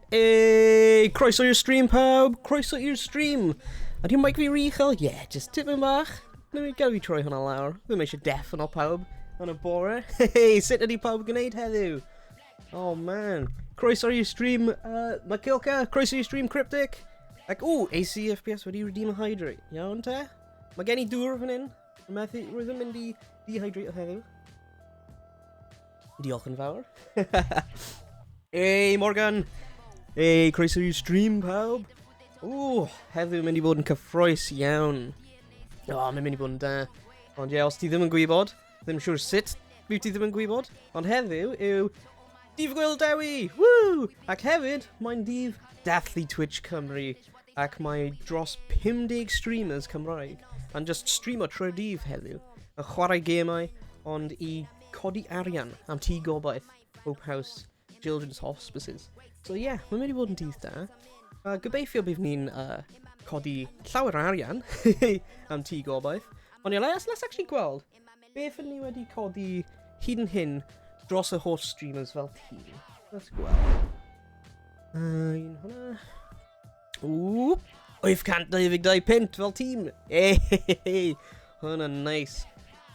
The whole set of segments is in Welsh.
Hey, croeso i'r stream pawb, croeso i'r stream. Ydy'r mic fi rhy uchel? Yeah, just tipyn bach. Let me gael fi troi hwnna lawr. Ddim eisiau deafeno pawb yn y bore. Hey, sut ydy pawb gwneud heddiw? Oh man. Croeso i'r stream, uh, Makilka. Croeso i'r stream, Cryptic. Ac, o, ACFPS wedi redeem a hydrate. Iawn te? Mae gen i dŵr fan hyn. Methu, rwyf yn mynd i dehydrate heddiw. Diolch yn fawr. Hey, Morgan! Hey, croeso i'r stream, pawb! Ww, heddiw mynd i fod yn cyffroes iawn. O, oh, mae'n mynd i fod yn da. Ond ie, yeah, os ti ddim yn gwybod, ddim siŵr sut fi ti ddim yn gwybod, ond heddiw yw Dydd Gwyl Dewi! Woo! Ac hefyd, mae'n dydd dathlu Twitch Cymru, ac mae dros 50 streamers Cymraeg yn just streamo trwy'r dydd heddiw, yn chwarae gemau, ond i codi arian am Tŷ Gobaith, Hope House, Children's Hospices. So ie, yeah, mae'n mynd i fod yn dydd da. Uh, gobeithio bydd ni'n uh, codi llawer o arian am Tŷ Gobaith. Ond ie, let's, let's actually gweld beth ydyn ni wedi codi hyd yn hyn dros y holl streamers fel tîm. Let's gweld. Uh, un hwnna. Ww, 822 pint fel tîm. Hey, hey, hwnna'n nice.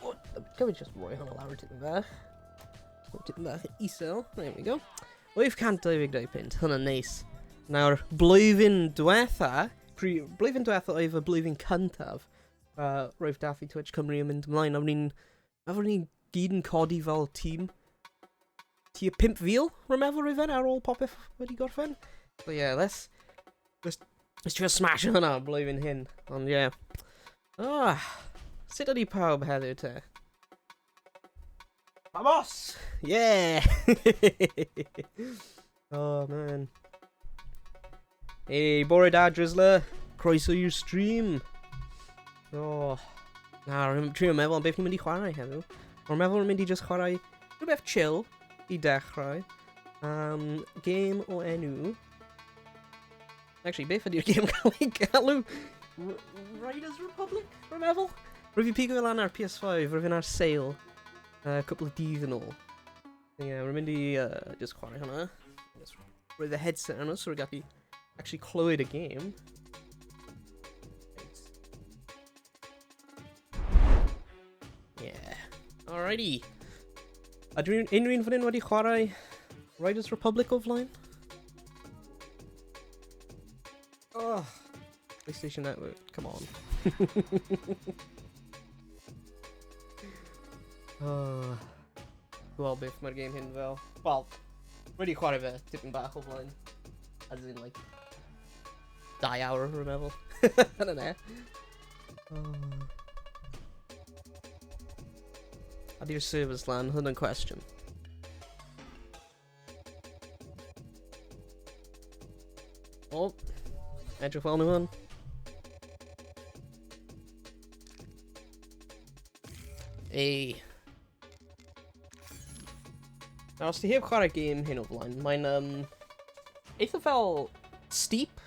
Oh, can we just roi hwnna lawr tipyn bach? Tipyn bach isel. There we go. 822 pint, hwnna'n nice. Nawr, blwyddyn diwetha, blwyddyn diwetha oedd y blwyddyn cyntaf, uh, roedd Daffy Twitch Cymru yn mynd ymlaen, a ni'n a ni'n gyd yn codi fel tîm tua 5,000, rwy'n meddwl rwy'n ar ôl popeth wedi gorffen. So yeah, let's, let's, let's trio smash hwnna blwyddyn hyn. Ond yeah. Ah, sut ydi pawb heddiw te? Vamos! Yeah! oh man. Hey, bore da, Drizzler. Croeso i'r stream. Oh. Na, rwy'n trio meddwl am beth ni'n mynd i chwarae heddiw. Rwy'n meddwl rwy'n mynd i just chwarae rhywbeth chill i dechrau. Um, game o enw... Actually, beth ydy'r game cael ei galw? Riders Republic, rwy'n meddwl? Rwy'n fi pigo lan ar PS5, rwy'n fi'n ar sale uh, cwpl o dydd yn ôl. Ie, yeah, rwy'n mynd i uh, just chwarae hwnna. Just rhoi the headset arno so rwy'n gallu actually clywed y game. Yeah. Alrighty. A dwi'n unrhyw un fan hyn wedi chwarae Riders Republic o flaen? Oh, PlayStation Network, come on. oh. Gweld beth mae'r game hyn fel. Wel, wedi chwarae fe tipyn bach o flaen. As in, like, dau awr, rwy'n meddwl. Yna ne. Oh. Ydy'r servers lan? Hwn yn cwestiwn. O, edrych fel nhw hwn. Ei. Nawr, os ti heb chwarae gêm hyn o flaen, mae'n um, eitha fel steep.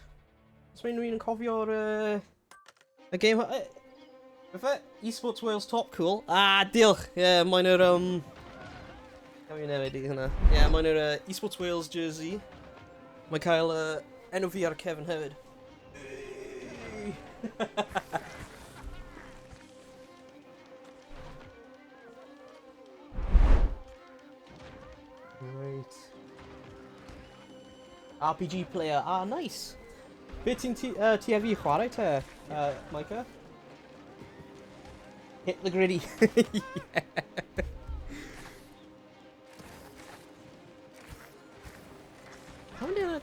Os mae'n rhywun yn cofio'r uh, y game... Uh, Beth e? Esports Wales Top Cool. Ah, diolch! Ie, yeah, mae'n yr... Um... Gawn i newid i hynna. Ie, yeah, mae'n yr uh, Esports Wales jersey. Mae'n cael uh, enw fi ar y cefn hefyd. Right. RPG player. Ah, nice. Be ti'n ti, uh, ti efi chwarae te, uh, Micah? Hit the gritty. yeah. How did I...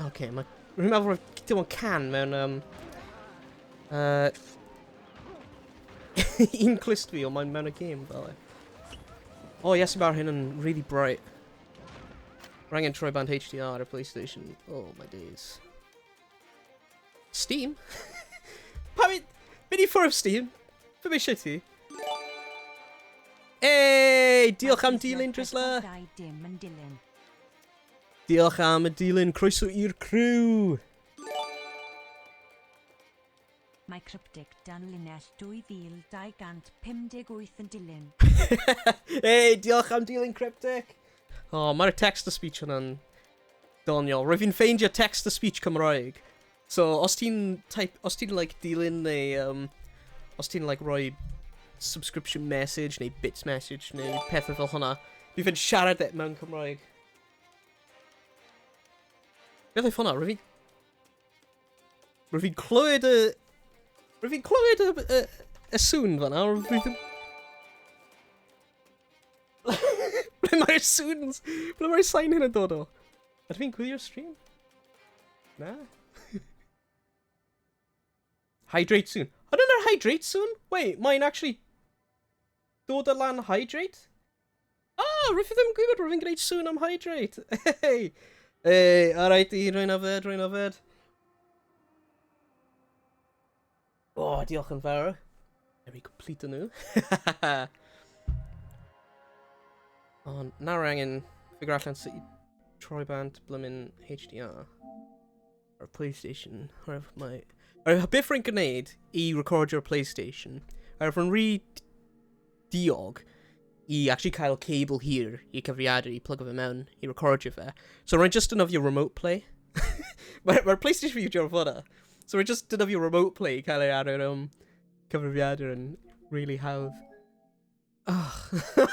Okay, mae... Rwy'n meddwl roedd dim ond can mewn... Um, uh, un clust fi, ond mae'n mewn y game fel e. Oh, yes, mae'r hyn yn really bright. Rwy'n angen troi band HDR ar y PlayStation. Oh, my days. Steam? Pa mi... Mynd i ffwrdd Steam? Fy mi eisiau ti? Hey, diolch am dilyn, Drisla. Dim yn dilyn. Diolch am y dilyn, croeso i'r crew. Mae Cryptic dan linell 2258 yn dilyn. hey, diolch am dilyn Cryptic. Oh, mae'r text to speech hwnna'n... Doniol. Rwyf fi'n ffeindio text to speech Cymraeg. So, os ti'n type, os ti'n like dilyn neu, os ti'n like rhoi subscription message neu bits message neu pethau fel hwnna, bydd fe'n siarad e mewn Cymraeg. Beth oedd hwnna? Rwyf fi'n... Rwyf fi'n clywed y... Rwyf fi'n clywed y, y, y sŵn fan'na, rwyf fi ddim... Ble mae'r sŵn... Ble mae'r sain hyn yn dod o? Ydw fi'n gwylio'r stream? Na? Hydrate soon. Hwnna'n yr hydrate soon? Wait, mae'n actually dod o lan hydrate? Ah, rwyf fi ddim yn gwybod rwyf fi'n gwneud sŵn am hydrate. Hey! Hey, alright, rwy'n yfed, rwy'n yfed. O, oh, diolch yn fawr. Let me complete nhw. Ond nawr angen figure allan sut i troi bant blymyn HDR. Ar PlayStation. Ar mae... Ar beth rwy'n gwneud i recordio'r PlayStation. Ar fy rhy diog i actually cael cable hir i cyfrifiadur i plug fe mewn i recordio fe. So rwy'n just defnyddio remote play. Mae'r mae PlayStation fi yw'r fyna. So rwy'n just defnyddio remote play i cael ei ar yr cyfrifiadur yn really hawdd. Ugh.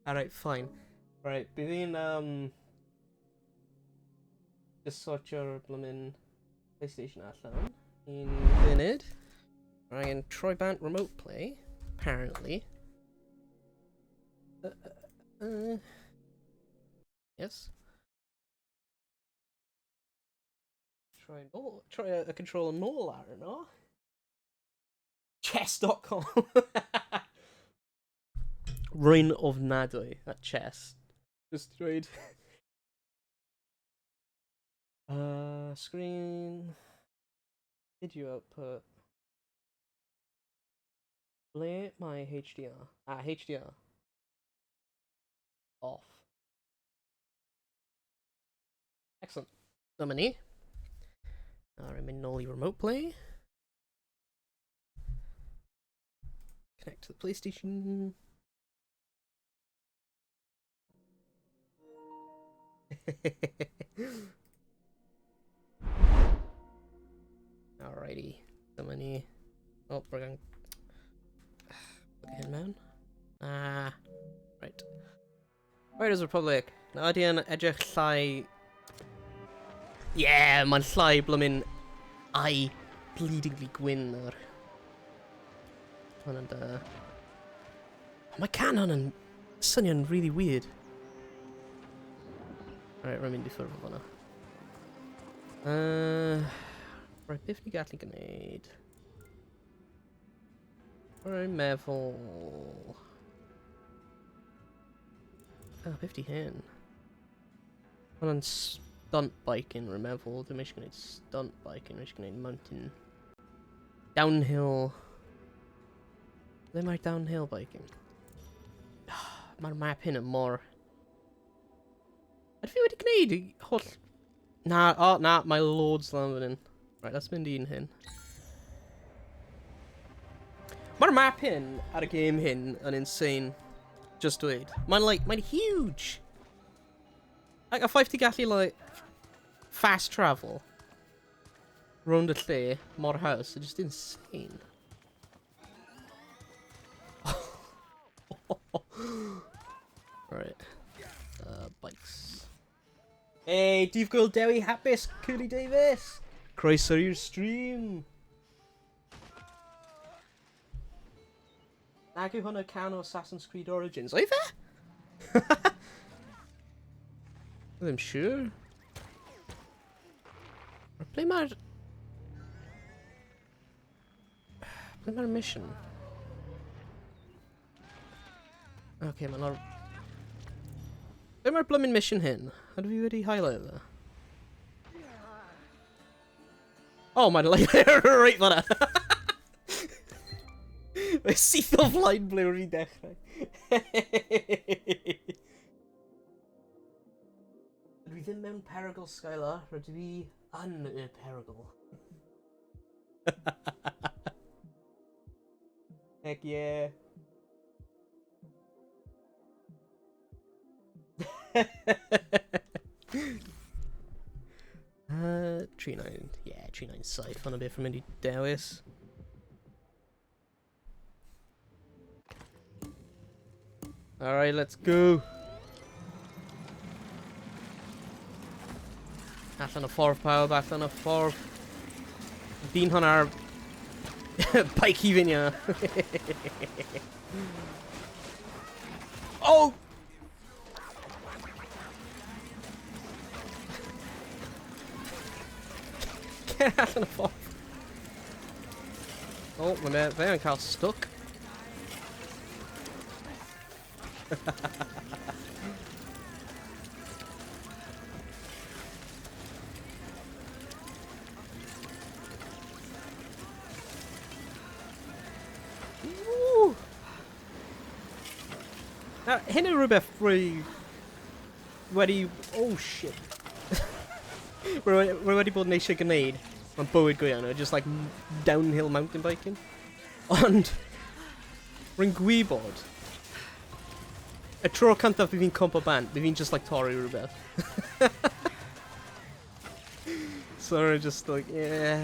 Alright, fine. Right, bydd fi'n just sortio'r blymyn PlayStation allan. Un funud. Rwy'n angen troi bant remote play, apparently. Yes. Try, oh, try a controller nôl ar yno. Chess.com. Rwy'n ofnadwy at chess. Just dweud. Screen. Video output. Ble mae HDR? Ah, HDR. Off. Excellent. Dyma ni. Nawr yn mynd nôl i remote play. Connect to the PlayStation. Alrighty. Dyma ni. Oh, we're going... Look hyn mewn. Ah, right. Riders Republic. Na ydy yn edrych llai... Yeah, mae'n llai blymyn eye bleedingly gwyn nawr. Hwnna'n da. Mae can hwn yn swnio'n really weird. Alright, rwy'n mynd i ffwrdd o fanna. Right, beth ni gallu gwneud? Rwy'n meddwl... Oh, beth di hyn? Hwnna'n stunt biking, rwy'n meddwl. Dwi'n eisiau gwneud stunt biking, rwy'n eisiau gwneud mountain... Downhill... Ble mae'r downhill biking? Mae'r map hyn yn mor... Ydw fi wedi gwneud holl... Na, o, oh, na, mae loads lan fan hyn. Right, let's mynd un hyn. Mae'r map hyn ar y game hyn yn insane. Just dweud. Mae'n like, mae'n huge. Like, a ffaith ti gallu, like, fast travel rownd y lle mor haws, it's just insane. Right. Bikes. Hey, Dydd Gwyl Dewi hapus, Curly Davis! Croeso i'r stream! Nag yw hwnna can o Assassin's Creed Origins, oedd e? Ddim siŵr. Ble mae'r... Ble mae'r mission? Oce, okay, mae'n or... Ble mae'r blymyn mission hyn? Ydw fi wedi highlight fe? Oh, mae'n like reit fan'na. Mae syth o flaen ble wrth i dechrau. Dwi ddim mewn perygl, Skylar. Rydw i yn y perygl. Heck yeah. 39, yeah, 397, hwnna beth rwy'n mynd i dewis. Alright, let's go. Allan o ffordd pawb, allan o ffordd. Dyn hwn ar bike i fyny. Oh! Cer allan o ffordd. Oh, mae fe yn cael stuck. Woo! Nawr, hyn yw rhywbeth rwy wedi... Oh, shit. Rwy wedi bod yn eisiau gwneud mewn bywyd go iawn, just like downhill mountain biking. Ond, rwy'n gwybod, y tro cyntaf bydd fi'n cwmpo bant, bydd fi'n just like torri rhywbeth. So rwy'n just like, yeah,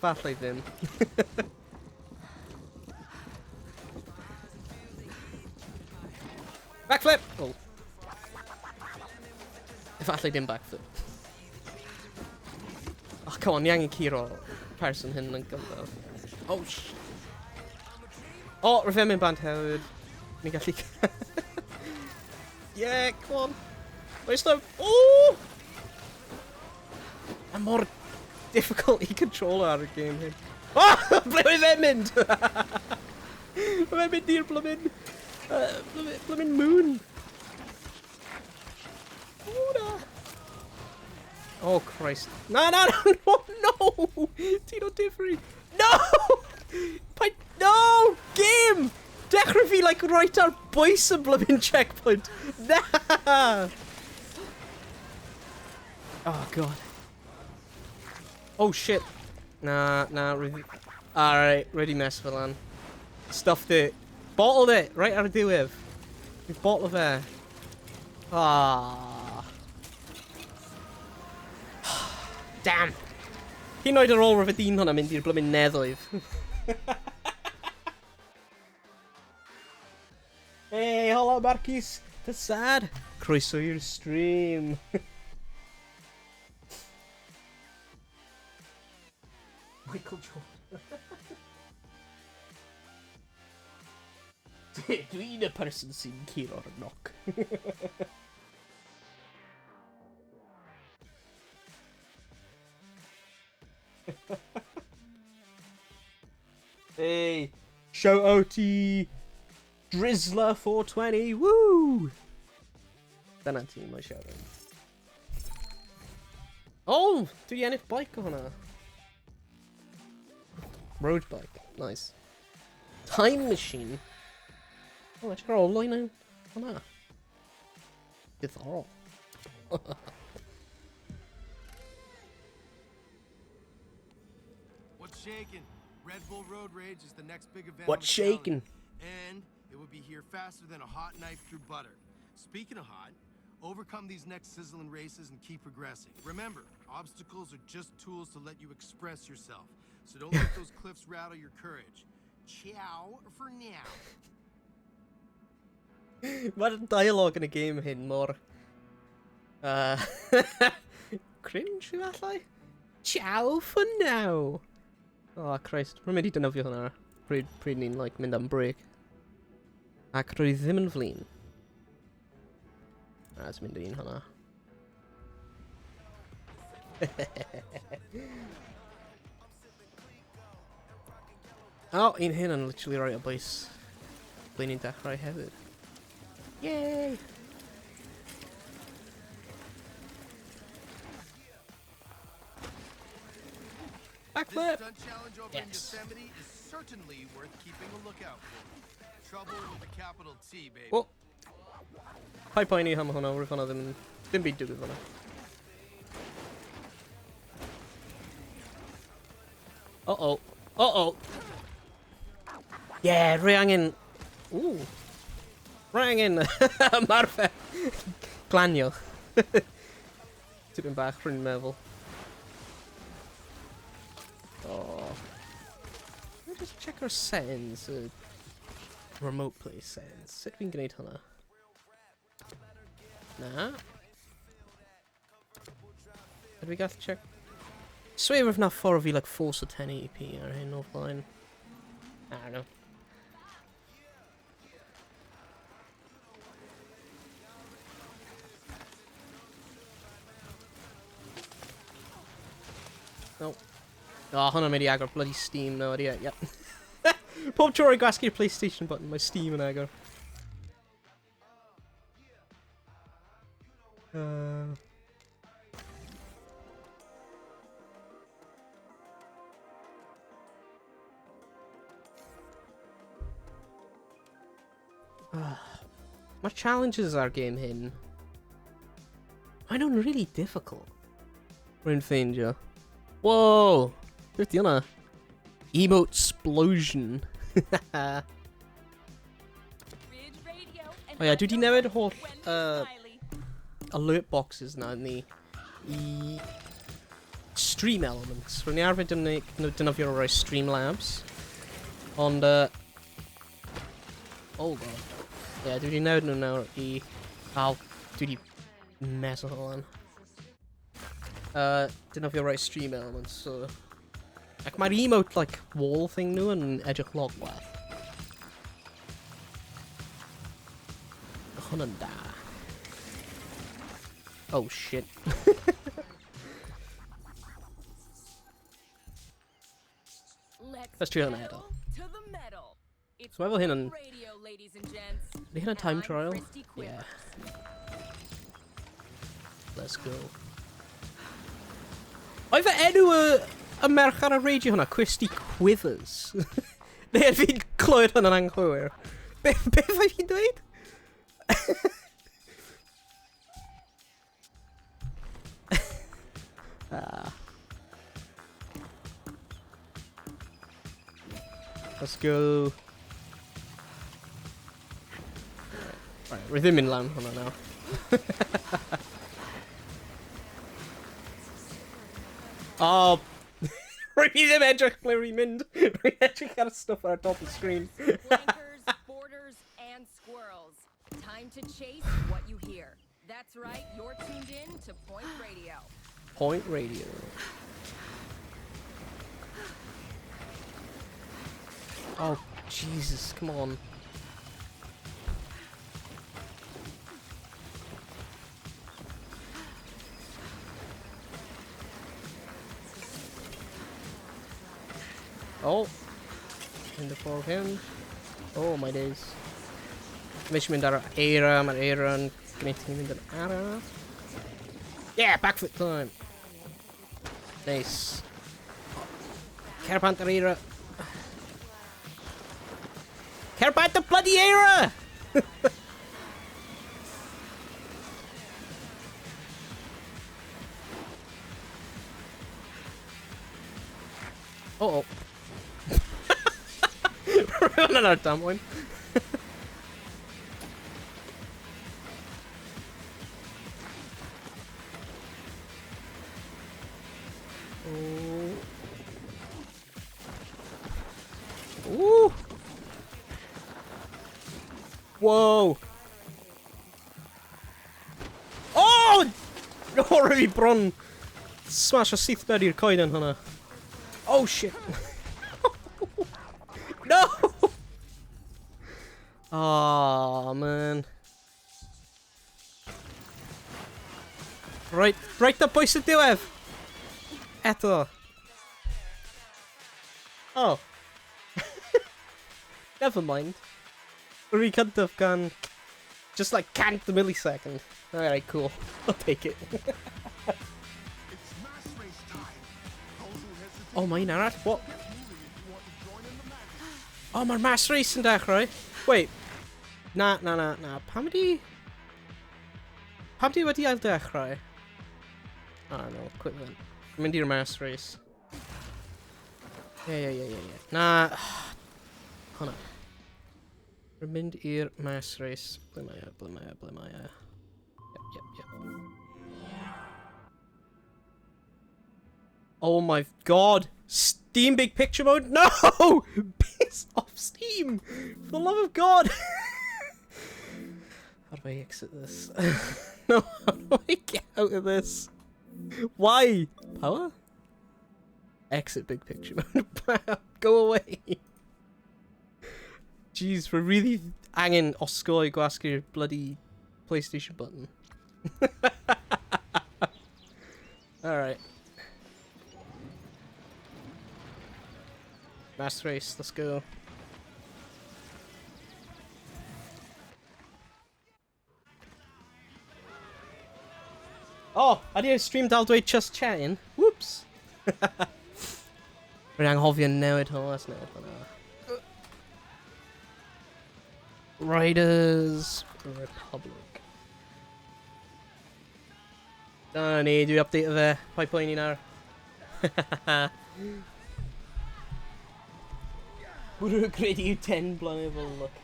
falle ddim. Backflip! Oh. Efallai dim backflip. Oh, come on, ni angen curo person hyn yn gyntaf. Oh, sh... Oh, rwy'n fe'n mynd bant hefyd. Ni'n gallu... Yeah, come on. Where's the... Oh! Mae mor difficult i control ar y game hyn. Oh! Ble oedd fe'n mynd? Mae fe'n mynd i'r blymyn... Blymyn moon. Oh, na. Oh, Christ. Na, na, na, no, no! Ti'n o difri. No! Paid... No! Game! Dechrau fi, like, right ar bwys y blymyn checkpoint. Na! Oh, God. Oh, shit. Na, na, rwy... Alright, ready mess fel lan. Stuffed it. Bottled it! Right ar y diwedd. We've bottled fe. Ah. Damn. Hyn oed ar ôl rwyf y dyn hwnna mynd i'r blymyn neddoedd. Hey, hola Marcus! That's sad. Croeso i'r stream. Michael Jordan. Dwi'n y person sy'n curo'r knock. Hey, shout out i Drizzler420, woo! Dyna ti, mae shout out. Oh, dwi ennill bike o hwnna. Road bike, nice. Time machine. Oh, edrych ar ôl loen hwnna. Diddorol. What's shaking? Red Bull Road Rage is the next big event. What's shaking? And it will be here faster than a hot knife through butter. Speaking of hot, overcome these next sizzling races and keep progressing. Remember, obstacles are just tools to let you express yourself. So don't let those cliffs rattle your courage. Ciao for now. Mae'r dialogue yn y game hyn mor... Cringe, efallai? Ciao for now! Oh, Christ. Rwy'n mynd i defnyddio hwnna pryd, pryd ni'n like, mynd am break. Ac rwy ddim yn flin. Na, it's mynd i un hwnna. Oh, un hyn yn literally rhoi o bwys ble ni'n dechrau hefyd. Yay! Backflip! This stunt challenge over in Yes. Yosemite is certainly worth keeping a lookout for. Trouble with a capital T, baby. Oh! Paid poeni am hwnna, rwyf hwnna ddim yn... Ddim byd digwydd hwnna. Uh-oh. Uh-oh! Yeah, rwy angen... Ooh. Rwy angen ymarfer glanio. Tipyn bach, rwy'n meddwl. Oh. Let me just check our settings. Remote play settings. Sut fi'n gwneud hwnna? Na. Ydw i gallu check? Swear if na ffordd fi like force o 1080p ar hyn o'r blaen. I don't know. No. Oh, hwnna'n mynd i agor bloody Steam nawr, ie, yep. Pob tro rwy'n gwasgu'r PlayStation button, mae Steam yn agor. Mae'r challenges ar game hyn, maen nhw'n really difficult. Rwy'n ffeindio. Whoa! Beth di hwnna? Emote explosion. O ie, dwi 'di newid holl alert boxes na ni i stream elements. Rwy'n i arfer defnyddio rhai Streamlabs. Ond, oh god. Ie, yeah, dwi wedi newid nhw nawr i... Aw, dwi wedi mess o hwn. Defnyddio rhai stream elements, so... Ac mae'r emote, like, wall thing nhw yn edrych lot well. Hwn yn da. Oh, shit. Let's trio hwnna eto. So mae fel hyn yn... Ydy hyn yn time trial? Yeah. Let's go. Oedd fy enw y, y merch ar y radio hwnna, Christy Quivers. Neu fi'n clywed hwnna'n anghywir. Be, beth oedd hi'n dweud? Ah. Let's go. Right, right, ddim yn lan hwnna nawr. Oh, rwy'n fi ddim edrych ble rwy'n mynd. Rwy'n edrych ar y stwff ar y top y screen. Flankers, borders, and squirrels. Time to chase what you hear. That's right, you're tuned in to Point Radio. Point Radio. Oh, Jesus, come on. Oh, in the ffordd hyn. Oh, my days. Mae eisiau mynd ar yr eira, mae'r eira yn gwneud ti'n mynd yn araf. Yeah, backflip time. Nice. Cer bant yr eira. Cer bant y bloody eira! Oh, oh. Rhywun ar damwain. Oh. Ooh. Whoa. Oh! Oh, rwy bron smash o syth mewn i'r coeden hwnna. Oh shit. No! Oh man. Right, right up bwys y diwedd! Eto. Oh. Never mind. Rwy cyntaf gan... Just like cant the millisecond. Alright, cool. I'll take it. It's mass race time. Those who hesitate, Oh, mae un arall? What? get moving if you want to join in the madness. Oh, mae'r mass race yn dechrau. Wait. Na, na, na, na. Pam ydi... Pam di wedi ail dechrau? I don't know, quick then. Mynd i'r mass race. Yeah. Na. Hwnna. Rwy'n mynd i'r mass race. Ble mae e, ble mae e, ble mae e. Yep. Oh my god! Steam Big Picture Mode? No! Piss off Steam! For the love of God! How do I exit this? No, how do I get out of this? Why? Power? Exit Big Picture Mode. Go away. Jeez, we're really angen osgoi gwasgu'r bloody PlayStation button. Alright. Mass race, let's go. Oh, I did stream dal dweud just chatting. Whoops. Rwy'n anghofio newid hwnna, let's newid hwnna. Riders Republic. Dyna ni, dwi update fe. Paid poeni nawr. Bwrw credu yw 10 blynedd o look.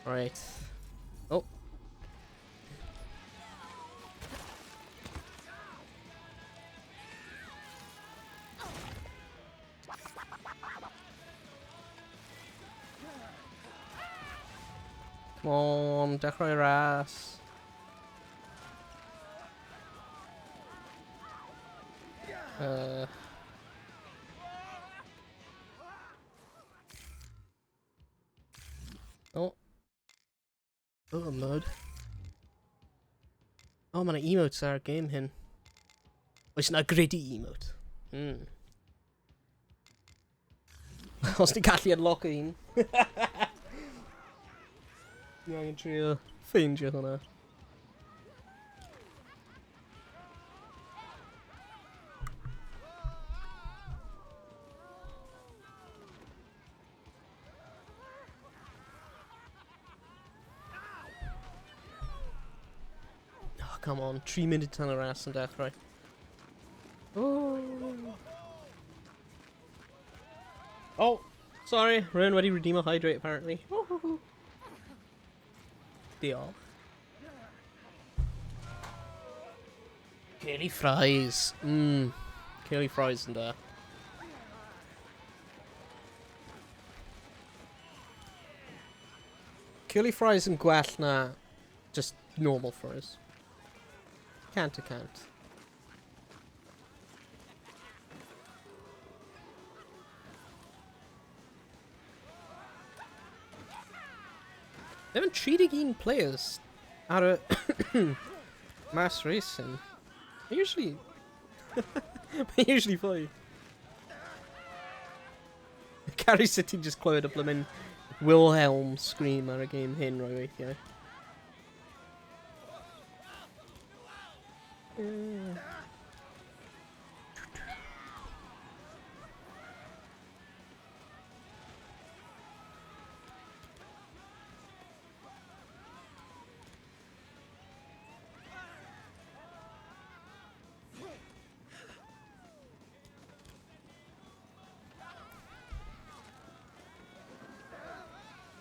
Right. Oh. Come on, dechrau ras. Oh. Oh, mud. Oh, mae yna emotes ar y game hyn. Oes yna gritty emote? Os ti'n gallu unlock un. Ni angen trio ffeindio hwnna. Oh, come on. 3 munud tan y ras yn dechrau. Oh. Oh, sorry. Rwy'n wedi redeem a hydrate, apparently. Diolch. Curly fries. Curly fries yn da. Curly fries yn gwell na just normal fries. Cant a cant. Ddim yn 31 players ar y mass racing. Usually... Mae usually fwy. Carrie City just clywed y blymyn Wilhelm scream ar y game hyn rhoi weithiau. Yeah.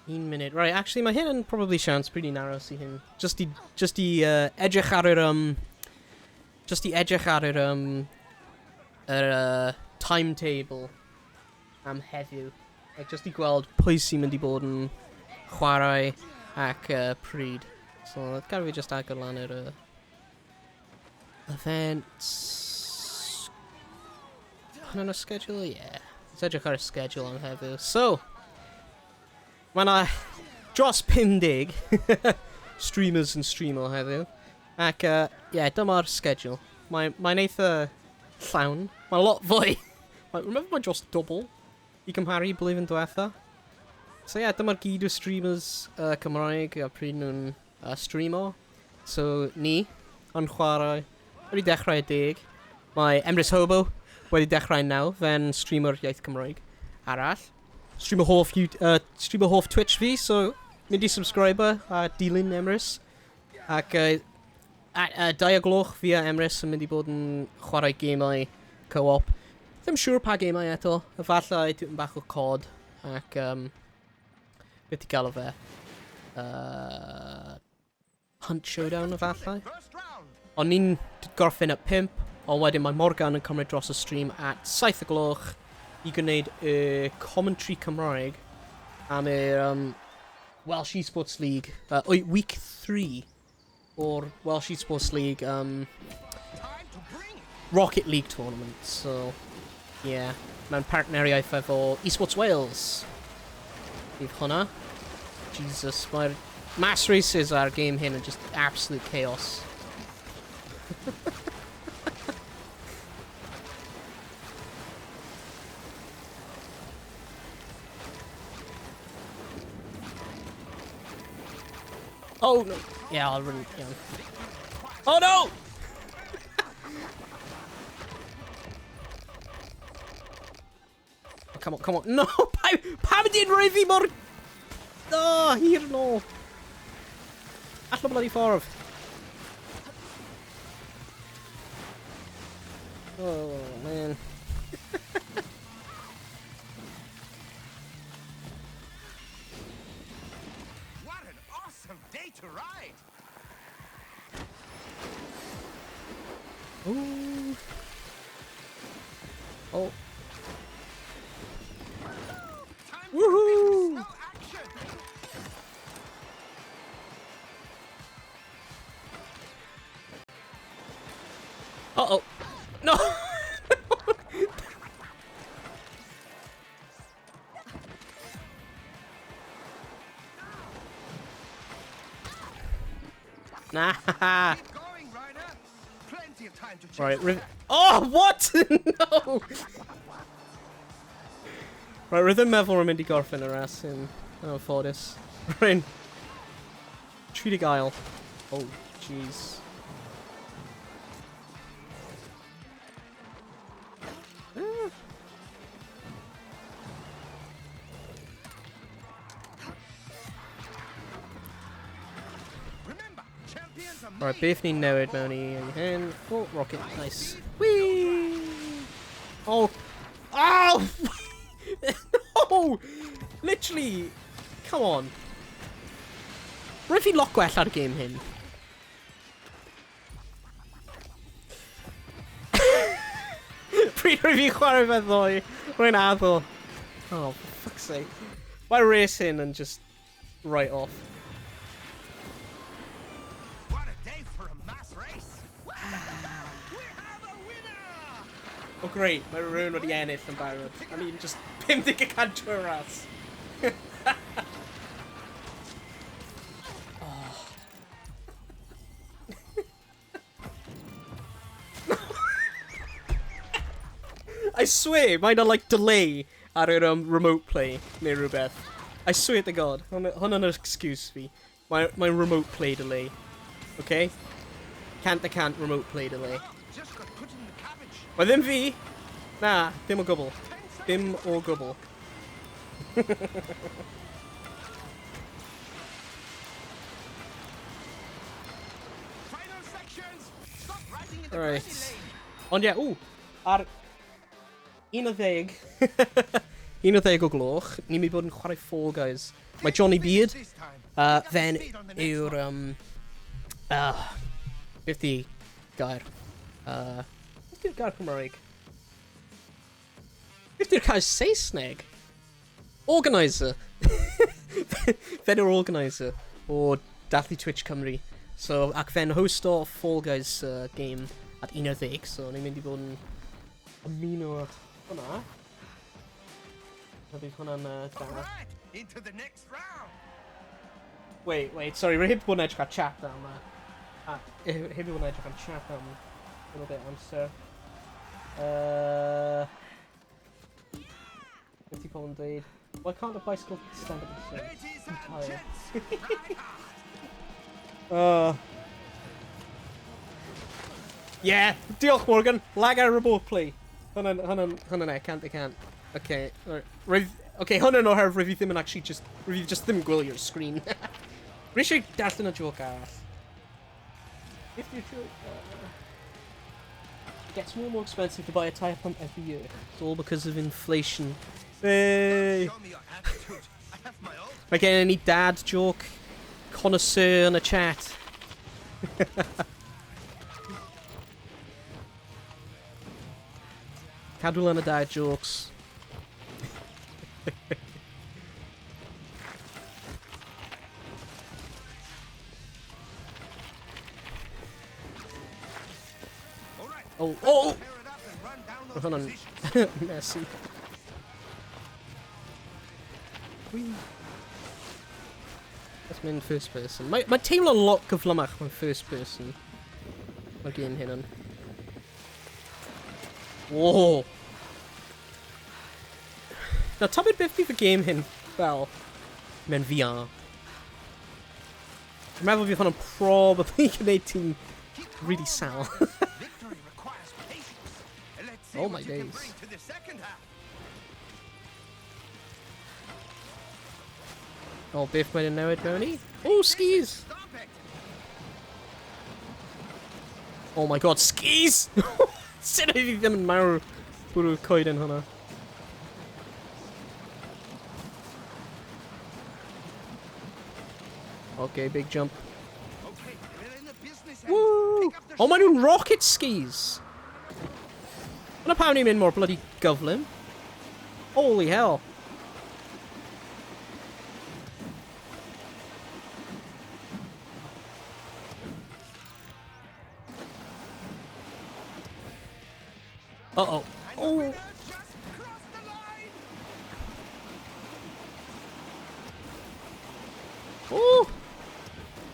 Un munud. Right, actually, mae hyn yn probably siawns pretty narrow i hyn. Just i edrych ar yr... Just i edrych ar yr timetable am heddiw. Like, just i gweld pwy sy'n mynd i bod yn chwarae ac pryd. So, gad fi just agor lan yr events. Hwnna'n y schedule? Yeah. Let's edrych ar y schedule am heddiw. So, mae yna dros 50 streamers yn streamo heddiw. Ac, yeah, dyma'r schedule. Mae'n mae eitha llawn. Mae'n lot fwy. Remember mae dros double i cymharu blwyddyn diwetha. So yeah, dyma'r gyd o streamers Cymraeg a pryd nhw'n streamo. So ni yn chwarae wedi dechrau y 10. Mae Emrys Hobo wedi dechrau 9, fe'n streamer iaith Cymraeg arall. Streamer hoff Twitch fi, so mynd i subscriber a dilyn Emrys. Ac 2 o gloch fi a Emrys yn mynd i bod yn chwarae gemau co-op. Ddim siŵr pa gemau eto. Efallai tipyn bach o COD ac beth i galw fe? Hunt Showdown efallai. Ond ni'n gorffen at 5, ond wedyn mae Morgan yn cymryd dros y stream at 7 y gloch i gwneud y commentary Cymraeg am yr Welsh Esports League, week 3 o'r Welsh Esports League Rocket League tournament. So, yeah, mewn partneriaeth efo Esports Wales. Bydd hwnna. Jesus, mae'r mass races ar game hyn yn just absolute chaos. Oh no! Yeah, I'll run. Yeah. Oh no! Oh, come on, come on. No! Pam ydy'n rhoi fi mor... Oh, hir nôl. Allan o bloody ffordd. Oh, man. What an awesome day to ride! Ooh. Oh. Time Woohoo! for a bit of snow action! Uh-oh. No! Nah. Keep going, rider! Plenty of time to chase Right, the pack. Oh, what? No! Right, rydym meddwl rwy'n mynd i gorffen y ras yn anffodus. Rwy'n 30 ail. Oh, jeez. Remember, champions are Right, made beth ni'n newid mewn i hyn. Oh, rocket, nice. Whee! Oh! Oh! No! Literally! Come on. Rwy'n fi'n lot gwell ar y game hyn. Pryd rwy'n fi'n chwarae fe ddoe, rwy'n addo. Oh, for fuck's sake. Mae race hyn yn just right off. What a day for a mass race! We have a winner! Oh great, mae rhywun wedi ennill yn barod. I mean, just 50% o'r ras. Oh. I swear, mae'n like delay ar yr remote play neu rhywbeth. I swear to God, hwnna'n excuse fi. Mae remote play delay. Okay? Cant a cant remote play delay. Oh, just got put in the cabbage. Mae ddim fi! Na, dim o gwbl. Dim o gwbl. Final sections! Stop riding in the Right. grassy lane! Ond ie, ww, ar 11, 11 o gloch, ni'n mynd i bod yn chwarae Fall Guys. Mae Johnny Beard, This time. Fen yw'r, beth di gair? Beth di'r gair Cymraeg? Beth di'r gair Saesneg? Organiser. Fen yw'r organiser o Dathlu Twitch Cymru. So, ac fe'n host o Fall Guys game at 11, so ni'n mynd i fod yn ymuno â hwnna. A bydd hwnna'n da. All right, into the next round. Wait, wait, sorry, rwy heb bod yn edrych ar chat am... Heb bod yn edrych ar chat am little bit amser. Beth ti pobl yn dweud? Why can't a bicycle stand up and Ladies I'm and tired. gents, ride hard. Yeah, diolch Morgan. Lag ar remote play. Hwnna'n e, cant y cant. Okay, alright. Okay, hwnna'n oherwydd rwyf fi ddim yn actually just, rwyf fi just ddim yn gwylio'r screen. Rwy eisiau darllen y joke arall. If you joke... It gets more and more expensive to buy a tyre pump every year. It's all because of inflation. Hey! Show me your attitude. I have my own. Mae gen i dad joke connoisseur yn y chat. Cadw lan y dad jokes. Oh, oh! Mae hwnna'n messy. Whee. Let's mynd first person. Mae teimlo lot gyflymach mewn first person. Mae'r game hyn yn. Whoa! Now, tybed beth bydd y game hyn fel mewn VR. Dwi'n meddwl fydd hwnna'n probably gwneud ti'n really sal. Victory requires patience. Let's see Oh what my you can days. bring to the second half. Oh, beth mae'n newid mewn i? Oh, skis! Stop it. Oh my god, skis! Sut oedd hi ddim yn marw bwrw'r coeden hwnna? Okay, big jump. Okay, we're in the business end. Woo! Pick up the Oh, maen nhw'n rocket skis! Yna pam ni'n mynd mor bloody gyflym. Holy hell. Uh-oh. And the Oh! winner just crossed the line. Oh!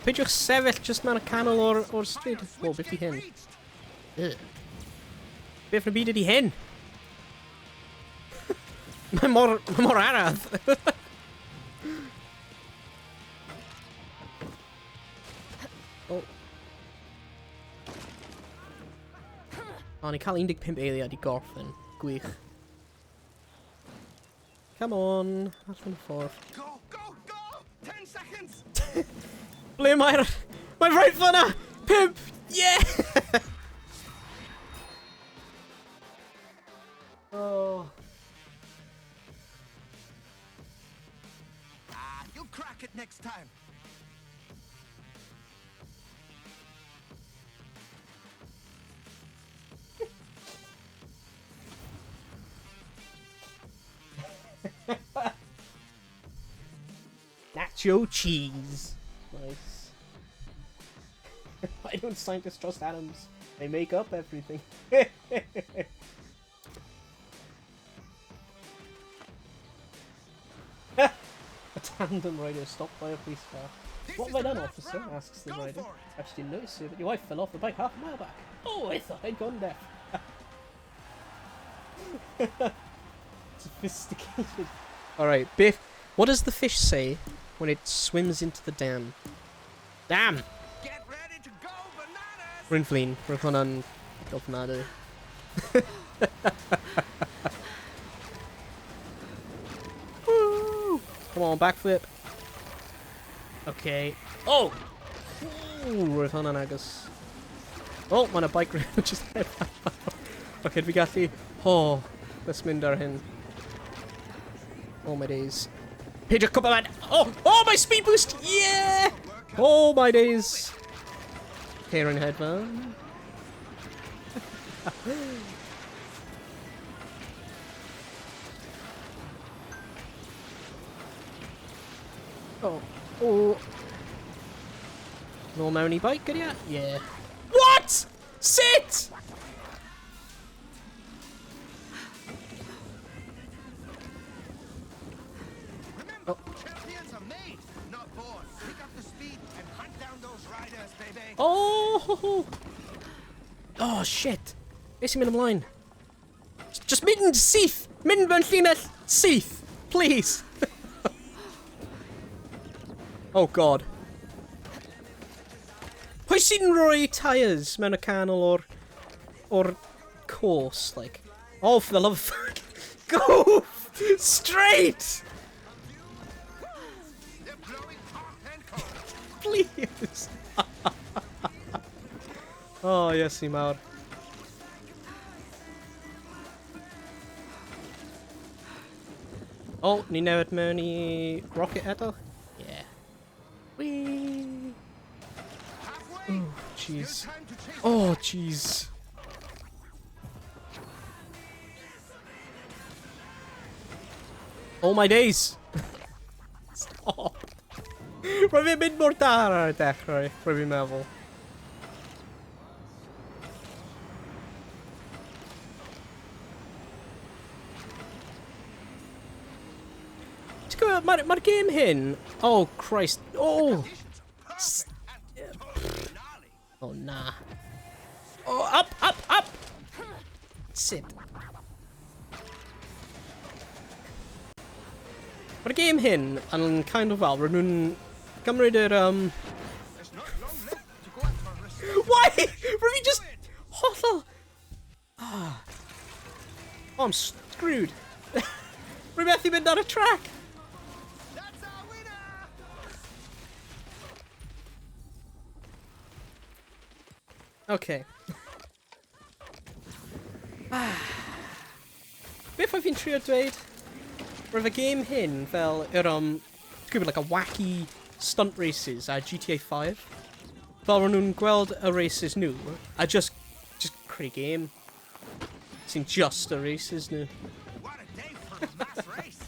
Peidiwch sefyll just mewn y canol o'r stryd. Final O, beth switch di hyn? gate reached. Ugh. Beth yn y byd ydi hyn? Mae mor araf. Oh. O, ni cael 15 eiliad i gorffen. Gwych. Come on, allan y ffordd. Go, go, go! 10 seconds. Ble mae'r... Mae'n rhaid fyna! Pump! Yeah! Oh. Ah, you'll crack it next time. Nacho cheese. Nice. Why don't scientists trust atoms? They make up everything. A tandem rider stopped by a police car. This What is have I the done, last officer? round. Asks the Go rider. for it. I just didn't notice, sir, but your wife fell off the bike half a mile back. Oh, I thought I'd gone deaf. Sophisticated. Alright, Biff. What does the fish say when it swims into the dam? Dam! Get ready to go bananas. Rwy'n flin. Roedd hwnna'n ofnadwy. Woo! Come on, backflip. Okay. Oh! Ooh, roedd hwnna'n agos. Oh, mae'n a bike just. Okay, fi gallu. Oh, let's mynd ar hyn. Oh my days. Peidio cwmpa man! Oh, my speed boost! Yeah! Oh my days! Okay, rwy'n hedfan. Oh. Nôl mewn i bike gyda? Yeah. What? Sit! Remember, Oh. champions are made, not born. Pick up the speed and hunt down those riders, baby. Oh! Oh, shit. Beth sy'n mynd ymlaen? Just mynd syth! Mynd mewn llinell syth! Please! Oh god. Pwy sy'n rhoi tyres mewn y canol o'r course, like? Oh, for the love of fuck. Go! Straight! They're blowing hot and cold. Please! Oh, yes, i mawr. Oh, ni newid mewn i rocket eto? Yeah. Whee! Halfway. Oh, jeez. Oh, jeez. Oh my days! Stop! Roedd fi'n mynd mor da ar y dechrau, roedd fi'n meddwl. Ti'n gwybod, mae'r ma gêm hyn... Oh, Christ. Oh! Oh, na. Oh, up, up, up! Sit. Mae'r gêm hyn yn kind of fel, rydyn nhw'n gymryd yr... Why? Rydyn fi just hollol... Ah. Oh, I'm screwed. Rwy'n methu mynd ar y track. Okay. Beth oedd fi'n trio dweud? Roedd y game hyn fel yr, ti'n gwybod, like a wacky stunt races a GTA 5. Fel ro'n nhw'n gweld y races nhw, a just creu game sy'n just y races nhw. What a day for a mass race!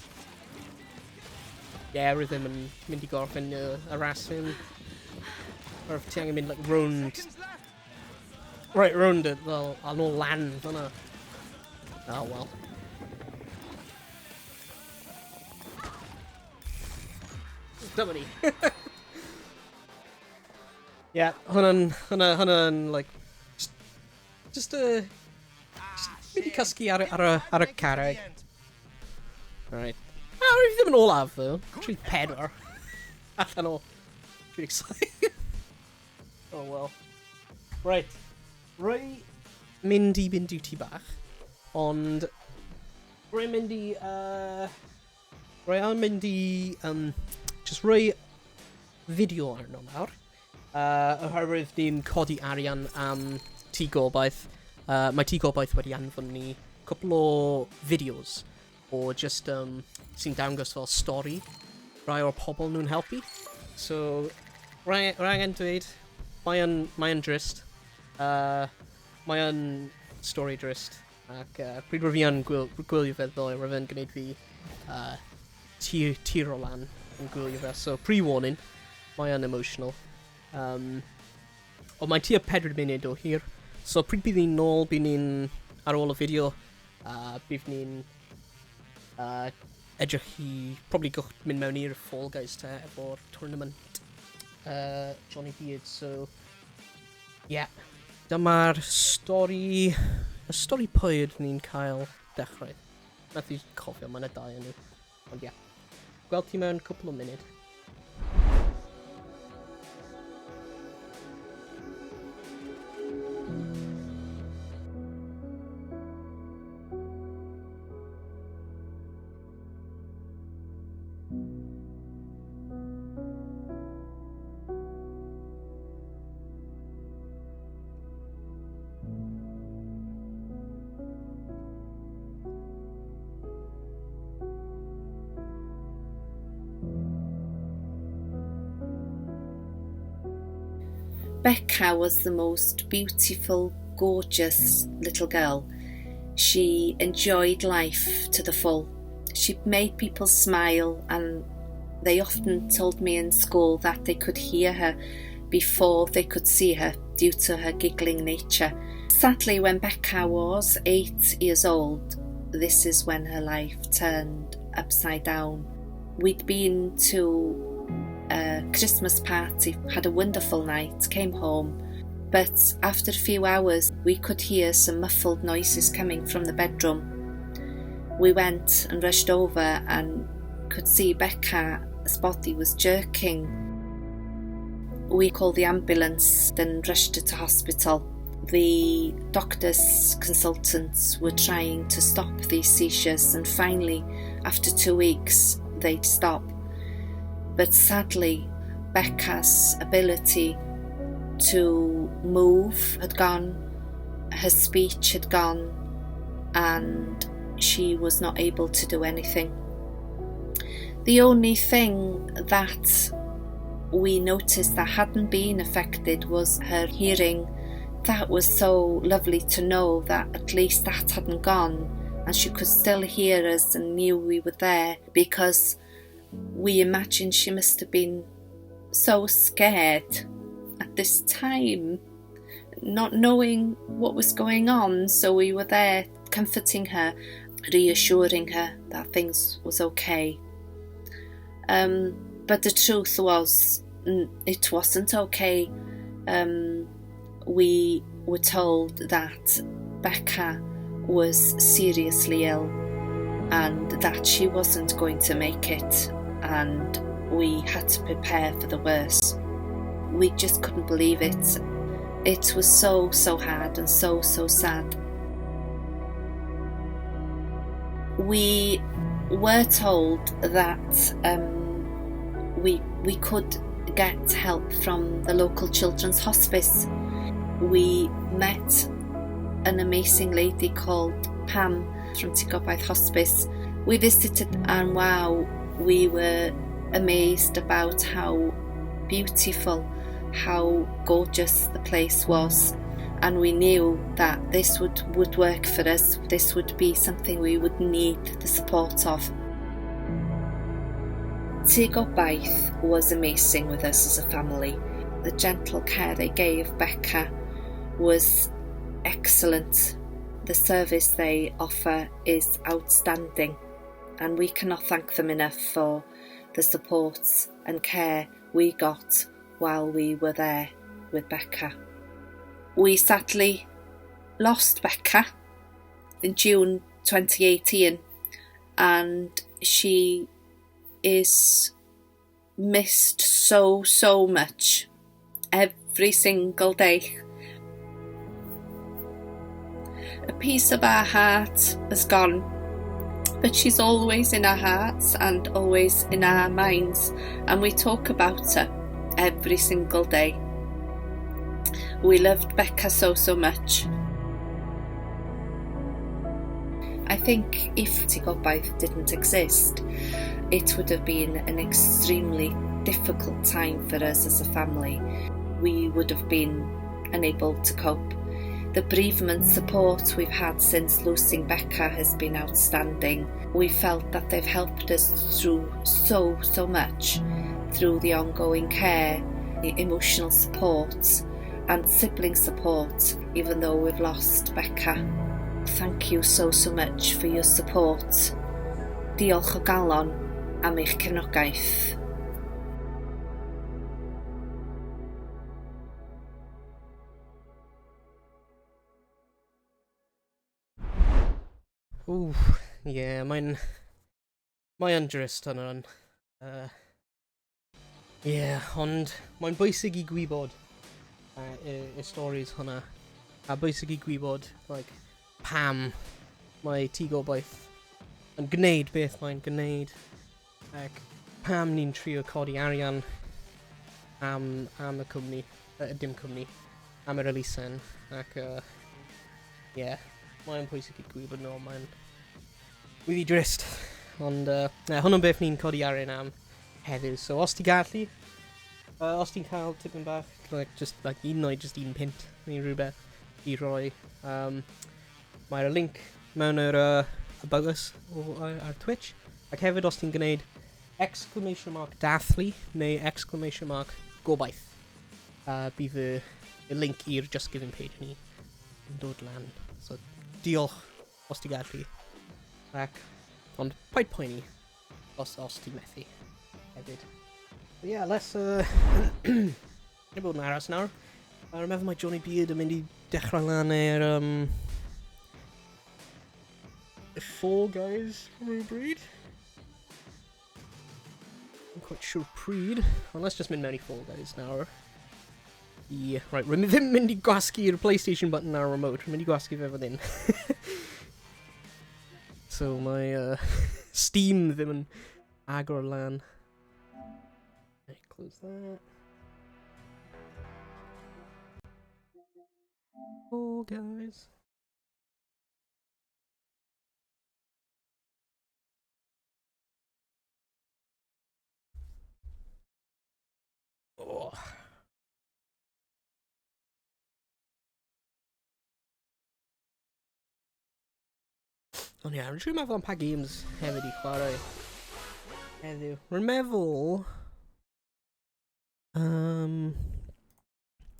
Yeah, roedd ddim yn mynd i gorffen y ras hyn. Or ti angen mynd like round, Seconds left. right round it fel a nôl lan fyna. Oh well. Dyma ni. Yeah, hwnna'n, like, just mynd i cysgu ar y carreg. Right. Ah, rwyf ddim yn olaf, though. 34. Allan o 37. Oh, well. Right. Rwy mynd i mynd i ti bach. Ond... Rwy'n mynd i... Rwy am mynd i... Just rhoi fideo arno nawr. Oherwydd ni'n codi arian am Tŷ Gobaith. Mae Tŷ Gobaith wedi anfon ni cwpl o fideos o just sy'n dangos fel stori rai o'r pobl nhw'n helpu. So, rhai angen dweud, mae drist. Mae stori drist. Ac pryd rwy fi yn gwylio fe ddoe, rwy fe'n gwneud fi tir o lan yn gwylio fe. So, pre-warning, mae yn emotional. Ond mae'n tua 4 munud o hir. So, pryd bydd ni'n nôl, bydd ni'n, ar ôl y fideo, bydd ni'n edrych i, probably gwch mynd mewn i'r Fall Guys te, efo'r tournament Johnny Beard. So, yeah. Dyma'r stori, y stori pwy ydyn ni'n cael dechrau. Methu cofio, mae yna dau yn nhw. Ond ie. Yeah. Gweld ti mewn cwpl o munud. Becca was the most beautiful, gorgeous little girl. She enjoyed life to the full. She made people smile, and they often told me in school that they could hear her before they could see her due to her giggling nature. Sadly, when Becca was 8 years old, this is when her life turned upside down. We'd been to a Christmas party, had a wonderful night, came home, but after a few hours, we could hear some muffled noises coming from the bedroom. We went and rushed over and could see Becca's body was jerking. We called the ambulance and rushed her to hospital. The doctors, consultants were trying to stop these seizures, and finally, after 2 weeks, they'd stop. But sadly, Becca's ability to move had gone, her speech had gone, and she was not able to do anything. The only thing that we noticed that hadn't been affected was her hearing. That was so lovely to know that at least that hadn't gone and she could still hear us and knew we were there, because we imagined she must have been so scared at this time, not knowing what was going on. So we were there comforting her, reassuring her that things was okay. But the truth was, it wasn't okay. We were told that Becca was seriously ill and that she wasn't going to make it, and we had to prepare for the worst. We just couldn't believe it. It was so, so hard and so, so sad. We were told that we could get help from the local children's hospice. We met an amazing lady called Pam from Tŷ Gobaith Hospice. We visited and wow, we were amazed about how beautiful, how gorgeous the place was. And we knew that this would work for us. This would be something we would need the support of. Tŷ Gobaith was amazing with us as a family. The gentle care they gave Becca was excellent. The service they offer is outstanding, and we cannot thank them enough for the support and care we got while we were there with Becca. We sadly lost Becca in June 2018, and she is missed so, so much every single day. A piece of our heart has gone, but she's always in our hearts and always in our minds, and we talk about her every single day. We loved Becca so, so much. I think if Tŷ Gobaith didn't exist, it would have been an extremely difficult time for us as a family. We would have been unable to cope. The bereavement support we've had since losing Becca has been outstanding. We felt that they've helped us through so, so much, through the ongoing care, the emotional support and sibling support, even though we've lost Becca. Thank you so, so much for your support. Diolch o galon am eich cefnogaeth. Ww, ie, yeah, mae'n drist hwnna. Yeah, ond mae'n bwysig i gwybod y stories hwnna. A bwysig i gwybod, like, pam mae Tŷ Gobaith yn gwneud beth mae'n gwneud. Ac pam ni'n trio codi arian am y cwmni, dim cwmni, am yr elusen. Ac, yeah, mae'n pwysig i gwybod nhw, mae'n really drist. Ond, na, hwnnw'n beth ni'n codi arian am heddiw. So, os ti gallu, os ti'n cael tipyn bach, like, just, like, un neu just 1 punt neu rhywbeth i roi, mae'r link mewn yr about us ar Twitch. Ac hefyd os ti'n gwneud exclamation mark dathlu neu exclamation mark gobaith, bydd y link i'r Just Giving page ni yn dod lan. So, diolch os ti'n gallu. Ac, ond paid poeni os ti'n methu hefyd. But yeah, let's Dwi'n bod yn aros nawr. A rwy'n meddwl mae Johnny Beard yn mynd i dechrau lan i'r Fall Guys rhywbryd. I'm quite sure pryd. Ond let's just mynd mewn i Fall Guys nawr. I... Right, rwy'n ddim mynd i gwasgu'r PlayStation button ar remote. Rwy'n mynd i gwasgu fe fan hyn. So mae Steam ddim yn agor lan. Right, close that. Fall Guys. Oh. Ond ie, rwy'n siŵr meddwl am pa games hefyd i chwarae heddiw. Rwy'n meddwl...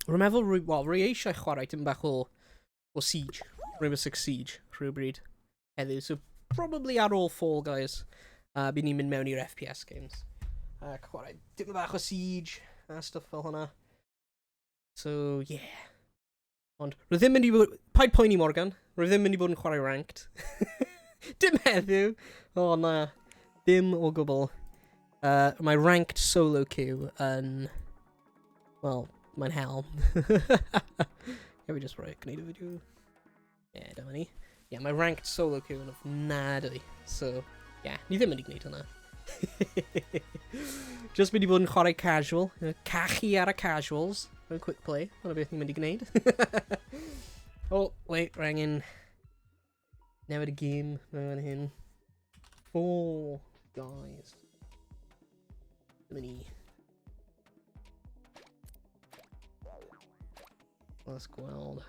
Rwy'n meddwl, rwy, well, rwy eisiau chwarae dim bach o Siege. Rainbow Six Siege, rhywbryd heddiw. So, probably ar ôl Fall Guys, bydd ni'n mynd mewn i'r FPS games. A chwarae dim bach o Siege a stuff fel hwnna. So, yeah. Ond, rwy ddim mynd i bod... Paid poeni, Morgan. Rwy ddim mynd i bod yn chwarae ranked. Dim heddiw. O, na. Dim o gwbl. Mae ranked solo queue yn... Well, mae'n hell. Yeah, we just roi gwneud y fideo. Yeah, dyma ni. Yeah, mae ranked solo queue yn ofnadwy. So, yeah, ni ddim mynd i gwneud hwnna. Just mynd i bod yn chwarae casual. Cachu ar y casuals. Mewn quick play. Dyna beth ni'n mynd i gwneud. Oh, wait, rhaid angen newid y game mewn hyn. Fall Guys. Dyma ni. Let's gweld.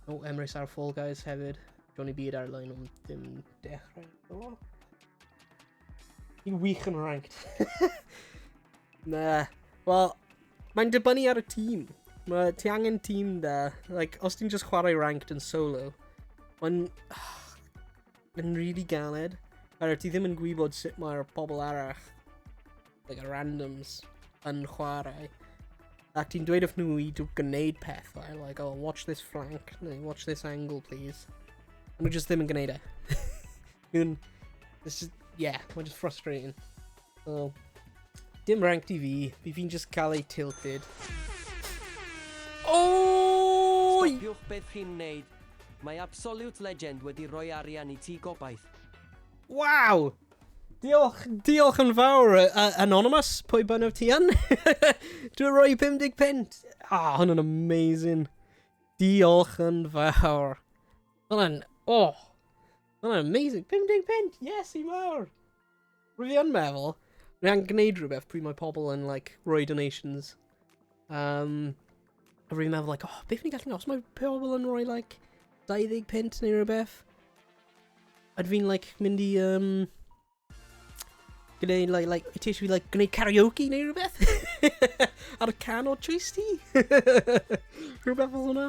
Oh, Emrys ar Fall Guys hefyd. Johnny Beard ar-lein ond ddim dechrau. Oh. Ni'n wych yn ranked. Na. Wel, mae'n dibynnu ar y tîm. Mae ti angen tîm da. Like, os ti'n just chwarae ranked yn solo, mae'n yn really galed. Oherwydd ti ddim yn gwybod sut mae'r pobl arall, like y randoms, yn chwarae. Ac ti'n dweud wrth nhw i gwneud pethau, like, "Oh, watch this flank," neu "Watch this angle, please." A nhw just ddim yn gwneud e. Nhw'n, it's just, yeah, mae'n just frustrating. So, dim ranked i fi, fi'n just cael ei tilted. Oh! Stopiwch beth chi'n wneud. Mae Absolute Legend wedi rhoi arian i ti gobaith. Wow! Diolch, diolch yn fawr, Anonymous, pwy bynnag ti yn. Dwi'n rhoi 50 punt. Ah, hwnna'n amazing. Diolch yn fawr. Hwnna'n, oh, hwnna'n amazing. 50 punt, yes, i mawr. Rwy fi yn meddwl, rwy angen gwneud rhywbeth pryd mae pobl yn, like, rhoi donations. A rwy'n meddwl, like, oh, beth ni'n gallu gwneud? Os mae pobl yn rhoi, like, 20 punt neu rhywbeth, ydw fi'n, like, mynd i, gwneud, like, ti eisiau fi, like, gwneud karaoke neu rhywbeth? Ar y can o choice ti? Rhywbeth fel hwnna?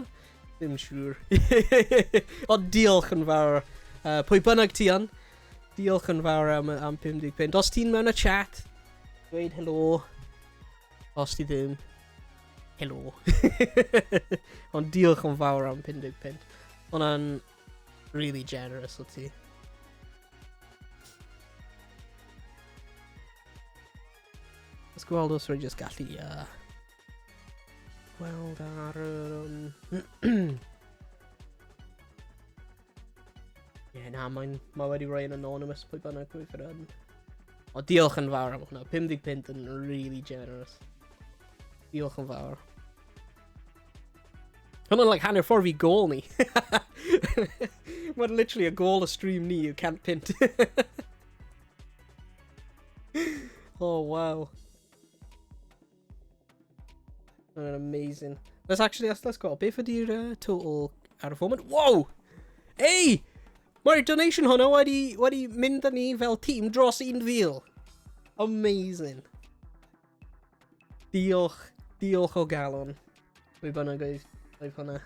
Ddim siŵr. Ond diolch yn fawr. Pwy bynnag ti yn, diolch yn fawr am 50 punt. Os ti'n mewn y chat, dweud helo. Os ti ddim, helo. Ond diolch yn fawr am 50 punt. Hwnna'n really generous o ti. Let's gweld os rwy'n just gallu gweld ar yr... Ie, na, mae wedi rhoi yn anonymous pwy bynnag pwy fydd yn. O, diolch yn fawr am hwnna. 50 punt yn really generous. Diolch yn fawr. Hwnna'n like hanner ffordd fi gôl ni. Mae'n literally a goal a stream ni yw 100 punt. Oh, wow. Hwnna'n amazing. Let's actually, let's go. Beth ydy'r total ar y foment? Wow! Hey! Mae'r donation hwnna wedi mynd â ni fel tîm dros 1,000. Amazing. Diolch. Diolch o galon. Pwy bynnag oedd hwnna.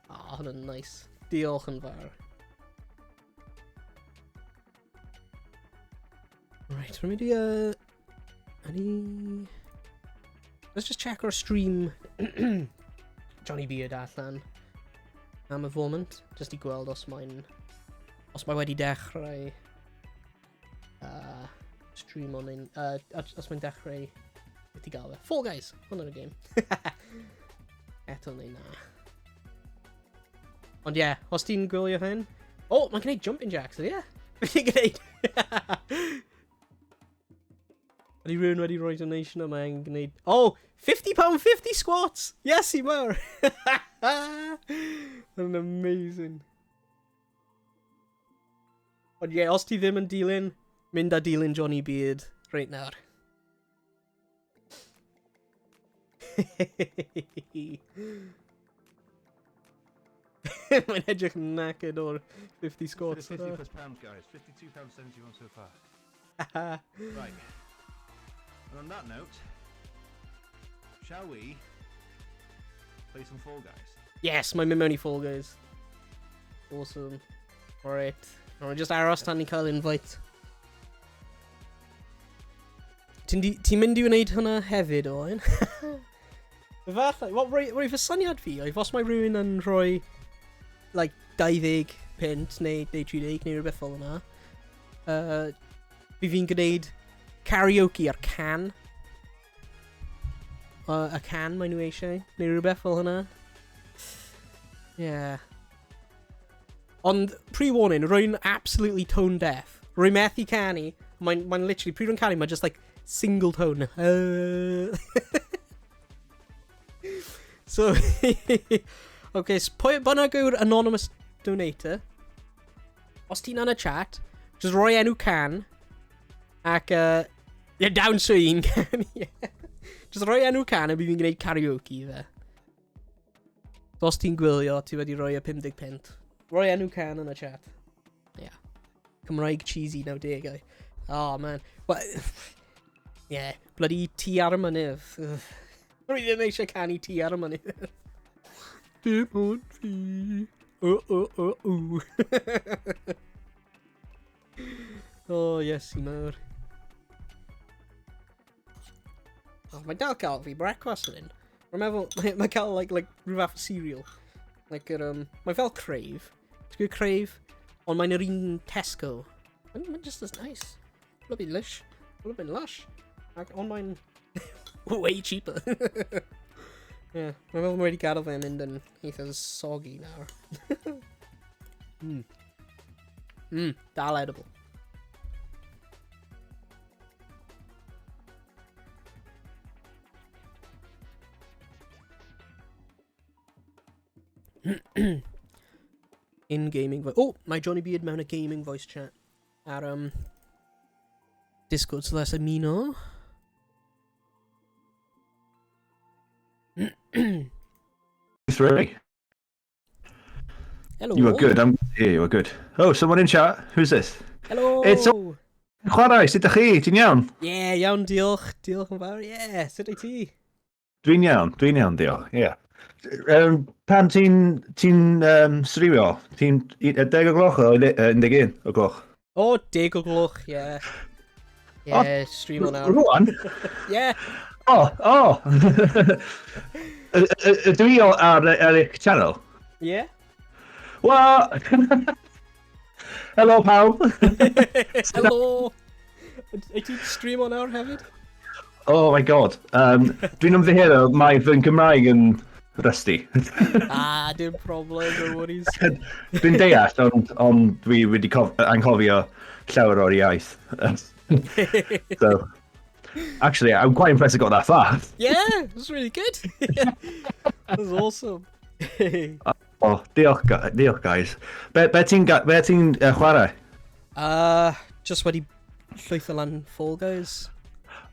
Oh, hwnna'n nice. Diolch yn fawr. Right, rwy'n mynd i... Any... Let's just check our stream Johnny Beard allan am y foment, just i gweld os mae wedi dechrau stream on ein, os mae'n dechrau beth i gael e. Fall Guys, hwnna'n y game. Eto neu na. Ond ie, yeah, os ti'n gwylio hyn... Oh, mae'n gwneud jumping jacks, ydy e? Beth ti'n gwneud? Ydy rhywun wedi rhoi donation yma yn gwneud... Oh, £50 50 squats! Yes, i mawr! Mae'n amazing. Ond ie, yeah, os ti ddim yn dilyn, mynd a dilyn Johnny Beard reit nawr. Mae'n edrych knackered o'r 50 squats. For the 50 plus pounds, guys. £52.71 so far. Right. And on that note, shall we play some Fall Guys? Yes, mae'n mynd mewn i Fall Guys. Awesome. Alright. Alright, just aros tan ni cael invite. Ti'n ti mynd i wneud hwnna hefyd, Owen? Efallai, wel, roi fy syniad fi, oedd os mae rhywun yn rhoi, like, 20 punt neu 30 neu rhywbeth fel yna, fi fi'n gwneud karaoke ar can. Y can mae nhw eisiau, neu rhywbeth fel hynna. Yeah. Ond, pre-warning, rwy'n absolutely tone deaf. Rwy'n methu canu, mae'n literally, pryd rwy'n canu, mae'n just like single tone. So, okay, so pwy bynnag yw'r anonymous donator, os ti'n yn y chat, just rhoi enw can, ac, yeah, dawnsio un can, yeah. Just rhoi enw can a bydd fi'n gwneud karaoke fe. So os ti'n gwylio, ti wedi rhoi y 50 punt. Rhoi enw can yn y chat. Yeah. Cymraeg cheesy 90au. Oh, man. Well, yeah, bloody Tŷ ar y Mynydd. Ugh. Rwy ddim eisiau canu Tŷ ar y Mynydd. Dim ond fi. O, o, o, o. Oh, yes, i mawr. Oh, mae dal cael fi brecwast yn hyn. Rwy'n meddwl, mae cael like, rhyw fath o cereal. Like, mae fel Crave. Ti'n gwybod Crave? Ond mae'n yr un Tesco. Mae'n just as nice. Bloody lush. Bloody lush. Ac ond mae'n way cheaper. Yeah, mae'n meddwl mae wedi gadael fe mynd yn eitha soggy nawr. Dal edible. In gaming voice. Oh, mae Johnny Beard mewn y gaming voice chat ar Discord, so that's ymuno. Three. Hello. You are good. I'm here. You are good. Oh, someone in chat. Who's this? Hello. It's Chwarae, sut ydych chi? Ti'n iawn? Yeah, iawn, diolch. Diolch yn fawr. Yeah, sut wyt ti? Dwi'n iawn, dwi'n iawn, diolch. Yeah. Pan ti'n streamio? Ti'n 10 o gloch o 11 o gloch? O, 10 o gloch, yeah. Yeah, stream o nawr. Rwan? Yeah. O! Ydw i ar eich channel? Yeah. Well, hello pawb. Hello. Wyt ti'n stream o nawr hefyd? Oh my God. Dwi'n ymddiheuro, mae fy Nghymraeg yn rusty. Ah, dim problem, no worries. Dwi'n deall, ond dwi wedi anghofio llawer o'r iaith. So, actually, I'm quite impressed I got that far. Yeah, it was really good. That was awesome. Oh, diolch, diolch guys. Be ti'n chwarae? Just wedi llwytho lan Fall Guys.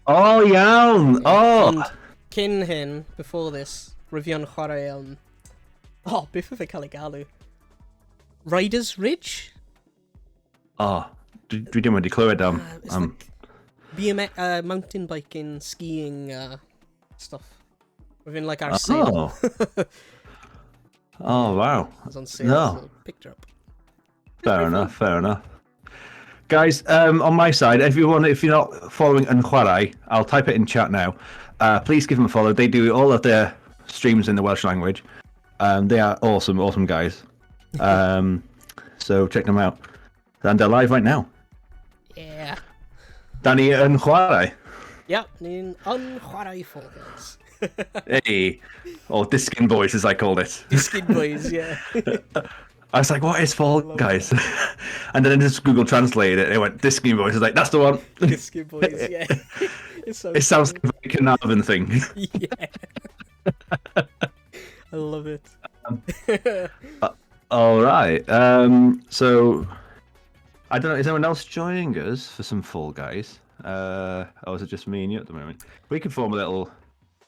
Oh, iawn! Oh! Ond cyn hyn, before this, rwy fi yn chwarae. Oh, beth oedd e cael ei galw? Riders Ridge? Oh, dwi ddim wedi clywed am... It's am like BMX, mountain biking, skiing, stuff. Rwy fi'n like ar sale. Oh. Oh, wow. It was on sale, No. so picked her up. Fair enough, fair enough. Guys, on my side, if you want, if you're not following Yn Chwarae, I'll type it in chat now. Please give them a follow. They do all of their streams in the Welsh language. They are awesome, awesome guys. So check them out. And they're live right now. Yeah. Danny yn chwarae. Yep, ni'n yn chwarae Fall Guys. Hey, or Diskin Boys as I called it. Diskin Boys, yeah. I was like, "What is Fall Guys?" And then I just Google Translate it, and it went Diskin Boys. I was like, "That's the one." Diskin Boys, yeah. It's so It sounds like a Carnarvon thing. Yeah. I love it. All right. So I don't know. Is anyone else joining us for some Fall Guys? Or is it just me and you at the moment? We could form a little.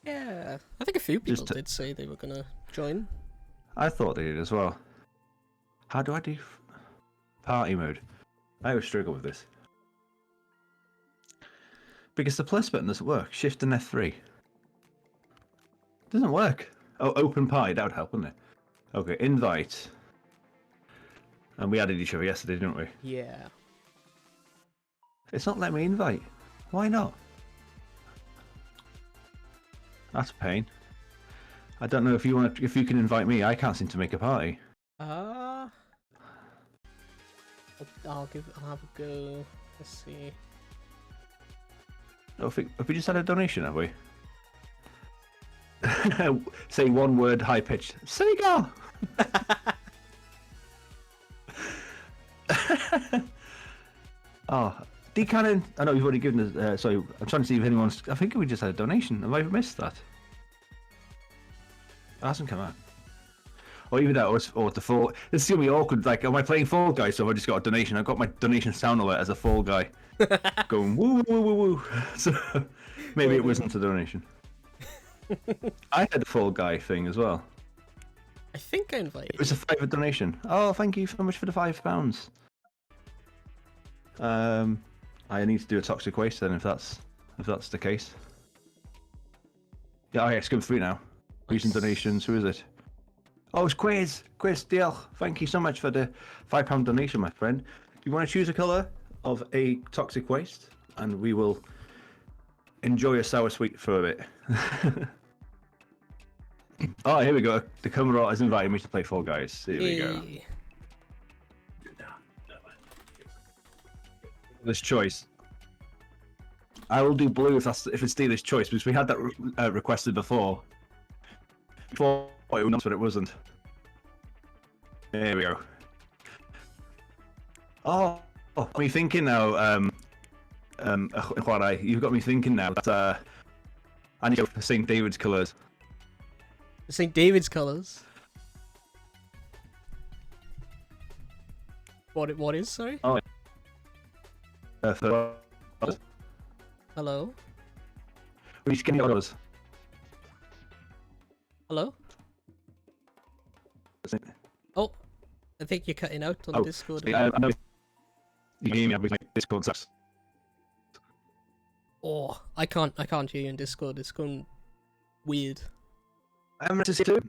Yeah, I think a few people Just to- did say they were gonna join. I thought they did as well. How do I do party mode? I always struggle with this. Because the plus button doesn't work. Shift and F3. Doesn't work. Oh, open party. That would help, wouldn't it? Okay, invite. And we added each other yesterday, didn't we? Yeah. It's not letting me invite. Why not? That's a pain. I don't know if you want to, if you can invite me. I can't seem to make a party. I'll have a go. Let's see. Oh, have we just had a donation, have we? Say one word, high pitched. Sega. Oh, D Cannon. I know you've already given us. Sorry, I'm trying to see if anyone's. I think we just had a donation. Have I missed that? It hasn't come out. Or even that, or the Fall. This is gonna be awkward. Like, am I playing Fall Guy? So have I just got a donation. I've got my donation sound alert as a Fall Guy, going woo woo woo woo. So maybe it wasn't a donation. I had the Fall Guy thing as well. I think I invited. It was a fiver donation. Oh, thank you so much for the £5. I need to do a toxic waste then, if that's the case. Yeah, oh yeah, it's come through now. Recent donations. Who is it? Oh, it's Quiz. Quiz, diolch. Thank you so much for the £5 donation, my friend. Do you want to choose a colour of a toxic waste? And we will enjoy a sour sweet for a bit. Oh, here we go. The Cymro has invited me to play Fall Guys. Here we go. Hey. This choice. I will do blue if it's dealer's choice, because we had that requested before. Before it was, but it wasn't. There we go. Oh, me thinking now. Chwarae, you've got me thinking now that I need to go for St. David's colours. St. David's colours. What? What is? Sorry. Oh. For... Hello. We just get colours. Hello. Oh, I think you're cutting out on Oh, Discord. I know you hear me. Discord sucks. Oh, I can't hear you in Discord. It's going weird. I'm to see too.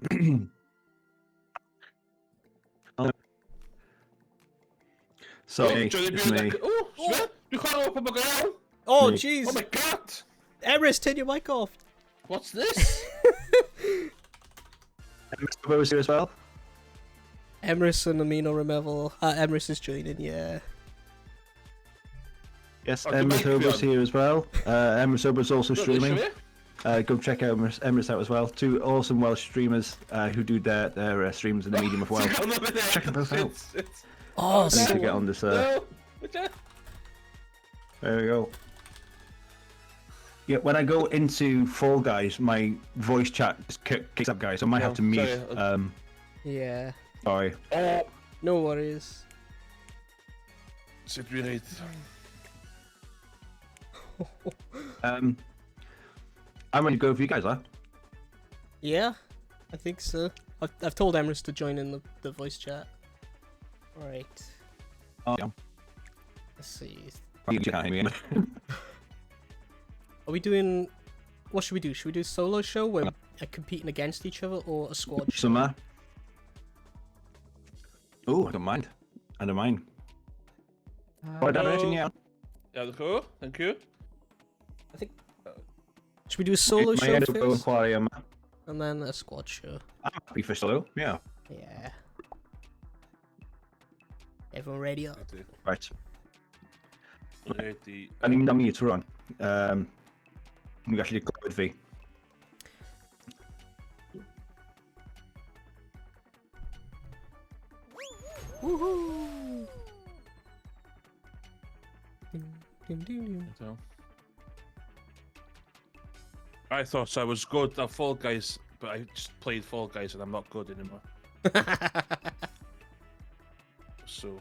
Sorry, it's me. Oh, dwi'n chwarae o pobl go. Oh, Me. jeez. Oh my god! Emrys, turn your mic off. What's this? Emrys was here as well. Emrys and Amino Remevel. Emrys is joining, yeah. Yes, Oh, Emrys good Hober's here as well. Emrys Hober's also streaming. Look, Go check out Emrys out as well. Two awesome Welsh streamers who do their streams in the medium of Welsh. Check them both out. Oh, I need to get on this. No. There we go. Yeah, when I go into Fall Guys, my voice chat just kicks up, guys. I might have to mute. Sorry. Yeah. Sorry. Oh. No worries. Sut dwi'n neud? I'm ready to go for you guys, huh? Yeah, I think so. I've told Emrys to join in the voice chat. All right. Oh, yeah. Let's see. You can't hear me. Are we doing? What should we do? Should we do a solo show where we're competing against each other, or a squad show? Summer. Oh, I don't mind. I don't mind. Right, yeah. Yeah, cool. Thank you. I think. Should we do a solo show first, and then a squad show? I'm happy for solo. Yeah. Yeah. Everyone ready up? Right. Ready. I mean, I'm here to run. We actually clywed fi. Woohoo! Ding, ding, ding, ding. I thought I was good at Fall Guys, but I just played Fall Guys and I'm not good anymore. So...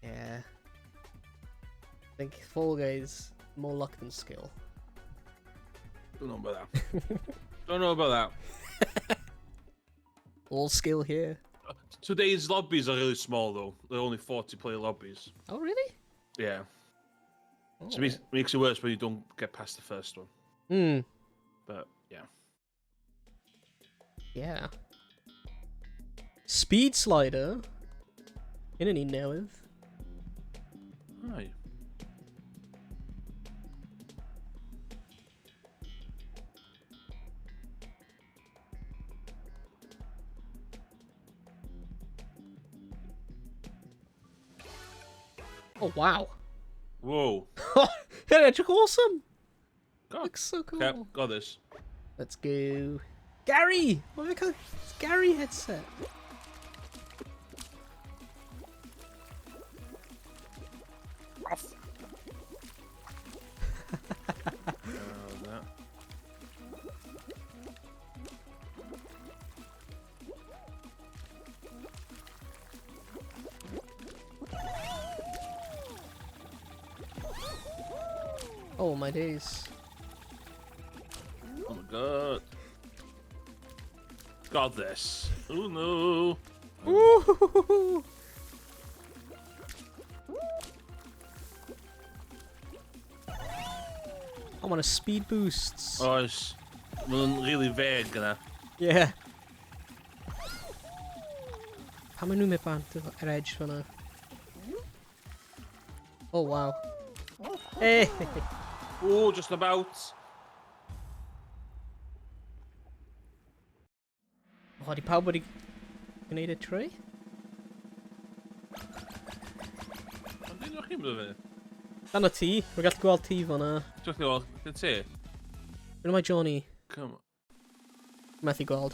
Yeah. I think Fall Guys, more luck than skill. Don't know about that. Don't know about that. All skill here. Today's lobbies are really small though. They're only 40 player lobbies. Oh, really? Yeah. Oh. So it makes it worse when you don't get past the first one. Hmm. But yeah. Yeah. Speed slider. Hynny'n un newydd. Right. Oh wow. Whoa. Hynny'n edrych awesome. God. Looks so cool. Okay, got this. Let's go. Gary! What have we got? It's Gary headset. Off. That. Oh my days. Oh my god. Got this. Oh no. Ooh. I want a speed boosts. Oes. Maen nhw'n really vague yna. Yeah. Pam maen nhw'n mynd bant ar edge fan'na? Oh wow. Hey! Oh, just about. Oh, di pawb wedi gwneud y trwy? Ond dwi'n chi'n mynd fyny. Dan o ti. Rwy'n gallu gweld ti fan'na. Dwi'n chi'n gweld, dyn ti? Rwy'n mae Johnny. Come on. Methu gweld.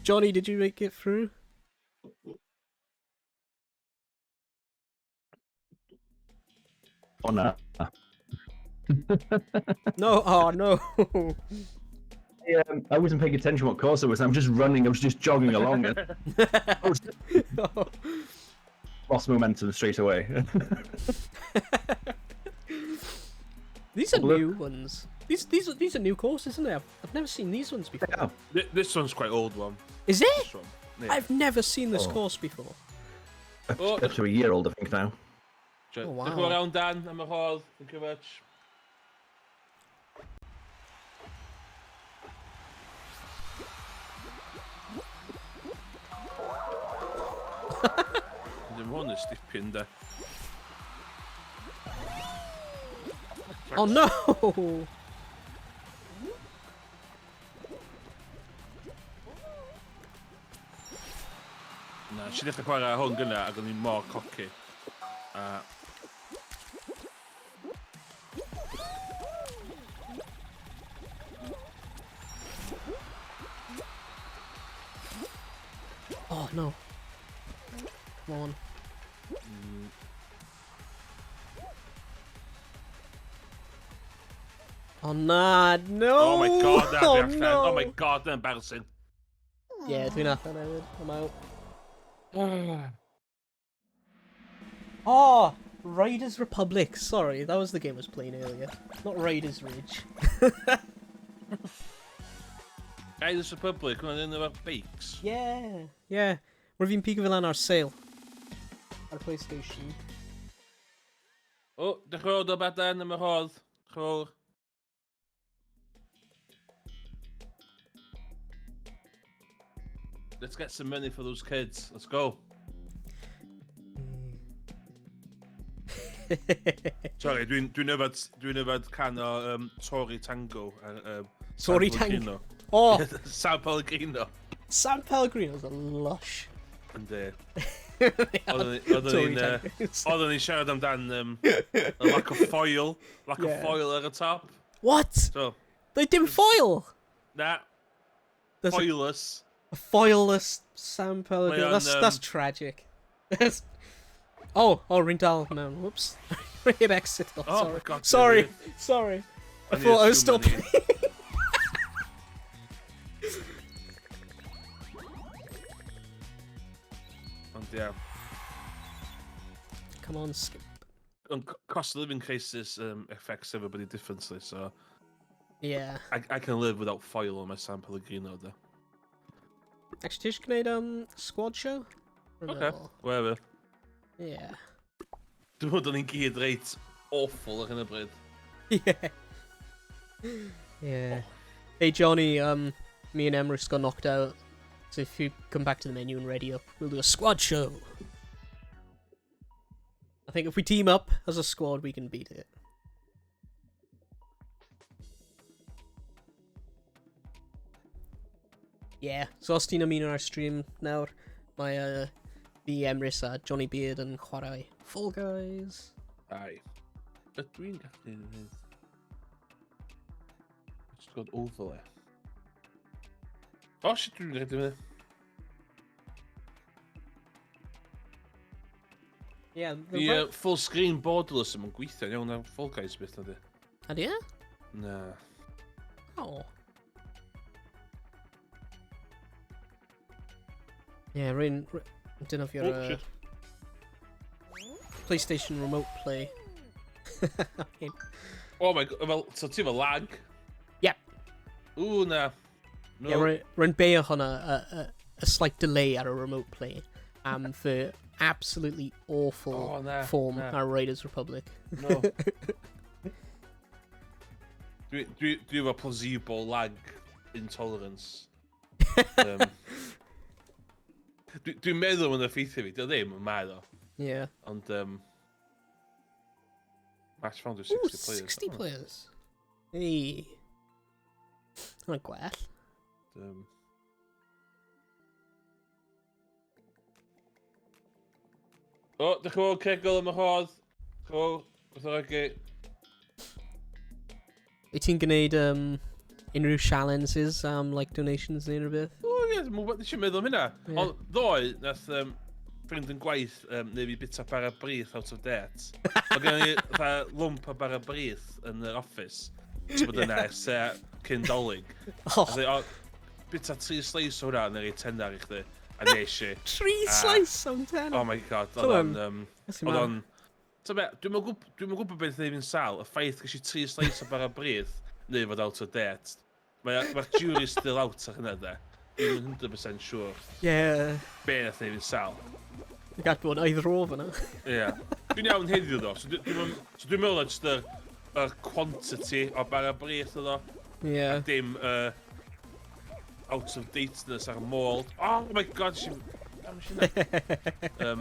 Johnny, did you make it through? Oh na. No, oh no. I wasn't paying attention what course it was. I'm just running. I was just jogging along. And I was No. lost momentum straight away. These are Look. new ones. These are new courses, isn't they? I've never seen these ones before. Yeah. This one's quite old one. Is it? This one. Yeah. I've never seen this Oh. course before. Up, Oh. up to a year old, I think now. Oh, wow. Diolch yn fawr iawn, Dan, am y rhodd. Thank you very much. Ddim hwn yn stipyn, de. Oh no! Na, nes i ddechrau chwarae hwn gynna ac o'n i'n mor cocky. A Oh no. Come on. Oh na, no! Oh my god, na, oh, fi allan. no. Oh my god, that's embarrassing. Yeah, dwi'n allan hefyd. I'm out. Oh, Riders Republic. Sorry, that was the game I was playing earlier. Not Riders Ridge. Riders Republic, hwnna'n un o'r bikes. Yeah. Yeah. Rwy'n fi'n pigo fel lan ar sale. Ar PlayStation. O, oh, diolch yn fawr o Badan am y rhodd. Diolch yn fawr. Let's get some money for those kids. Let's go. Sorry, dwi'n dwi yfed, dwi yfed can o Tori Tango. San Tori Tango? Pellegrino. Oh, San Pellegrino. San Pellegrino's a lush. Yndi. Oedden ni'n oedden ni'n siarad amdan y lack of foil. Lack Yeah. of foil ar y top. What? So, They dim foil! na, There's foilless. a foilless San Pellegrino. Mae o'n, That's tragic. That's... Oh, rwy'n dal mewn. Whoops. Rwy'n exit. Oh, Oh sorry. my God, Sorry, David. sorry. I I thought I needed was too still many. playing. On skip. Ond cost of living crisis affects everybody differently, so Yeah. I can live without foil on my San Pellegrino, de. Actually, ti eisiau gwneud squad show? Rwy'n Okay. meddwl. Whatever. Yeah. Dwi'n meddwl ni'n gyd reit awful ar hyn o bryd. Yeah. Yeah. Hey Johnny, me and Emrys got knocked out. So if you come back to the menu and ready up, we'll do a squad show. I think if we team up as a squad, we can beat it. Yeah, so os ti'n ymuno ar stream nawr, mae fi, Emrys a Johnny Beard yn chwarae Fall Guys. Ai. Ydw i'n gallu gwneud? Just got overlay. O, shit, dwi'n gallu gwneud. Yeah, The full screen borderless yn gweithio'n iawn ar Fall Guys beth na di. Ydy e? Na. Oh. Yeah, rwy'n... Defnyddio'r Oh, shit. PlayStation Remote Play. Oh my God, well, so ti efo lag? Yep. Ww, na. No. Yeah, rwy'n beio hwnna a slight delay ar y remote play am fy absolutely awful Oh, na, form na. ar Riders Republic. No. Dwi efo placebo lag intolerance. Dwi'n meddwl mae'n effeithio fi, dio ddim, mae o. Ond, match found with 60 Ooh, players. 60 Oh, players. Hey. Hwnna'n gwell. O, dych chi'n gweld cegol am y rhodd? Dych chi'n gweld? Gwrthwynebu. Wyt ti'n gwneud unrhyw challenges am like donations neu unrhyw beth? O, ie, dwi'n gwybod, nes i'n meddwl am hynna. Ie. Ond ddoe, nath ffrind yn gwaith neu fi bita bara brith out of date. Mae gen i fatha lwmp o bara brith yn yr office. Ti'n bod yna ers cyn Dolig. Oh, A dweud, "O, bita tri slice o hwnna yn yr ei tennar i chdi." A nes i. tri Ah. slice am ten. Oh my God, So, oedd o'n... That's Oedd o'n... Ti'n be, dwi'm yn gwybod beth wneud fi'n sal, y ffaith ges i tri slice o bara brith, neu fod out of date. Mae'r jury still out ar hynna, de. Dwi'n 100% siŵr be nath wneud fi'n sal. Gall bod either or fyna. Ie. Yeah. Dwi'n iawn heddiw, ddo. So so dwi'n meddwl na jyst yr quantity o bara brith oedd o. Dim out of dateness ar y mold. Oh my God, si... Pam nes i na?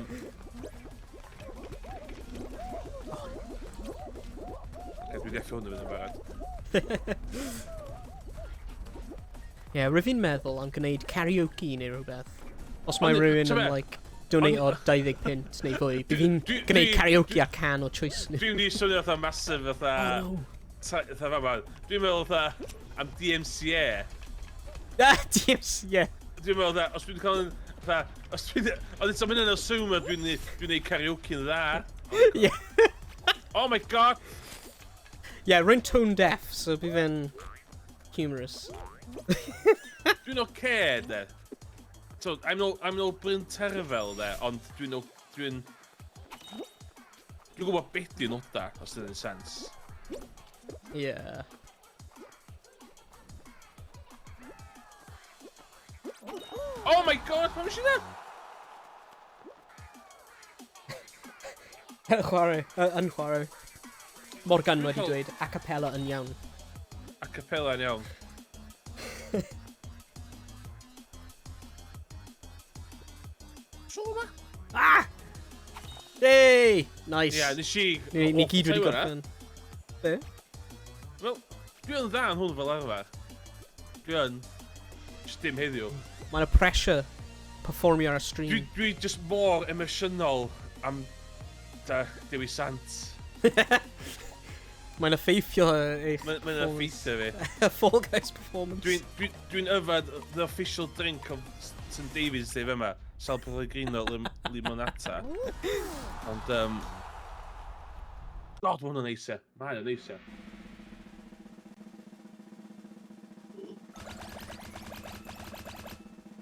Okay, dwi'n gallu hwn yn fynd yn barod. Yeah, rwy'n fi'n meddwl am gwneud karaoke neu rhywbeth. Os mae Ond, rhywun t'be, yn, like, donate o 20 punt neu fwy, bydd fi'n gwneud karaoke a can o choice nhw. Dwi'n di swnio fatha massive fatha... Oh, no. Fatha fama. Dwi'n meddwl fatha am DMCA. Ah, DMC, yeah. Dwi'n meddwl fatha, os dwi'n cael yn... Fatha, os dwi'n... Ond eto mynd yn assume dwi'n neud karaoke yn dda. Yeah. Oh my God! Yeah, rwy'n tone deaf, so bydd fe'n humorous. Dwi'n okay, de. So, I'm no Bryn Terfel, de, ond dwi'n gwybod beth di'n noda, os dyna'n sense. Yeah. Oh my God, pam eisiau na? Chwarae, yn chwarae. Morgan wedi dweud a cappella yn iawn. A cappella yn iawn. So ma? Ah! Hey! Nice. Ie, yeah, nes i... Ni gyd wedi Awful gorffen. Be? Wel, dwi yn dda yn hwn fel arfer. Dwi yn. Just dim heddiw. Mae'n y pressure performio ar y stream. Dwi just mor emosiynol am da Dewi Sant. Mae'n effeithio eich Mae'n effeithio fi. Fall Guys performance. Dwi yfed the official drink of St David's Day fyma. Sal Pellegrino Limonata. Ond, God, mae hwnna'n neis, ie. Mae hwnna'n neis, ie.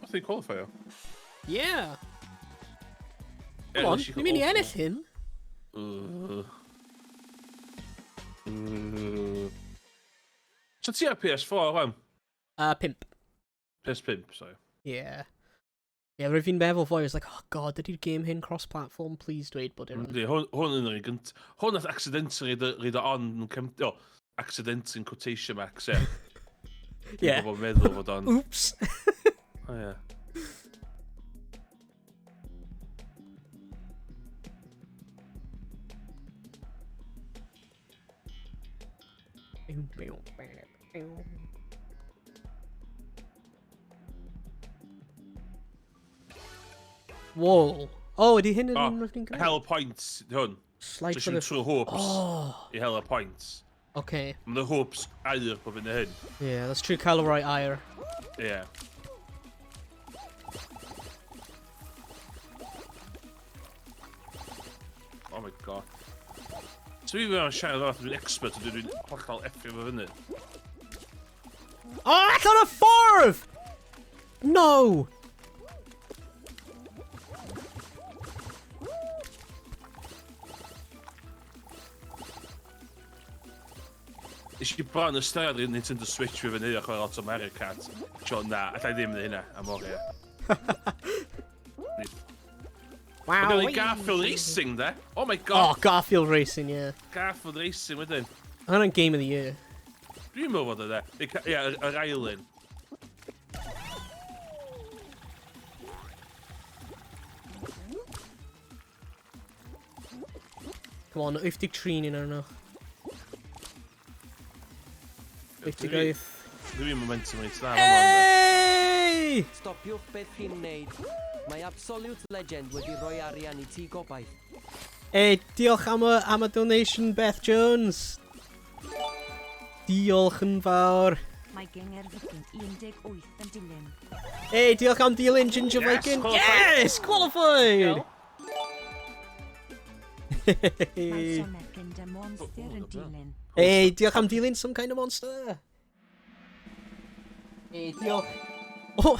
What's they qualify o? Yeah. Ie, Come on, nes i ni'n mynd i cael ennill hyn. So ti ar PS4, rwan? 5. PS5, sorry. Yeah. Yeah, rwyf fi'n meddwl fwy, I was like, oh god, ydy'r game hyn cross-platform? Please dweud bod e'n. Yndi, hwn, hwn yn yr un gynt... Hwn nath accidentally reid o on yn cem... O, accident in quotation marks, ie. Yeah. Dwi'n meddwl fod on. Oops! O, ie. Whoa. Oh, ydy hyn yn Oh, un rydyn ni'n gwneud? Hel points, di hwn. Slide So for the... eisiau trwy hoops Oh, i hel y points. okay. Mae the hoops aur bob yn hyn. Yeah, that's true cael y right air. Ie. Yeah. Oh my god. So fi fe'n siarad o'r dwi'n expert, ond dwi'n hollol effio fo fyny. Oh, allan y ffordd! No! Nes i bron ystyried i'r Nintendo Switch fi fyny a chwarae lot o Mario Kart. Tio, na, allai ddim neud hynna am oriau. Wow. Mae gen i Garfield Racing, de. Oh my Oh, god, Garfield Racing, yeah. Garfield Racing wedyn. Hwnna'n Game of the Year. Dwi'n meddwl fod o, de. Ie, yr ail un. Come on, 83 ni'n arno. 88. Dwi'n momentum reit dda. Hey! Stopiwch beth chi'n neud. Mae Absolute Legend wedi rhoi arian i ti gobaith. Hey, diolch am y, am y donation, Beth Jones. Diolch yn fawr. Mae Genger Viking 18 yn dilyn. Hey, diolch am dilyn Ginger Yes, Viking. qualified. Yes, qualified! Mae Somerkin de Monster yn dilyn. Hey, diolch am dilyn Some Kind of Monster. Hey, diolch. Oh,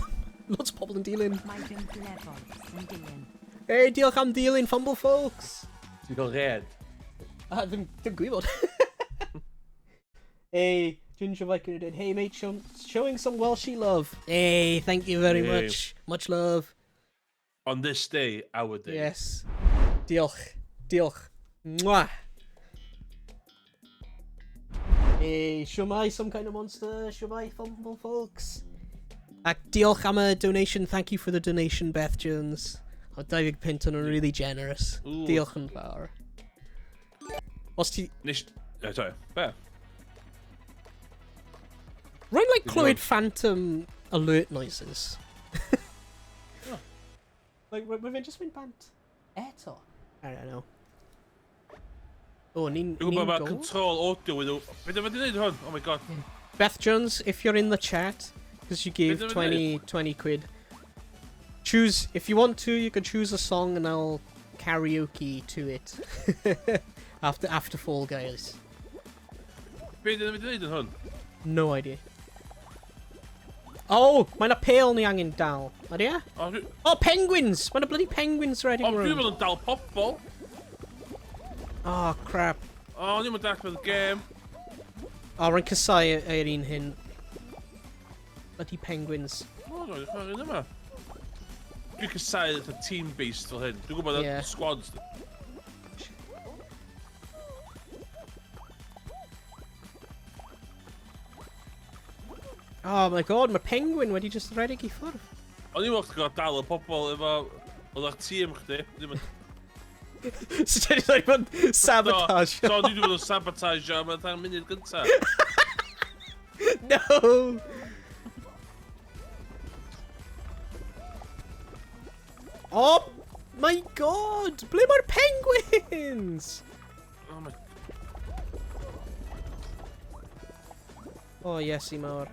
lots o pobl yn dilyn. Mae Gymglefol yn dilyn. Hey, diolch am dilyn Fumble Folks. Ti'n cael red. Ah, ddim, ddim gwybod. Hey, Ginger Viking did. Hey, mate, showing some Welshy love. Hey, thank you very Hey. much. Much love. On this day, our day. Yes. Diolch. Diolch. Mwah. Hey, shwmae, Some Kind of Monster. Shwmae, Fumble Folks. Ac diolch am y donation. Thank you for the donation, Beth Jones. O, David Pinton yn really generous. Ooh. Diolch yn fawr. Os ti... Nes... Sorry. Be? Rwy'n like Did you clywed phantom alert noises. Like, mae fe'n just mynd bant eto. I don't know. Oh, ni'n Dwi'n gwybod ni'n mae gold? control audio with... Be dwi'n mynd i wneud hwn? Oh my god. Beth Jones, if you're in the chat, because you gave Beth dwi'n 20, 20 quid, choose, if you want to, you can choose a song and I'll karaoke to it. After Fall Guys. Be dwi'n mynd i wneud yn hwn? No idea. Oh, mae'n a pale ni angen dal. Ydy e? O, Oh, penguins! Mae'n a bloody penguins riding o, dwi'n round. meddwl yn dal pobl. Oh, crap. O, o'n i'n mynd all y gêm. Oh, rwy'n casau yr un hyn. Bloody penguins. O, dwi'n chwarae un yma. Dwi'n casau y team-based fel hyn. Dwi'n gwybod Ie. yeah. squads. Oh my god, mae penguin wedi just redeg i ffwrdd. O'n i'n meddwl chdi gorfod dal y pobl efo... Oedd ar tîm chdi. Ddim yn... So ti wedi bod yn sabotage. So, dwi wedi bod yn sabotage am y munud gynta. No! Oh my god! Ble mae'r penguins? Oh my... Oh, yes, i mawr.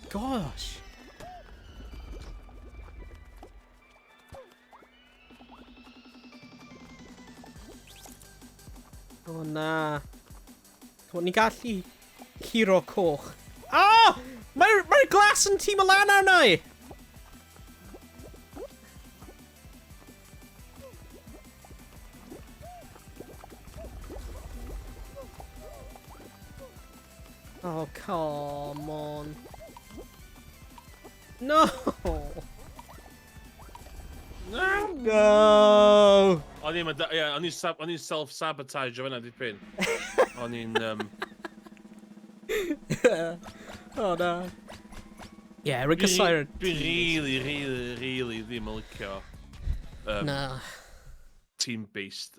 Gosh. Oh na. Come on, ni gallu curo coch. Ah! Mae'r mae glas yn tîm o lan arna i! Oh, come on. No! No! No! O'n i'n, ie, o'n i'n self-sabotage o fyna dipyn. O'n i'n, Oh, no. Yeah, rwy'n casáu'r... Dwi'n really, really, really ddim yn licio Na. team-based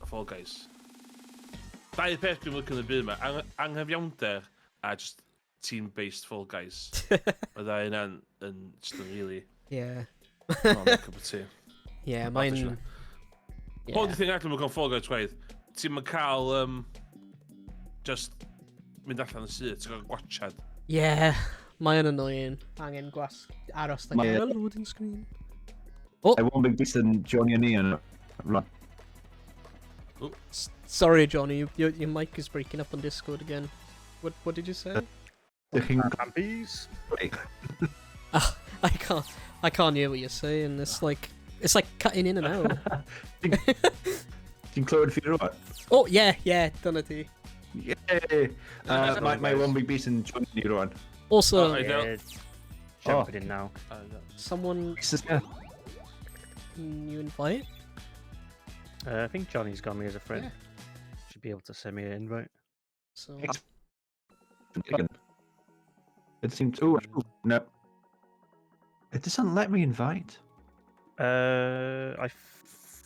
Fall Guys. Dau peth dwi'n licio yn y byd yma, anghyfiawnder a just team-based Fall Guys. Mae ddau yna'n yn just yn really not my cup of tea. Yeah, mae'n... siwr. Pob thing allan mae'n Fall Guys chwaith, ti'n mynd cael just mynd allan yn syth, ti'n cael gwachad. Yeah, mae'n annoying. Angen gwas aros like ar y loading screen. Oh! I won't be decent Johnny and Ian. Right. Sorry, Johnny, your mic is breaking up on Discord again. What did you say? Dych chi'n Ambies. I can't hear what you're saying. It's like cutting in and out. Ti'n clywed fi rwan? Oh yeah, dyna ti. Yay! Mae One Big Beast yn join ni rwan. Also, Oh, I don't- Yeah, jumping in now. Someone Yeah. can you invite? I think Johnny's got me as a friend. Should be able to send me an invite. So It seems. Oh no! It doesn't let me invite. I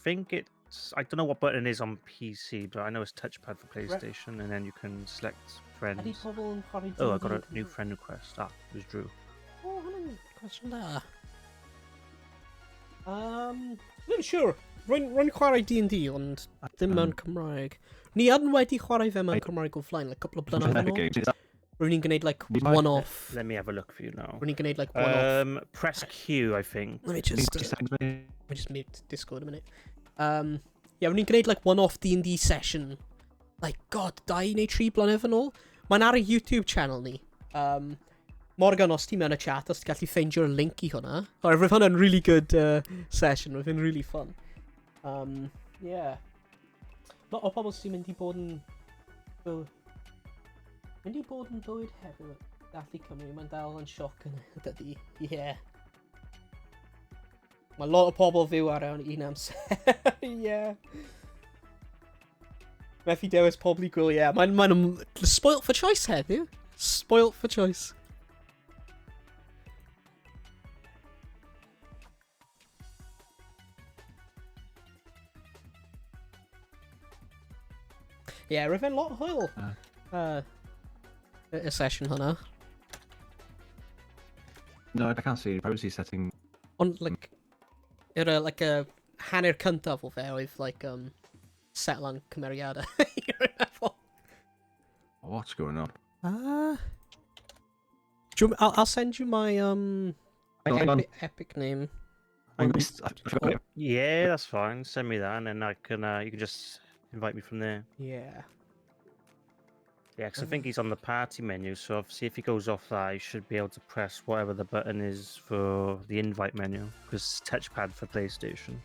think it's. I don't know what button it is on PC, but I know it's touchpad for PlayStation, and then you can select Ydy friends. pobl yn chwarae Oh, I got D&D a new friend request. Ah, it was Drew. Oh, hwnna'n cwestiwn da. Ddim yn siŵr. Rwy'n chwarae D&D, ond ddim mewn Cymraeg. Ni yn wedi chwarae fe mewn Cymraeg o flaen, like, couple of blynyddoedd yn ôl. Rwy'n ni'n gwneud, like, one-off. Let me have a look for you now. Rwy'n ni'n gwneud, like, one-off. Press Q, I think. Let me just mute Discord a minute. Yeah, rwy'n ni'n gwneud, like, one-off D&D session. Like, god, 2 neu 3 blynedd yn ôl. Mae'n ar y YouTube channel ni. Morgan, os ti mewn y chat, os ti'n gallu ffeindio'r link i hwnna. Or, roedd hwnna'n really good session, roedd hwnna'n really fun. Yeah. Lot o pobl sy'n mynd i bod yn bywyd heddiw dathlu Cymru, mae'n dal yn sioc yn dydy. Yeah. Mae lot o pobl fyw ar un amser. Yeah. Methu dewis pobl i gwylio. Yeah. Mae'n spoilt for choice heddiw. Spoilt for choice. Yeah, roedd fe'n lot o hwyl. Y session hwnna. No, I can't see privacy setting. Ond, like, yr, like, y hanner cyntaf o fe oedd, like, set lan cymeriadau. Rwy'n meddwl. What's going on? I'll send you my Hang on. Epic name. Hang on. I forgot it. Yeah, that's fine. Send me that, and then I can. You can just invite me from there. Yeah. Yeah, 'cause I think he's on the party menu, so obviously if he goes off that, he should be able to press whatever the button is for the invite menu, because touchpad for PlayStation.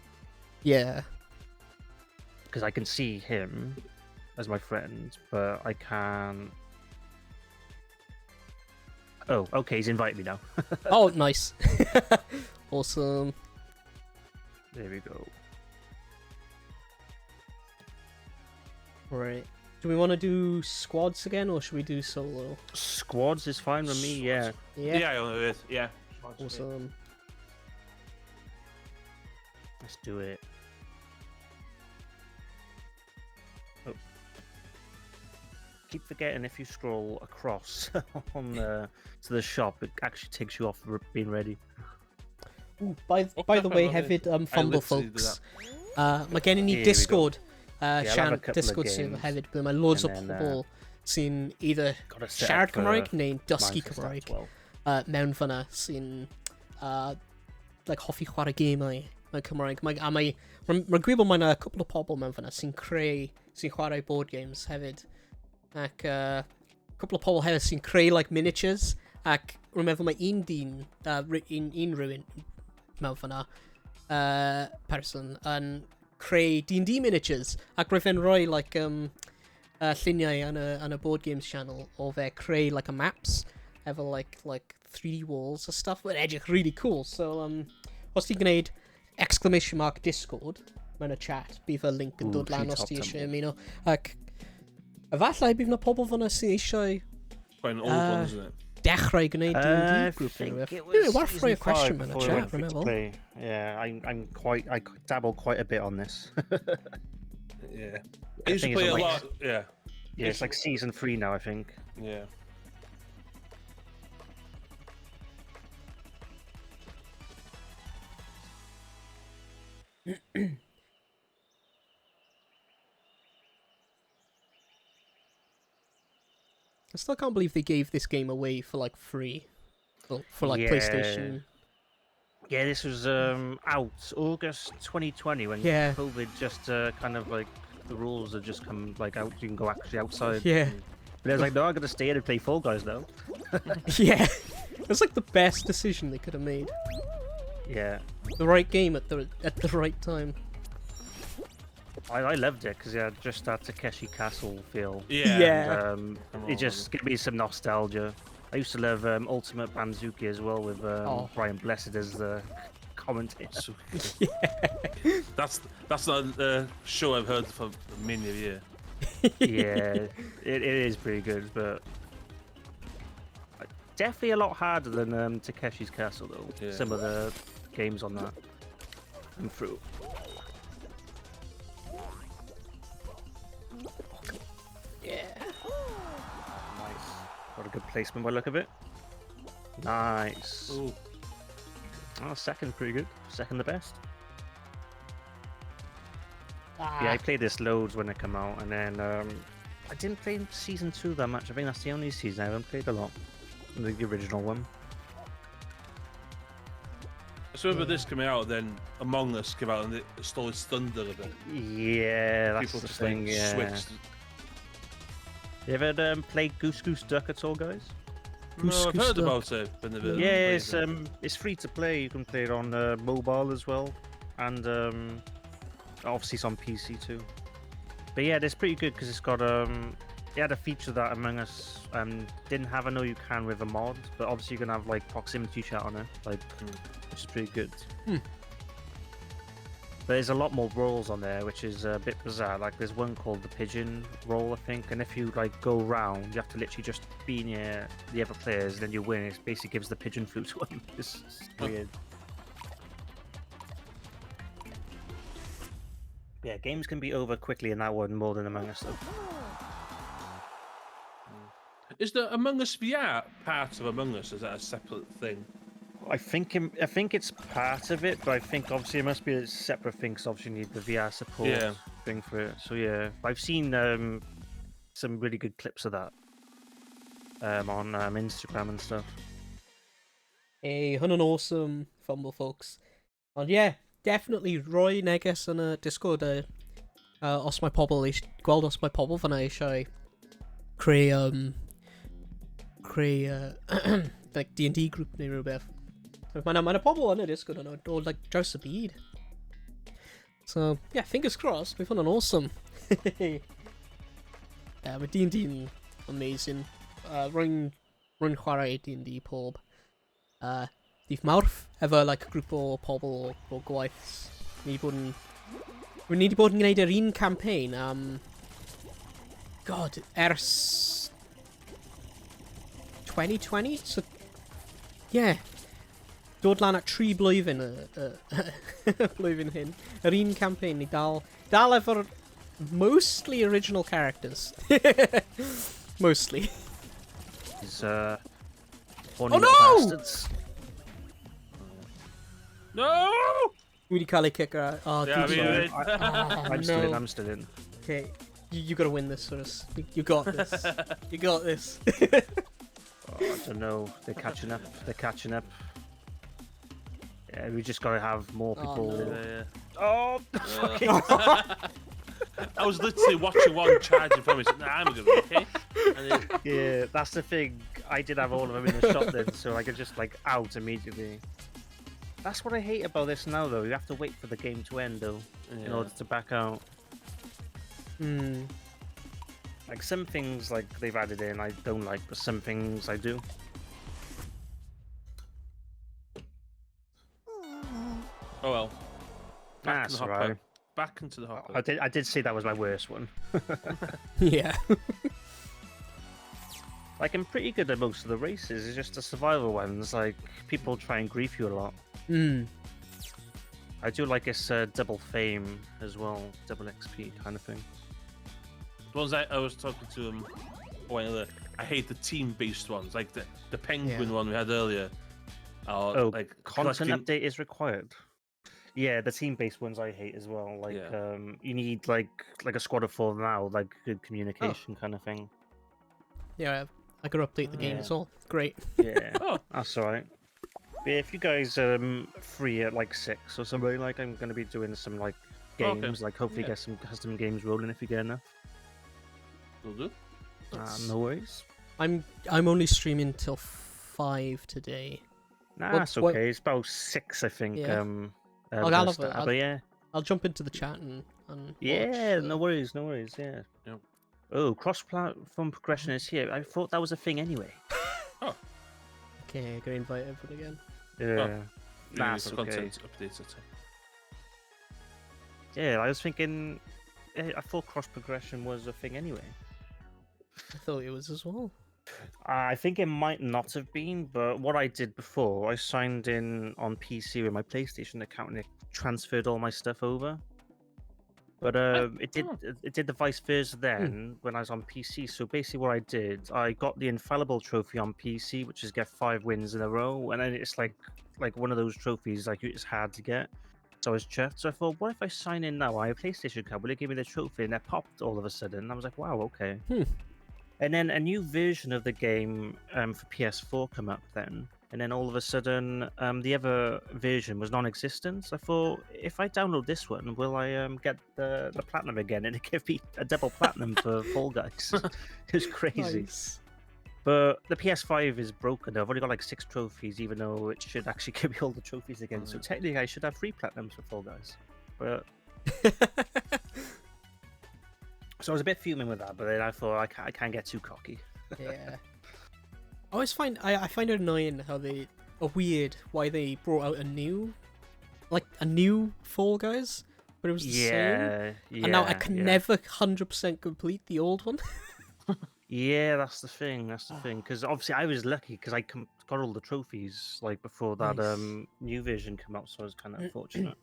Because I can see him as my friend, but I can't. Oh, okay, he's invited me now. Oh, nice. Awesome. There we go. Right. Do we want to do squads again, or should we do solo? Squads is fine with me, yeah. Yeah. Yeah, iawn hefyd, yeah. Awesome. Let's do it. Oh. Keep forgetting if you scroll across on the to the shop, it actually takes you off being ready. Ooh, by Oh, by the way, I hefyd, Fumble literally do folks. Mae gen i ni Here we go. Discord. Yeah, I'll have Sian a couple of Discord server games, hefyd, ble mae loads o and then, pobl sy'n either Gotta set siarad up, Cymraeg neu'n dysgu mine to start Cymraeg as well. Mewn fyna sy'n like, hoffi chwarae gemau mewn Cymraeg. Mae, a mae, mae'n ma gwybod bod mae'n cwpl o pobl mewn fyna sy'n creu, sy'n chwarae board games hefyd. Ac cwpl o pobl hefyd sy'n creu like, miniatures. Ac rwy'n meddwl mae un dyn, un rhywun mewn fyna, person, yn creu D&D miniatures. Ac roedd fe'n rhoi like, lluniau yn y Board Games channel o fe creu like a maps efo like 3D walls a stuff. Mae'n edrych really cool. So, os ti'n gwneud exclamation mark Discord mewn y chat, bydd y link yn dod lan os ti eisiau ymuno. Ac efallai bydd yna pobl fyna sydd eisiau Quite an old one, isn't it? Dechrau gwneud D&D group think neu rhywbeth. it Yeah, was werth rhoi season y question 5 mewn y before it chat, went rwy'n free to meddwl. play. Yeah, I dabble quite a bit on this. Yeah. I I used to think it's play a on, like, lot. Yeah. Yeah, it's like season 3 now, I think. Yeah. I still can't believe they gave this game away for like free. Well, for like Yeah. PlayStation. Yeah, this was out August 2020 when COVID just kind of like the rules had just come like out. You can go actually outside. Yeah. But I was like, no, I'm going to stay in and play Fall Guys though. Yeah. It's like the best decision they could have made. Yeah. The right game at the right time. I loved it because it had just that Takeshi Castle feel. Yeah. Yeah. And, Come it on. just gave me some nostalgia. I used to love Ultimate Banzuke as well with Oh. Brian Blessed as the commentator. So, Yeah. that's not a show I've heard for many a year. Yeah, it is pretty good, but definitely a lot harder than Takeshi's Castle though. Yeah. Some of the games on that and through. Yeah. Nice. Got a good placement by the look of it. Nice. Ooh. Oh, second, pretty good. Second the best. Yeah, I played this loads when it came out, and then I didn't play season 2 that much. I think that's the only season I haven't played a lot. The original one. I just remember this coming out, then Among Us came out, and it stole its thunder a bit. Yeah, that's People the just thing. like Yeah. switched. You ever played Goose Goose Duck at all, guys? Goose No, I've Goose heard Duck. about it, but never Yeah, played it. it's free to play. You can play it on mobile as well, and obviously it's on PC too. But yeah, it's pretty good because it's got it had a feature that Among Us didn't have. I know you can with a mod, but obviously you can have like proximity chat on it, which is pretty good. But there's a lot more roles on there, which is a bit bizarre. Like there's one called the pigeon role, I think, and if you go round, you have to literally just be near the other players, and then you win. It basically gives the pigeon food to them. It's weird. Yeah, games can be over quickly in that one more than Among Us, though. Is the Among Us VR part of Among Us? Is that a separate thing? I think it's part of it, but I think obviously it must be a separate thing because obviously you need the VR support thing for it. So yeah, I've seen some really good clips of that on Instagram and stuff. Hey, hwnna'n awesome, Fumble folks. Ond yeah, definitely rhoi neges yn y Discord os mae pobl gweld os mae pobl fyna eisiau creu like D&D group neu rhywbeth. Mae 'na pobl yn y Discord yno o like draws y byd. So, yeah, fingers crossed, bydd hwnna'n awesome. Yeah, mae D&D yn amazing. Rwy'n chwarae D&D pob dydd Mawrth, efo like, grŵp o pobl o gwaith. Ni wedi bod yn gwneud yr un campaign am... God, ers 2020? So, yeah. Dod lan at 3 blwyddyn y blwyddyn hyn. Yr un campaign ni dal efo'r mostly original characters. Mostly. Is horny Oh, little no! bastards. No! Dwi wedi cael ei kick out. Oh, Yeah, dwi I mean, wedi- Oh, I'm still in. no. I'm still in. Okay, you gotta win this, Cyrus. You got this. You got this. Oh, I don't know. They're catching up. They're catching up. Yeah, we just got to have more Oh, people. no. Yeah, Oh, yeah. I was literally watching one charging from me. Nah, I'm gonna be okay. And then, Yeah, that's the thing. I did have all of them in the shop then, so I could just out immediately. That's what I hate about this now, though. You have to wait for the game to end, though, in Yeah. order to back out. Like some things like they've added in I don't like, but some things I do. Oh well. Back in That's the hopper. alright. Back into the hopper. I did say that was my worst one. Yeah. Like I'm pretty good at most of the races. It's just the survival ones. Like people try and grief you a lot. Mm. I do like it's double fame as well, double XP kind of thing. The ones I was talking to earlier, I hate the team-based ones, like the penguin one we had earlier. Oh, like content collecting... update is required. Yeah, the team-based ones I hate as well. Like, you need like a squad of 4 now, like good communication kind of thing. Yeah, I could update the game as well. Great. Yeah, that's all right. But if you guys free at like 6 or something, like I'm gonna be doing some like games, like hopefully get some custom games rolling if you get enough. Will do. No worries. I'm only streaming till 5 today. Nah, that's okay. It's about 6, I think. Yeah. I'll jump into the chat and yeah, watch, no worries, no worries. Yeah. Yep. Oh, cross-platform progression is here. I thought that was a thing anyway. Oh. Okay, I'm gonna invite everyone again. Yeah. That's okay. Content updates it. Yeah, I was thinking. I thought cross progression was a thing anyway. I thought it was as well. I think it might not have been, but what I did before, I signed in on PC with my PlayStation account and it transferred all my stuff over. But it did the vice versa then when I was on PC. So basically what I did, I got the Infallible trophy on PC, which is get 5 wins in a row. And then it's like one of those trophies like it's hard to get. So I was chuffed. So I thought, what if I sign in now? I have a PlayStation card. Will it give me the trophy? And it popped all of a sudden. And I was like, wow, okay. And then a new version of the game for PS4 come up then. And then all of a sudden, the other version was non-existent. I thought, if I download this one, will I get the platinum again? And it gave me a double platinum for Fall Guys. It was crazy. Nice. But the PS5 is broken. I've only got like 6 trophies, even though it should actually give me all the trophies again. So technically, I should have 3 platinums for Fall Guys. But so I was a bit fuming with that, but then I thought I can't get too cocky. Yeah. I always find I find it annoying how they are weird why they brought out a new Fall Guys, but it was the same. Yeah, and now I can never 100% complete the old one. Yeah, that's the thing. That's the thing. Because obviously I was lucky because I got all the trophies like before that new version came out, so I was kind of fortunate.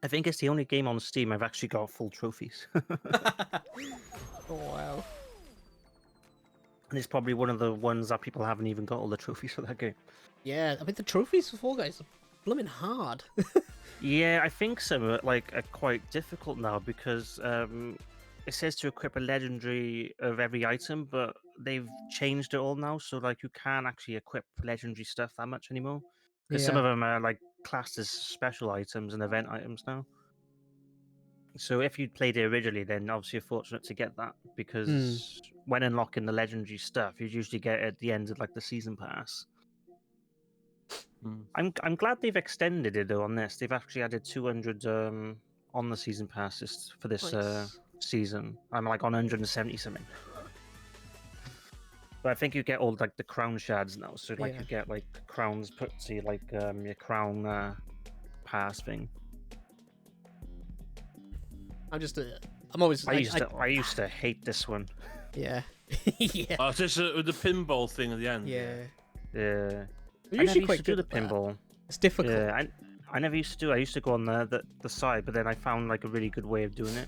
I think it's the only game on Steam I've actually got full trophies. Oh wow. And it's probably one of the ones that people haven't even got all the trophies for that game. Yeah, I mean, the trophies for Fall Guys are blooming hard. Yeah, I think some are, like, are quite difficult now because it says to equip a legendary of every item, but they've changed it all now, so like you can't actually equip legendary stuff that much anymore. Because some of them are like classed as special items and event items now. So if you'd played it originally, then obviously you're fortunate to get that because when unlocking the legendary stuff, you'd usually get it at the end of like the season pass. I'm glad they've extended it though on this. They've actually added 200 on the season passes for this season. I'm like on 170 something. But I think you get all like the crown shards now. So like you get like crowns put to like your crown pass thing. I'm just I'm always. I used to hate this one. Yeah. Yeah. Oh, just with the pinball thing at the end. Yeah. Yeah. We're usually quite good good at pinball. It's difficult. Yeah, I never used to do it. I used to go on the side, but then I found like a really good way of doing it.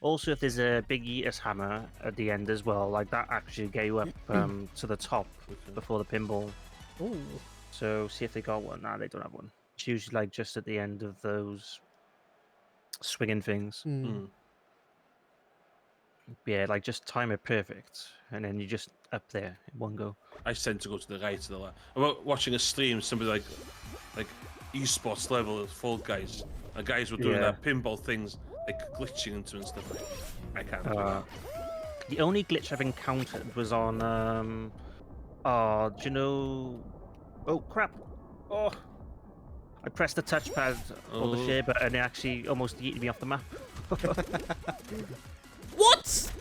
Also, if there's a big Yeetus hammer at the end as well, like that actually get you up to the top before the pinball. Ooh. So see if they got one. Nah, they don't have one. It's usually like just at the end of those swinging things. Yeah, like just time it perfect, and then you just up there in one go. I tend to go to the right to the left. I'm watching a stream, somebody like esports level of Fall Guys, and guys were doing that pinball things, like glitching into and stuff. Like, I can't do that. The only glitch I've encountered was on do you know? Oh crap! Oh, I pressed the touchpad or the share button, and it actually almost yeeted me off the map.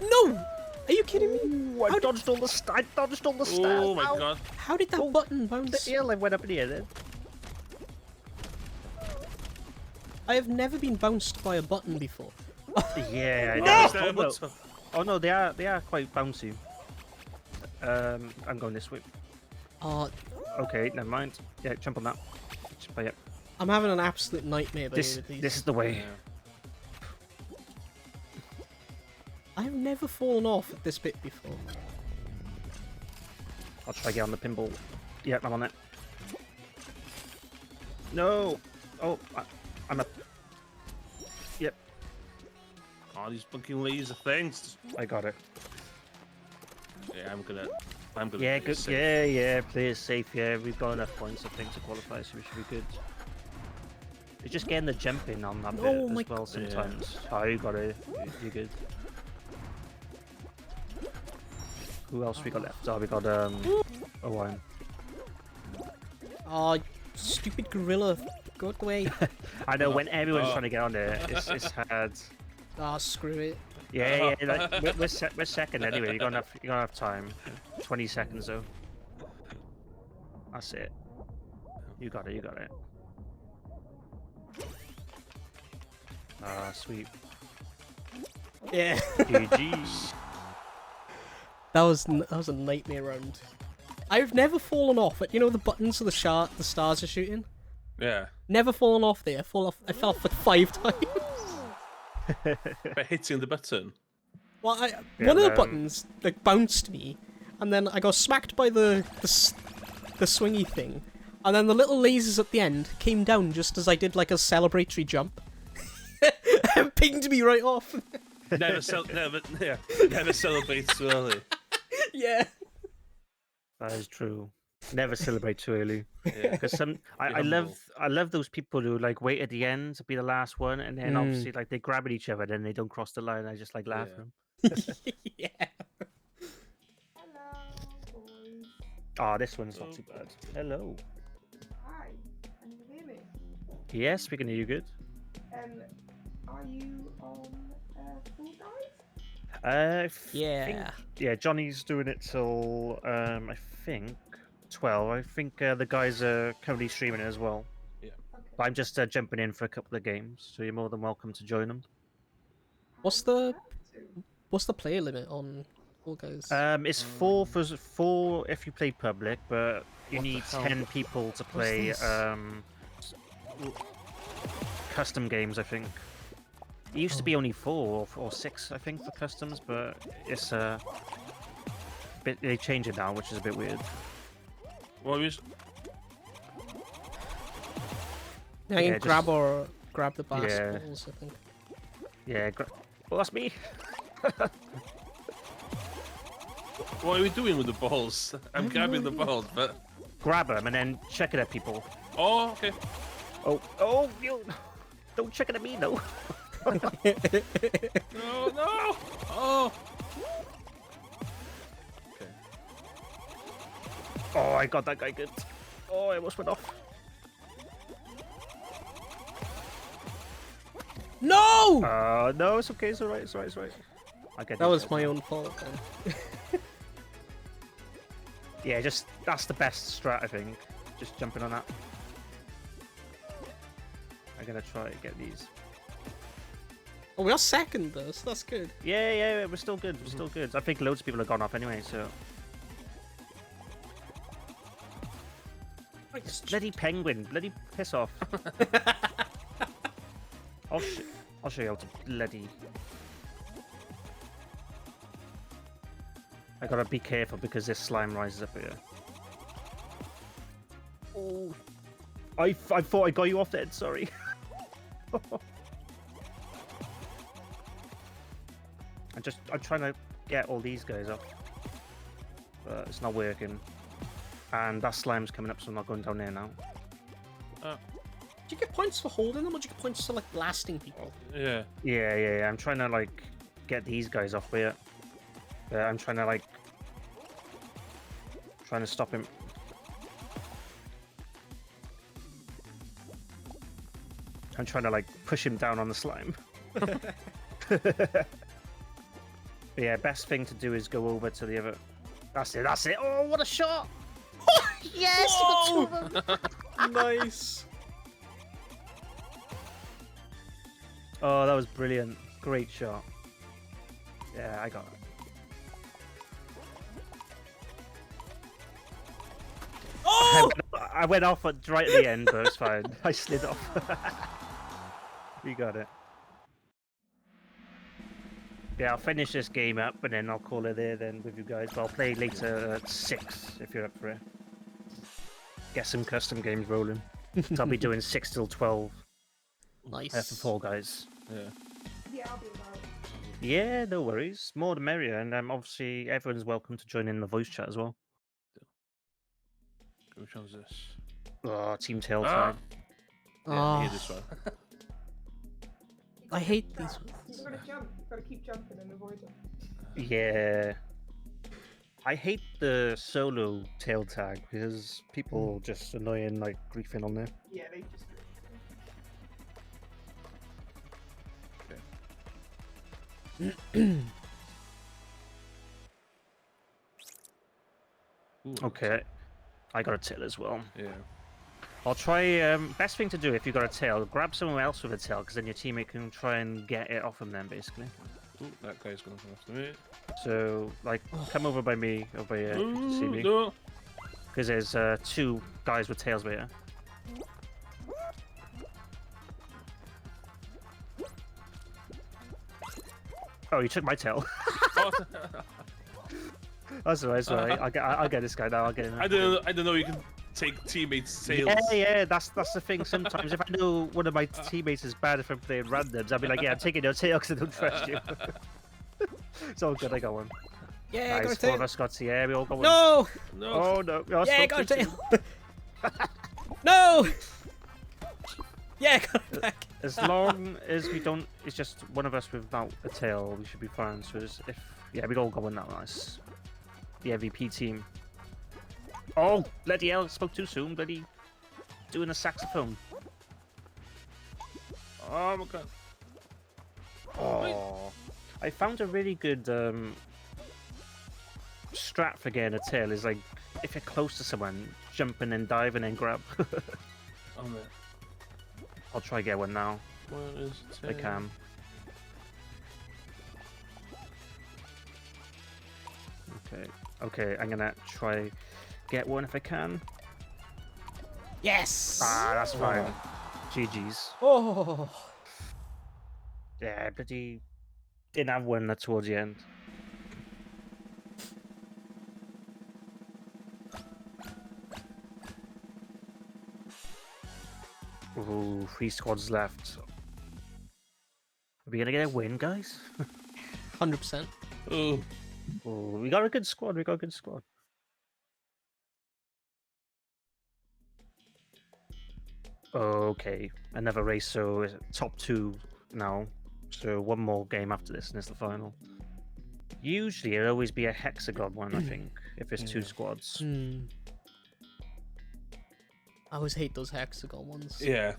No! Are you kidding me? Ooh, I dodged all the I dodged all the stairs. Oh my god. How did that button bounce? Yeah, I went up in the air then. I have never been bounced by a button before. Yeah, I No! know. Oh no, they are quite bouncy. I'm going this way. Okay, never mind. Yeah, jump on that. Jump on, yeah. I'm having an absolute nightmare. By This with these. this is the way. Yeah. I've never fallen off at this bit before. I'll try to get on the pinball. Yeah, I'm on it. No. Oh, I'm up. Yep. Oh, these fucking laser things. I got it. Yeah, I'm gonna. Yeah, play good. safe. Yeah, yeah. Play it safe. Yeah, we've got enough points, I think, to qualify, so we should be good. It's just getting the jump in on that Oh bit my as well sometimes. Yeah. Oh, you got it. You're good. Who else we got left? Oh, we got Owain. Oh, stupid gorilla! Go away. I know when everyone's trying to get on there, it's hard. Ah, oh, screw it. Yeah, yeah. Like, we're second anyway. You got enough. You got enough time. 20 seconds though. That's it. You got it. You got it. Ah, sweet. Yeah. GG's. That was a nightmare round. I've never fallen off at, you know, the buttons so the stars are shooting. Yeah. Never fallen off there. I fell off like 5 times. By hitting the button. Well, one of the buttons like bounced me, and then I got smacked by the swingy thing, and then the little lasers at the end came down just as I did like a celebratory jump, and pinged me right off. Never celebrate too early. Yeah. That is true. Never celebrate too early. Yeah. Because some I love those people who like wait at the end to be the last one, and then obviously like they grab at each other, then they don't cross the line. I just like laugh at them. Yeah. Hello, boys. Oh, this one's not too bad. Hello. Hi. Can you hear me? Yes, we can hear you good. Are you on Fall Guys? Yeah. Yeah, Johnny's doing it till I think 12. I think the guys are currently streaming it as well. Yeah. Okay. But I'm just jumping in for a couple of games, so you're more than welcome to join them. What's the player limit on Fall Guys? It's 4 for 4 if you play public, but you need 10 people to play custom games, I think. It used to be only 4 or 6, I think, for customs, but it's a bit, they change it now, which is a bit weird. Well, I can grab the basketballs, I think. Yeah, well, that's me. What are we doing with the balls? I'm grabbing the balls, but grab them and then check it at people. Oh, okay. Oh, you don't check it at me, though. No, no! Oh! Okay. Oh, I got that guy good. Oh, I almost went off. No! No, it's okay. It's alright. It's alright. It's alright. I get that was my own fault then. Yeah, just that's the best strat, I think. Just jumping on that. I'm gonna try to get these. Oh, we are second though, so that's good. Yeah, yeah, we're still good. We're still good. I think loads of people have gone off anyway, so. Bloody penguin! Bloody piss off! I'll show you how to bloody. I gotta be careful because this slime rises up here. Oh, I thought I got you off there. Sorry. I'm trying to get all these guys up, but it's not working. And that slime's coming up, so I'm not going down there now. Do you get points for holding them, or do you get points for like blasting people? Yeah. Yeah. I'm trying to like get these guys off here. But I'm trying to like stop him. I'm trying to like push him down on the slime. But But yeah, best thing to do is go over to the other. That's it. That's it. Oh, what a shot! Yes, you got two of them. Nice. Oh, that was brilliant. Great shot. Yeah, I got it. Oh! I went off at right at the end, but it's fine. I slid off. We got it. Yeah, I'll finish this game up and then I'll call it there then with you guys. But I'll play later at 6 if you're up for it. Get some custom games rolling. So I'll be doing 6 till 12. Nice. For Fall Guys. Yeah. Yeah, I'll be about. Yeah, no worries. More the merrier. And obviously everyone's welcome to join in the voice chat as well. Which one's this? Oh, Team Tail Ah. Tag. Yeah, I hate this one. I hate these ones. You've got to jump. You've got to keep jumping and avoid them. Yeah. I hate the solo tail tag because people just annoying, like, griefing on there. Yeah, they just. Okay. Ooh, Okay. I got a tail as well. Yeah. I'll try. Best thing to do if you got a tail, grab someone else with a tail, because then your teammate can try and get it off them. Then basically. Ooh, that guy's gonna come after me. So, like, come over by me, over here, if you can see me. No. Because there's 2 guys with tails here. Oh, you took my tail. That's all right. That's all right. I'll get this guy now. I'll get him. I don't know. You can take teammates' tails. Yeah, yeah. That's the thing. Sometimes if I know one of my teammates is bad if I'm playing randoms, I'll be like, yeah, I'm taking your tail because I don't trust you. It's all good. I got one. Yeah, nice. got a Four tail. of us got. Yeah, we all got one. No. No. Oh no. Oh, Yeah, got a spoke too tail. No. Yeah, got it back. As long as we don't, it's just one of us without a tail, we should be fine. So it's, if yeah, we all got one now. Nice. The MVP team. Oh, bloody hell! Spoke too soon. Bloody doing a saxophone. Oh my god. Oh, I found a really good strat for getting a tail. Is like if you're close to someone, jump in and dive and then grab. Oh man. I'll try get one now. Where is the I tail? can. Okay. Okay, I'm gonna try get one if I can. Yes. Ah, that's fine. GG's. Oh. Yeah, bloody didn't have one towards the end. Ooh, 3 squads left. Are we gonna get a win, guys? 100%. Ooh. Ooh, we got a good squad. We got a good squad. Okay, another race. So it's top 2 now. So one more game after this, and it's the final. Usually, it'll always be a hexagon one, I think, if it's 2 squads. Hmm. I always hate those hexagon ones. Yeah.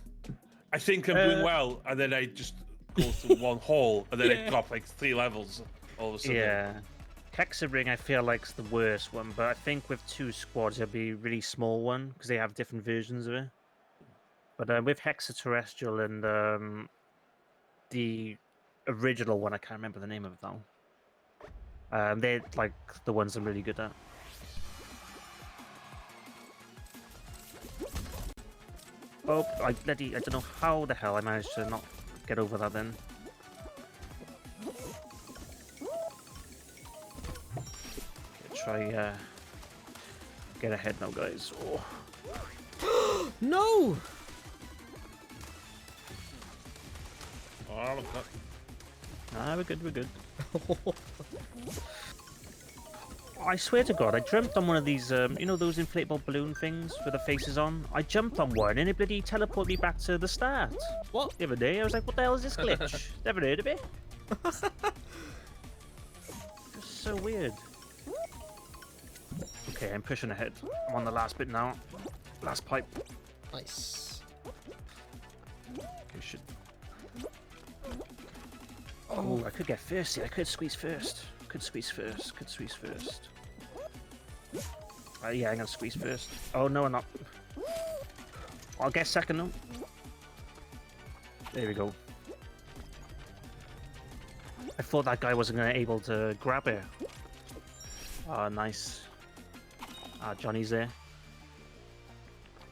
I think I'm doing well, and then I just go through one hole, and then I drop like 3 levels all of a sudden. Yeah. Hexaring, I feel like's the worst one, but I think with 2 squads, it'll be a really small one because they have different versions of it. But with Hexaterrestrial and the original one, I can't remember the name of it now. They're like the ones I'm really good at. Oh, I don't know how the hell I managed to not get over that then. Okay, try get ahead now, guys. Oh. No! Oh, look at that. Nah, we're good, we're good. I swear to God, I jumped on one of these, you know those inflatable balloon things with the faces on? I jumped on one and it bloody teleported me back to the start. What? The other day, I was like, what the hell is this glitch? Never heard of it. It's so weird. Okay, I'm pushing ahead. I'm on the last bit now. Last pipe. Nice. Okay, should... Oh, I could get first here. I could squeeze first. Could squeeze first. Could squeeze first. Yeah, I'm gonna squeeze first. Oh no, I'm not. I'll get second though. There we go. I thought that guy wasn't gonna able to grab it. Ah, nice. Ah, Johnny's there.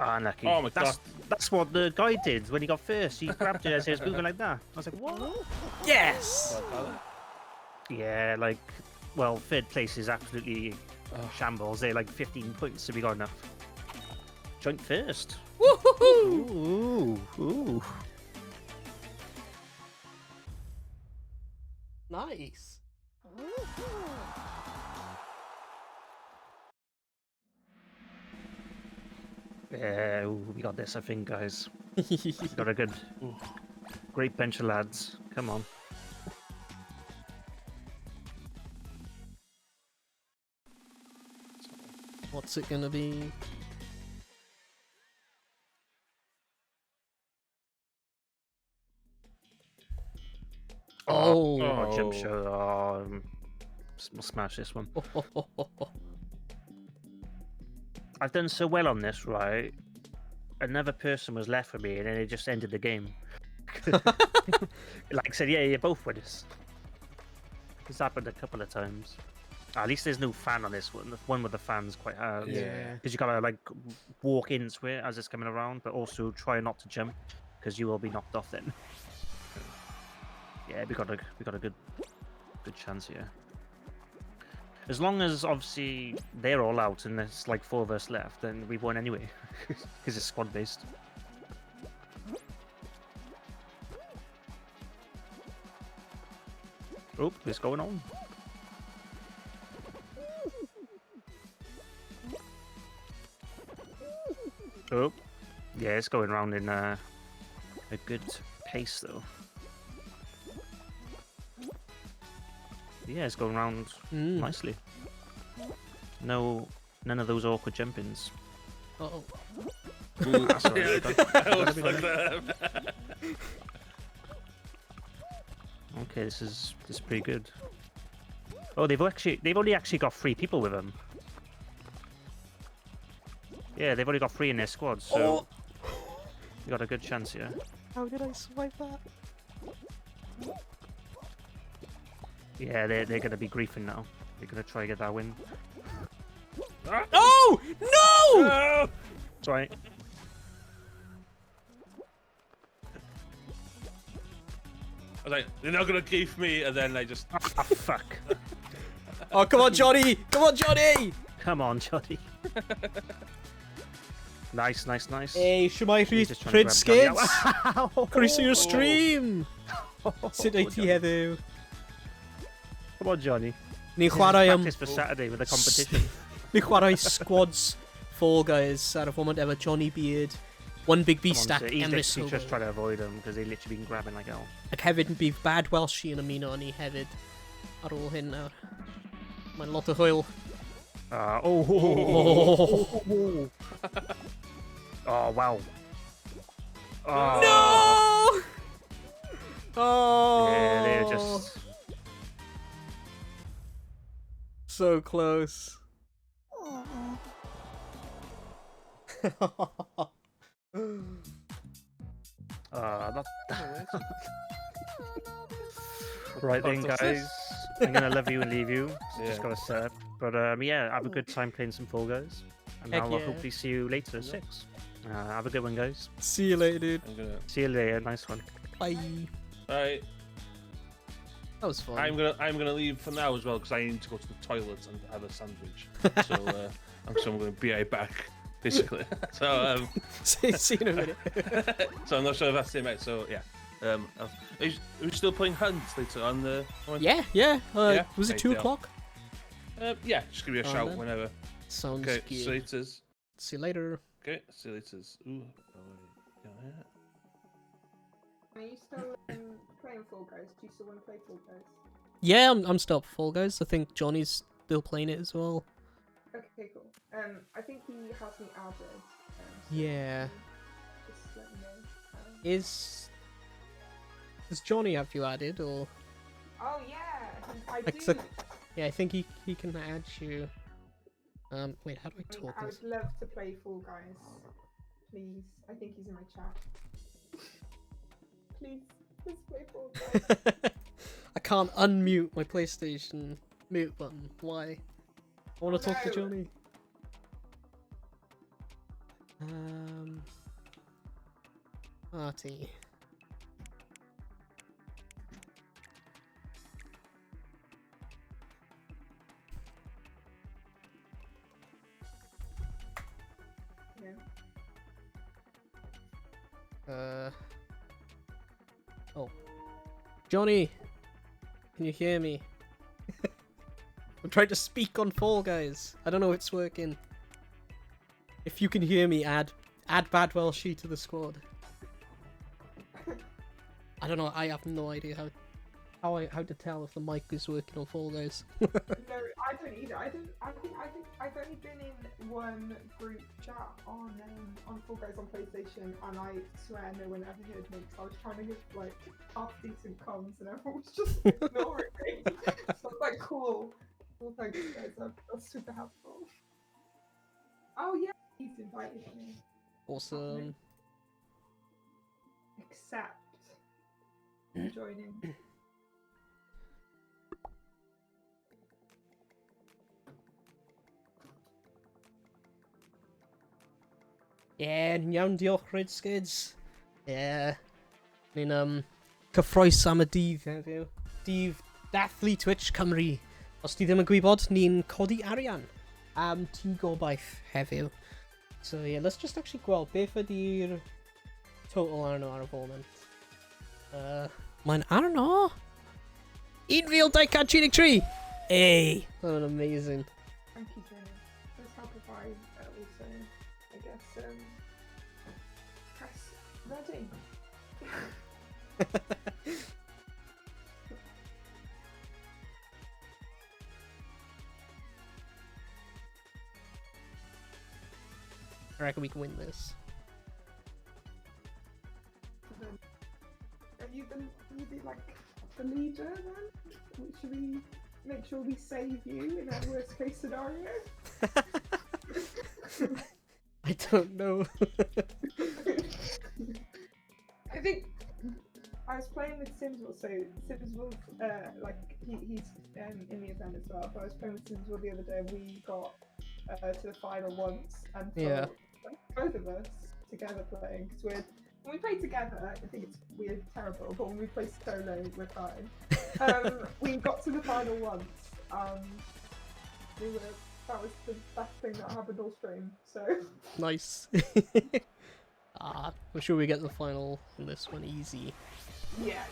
Ah, unlucky. Oh my God. That's what the guy did when he got first. He grabbed it as he was moving like that. I was like, what? Yes! Yeah, like, well, third place is absolutely shambles. They're like 15 points, so we got enough. Joint first. Woohoo! Ooh, ooh. Nice. Yeah, ooh, we got this, I think, guys. We got a good, great bench of lads. Come on. What's it gonna be? Oh. Oh, jump show. Oh, we'll smash this one. I've done so well on this, right? Another person was left for me, and then it just ended the game. Like I said, yeah, you're both winners. It's happened a couple of times. At least there's no fan on this one. The one with the fan's quite hard. Yeah. Because you got to walk into it as it's coming around, but also try not to jump, because you will be knocked off then. Yeah, we got a good chance here. As long as obviously they're all out and there's like 4 of us left, then we've won anyway, because it's squad based. Oh, what's going on? Oh, yeah, it's going round in a good pace though. Yeah, it's going round nicely. No, none of those awkward jump-ins. Uh-oh. Ooh, That's all right, Yeah, got I was it. like that. Okay, this is pretty good. Oh, they've only actually got 3 people with them. Yeah, they've only got 3 in their squad, so Oh. you got a good chance here. How did I survive that? Yeah, they're going to be griefing now. They're going to try to get that win. Oh no! No! Sorry. I was like, they're not going to grief me, and then they just. Ah, fuck. Oh, come on, Johnny! Come on, Johnny! Come on, Johnny. Nice, nice, nice. Hey, shwmae He's just trying to Rhys grab Johnny. Skids! Croeso i'r stream! Sut wyt ti heddiw? Come on, Johnny. Ni'n chwarae am... Practice for Saturday with the competition. Ni'n chwarae squads Fall Guys ar y foment efo Johnny Beard, One Big B Come on, Stack, sir. He's Emrys literally just Hobo. trying to avoid them because they've literally been grabbing like hell. Ac hefyd bydd Bad Welshie yn ymuno â ni hefyd ar ôl hyn nawr. Mae'n lot o hwyl. Oh, Oh. oh, oh, wow. Oh. No! Oh! Yeah, they're just... So close. Not... Right then, guys. I'm going to love you and leave you. Yeah. Just got to set up. But yeah, have a good time playing some Fall Guys. And Heck I'll yeah. hopefully see you later at 6. Have a good one, guys. See you later, dude. I'm going to... See you later. Nice one. Bye. Right. That was fun. I'm gonna leave for now as well because I need to go to the toilet and have a sandwich. So I'm gonna be right back, basically. So see you in a minute. So I'm not sure if that's it, mate. So yeah. Are we still playing Hunt later on? Yeah, yeah. Yeah? Was it 2 o'clock? Yeah, just give me a Oh, shout then. whenever. Sounds Okay, good. see you later. See you later. Okay, see you later. Ooh, yeah. Are you still playing Fall Guys? Do you still want to play Fall Guys? Yeah, I'm still up for Fall Guys. I think Johnny's still playing it as well. Okay, cool. I think he has me added. So Yeah. Just let me know. Does Johnny have you added or? Oh yeah, I Like, do. so Yeah, I think he can add you. Wait, how do I I mean, talk? I would love to play Fall Guys. Please. I think he's in my chat. Please, let's play Fall Guys. I can't unmute my PlayStation mute button. Why? I want to talk to No. Johnny. Party. Yeah. Oh. Johnny! Can you hear me? I'm trying to speak on Fall Guys. I don't know if it's working. If you can hear me, add Bad Welshie to the squad. I don't know. I have no idea how to tell if the mic is working on Fall Guys. No, I don't either. I think I've only been in one group chat on Fall Guys on PlayStation, and I swear no one ever heard me because I was trying to give like half decent comms, and everyone was just ignoring me. So I was like, cool. Well, thanks guys. That's super helpful. Oh yeah, he's invited me. Awesome. Accept joining. Yeah, iawn, diolch Red Skids. Yeah. Ni'n cyffroes am y dydd heddiw. Dydd dathlu Twitch Cymru. Os ti ddim yn gwybod, ni'n codi arian am Tŷ Gobaith heddiw. So yeah, let's just actually gweld beth ydy'r total arno ar y foment. Mae'n arno! 1,233! Hey! That's amazing. Thank you, Jenny. Let's help if I also, I guess, press ready. I reckon we can win this. Are you the leader then? Should we make sure we save you in our worst case scenario? I don't know. I think I was playing with Simswell, so Simswell, like he's in the event as well. But I was playing with Simswell the other day, and we got to the final once, and yeah, like, both of us together playing, because when we play together, I think we're terrible, but when we play solo, we're fine. We got to the final once. That was the best thing that happened all stream. So nice. I'm sure we get the final on this one easy. Yeah.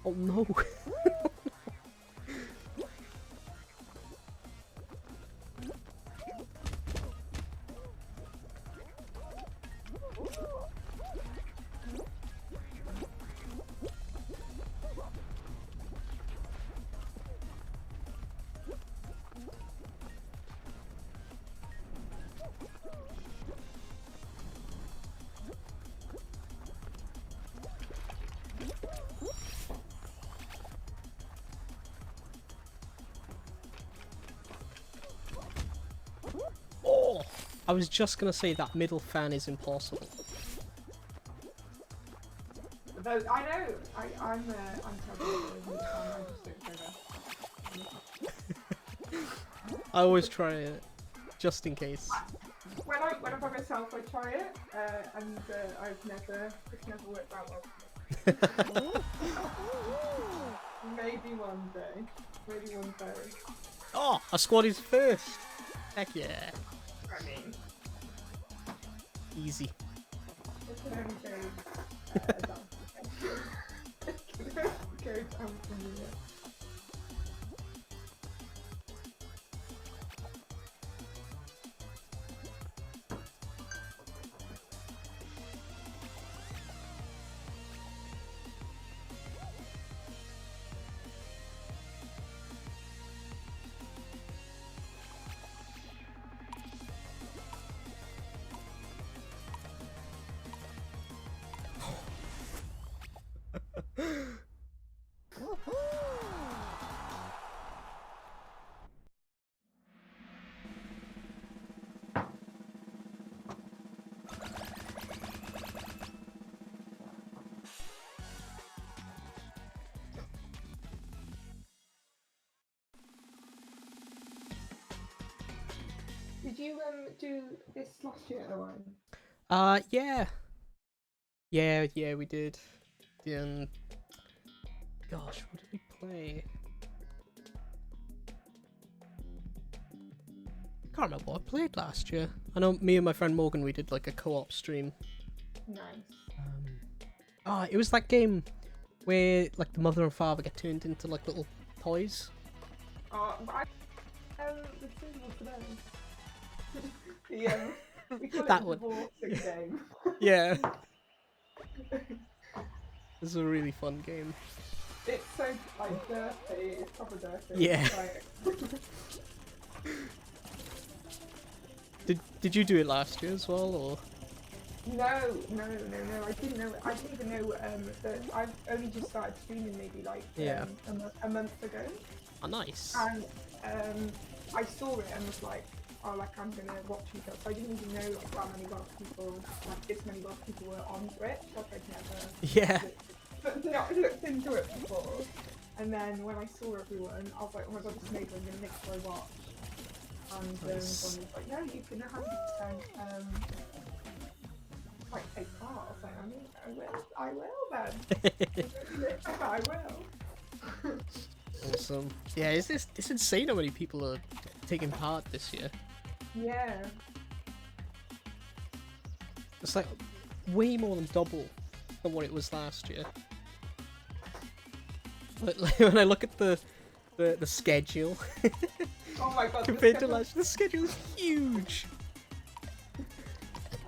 Oh no. I was just gonna say that middle fan is impossible. Those, I know. I'm terrible at those. I just don't go there. I always try it, just in case. When I'm by myself, I try it, and it's never worked out well for me. Maybe one day. Maybe one day. Oh, our squad is first. Heck yeah. I mean, easy. It can only go down. It can only go down from here. Did you do this last year, Owain? Yeah. Yeah, we did. Gosh, what did we play? Can't remember what I played last year. I know me and my friend Morgan, we did like a co-op stream. Nice. It was that game where like the mother and father get turned into like little toys. Oh, the symbol for them. The, we call it That the one. divorcing game. Yeah. This is a really fun game. It's so like dirty. It's proper dirty. Yeah. Like... Did you do it last year as well, or? No. I didn't know. I didn't even know that I've only just started streaming maybe like a month ago. Oh, nice. And I saw it and was like, oh, like I'm gonna watch you guys. So I didn't even know like that many Welsh people, like this many Welsh people were on Twitch. Like I'd never not looked into it before. And then when I saw everyone, I was like, oh my god, this is amazing. I'm gonna make sure I watch. And Nice. someone was like, no, you can 100% like take part. I was like, I mean, I will then. I will. Awesome. Yeah, it's insane how many people are taking part this year. Yeah. It's like way more than double than what it was last year. But like, when I look at the schedule, oh my god, compared to last year, the schedule is huge.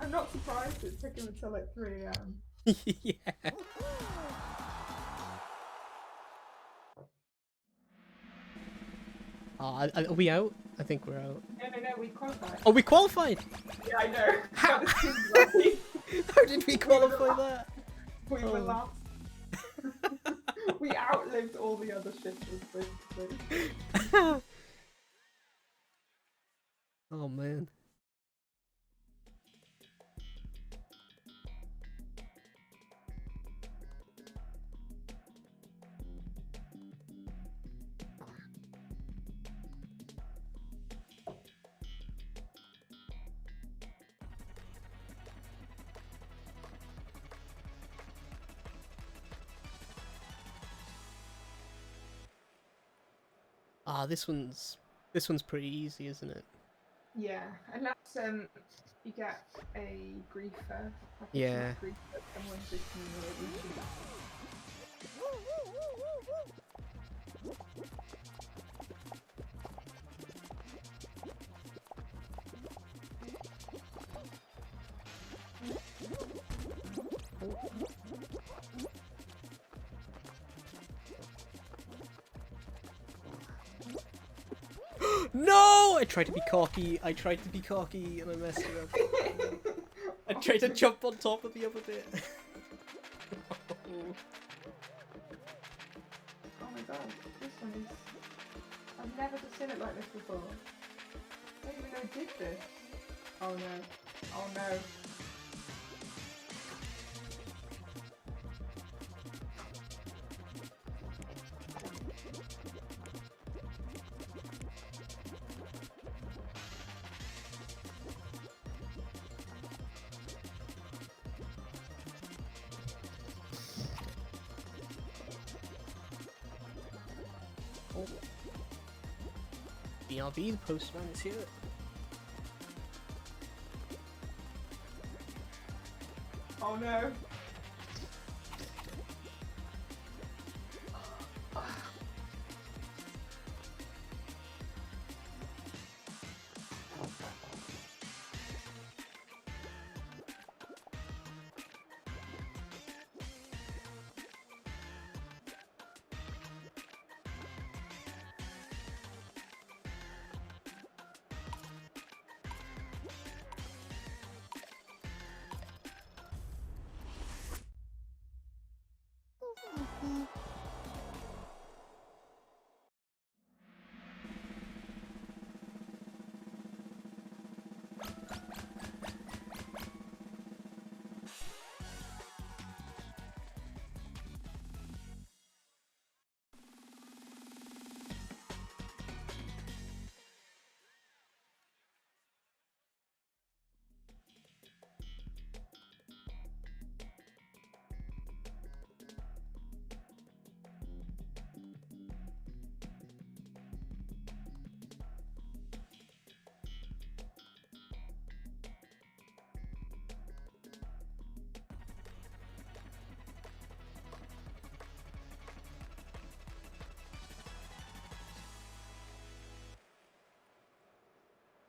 I'm not surprised it took him until like 3 a.m. Yeah. Are we out? I think we're out. No, we qualified. Oh, we qualified! Yeah, I know. How, How did we qualify that? We were last. We outlived all the other shifters, basically. Oh, man. Ah, this one's pretty easy, isn't it? Yeah, unless you get a griefer. Like yeah. Griefer, someone griefing you, you should. No! I tried to be cocky. I tried to be cocky and I messed it up. I tried to jump on top of the other bit. Oh my god, this one is... I've never seen it like this before. I don't even know I did this. Oh no. Oh no. BRB, the postman is here. Oh no.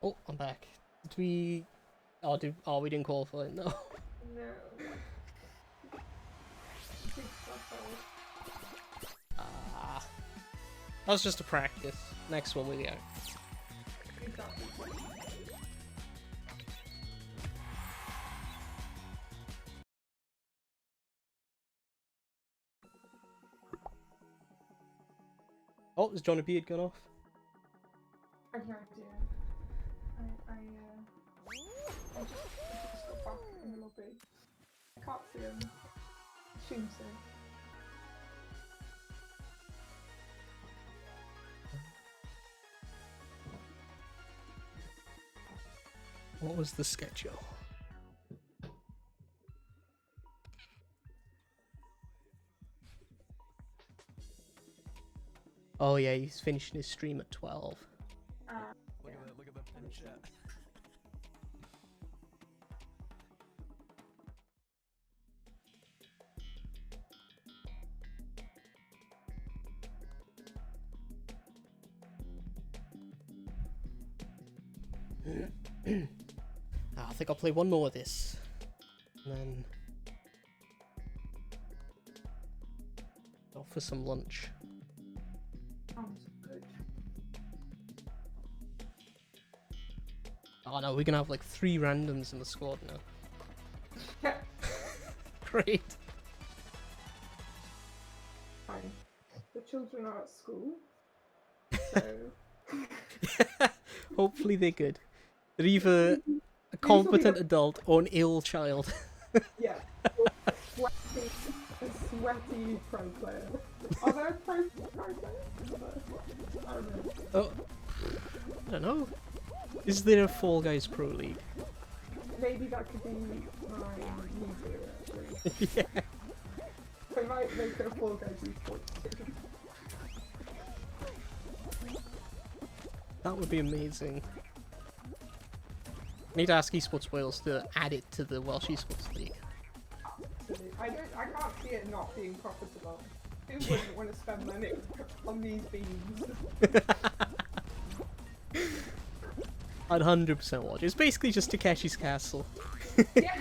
Oh, I'm back. Did we? Oh, we didn't qualify. No. No. Big suffer. Ah. That was just a practice. Next one we go. Exactly. Oh, is Johnny Beard gone off? I have no idea. I just got back in the lobby. I can't see him. Assume so. What was the schedule? Oh yeah, he's finishing his stream at 12. Look at that! Look at the pin chat. I think I'll play one more of this, and then off for some lunch. Sounds good. Oh no, we're gonna have like 3 randoms in the squad now. Yeah. Great. Fine. The children are at school, so hopefully they're good. They're either a competent adult or an ill child. Yeah. A sweaty pro player. Are there pro players? I don't know. Oh, I don't know. Is there a Fall Guys Pro League? Maybe that could be my new video, actually. Yeah. I might make a Fall Guys esports team. That would be amazing. I need to ask Esports Wales to add it to the Welsh Esports League. Absolutely. I can't see it not being profitable. Who wouldn't want to spend money on these beams? I'd 100% watch. It's basically just Takeshi's Castle. Yeah,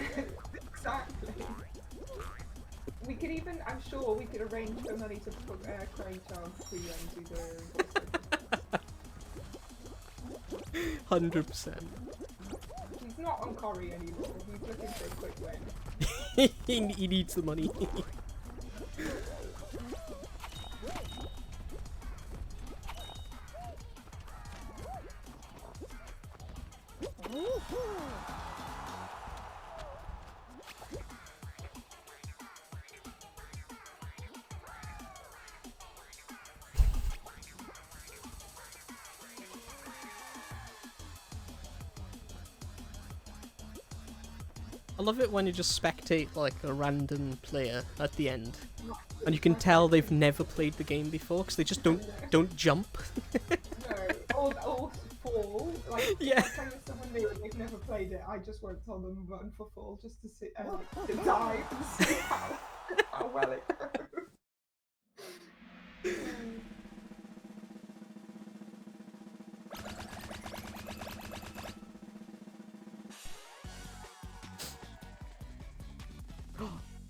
exactly. We could even, I'm sure we could arrange for money to put Craig Charles to do the voiceover. 100%. He's not on Corrie anymore. He's looking for a quick win. He needs the money. I love it when you just spectate like a random player at the end, and you can tell they've never played the game before because they just don't jump. No, or fall. Like, yeah. If I play with someone new and they've never played it, I just won't tell them run for fall just to see, to dive and see how well it goes.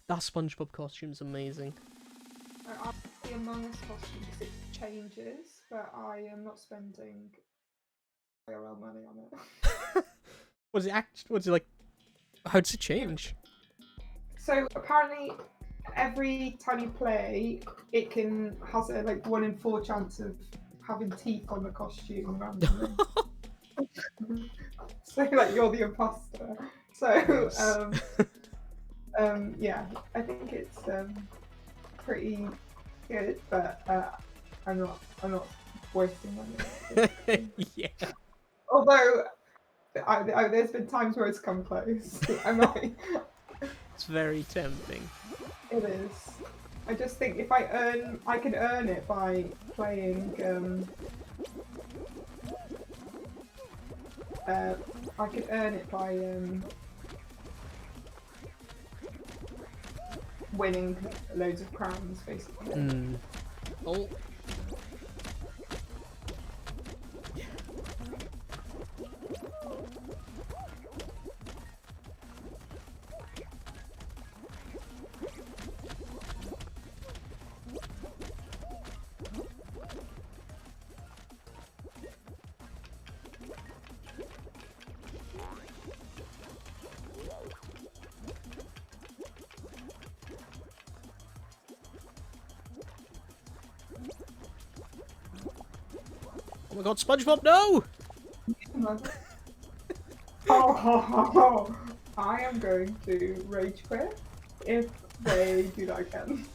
That SpongeBob costume's amazing. I like the Among Us costume because it changes, but I am not spending IRL money on it. What is it act? What's it like? How does it change? So apparently, every time you play, it can has a like 1 in 4 chance of having teeth on the costume randomly. So like you're the imposter. So Nice. Yeah, I think it's pretty good, but I'm not wasting money. Yeah. Although there's been times where it's come close. I might. It's very tempting. It is. I just think if I earn, I can earn it by playing. I could earn it by winning loads of crowns, basically. Mm. Oh. my god, SpongeBob, no! Oh, ho, ho, ho. I am going to rage quit if they do that again.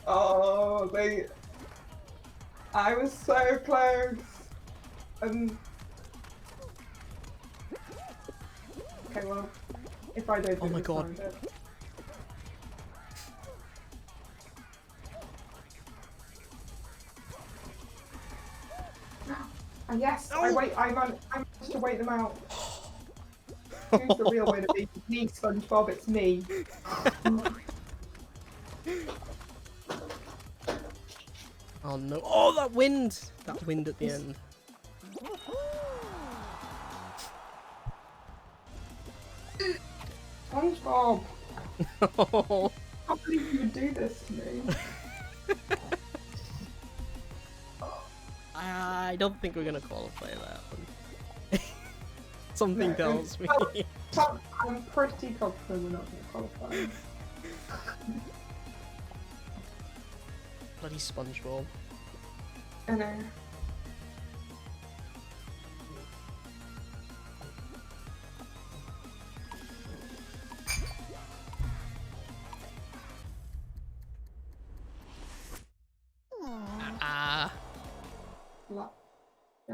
Oh, they. I was so close. Okay, well, if I don't do Oh my this God. time, then- Yes, I wait. I managed to wait them out. Who's the real winner? Me, SpongeBob. It's me. Oh no! Oh, that wind! That wind at the end. SpongeBob. I can't believe you would do this to me. I don't think we're gonna qualify that one. Something No, tells me. Well, I'm pretty confident we're not gonna qualify. Bloody SpongeBob. I know.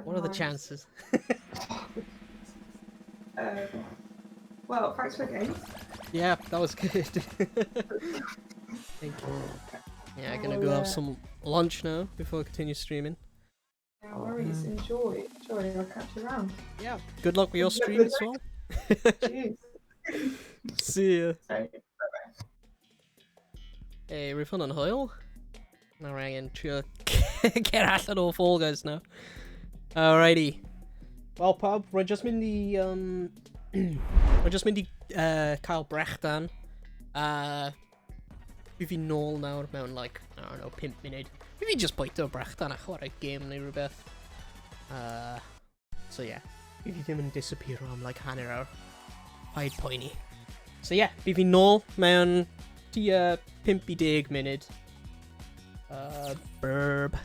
What are the chances? Well, thanks for the game. Yeah, that was good. Thank you. Yeah, I'm gonna go have some lunch now before I continue streaming. No worries. Enjoy. Enjoy. I'll catch you around. Yeah. Good luck with your stream as well. Cheers. See ya. Right. Bye-bye. Hey, rwy'n yn hwyl. Nawr angen trio get allan o Fall Guys now. Alrighty. Well, pawb, rwy'n just mynd i... Rwy'n just mynd i cael brechdan. Fi fi nôl nawr mewn, like, I don't know, 5 munud. Fi fi just bwyta o brechdan a chwarae game neu rhywbeth. So yeah, fi fi ddim yn disappear am like hanner awr. Paid poeni. So yeah, fi fi nôl mewn tua 5 i 10 munud. Burb.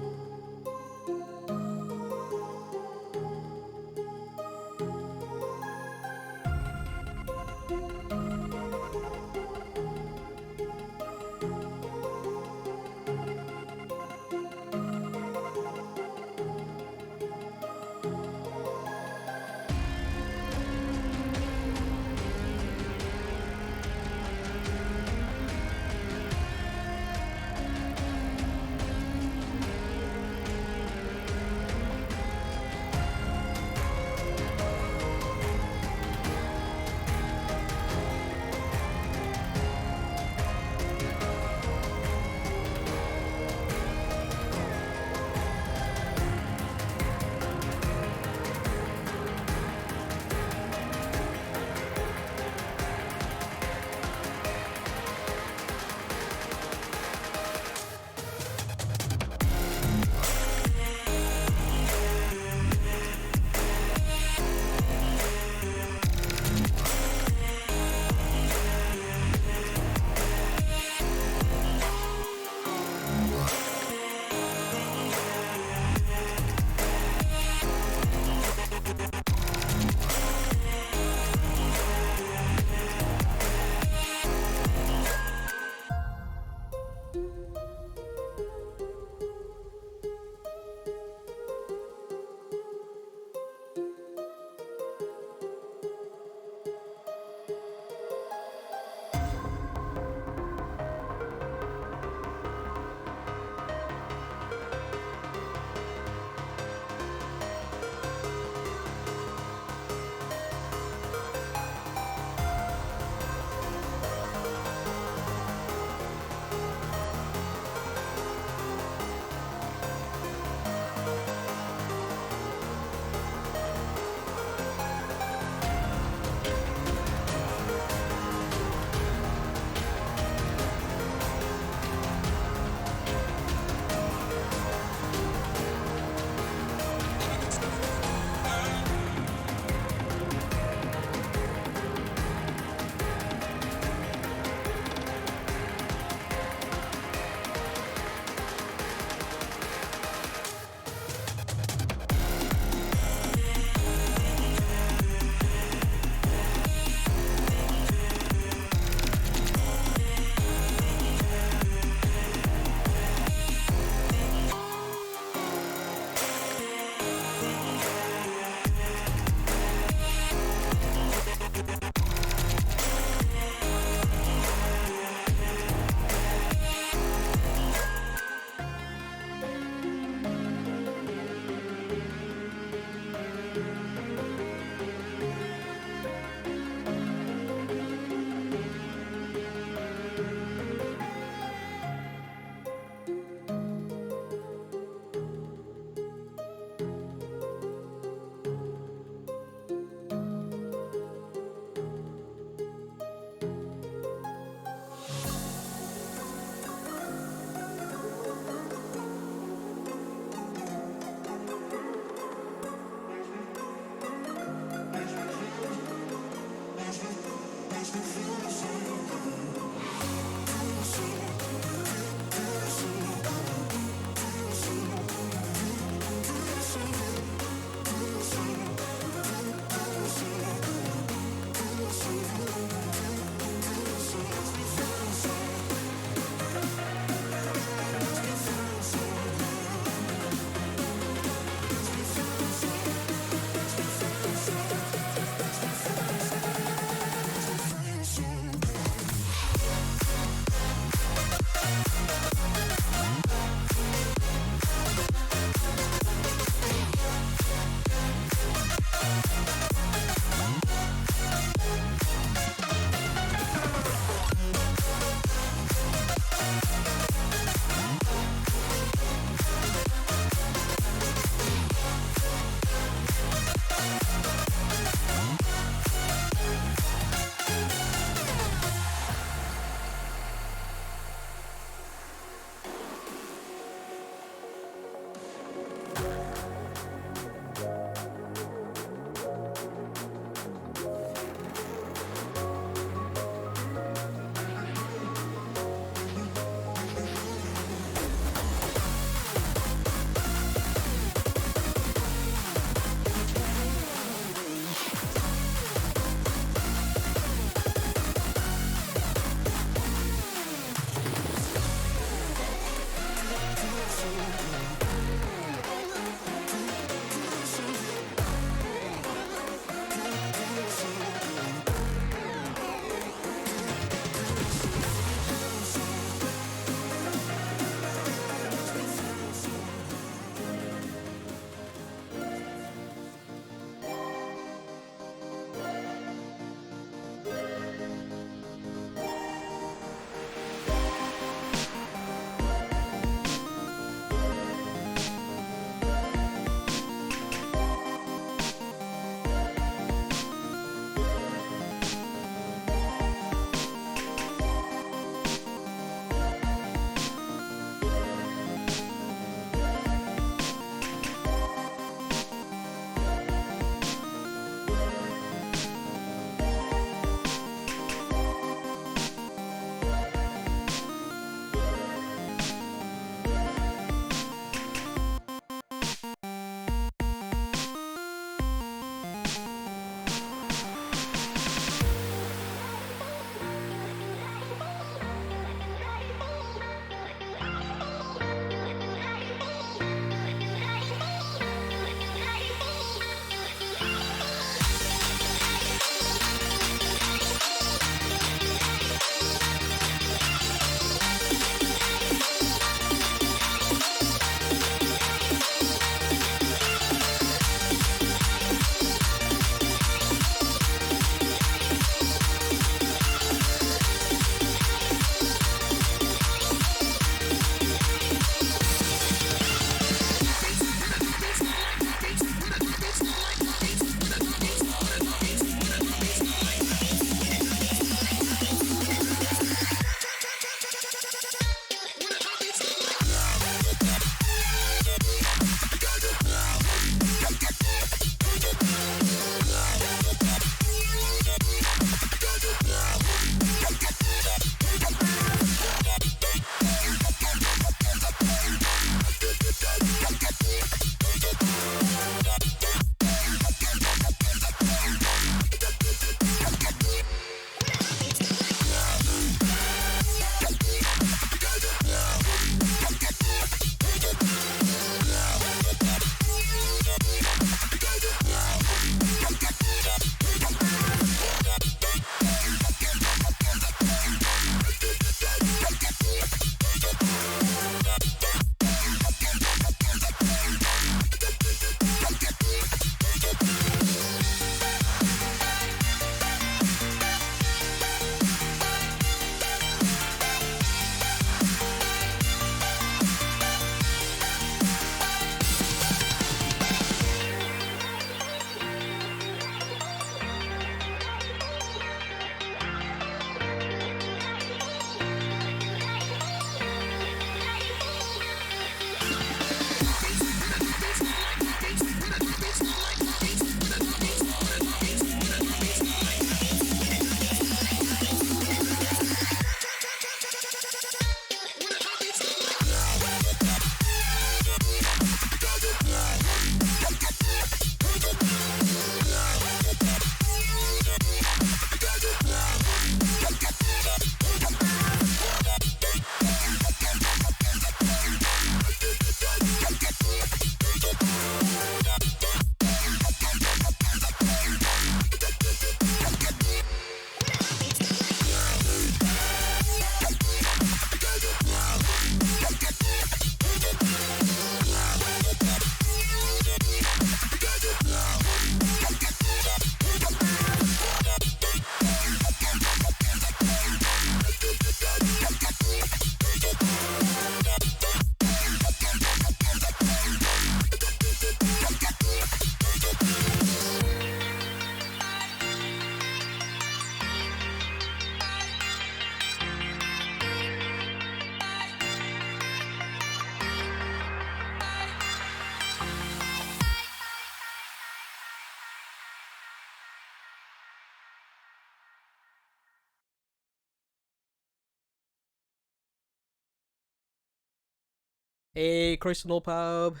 Hey, croeso nôl pawb.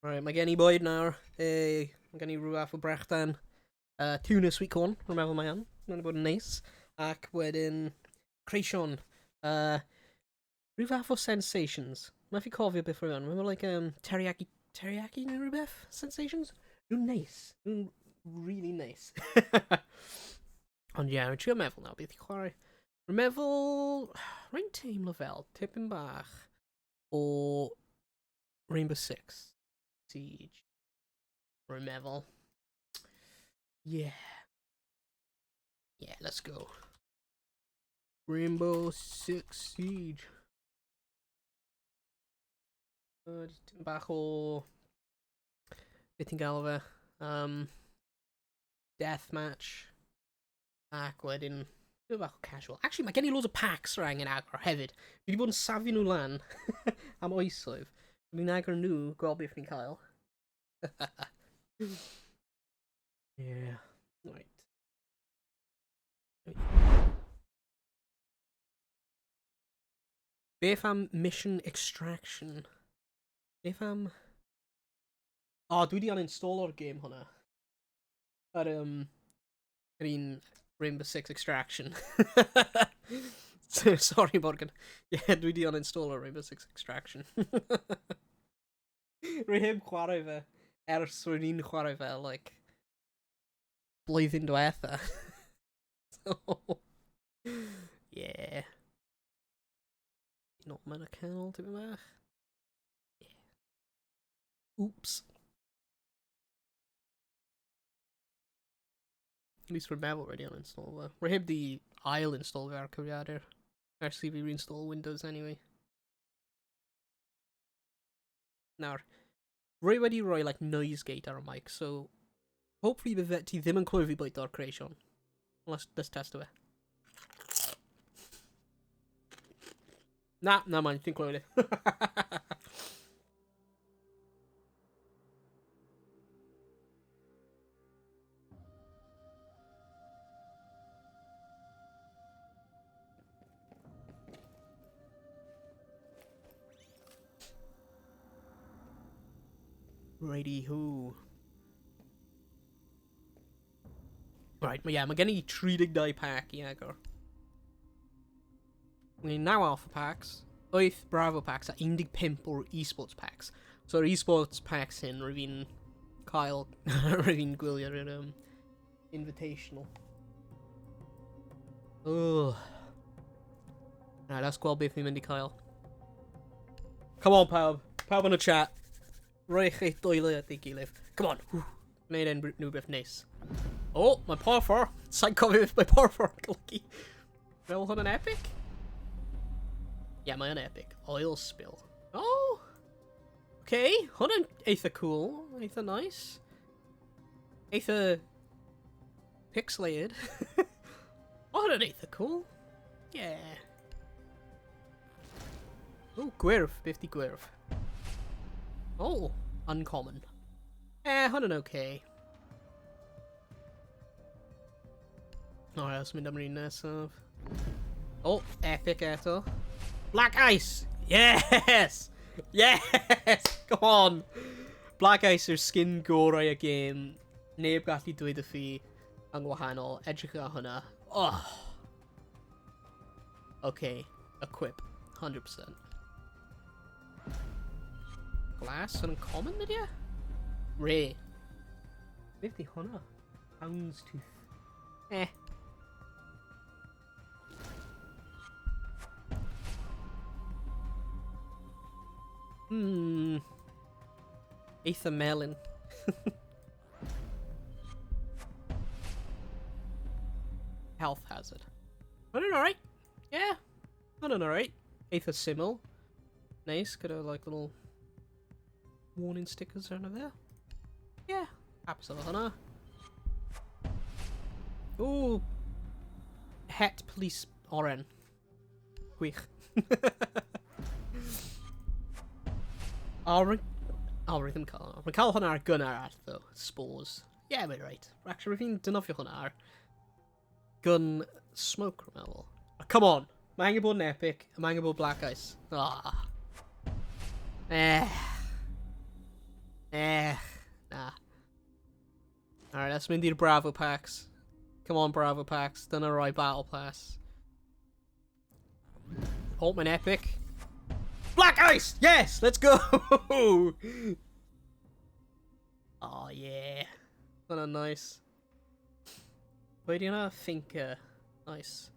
Right, mae gen i bwyd nawr. Hey, mae gen i rhyw fath o brechdan. Tuna sweet corn, rwy'n meddwl mae yn. Mae'n bod yn neis. Ac wedyn, creision. Rhyw fath o sensations. Mae'n fi cofio beth rwy'n. Mae'n like teriyaki, teriyaki neu rhywbeth? Sensations? Nhw'n neis. Nhw'n really nice. Ond ie, yeah, rwy'n trio meddwl nawr beth i chwarae. Rwy'n meddwl... Rwy'n teimlo fel tipyn bach o Rainbow Six Siege. Rwy'n meddwl. Yeah. Yeah, let's go. Rainbow Six Siege. Just tipyn bach o... Beth ti'n gael fe? Deathmatch. Ac wedyn, rhyw bach o casual. Actually, mae gen i loads o packs rhaid angen agor hefyd. Fi wedi bod yn safio nhw lan am oesoedd. Fi'n agor nhw, gweld beth ni'n cael. Yeah, right. Beth am Mission Extraction? Beth am... O, oh, dwi wedi uninstall o'r game hwnna. Yr, yr un Rainbow Six Extraction. Sorry, Morgan. Yeah, dwi di uninstall o'r Rainbow Six Extraction. Rwy heb chwarae fe ers rwy'n i'n chwarae fe, like, blwyddyn diwetha. So, yeah. Not mewn y canol, tipyn bach. Yeah. Oops. At least rwy'n meddwl wedi uninstall fe. Rwy heb di ail install fe ar cyfrifiadur. Ers i fi reinstall Windows anyway. Nawr, rwy wedi rhoi like noise gate ar y mic, so hopefully bydd ti ddim yn clywed fi bwyta o'r creision. Let's test fe. Na, na mae'n, ti'n clywed e. Righty ho. Right, yeah, mae gen i 32 pack i agor. Mae 9 alpha packs, 8 Bravo packs a 15 o'r esports packs. So yr esports packs hyn, rwyf fi'n cael, rwyf fi'n gwylio yr invitational. Ugh. Right, let's gweld beth ni'n mynd i cael. Come on, pawb. Pawb yn y chat. Rhoi eich dwylo at ei gilydd. Come on. Gwneud e'n rhywbeth neis. Oh, mae porffor. Sa'n cofio beth mae porffor yn golygu. Fel hwn yn epic? Yeah, mae yn epic. Oil spill. Oh! Okay, hwn yn eitha cool. Eitha nice. Eitha pixelated. Oh, hwn yn eitha cool. Yeah. Oh, gwyrdd. Beth di gwyrdd? Oh, uncommon. Eh, hwn yn okay. Alright, let's mynd am yr un nesaf. Oh, epic eto. Black Ice! Yes! Yes! Come on! Black Ice yw'r skin gorau y game. Neb gallu dweud y fi yn wahanol. Edrych ar hwnna. Oh! Okay, equip. 100%. Glass yn common, ydy e? Ray. Beth di hwnna? Houndstooth. Eh. Eitha melyn. Health hazard. Hwnna'n alright. Yeah. Hwnna'n alright. Eitha syml. Nice, gyda like little warning stickers arno fe. Yeah, hapus efo hwnna. Ooh, Het Police Oren. Gwych. O, rwy'n... O, rwy ddim cael hwnna. Rwy'n cael hwnna ar gun arall, though. Spores. Yeah, mae'n right. Actually, rwy'n fi'n dynofio hwnna ar gun smoke, rwy'n meddwl. Oh, come on! Mae angen bod yn epic. Mae angen bod Black Ice. Ah. Eh. Eh. Na. Alright, let's mynd i'r Bravo packs. Come on, Bravo packs. Dyna roi Battle Pass. Altman Epic. Black Ice! Yes! Let's go! Oh, yeah. Hwnna'n nice. Pwy di hwnna? Finker. Nice.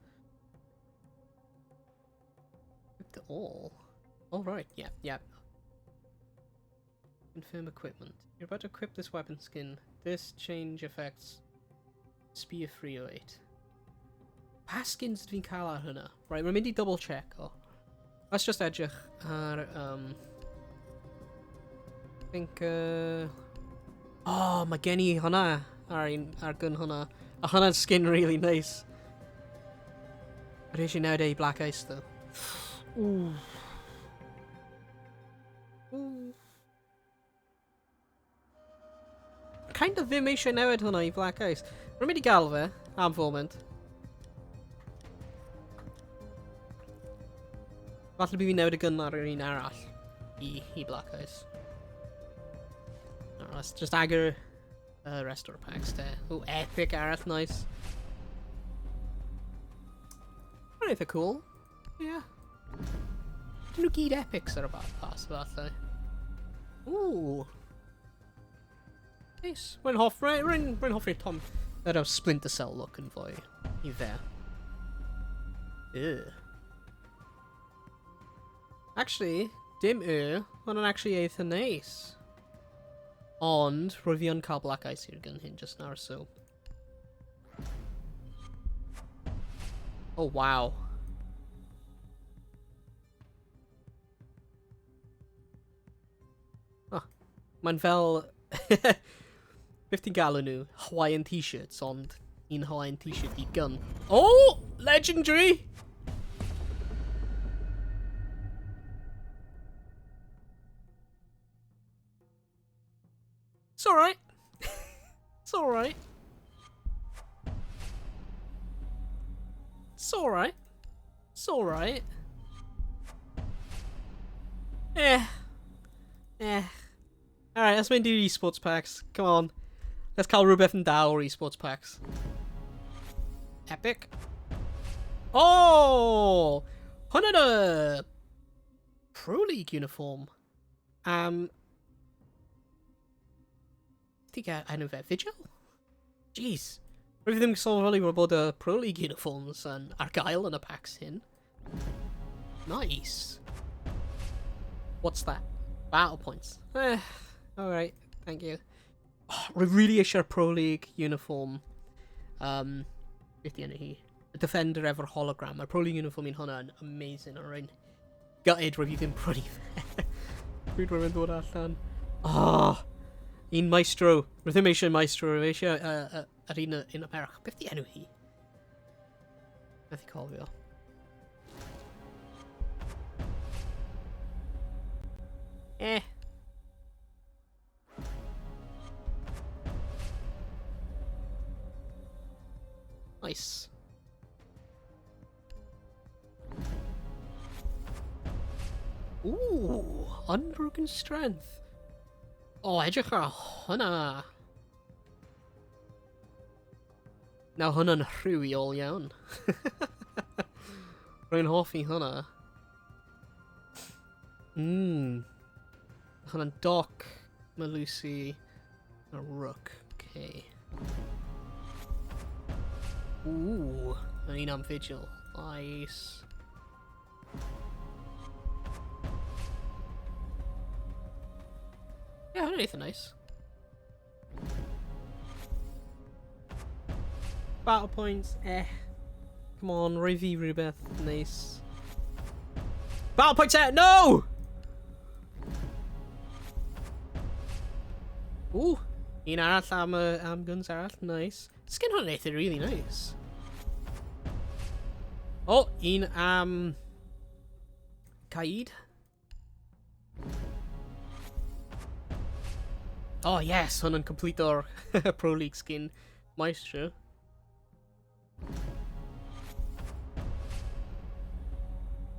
Equipped all. All right, yeah, yeah. Confirm equipment. You're about to equip this weapon skin. This change affects Spear 308. Pa skins fi'n cael ar hwnna? Right, rwy'n mynd i double check o. Let's just edrych ar... I think... Oh, mae gen i hwnna ar, un, ar gyn hwnna. A hwnna'n skin really nice. Rwy eisiau newid ei Black Ice though. Ooh. Ooh. Kind of ddim eisiau newid hwnna i Black Ice. Rwy'n mynd i gael fe am foment. Falle bydd fi'n newid y gun ar yr un arall i Black Ice. Alright, let's just agor y rest o'r packs te. Oh, epic arall, nice. Mae'n eitha cool. Yeah. Dyn nhw gyd epics ar y Battle Pass, falle. Ooh. Nice. Rwy'n hoff, rwy'n hoffi'r Tom, yr Splinter Cell look yn fwy i fe. Ugh. Actually, dim y, hwnna'n actually eitha neis. Ond, rwy fi yn cael Black Ice i'r gun hyn just nawr, so. Oh, wow. Oh, mae'n fel... Beth ti'n galw nhw? Hawaiian t-shirts, ond un Hawaiian t-shirt i gun. Oh! Legendary! It's alright. It's alright. It's alright. It's alright. Eh. Eh. Alright, let's mynd i'r esports packs. Come on. Let's cael rhywbeth yn da o'r esports packs. Epic. Oh! Hwn yn y Pro League uniform. Ti gael enw fe? Vigil? Jeez. Rwyf ddim yn sylweddoli bod y Pro League uniforms yn ar gael yn y packs hyn. Nice. What's that? Battle points. Eh, alright, thank you. Oh, rwyf really eisiau'r Pro League uniform. Beth di enw hi? Y Defender efo'r hologram. Mae'r Pro League uniform i'n hwnna yn amazing. Rwy'n gutted rwyf i ddim prynu fe. Pryd rwy'n dod allan. Oh, un Maestro. Rwyf ddim eisiau Maestro, rwyf eisiau yr un y merch. Beth di enw hi? Beth i cofio? Eh. Nice. Ooh, unbroken strength. Oh, edrych ar hwnna. Nawr hwnna'n rhywiol iawn. Rwy'n hoffi hwnna. Hwnna'n Doc, Melusi, a Rook. Okay. Ooh, yn un am Vigil. Nice. Yeah, hwnna'n eitha nice. Battle points, eh. Come on, rhoi fi rhywbeth nice. Battle points, eh, no! Ooh, un arall am guns arall, nice. Skin hwnna'n eitha really nice. Oh, un am Kaid. Oh yes, hwn yn complete o'r Pro League skin Maestro.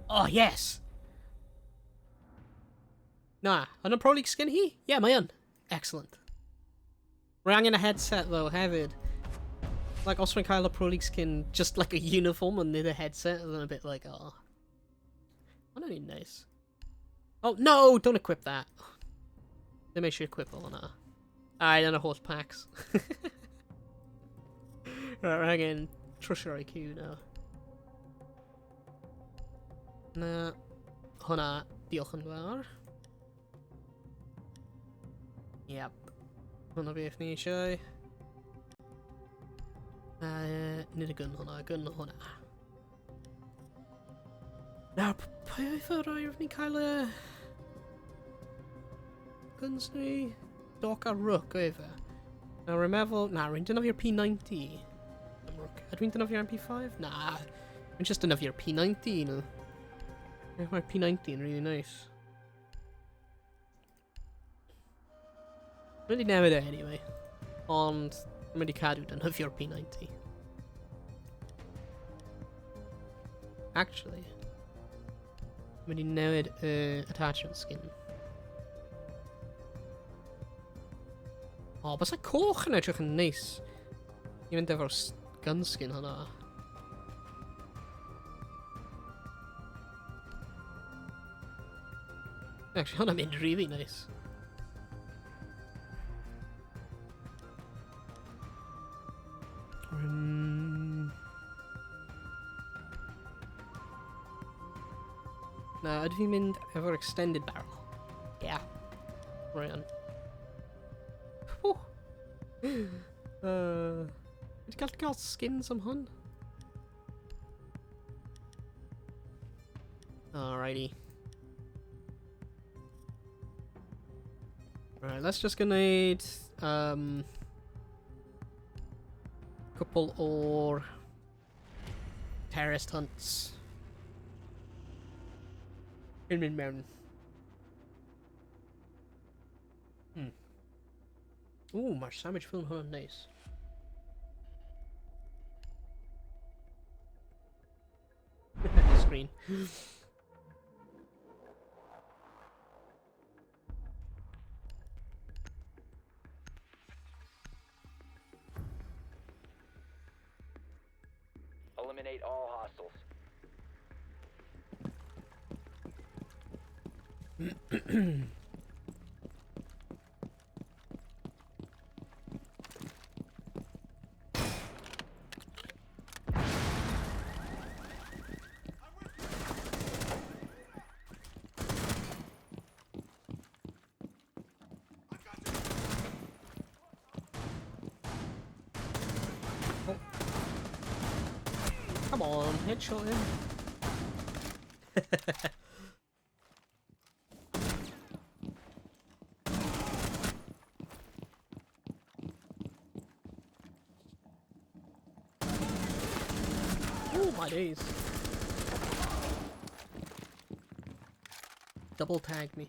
Oh yes! Na, yn y Pro League skin hi? Ie, yeah, mae yn. Excellent. Rwy angen y headset though hefyd. Like, os rwy'n cael y Pro League skin, just like a uniform and nid a headset, then a bit like, oh. Hwnna'n un nice. Oh, no! Don't equip that. Ddim eisiau equip o hwnna. Alright, yn y holl packs. Right, rwy angen trwsio'r IQ now. Na, hwnna, diolch yn fawr. Yep. Hwnna beth ni eisiau. Nid y gyn hwnna, gyn hwnna. Nawr, pwy oedd y rai roedd ni'n cael y... Guns ni? Doc a Rook oedd e. Nawr, rwy'n meddwl... Na, rwy'n defnyddio'r P90. Rook. Ydw i'n defnyddio'r MP5? Na. Rwy'n just defnyddio'r P90 nhw. Mae'r P90 yn really nice. Rwy'n mynd i newid e anyway. Ond, rwy'n mynd i cadw defnyddio'r P90. Actually, rwy'n mynd i newid y attachment skin. O, bysa coch yn edrych yn neis. I fynd efo'r gun skin hwnna. Actually, hwnna'n mynd really nice. Na, ydw i'n mynd efo'r extended barrel? Yeah. Right on. Wedi gallu cael skins am hwn? Alrighty. Right, let's just gwneud cwpl o'r terrorist hunts. Yn mynd mewn. Ooh, mae'r sandwich film hwnna'n neis. Screen. Eliminate all hostiles. Come on, headshot him. Oh my days. Double tagged me.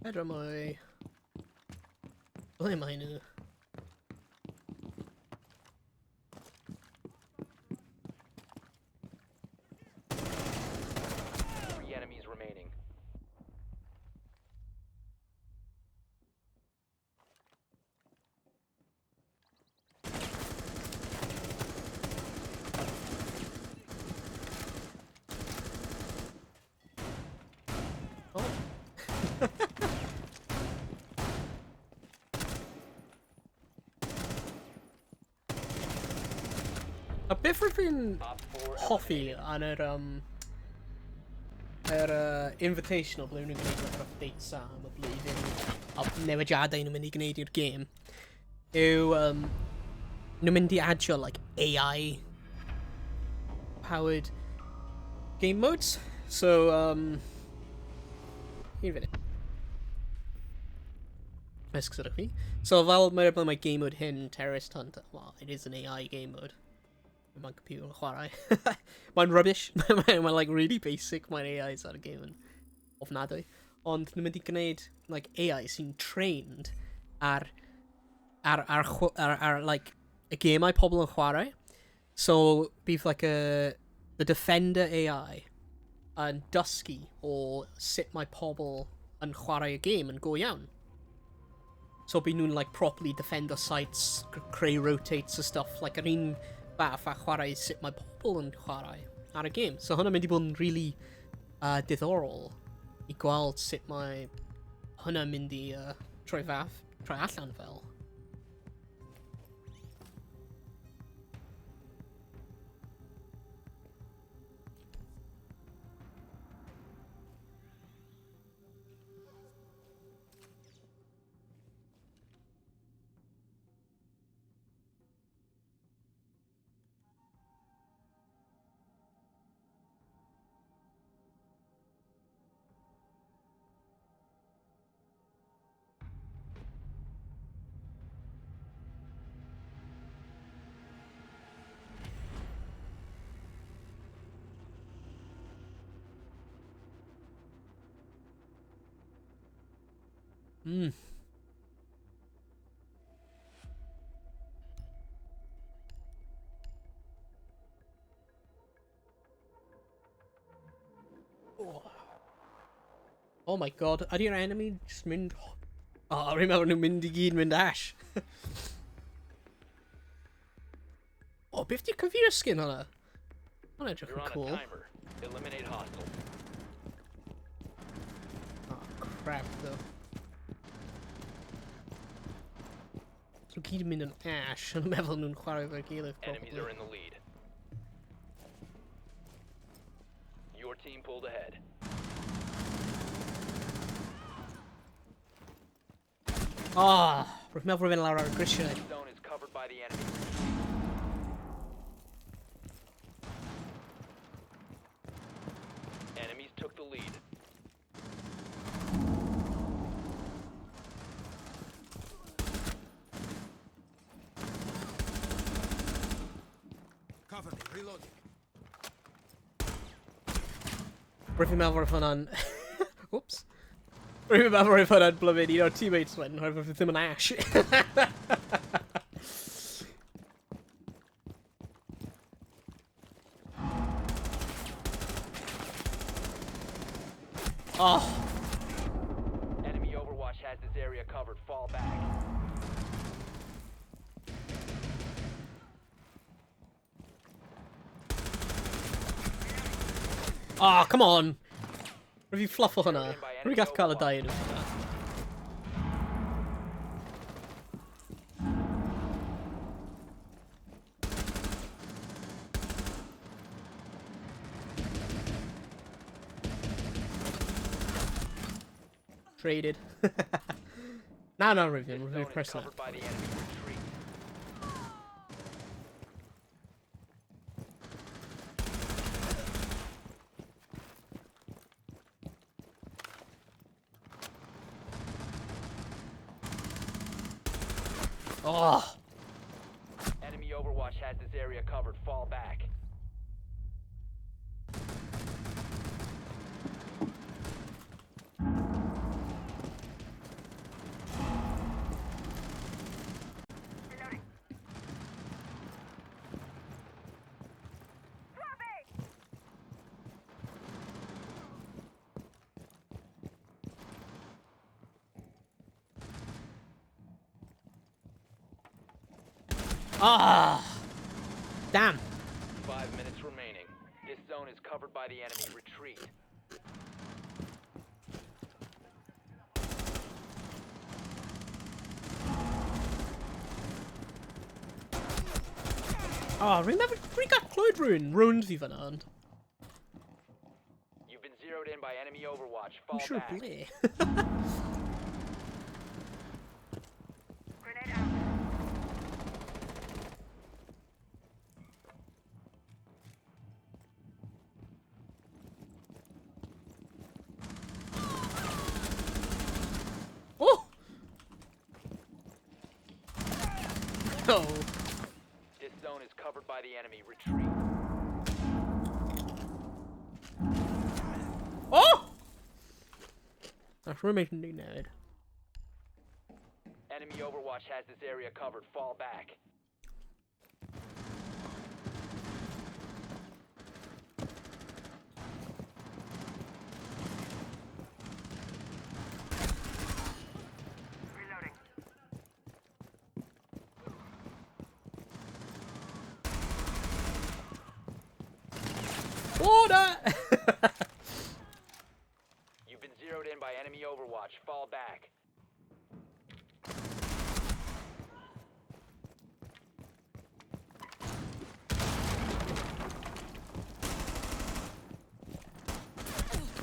Pedro mai. Ble mae nhw? Three enemies remaining. Oh. A beth rydw i'n hoffi yn yr, yr invitational ble nhw'n gwneud yr updates am y blwyddyn a newidiadau nhw'n mynd i gwneud i'r gêm yw nhw'n mynd i adio like, AI powered game modes. So, un funud. Esgusodwch fi. So fel mae'r ble mae game mode hyn, Terrorist Hunt, well, it is an AI game mode. Mae'n computer yn chwarae. Mae'n rubbish. Mae'n like really basic. Mae'n AIs ar y game yn ofnadwy. Ond nhw'n mynd i gwneud like, AI sy'n trained ar like, y gemau pobl yn chwarae. So bydd like the Defender AI yn dysgu o sut mae pobl yn chwarae y game yn go iawn. So bydd nhw'n like properly defender sites, creu rotates a stuff, like yr un fath a chwarae sut mae pobl yn chwarae ar y game. So hwnna'n mynd i bod yn really diddorol i gweld sut mae hwnna'n mynd i troi allan fel. Oh. Oh my god, ydy'r enemy just mynd... Oh, rwy'n meddwl nhw'n mynd i gyd mynd ash. Oh, beth di'r computer skin hwnna? Hwnna edrych You're yn on a cool. timer. Eliminate hostiles. Oh, crap, though. So gyd yn mynd yn ash, yn meddwl nhw'n chwarae efo'i gilydd, Enemies probably. are in the lead. Your team pulled ahead. Ah, oh, rwy'n meddwl rwy'n mynd lawr ar y grisiau. This zone is covered by the enemy. Enemies took the lead. Cover me, reloading. Rwy'n meddwl roedd hwnna'n... Whoops. Rwy'n meddwl roedd hwnna'n blymyn un o'r teammates wedyn, oherwydd ddim yn ash. Oh. Enemy Overwatch has this area covered. Fall back. Oh, come on! Rwy'n fi fluffo hwnna. Rwy'n gallu cael y dau yn hwnna. Traded. Na, rwy'n This rwy'n zone is press covered by the enemy. Retreat. Oh. Enemy Overwatch has this area covered. Fall back. Damn. 5 minutes remaining. This zone is covered by the enemy. Retreat. Oh, rwy'n meddwl, rwy'n gael clywed rhywun rownd fi fyna, ond... You've been zeroed in by enemy overwatch. Fall I'm siŵr back. ble. Oh! No. This zone is covered by the enemy. Retreat. Oh! That's roommate yn newid. Enemy overwatch has this area covered. Fall back. Reloading. Oh, na! You've been zeroed in by enemy overwatch. Fall back.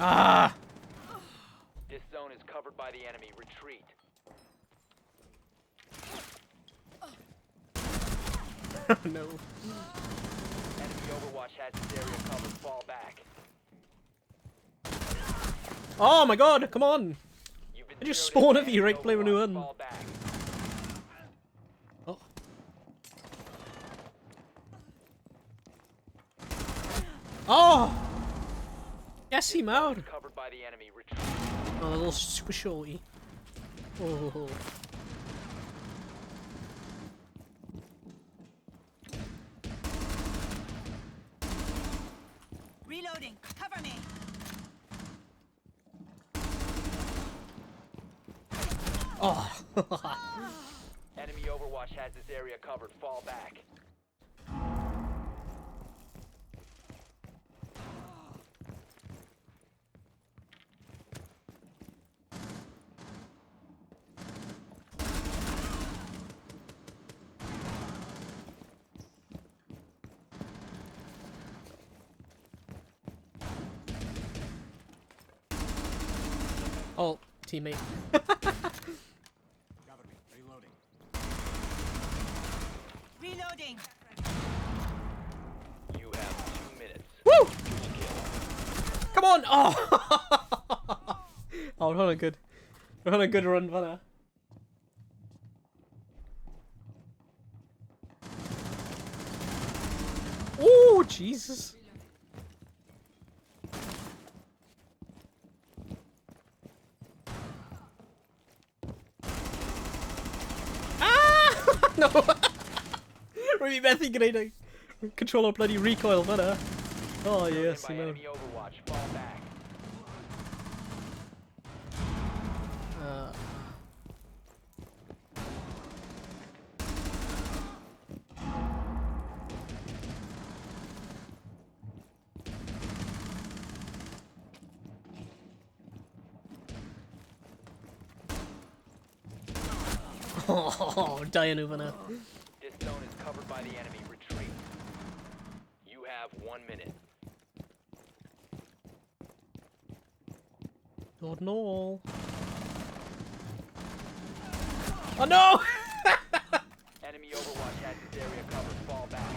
Ah! This zone is covered by the enemy. Retreat. No. Enemy overwatch has this area covered. Fall back. Oh my god, come on! You've been I just zeroed in spawn by at the enemy right play when overwatch. you Fall back. Oh. Oh! Yes, he mawr. Covered by the enemy. Retreat. Oh, a little super shorty. Oh. Reloading. Cover me. Oh. Enemy overwatch has this area covered. Fall back. Oh, teammate. Cover me. Reloading. Reloading. You have 2 minutes. Woo! Come on! Oh! Oh, we're on a good, we're on a good run, fanna. Oh, Jesus! Ah! No! Rwy'n methu gwneud y control o bloody recoil fanna. Oh, yes, By you know. enemy overwatch. Fall back. Oh, dying over now. This zone is covered by the enemy. Retreat. You have 1 minute. Lord no. Oh no! Enemy overwatch has this area covered. Fall back.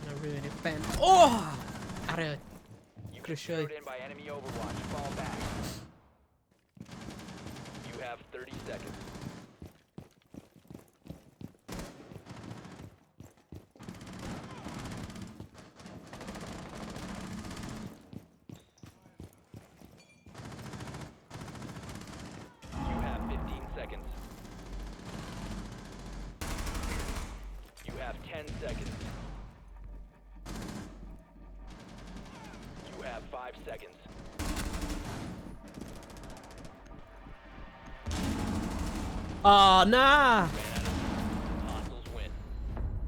I ruined it, Ben. Oh! Ar y You've been grisiau. zeroed in by enemy overwatch. Fall back. You have 30 seconds. You have 15 seconds. You have 10 seconds. You have 5 seconds. Oh, nah! Hostiles win.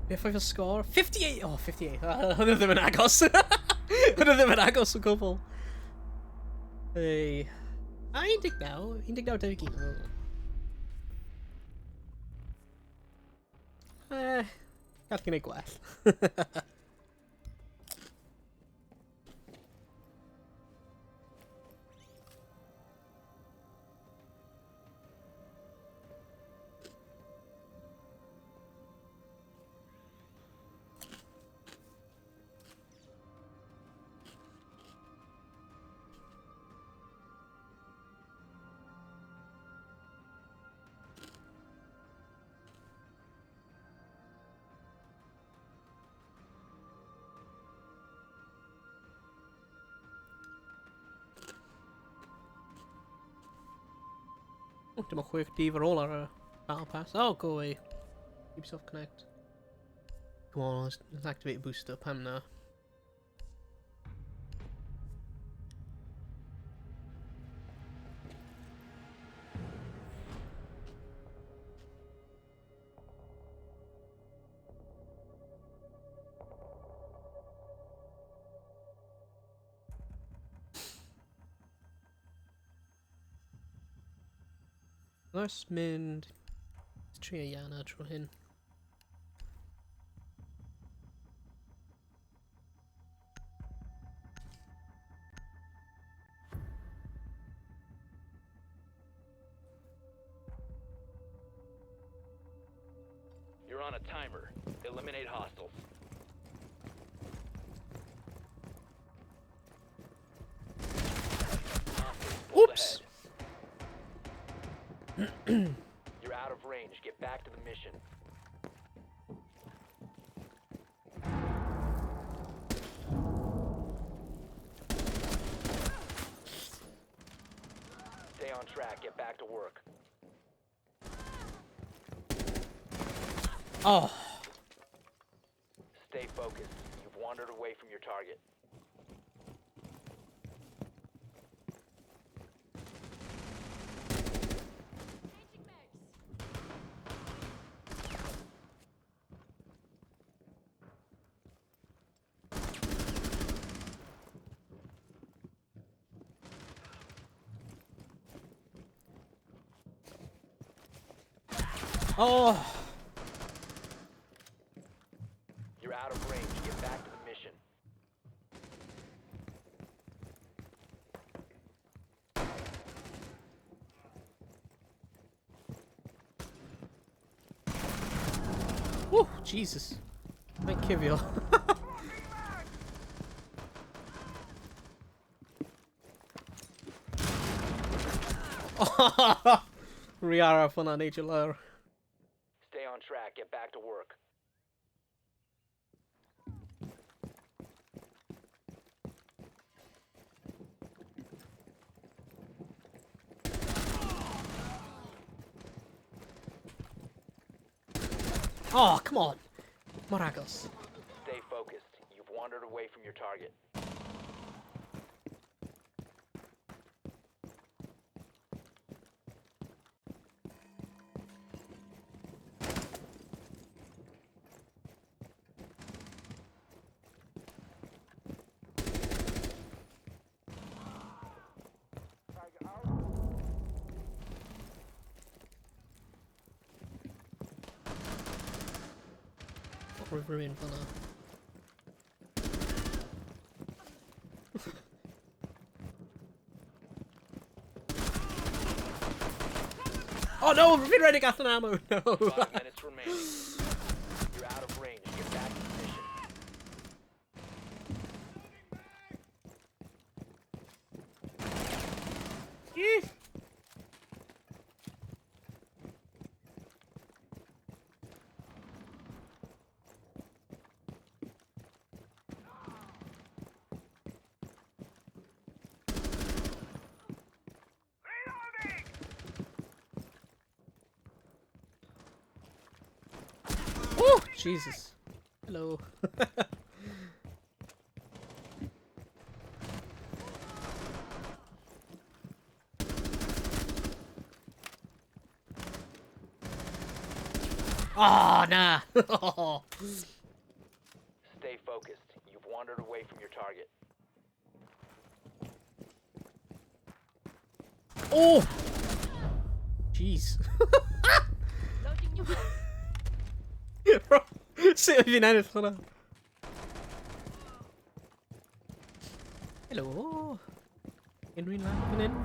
Beth oedd y sgôr? 58! Oh, 58. Hwnna ddim yn agos. Hwnna ddim yn agos o gwbl. Hey. A 19, 19.21. Eh, gall gwneud gwell. O, dim ond chwech dydd ar ôl ar y Battle Pass. Oh, go away. Ubisoft Connect. Come on, let's activate booster. Pam na? Let's mynd... Trio Iana tro hyn. You're on a timer. Eliminate hostiles. Oops! You're out of range. Get back to the mission. Stay on track. Get back to work. Oh. Stay focused. You've wandered away from your target. Oh. You're out of range. Get back to the mission. Woo, Jesus. Thank you. Riara hwnna neud i lawr. Stay on track. Get back to work. Oh, come on. Mor agos. Stay focused. You've wandered away from your target. Rwy'n fyna. Oh no, fi'n rhedeg allan ammo, no. 5 minutes remaining. You're out of range. Get back to the mission. Oh, Jesus. Hello. Oh, nah. Stay focused. You've wandered away from your target. Oh! Jeez. Bro, sut oedd fi'n ennill hwnna? Helo. Unrhyw un lan fan hyn?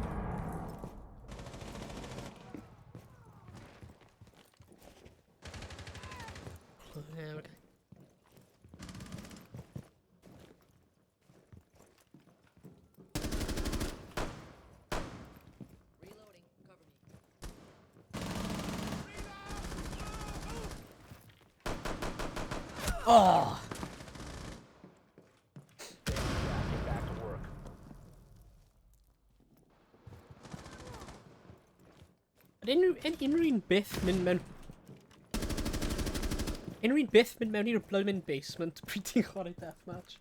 Yeah, okay. Oh! Get back to work. Ydy unrhyw un byth mynd mewn... Unrhyw un byth mynd mewn i'r blooming basement pryd ti'n chwarae deathmatch?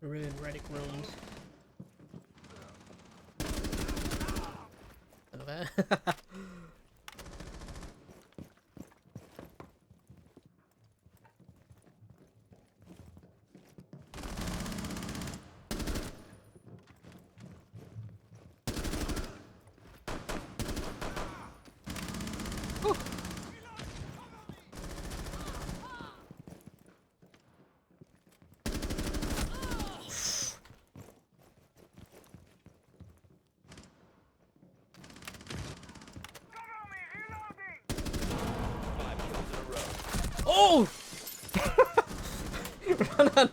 Ruin Reddick ruined. Dyna fe. 5 kills in a row. Oh! Run on.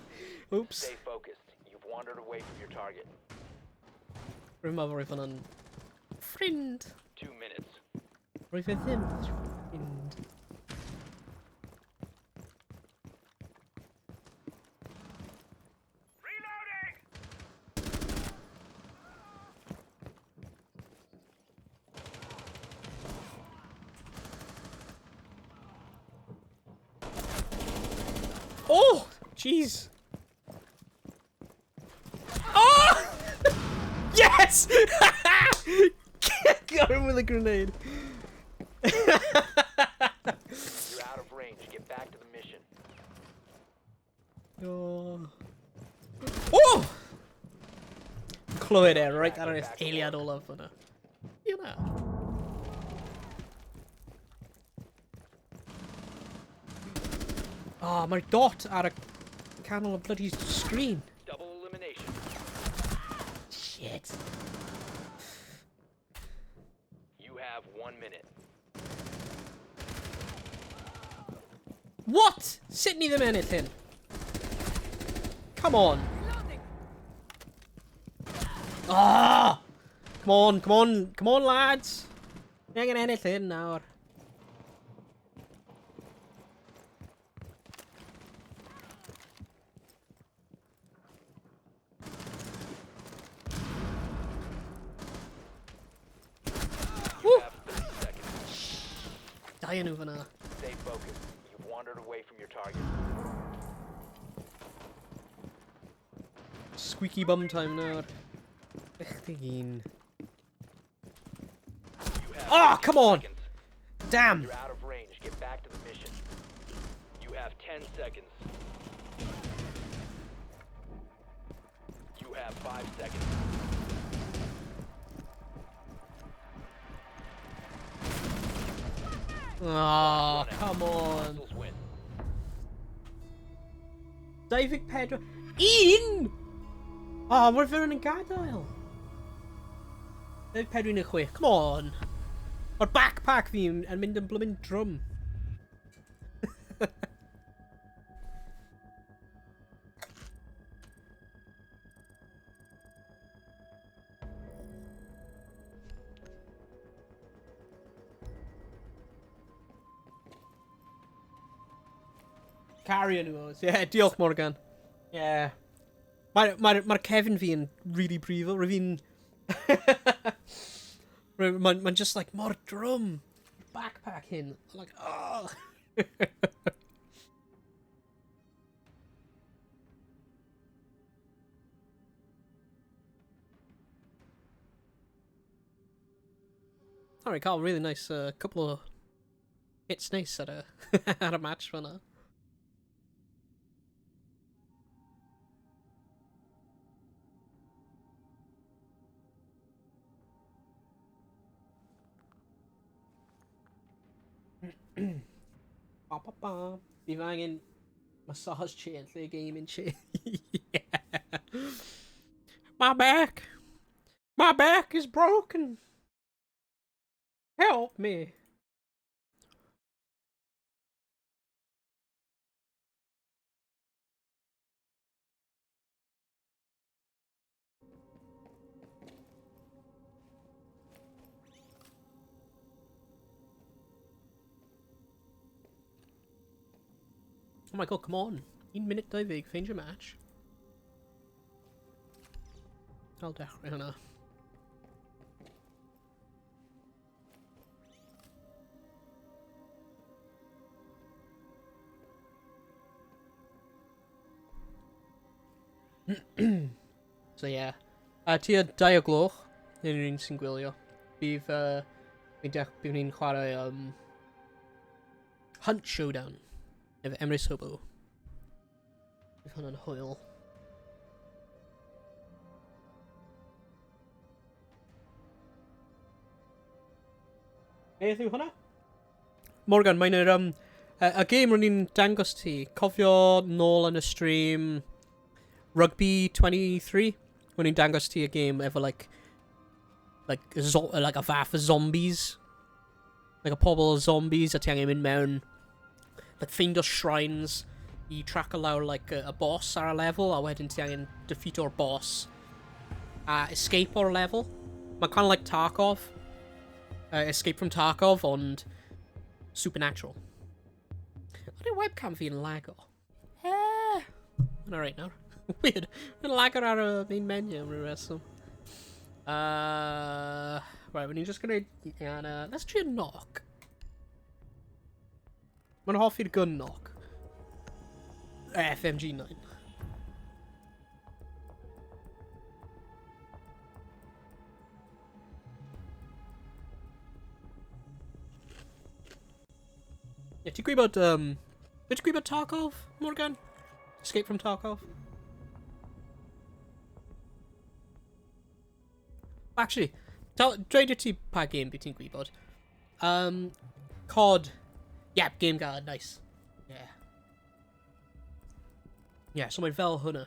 Oops. Stay focused. You've wandered away from your target. Rwy'n meddwl roedd hwnna'n ffrind. 2 minutes. Roedd fe ddim ffrind. Oh! Jeez! Oh! Yes! Got him with a grenade. You're out of range. Get back to the mission. Oh! Oh! Clywed e, right ar yr eiliad olaf fyna. You know. Oh, mae'r dot ar y canol y bloody screen. Double elimination. Shit. You have 1 minute. What? Sut ni ddim ennill hyn? Come on. Ah! Come on, come on, come on, lads. Ni angen ennill hyn nawr. You have 30 seconds. Da nhw fyna. Stay focused. You've wandered away from your target. Squeaky bum time nawr. 61. You have Oh, 15 come on! seconds. Damn! You're out of range. Get back to the mission. You have 10 seconds. You have 5 seconds. Oh, come on. Hostiles win. 24. Un! Oh, mae'r fewn yn gadael. 24 neu 6. Come on. Mae'r backpack fi yn mynd yn blymyn drwm. Cario nhw oes. Yeah, diolch Morgan. Yeah. Mae'r mae cefn fi yn really brifo. Rwy fi'n... Mae'n ma just like, mor drwm. Backpack hyn. I'm like, oh. Alright, cael really nice couple o hits neis ar y, ar y match fan'na. Ba, ba, ba. Bydd angen massage chair yn lle gaming chair. Yeah. My back! My back is broken! Help me! Oh my god, come on. 1 munud 20, ffeindio match. I'll dechrau hwnna. So yeah. Tua 2 o gloch, unrhyw un sy'n gwylio. Bydd, fi'n dech, bydd ni'n chwarae Hunt Showdown efo Emrys Hobo. Bydd hwnna'n hwyl. Beth yw hwnna? Morgan, mae'n yr, y game ro'n i'n dangos ti, cofio nôl yn y stream Rugby 23? Ro'n i'n dangos ti y game efo like a fath o zombies. Like a pobl o zombies a ti angen mynd mewn, like ffeindio shrines i track lawr like a boss ar y level a wedyn ti angen defeat o'r boss a escape o'r level. Mae'n kind of like Tarkov. Escape from Tarkov, ond supernatural. Ydy webcam fi'n lago? Mae'n alright nawr. Weird. Mae'n lago ar y main menu am ryw reswm. Right, ni'n just gwneud... Let's try a Nøkk. Mae'n hoffi'r gun Nøkk. FMG9. Ie, ti'n gwybod... Ti'n gwybod Tarkov, Morgan? Escape from Tarkov? Actually, tell, dweud i ti pa game bydd ti'n gwybod. COD. Yeah, Game Guard, nice. Yeah. Yeah, so mae'n fel hwnna.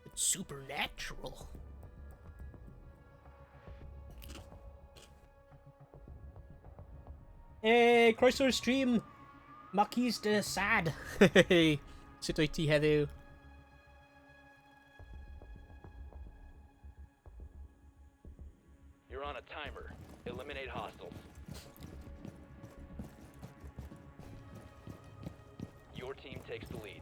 It's supernatural. Hey, croeso i'r stream. Marquis de Sad. Hey, sut wyt ti heddiw? You're on a timer. Eliminate hostiles. Your team takes the lead.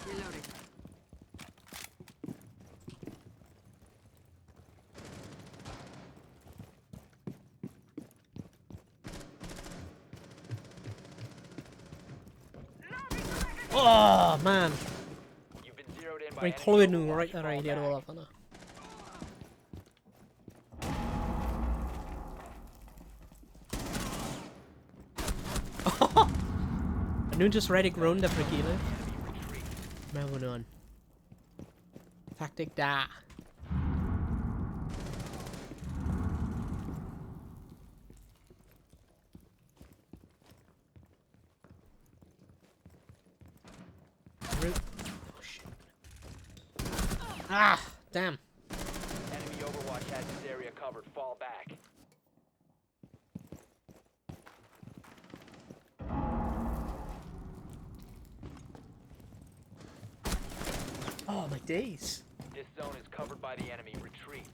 Reloading. Oh, man. You've been zeroed in by Mae'n enemy clywed nhw overwatch. right ar Fall eiliad back. olaf yna. A nhw'n just redeg rownd efo'i gilydd. Meddwl nhw'n. Tactic da. Oh shit. Ah, damn. Enemy Overwatch has this area covered. Fall back. Oh my days. This zone is covered by the enemy. Retreat.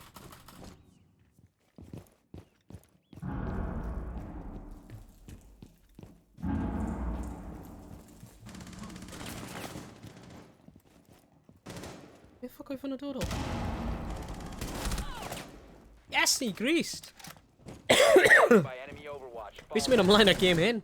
Lle ffoc oedd hwnna dod o? Yes, ni grist! Fi sy'n mynd ymlaen â game hyn.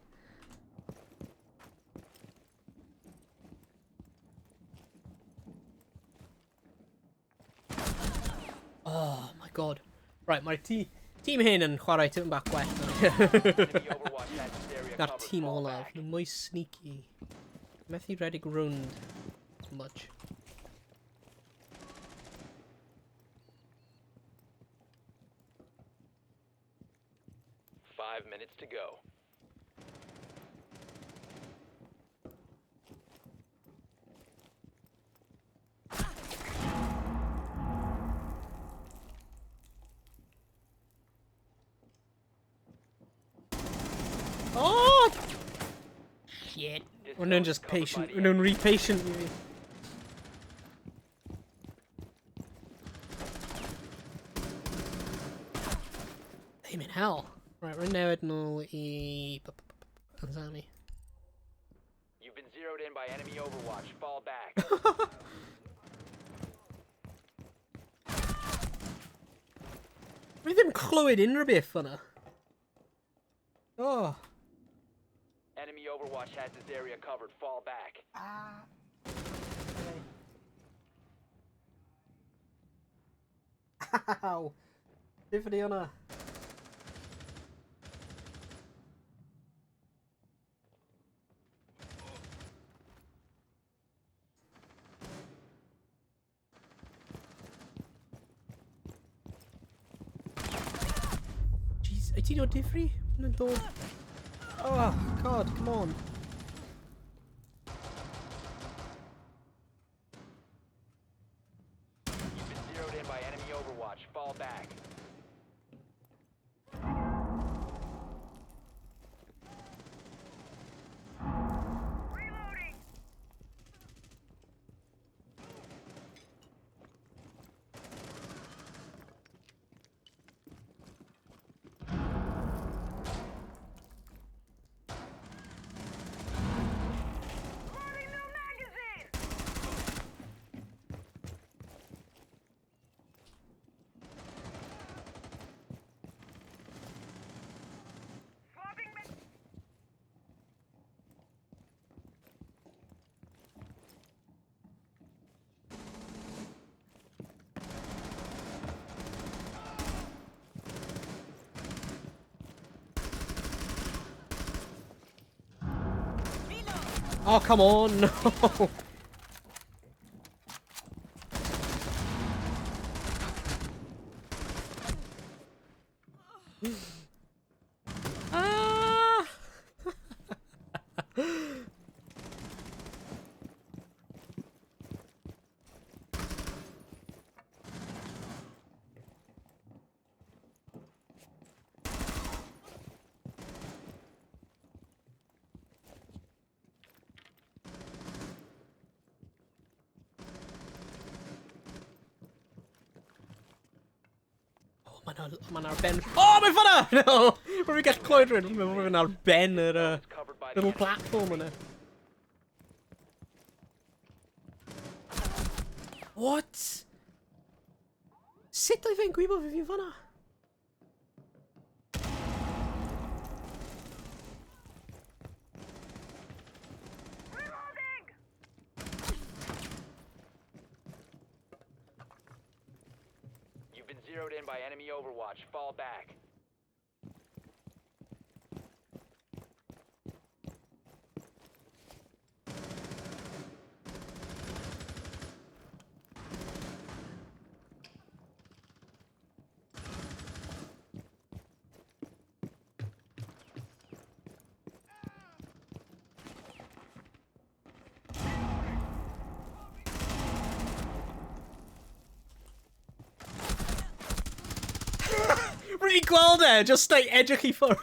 Oh my god. Right, mae'r tîm hyn yn chwarae tipyn bach gwell na'r tîm olaf. Nhw'n mwy sneaky. Methu redeg rownd much. 5 minutes to go. Oh! Shit. We're nhw'n just patient. We're nhw'n re patient i fi. Aim in hell. Right, we're newid nôl i Anzani. You've been zeroed in by enemy overwatch. Fall back. Rwy ddim clywed unrhyw beth fyna. Oh. Enemy overwatch has this area covered. Fall back. Ah. Ow. Difyr hwnna. Jeez, wyt ti'n dod difri? Mae'n dod... Oh, God, come on. You've been zeroed in by enemy overwatch. Fall back. Oh, come on, no! Ah! Oh, mae'n ar ben. Oh, mae'n fanna! No! Rwy'n fi gallu clywed rhywun, mae'n ar ben yr little platform yna. What? Sut oedd fe'n gwybod fi fi'n fanna? You've been zeroed in by enemy overwatch. Fall back. Rwy'n gweld e, just like edrych i ffwrdd.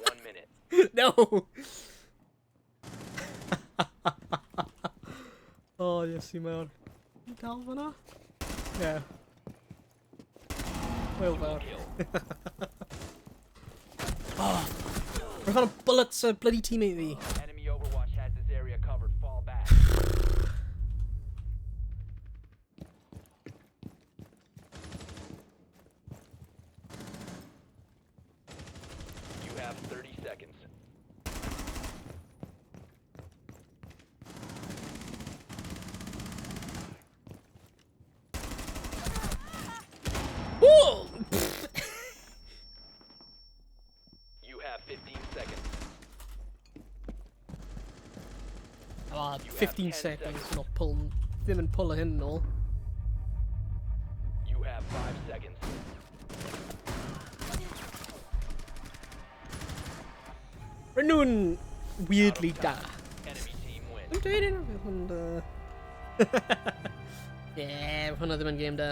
1 minute. No! Oh, yes, i mewn. Dal fyna? Yeah. Wel fawr. Oh! Rwy'n fan o bullets y bloody teammate fi. Enemy overwatch has this area covered. Fall back. Ah, 15 seconds, not pull, ddim yn pull hyn nôl. You have 5 seconds. Rydyn nhw'n weirdly da. Enemy team wins. Ddim dweud unrhyw beth, ond... Yeah, hwnna ddim yn game da.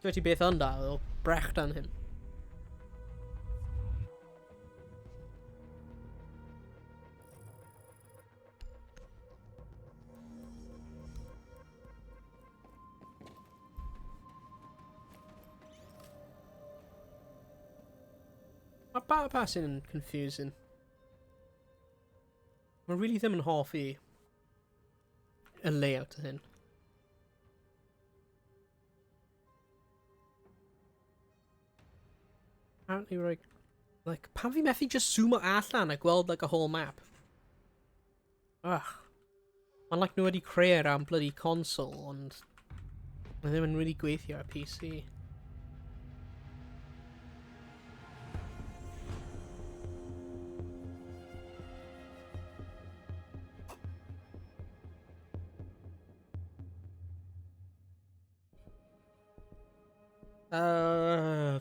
Dwi ti beth yn da, o brechdan hyn. Mae Battle Pass yn confusing. Mae really ddim yn hoffi y layout o hyn. Apparently, like, pam fi methu just zoom allan a gweld, like, a whole map? Ugh. Mae'n like nhw wedi creu ar am bloody console, ond mae ddim yn really gweithio ar PC.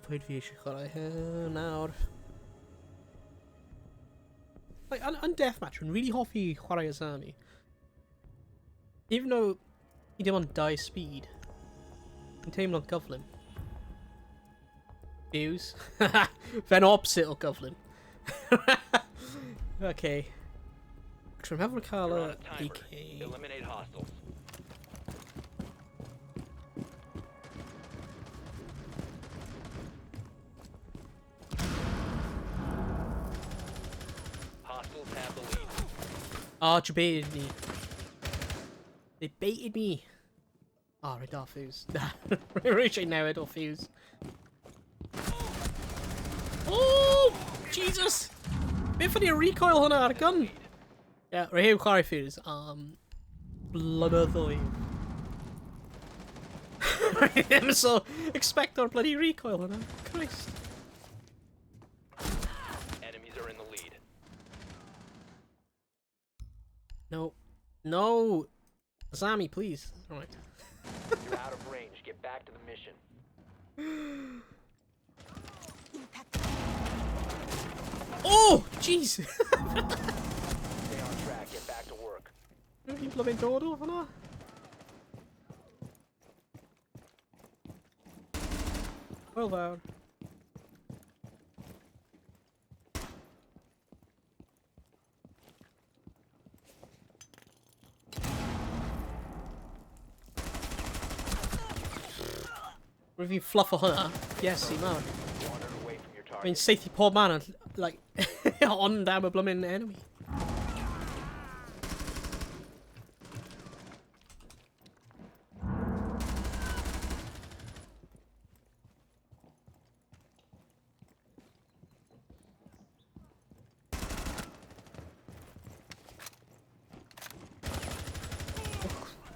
Pwy fi eisiau chwarae hyn nawr? Like, yn Deathmatch, rwy'n really hoffi chwarae Azami. Even though i dim ond 2 speed. Yn teimlo'n gyflym. Views. Fe'n opposite o gyflym. Okay. Dwi'n meddwl cael y You're on a timer. AK. Eliminate hostiles. Hostiles have the lead. Oh, you baited me. They baited me. Oh, right, off fuse. Rwy'n newid o fuse. Oh, Jesus! Beth ydy'r recoil hwnna ar y gun? Yeah, rwy heb chwarae fuse blynyddoedd. Ddim so expect o'r bloody recoil hwnna. Christ. Enemies are in the lead. No. No! Azami, please. All right. You're out of range. Get back to the mission. Oh! Jeez! Stay on track. Get back to work. Dwi'n blooming dod o hwnna? Well fawr. Rwy'n fi'n fluff o hwnna. Yes, i mawr. Wandered away from your target. Fi'n saethu pob man yn, like, ond am y blooming enemy.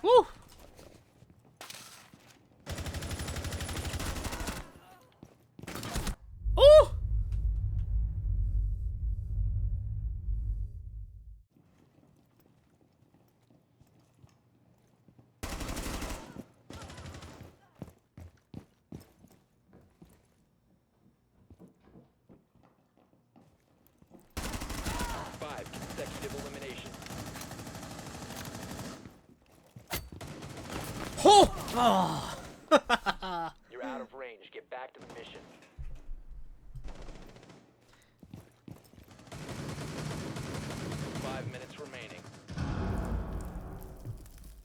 Woo! Oh! 5 consecutive eliminations. Ho! Oh. You're out of range. Get back to the mission. 5 minutes remaining.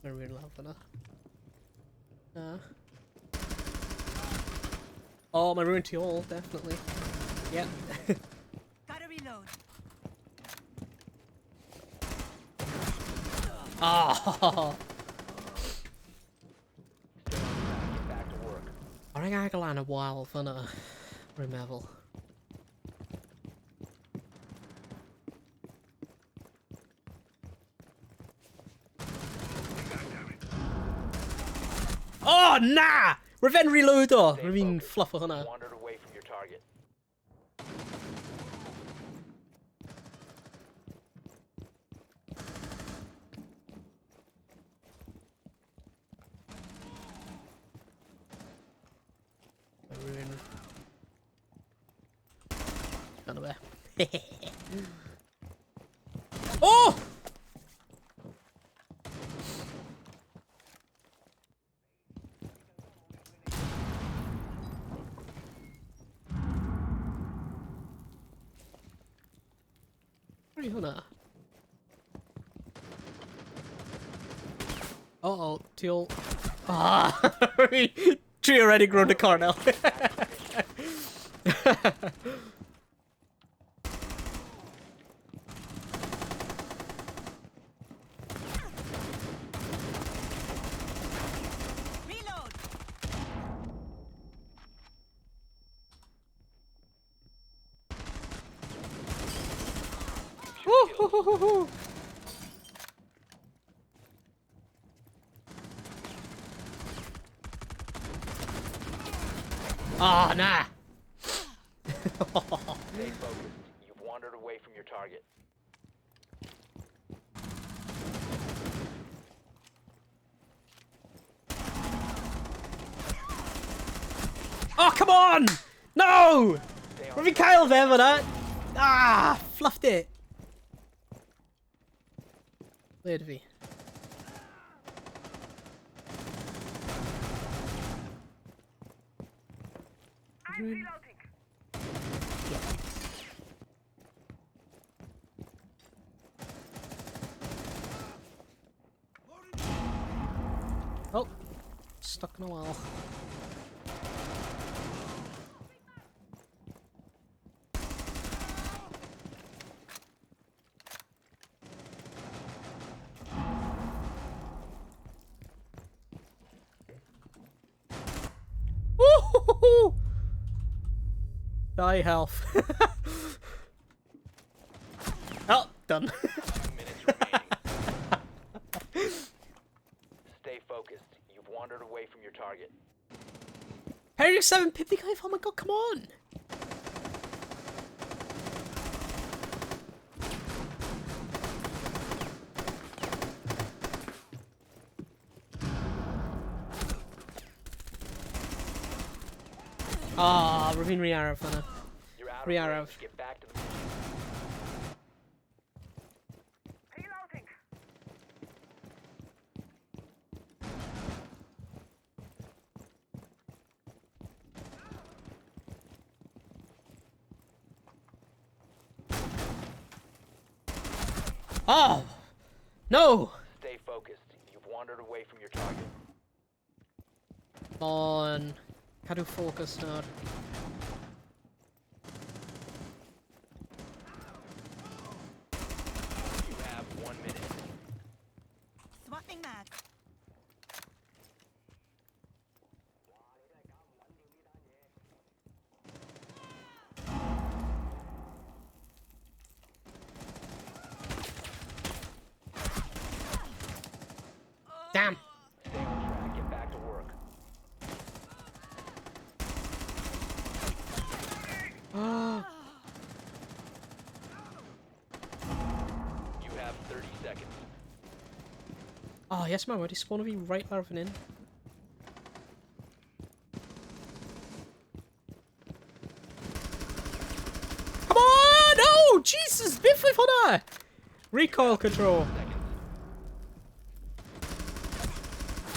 Mae'n weird lawr fyna. Na. Oh, mae rhywun tu ôl, definitely. Yep. Gotta reload. Oh. Get back to work. Rwy'n agor lan y wal fyna, rwy'n meddwl. Oh, na! Rwy'n reload o! Stay Rwy'n focused. fluff o hwnna. Wandered away from your target. Dyna fe. Oh! Pwy hwnna? Uh-oh, tu ôl. Ah! Trio redeg rownd y cornel. Reload! Woo-hoo-hoo-hoo-hoo. Ah, na! Stay focused. You've wandered away from your target. Oh, come on! No! Rwy'n fi cael fe fyna. Ah, fluffed it. Ble ydw fi? I'm reloading. Yeah. Oh, stuck in a wall. Woo-hoo-hoo-hoo! Die health. Oh, done. 2 minutes remaining. Stay focused. You've wandered away from your target. Heretic 755, oh my god, come on! Ah, oh, rwy'n rhy araf fan'na. You're out of Rhy range. araf. Get back to the mission. Reloading. Oh! No! Stay focused. You've wandered away from your target. Come on. Cadw focus nawr. You have 1 minute. Swapping mag. Damn! Stay on track. Get back to work. You have 30 seconds. Oh, yes, man, wedi spawn fi right lawr fan hyn. Come on! Oh, Jesus! Beth oedd hwnna? Recoil control. Seconds.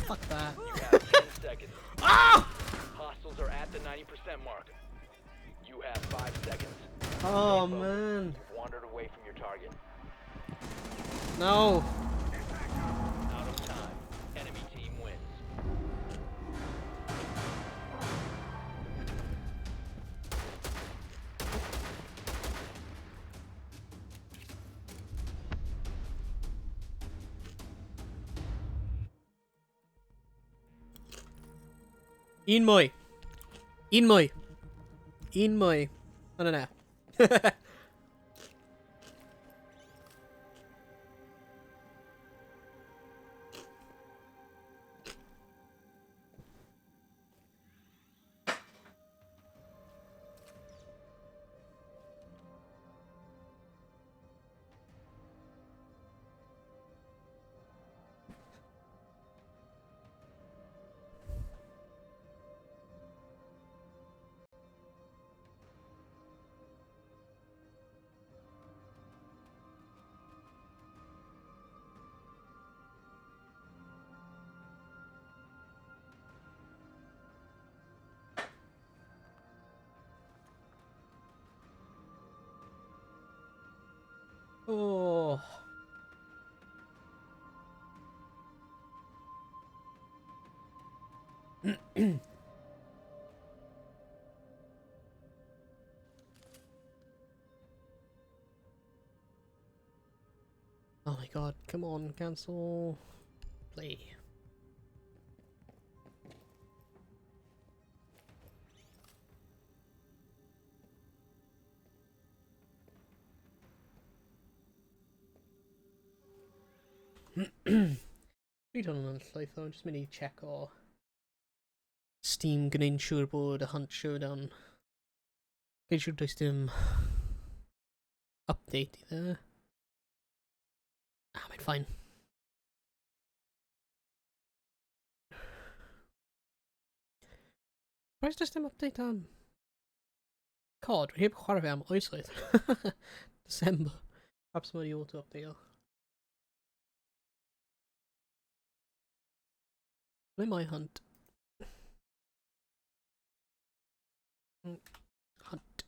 Fuck that. You have 10 seconds. Ah! Hostiles are at the 90% mark. You have 5 seconds. Oh, Stay focused. man. You've wandered away from your target. No. Out of time. Enemy team wins. Un mwy. Un mwy. Un mwy. No, no, no. Oh. Oh my god, come on, cancel. Play. Dwi dal yn llwytho, jyst mynd i check o Steam gwneud siŵr bod y Hunt Showdown. Gwneud siŵr does dim update i dde. Ah, mae'n fine. Where's does dim update am? COD, dwi heb chwarae fe am oesoedd. December. Perhaps mae wedi auto-update o. Ble mae Hunt? Hunt.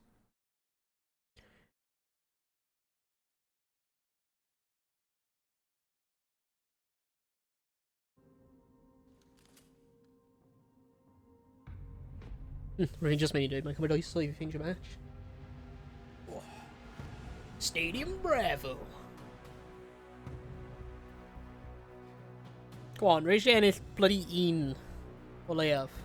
Rwy'n just mynd i dweud, mae'n cymryd oesoedd i ffeindio match. Oh. Stadium Bravo. Go on, rwy eisiau ennill bloody un o leiaf.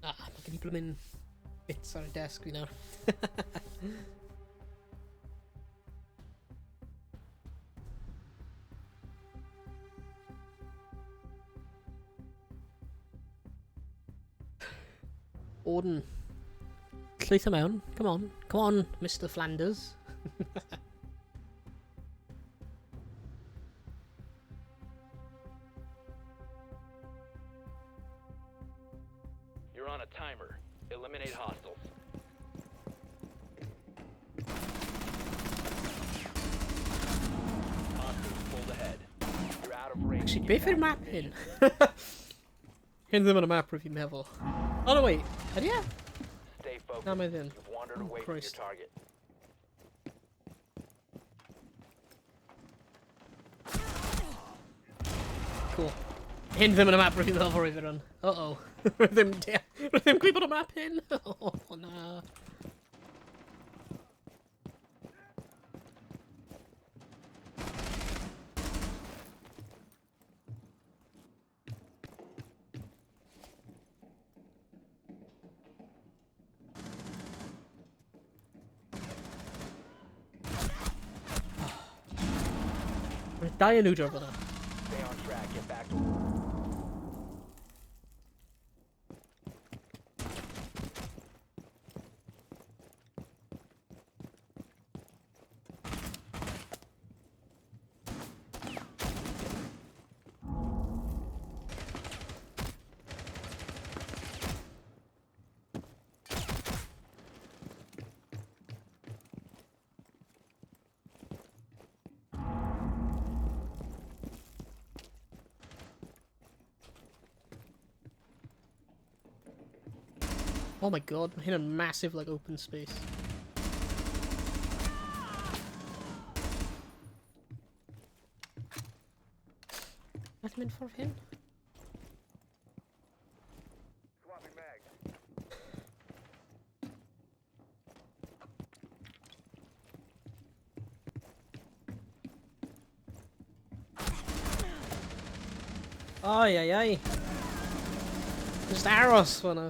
Ah, mae gen i blymyn bits ar y desk fi nawr. Orden. Llwytho mewn. Come on. Come on, Mr Flanders. You're on a timer. Eliminate hostiles. Hostiles pulled ahead. You're out of range. Actually, Get beth yw'r back to map hyn? Hyn ddim yn y map rwyf i'n meddwl. Oh no, wait. Ydy e? Stay focused. Na, mae ddim. You've wandered Oh, away from your Christ. target. Cool. Hyn ddim yn y map rwyf i'n meddwl roedd yn. Uh-oh. Rwyf ddim, rwyf ddim gwybod y map hyn. Oh, na. Mae dau yn nhw fyna. Stay on track. Get back to Oh my god, mae hyn yn massive like open space. Beth mynd ffordd hyn? Ai, ai, ai. Just aros fan'na.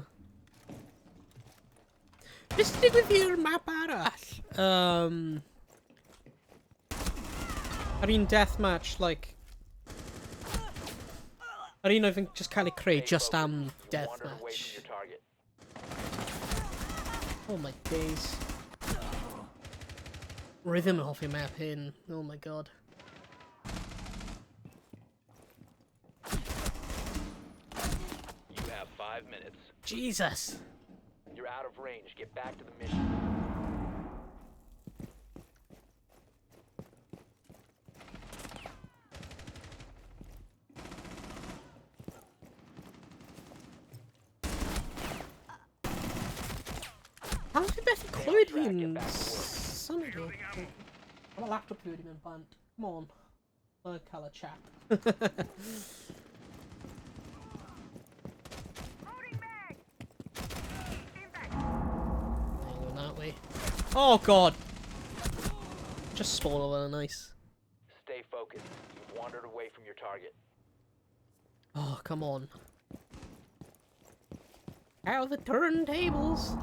Beth sy'n digwydd i'r map arall? Yr un deathmatch, like... Yr un oedd yn just cael ei creu Stay just am focused. You've wandered away deathmatch. from your target. Oh my days. Rwy ddim yn hoffi map hyn. Oh my god. 5 minutes. Jesus. You're out of range. Get back to the mission. Pam fi methu clywed hi'n symud o? Mae laptop fi wedi mynd bant. Come on. I'll cael y chat. Going that way. Oh god! Just spawn over there, nice. Stay focused. You've wandered away from your target. Oh, come on. Out of the turntables!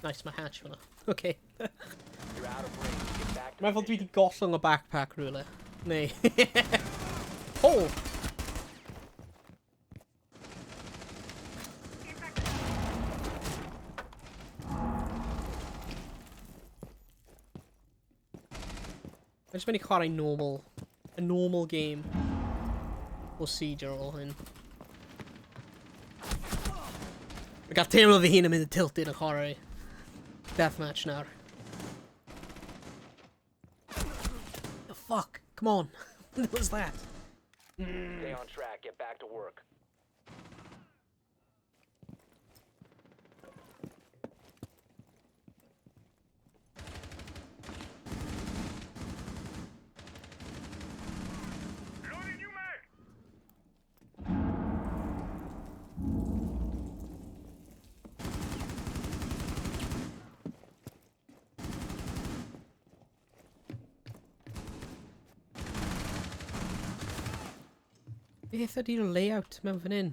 Nice, mae hatch fyna. Okay. You're out of range. Get back to Mae fel dwi wedi gollwng y backpack rhywle. Neu. Oh! Mae jyst mynd i chwarae normal. A normal game. O Siege ar ôl hyn. Mae gael teimlo fy hun yn mynd yn tilted yn chwarae deathmatch nawr. The fuck? Come on. What was that? Stay on track. Get back to work. Beth ydy'r layout mewn fan hyn?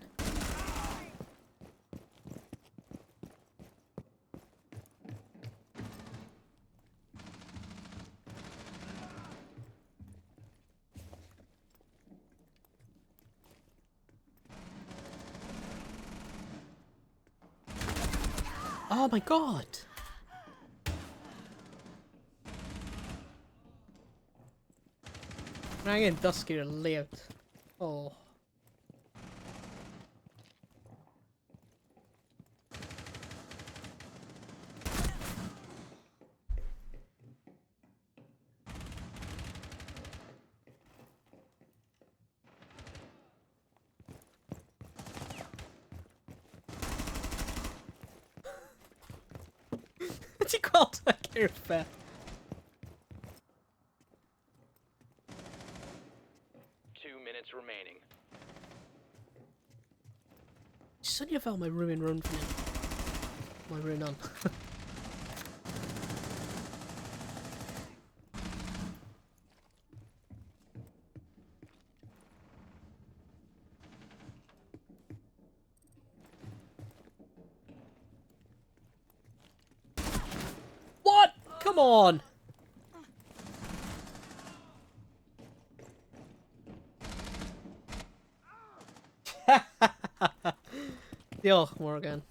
Oh my god! Mae angen dysgu'r layout. Oh. Ti'n gweld y cerbed? 2 minutes remaining. Swnio fel mae rhywun rownd fan hyn. Mae rhywun on. What? Come on! Diolch, Morgan.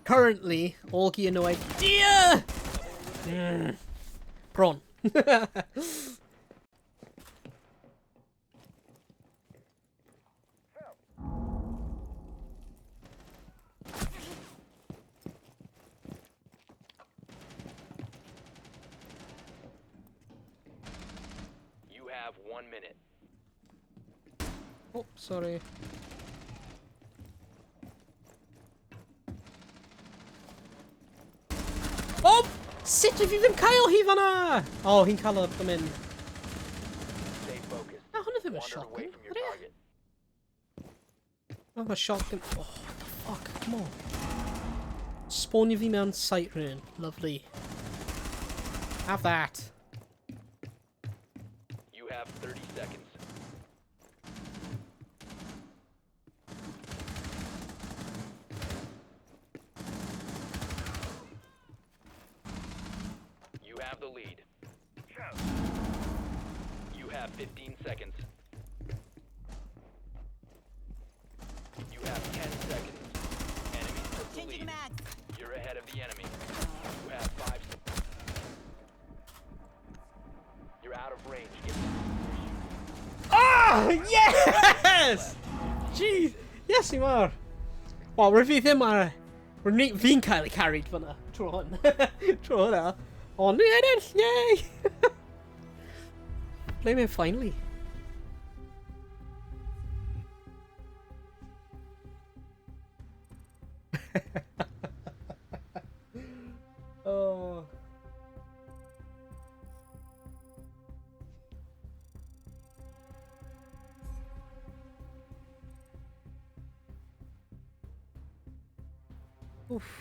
Currently, all gear no idea! Prawn. You have 1 minute. Oh, sorry. Oh! Sut fi ddim cael hi fanna? Oh, hi'n cael y mynd. Stay focused. Na, hwnna ddim yn Wandered away shotgun. from your Ydy e? target. Oh, mae shotgun. Oh, what the fuck? Come on. Spawnio fi mewn sight rhywun. Lovely. Have that. You have 30 seconds. You have the lead. You have 15 seconds. You have 10 seconds. Enemy took the lead. You're ahead of the enemy. You have 5 seconds. You're out of range. Get back to the mission. Ah! Yes! Jeez! Yes, i mawr! Wel, rwy fi ddim ar... Rwy fi'n cael ei carried fyna, tro hwn. Tro hwnna. Ond ni ennill, yay! Ble mae'n finally? Oh. Oof.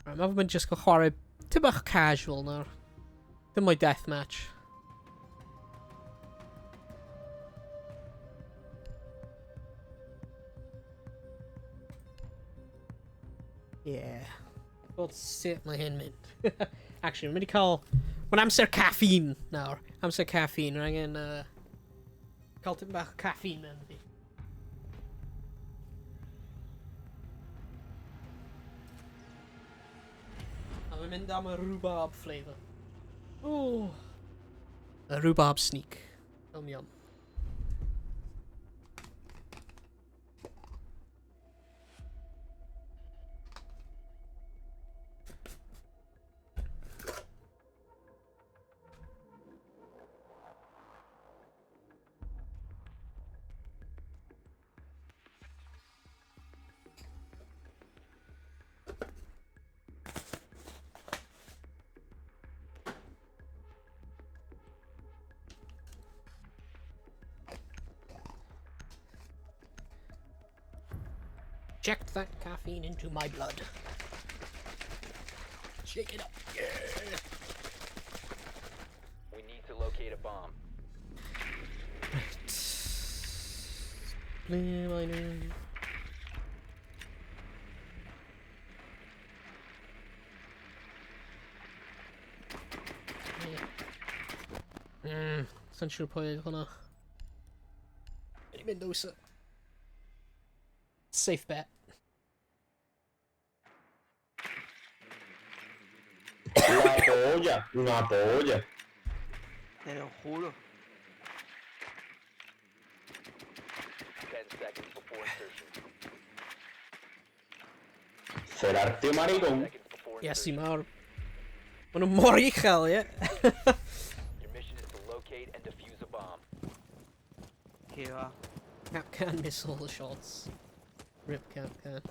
Right, mae fe'n just gael chwarae tipyn bach casual nawr. Dim mwy deathmatch. Yeah. Gweld sut mae hyn mynd. Actually, mae'n mynd i cael... Mae'n amser caffeine nawr. Amser caffeine. Rwy'n angen cael tipyn bach o caffeine mewn fi. A mae'n mynd am y rhubarb flavour. Ooh. Y rhubarb sneak. Yum yum. Inject that caffeine into my blood. Shake it up. Yeah. We need to locate a bomb. Right. Ble mae nhw? Sa'n siŵr pwy oedd hwnna. Wedi mynd oes. Safe bet. La polla, una polla. Te lo juro. 10 seconds before insertion. Será tío maricón. Yes, i mawr. Maen nhw mor uchel, ie? Your mission is to locate and defuse a bomb. Que va. Kapkan miss all the shots. Rip Kapkan.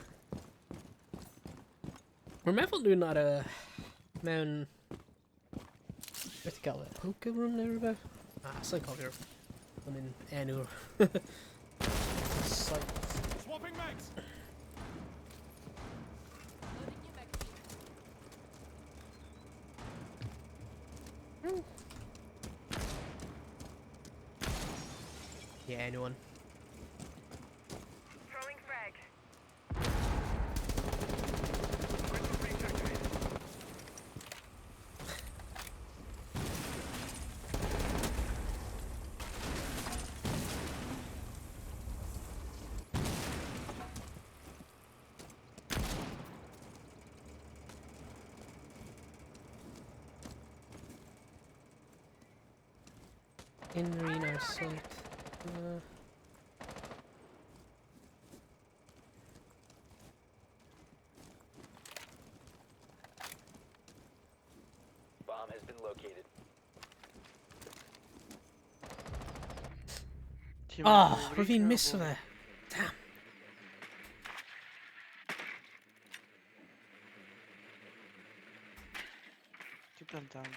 Rwy'n meddwl nhw'n ar y... mewn... Beth i gael e? Poker room neu rhywbeth? Ah, sa'n cofio'r... I mean, enw'r... site. Swapping mags. Yeah, no one. Throwing frag. In Reno site. Bomb has been located. Oh, rwy'n fi'n miso fe. Damn. Ti plantan.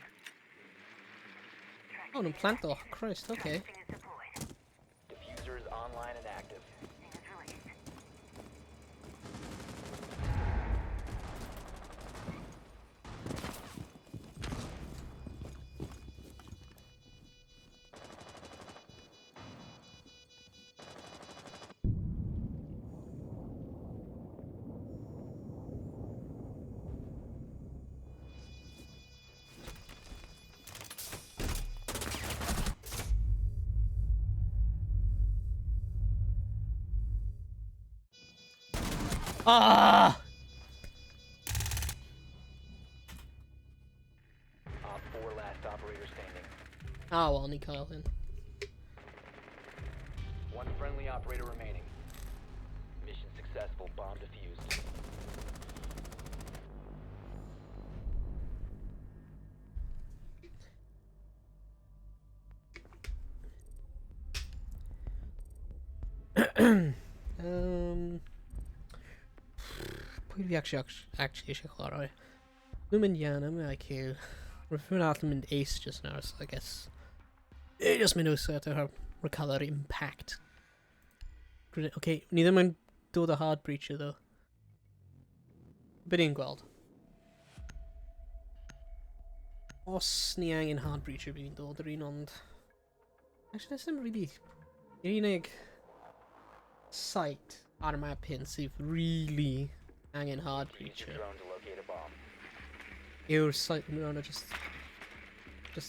Oh, nhw'n planto. Christ, okay. Diffuser is online and active. Ah! Op 4 last operator standing. Ah, wel, ni cael hyn. One friendly operator remaining. Mission successful. Bomb defused. Pwy fi actually eisiau chwarae? Nhw'n mynd iawn, am IQ. Rwy'n arall yn mynd ace just now, so I guess... It just mynd oes ar cael yr impact. Okay, ni ddim yn dod o hard breacher though. Be ni'n gweld? Os ni angen hard breacher, bydd ni'n dod yr un ond... Actually, there's ddim really... Yr unig site ar y map hyn sydd really angen hard breacher. Drone to locate a bomb. Yw'r site yn rhan o just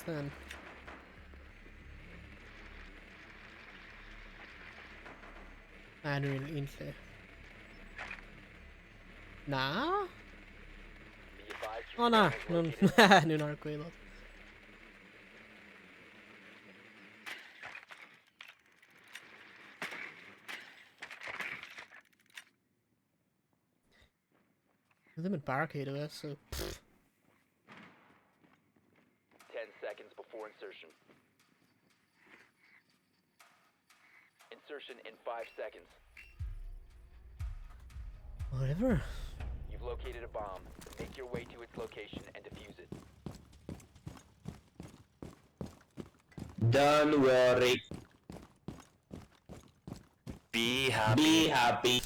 then. A nhw'n un lle. Na? O na, nhw'n ar y gwaelod. Nhw ddim yn barricade o e, so... Pff. 10 seconds before insertion. Insertion in 5 seconds. Whatever. You've located a bomb. Make your way to its location and defuse it. Don't worry. Be happy. Be happy.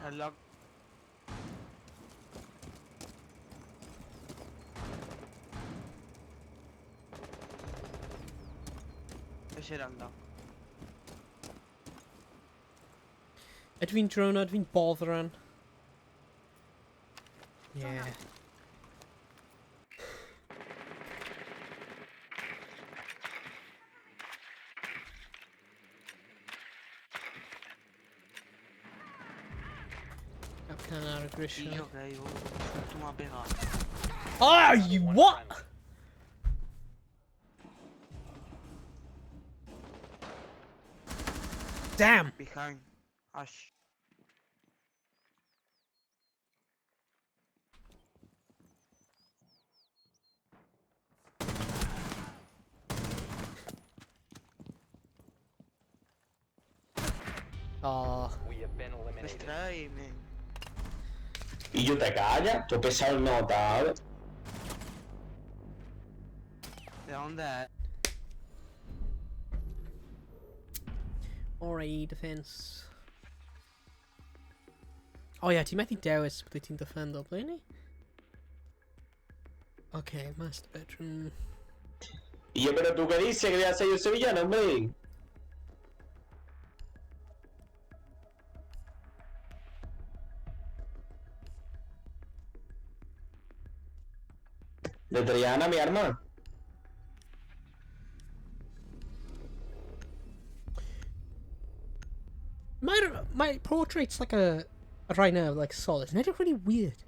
I love. Ese era unlock. Ydw fi'n drone, ydw fi'n botheran? Yeah. Capcan ar y grisiau. Yo, que yo, tú me has pegado. Oh, you what? Damn. Behind Ash. Oh. We have been eliminated. Distraeme. Y yo te callas, tú pesado no tal. ¿De dónde es? RAE defense. Oh yeah, ti'n methu dewis bydde ti'n defendo, ble ni? Okay, master bedroom. Y yo, pero tú qué dices, que voy a ser yo sevillano, hombre. De Triana, mi arma. My portrait's like a right now, like solid. Yn edrych really weird.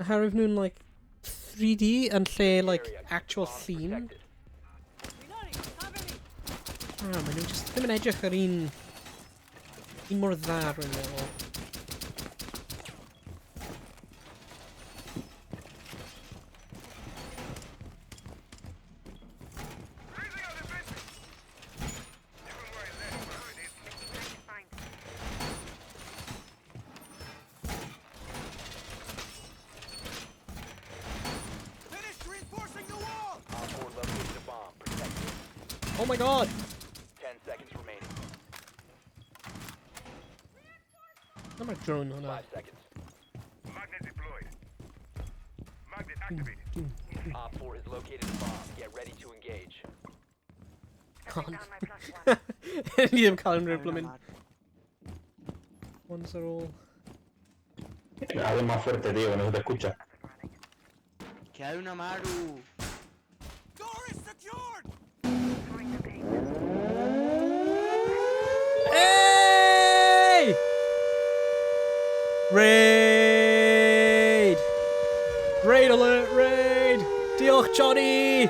Oherwydd nhw'n like 3D yn lle like actual llun. Ah, maen nhw just ddim yn edrych ar un mor dda rwy'n meddwl. Oh my god! 10 seconds remaining. I'm a drone on 5 seconds. Magnet deployed. Magnet activated. Op 4 has located a bomb. Get ready to engage. Can't. Ni ddim cael unrhyw bloomin'. Ones are all. Habla más fuerte, tío, que no se te escucha. Que hay una Maru. Hey! Raid! Raid alert, raid! Diolch, Johnny!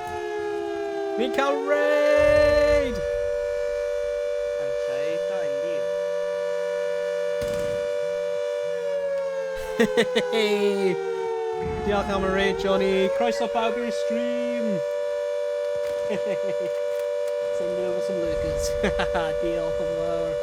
Ni'n cael raid! Hey! Diolch am y raid, Johnny. Croeso pawb i'r stream! Send over some lurkers. Diolch yn fawr.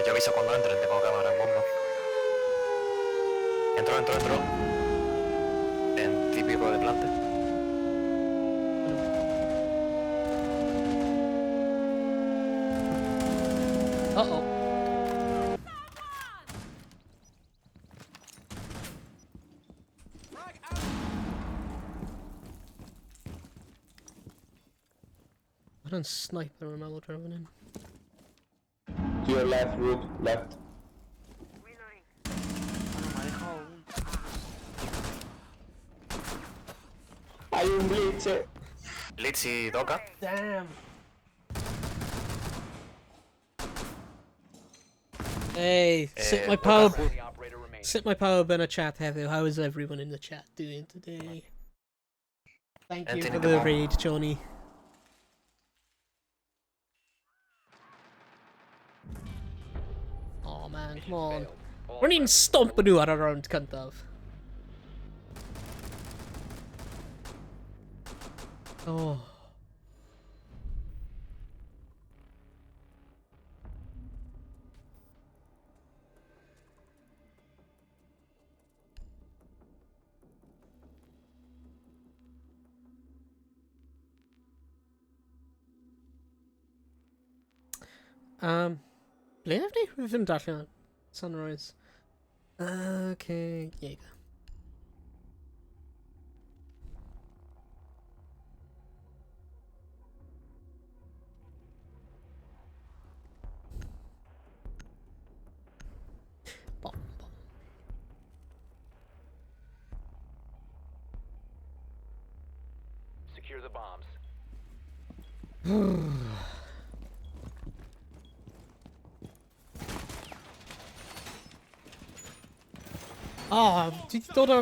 Yo aviso cuando entren, tengo cámara en bomba. Entró, entró, entró. En típico de plante. Uh-oh. I don't snipe the Romello driving in. To your left, Rook, left. Hay un blitz. Blitz y Doka. Damn. Hey, sit my Doka power. ju- Sit my power in a chat, heddiw. How is everyone in the chat doing today? Thank you Anthony for the the bomb. raid, Johnny. Oh man, come on. We're ni'n stomp nhw ar y round cyntaf. Oh. Ble ef ni? Rwy ddim darllen Sunrise. Okay, Jaeger. Bom, bom. Secure the bombs. Ah, ti 'di dod o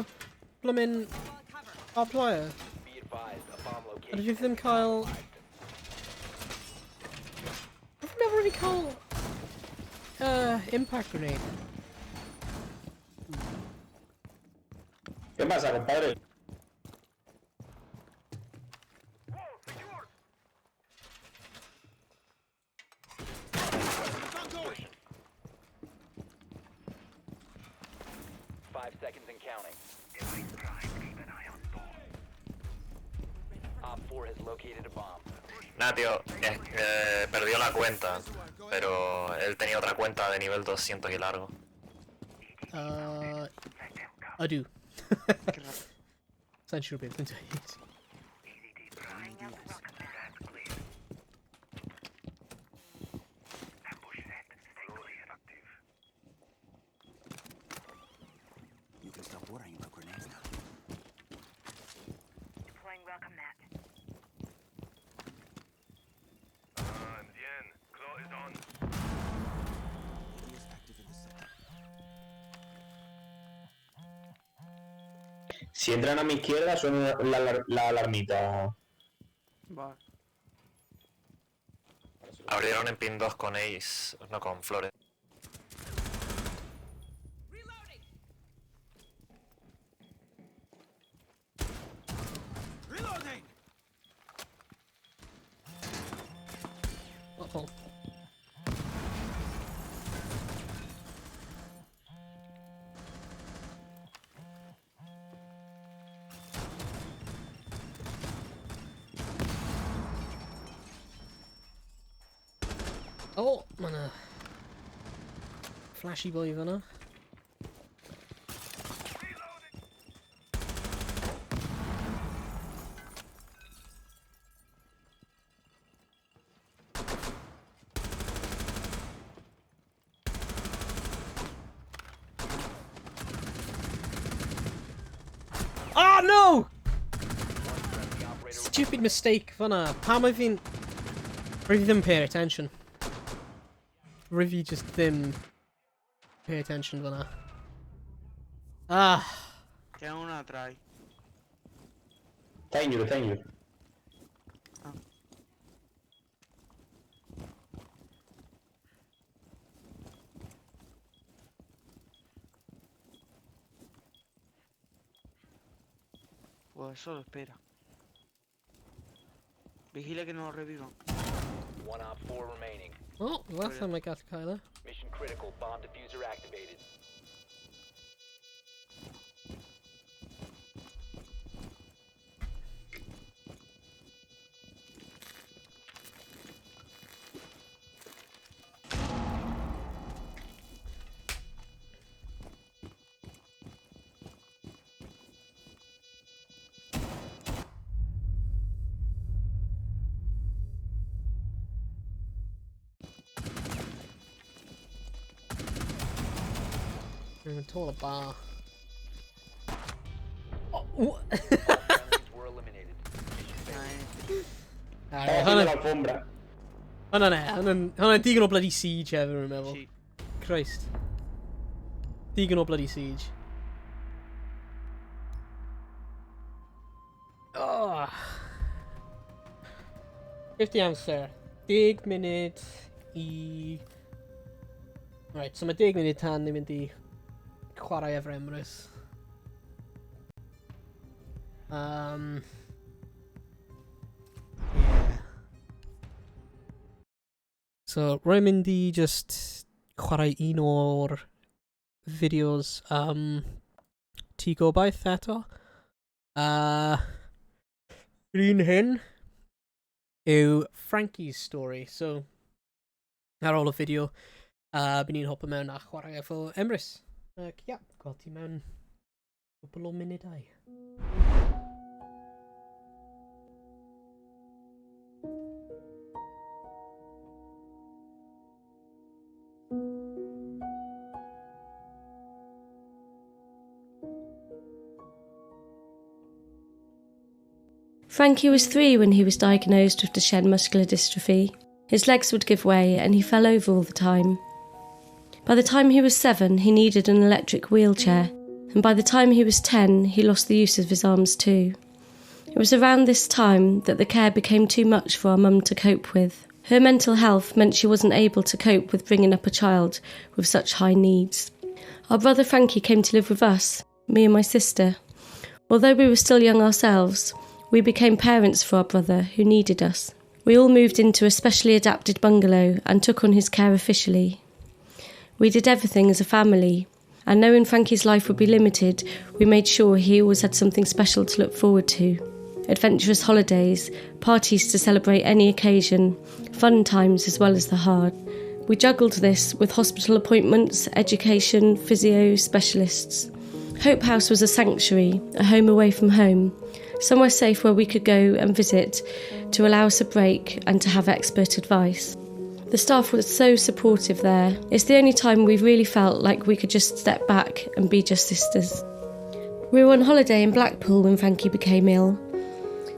blymyn barbed wire? Be advised, a bomb A location. dwi ddim cael... I've never really cael... Impact grenade. ¿Qué pasa, compadre? Five seconds and counting. Op 4 has located a bomb. Nah, tío, perdió la cuenta. Pero él tenía otra cuenta de nivel 200 y largo. I do. Sa'n siŵr beth yn dweud. You can stop worrying about grenades now. Deploying welcome mat. MDN. Claw is on. He is active in the sector. Si entran a mi izquierda, suena la alarmita. Va. Abrieron en pin 2 con Ace, no con Flores. Reloading! Uh-oh. Oh, mae 'na flashy boy fan'na. no! Stupid mistake fyna. Pam oedd fi'n... Rwy fi ddim pay attention. Rwy fi just ddim pay attention fyna. Ah. Queda una try. Está injured, está injured. Ah. Pues solo espera. Vigila que no lo revivan. One OpFor remaining. Oh, last time I got Kyla. Mission critical. Bomb defuser activated. We're gonna a bar. Oh, what? Estaba haciendo la alfombra. Hwnna'n e, hwnna'n digon o bloody siege hefyd, rwy'n meddwl. Christ. Digon o bloody siege. Oh. 50 amser. 10 munud i... Right, so mae 10 munud tan ni'n mynd i chwarae efo'r Emrys. Yeah. So, rwy'n mynd i just chwarae un o'r fideos Tŷ Gobaith eto. Yr un hyn yw Frankie's story. So, ar ôl y fideo, bydd ni'n hopo mewn a chwarae efo Emrys. Ac ia, gweld ti mewn cwpl o munudau. Frankie was 3 when he was diagnosed with Duchenne muscular dystrophy. His legs would give way and he fell over all the time. By the time he was 7, he needed an electric wheelchair, and by the time he was 10, he lost the use of his arms too. It was around this time that the care became too much for our mum to cope with. Her mental health meant she wasn't able to cope with bringing up a child with such high needs. Our brother Frankie came to live with us, me and my sister. Although we were still young ourselves, we became parents for our brother who needed us. We all moved into a specially adapted bungalow and took on his care officially. We did everything as a family, and knowing Frankie's life would be limited, we made sure he always had something special to look forward to. Adventurous holidays, parties to celebrate any occasion, fun times as well as the hard. We juggled this with hospital appointments, education, physio, specialists. Hope House was a sanctuary, a home away from home, somewhere safe where we could go and visit to allow us a break and to have expert advice. The staff were so supportive there. It's the only time we've really felt like we could just step back and be just sisters. We were on holiday in Blackpool when Frankie became ill.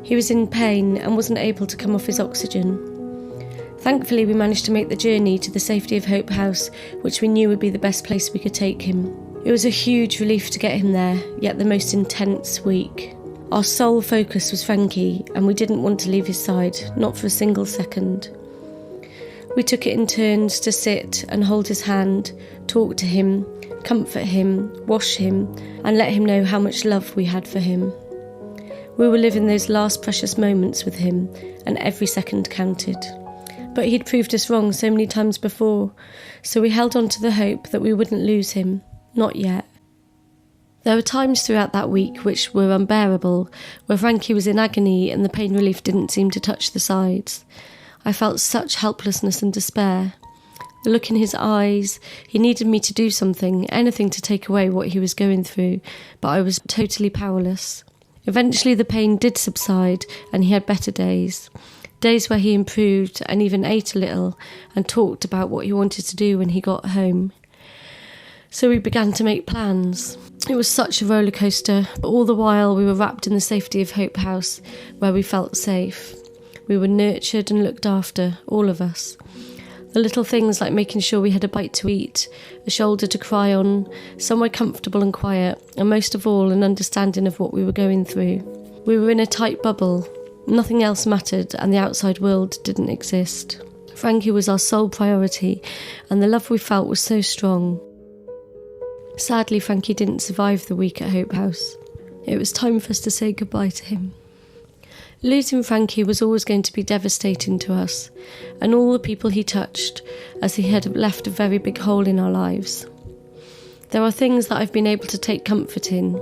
He was in pain and wasn't able to come off his oxygen. Thankfully, we managed to make the journey to the safety of Hope House, which we knew would be the best place we could take him. It was a huge relief to get him there, yet the most intense week. Our sole focus was Frankie, and we didn't want to leave his side, not for a single second. We took it in turns to sit and hold his hand, talk to him, comfort him, wash him, and let him know how much love we had for him. We were living those last precious moments with him, and every second counted. But he'd proved us wrong so many times before, so we held on to the hope that we wouldn't lose him, not yet. There were times throughout that week which were unbearable, where Frankie was in agony and the pain relief didn't seem to touch the sides. I felt such helplessness and despair. The look in his eyes, he needed me to do something, anything to take away what he was going through, but I was totally powerless. Eventually the pain did subside and he had better days. Days where he improved and even ate a little and talked about what he wanted to do when he got home. So we began to make plans. It was such a rollercoaster, but all the while we were wrapped in the safety of Hope House, where we felt safe. We were nurtured and looked after, all of us. The little things like making sure we had a bite to eat, a shoulder to cry on, somewhere comfortable and quiet, and most of all, an understanding of what we were going through. We were in a tight bubble. Nothing else mattered, and the outside world didn't exist. Frankie was our sole priority, and the love we felt was so strong. Sadly, Frankie didn't survive the week at Hope House. It was time for us to say goodbye to him. Losing Frankie was always going to be devastating to us, and all the people he touched, as he had left a very big hole in our lives. There are things that I've been able to take comfort in.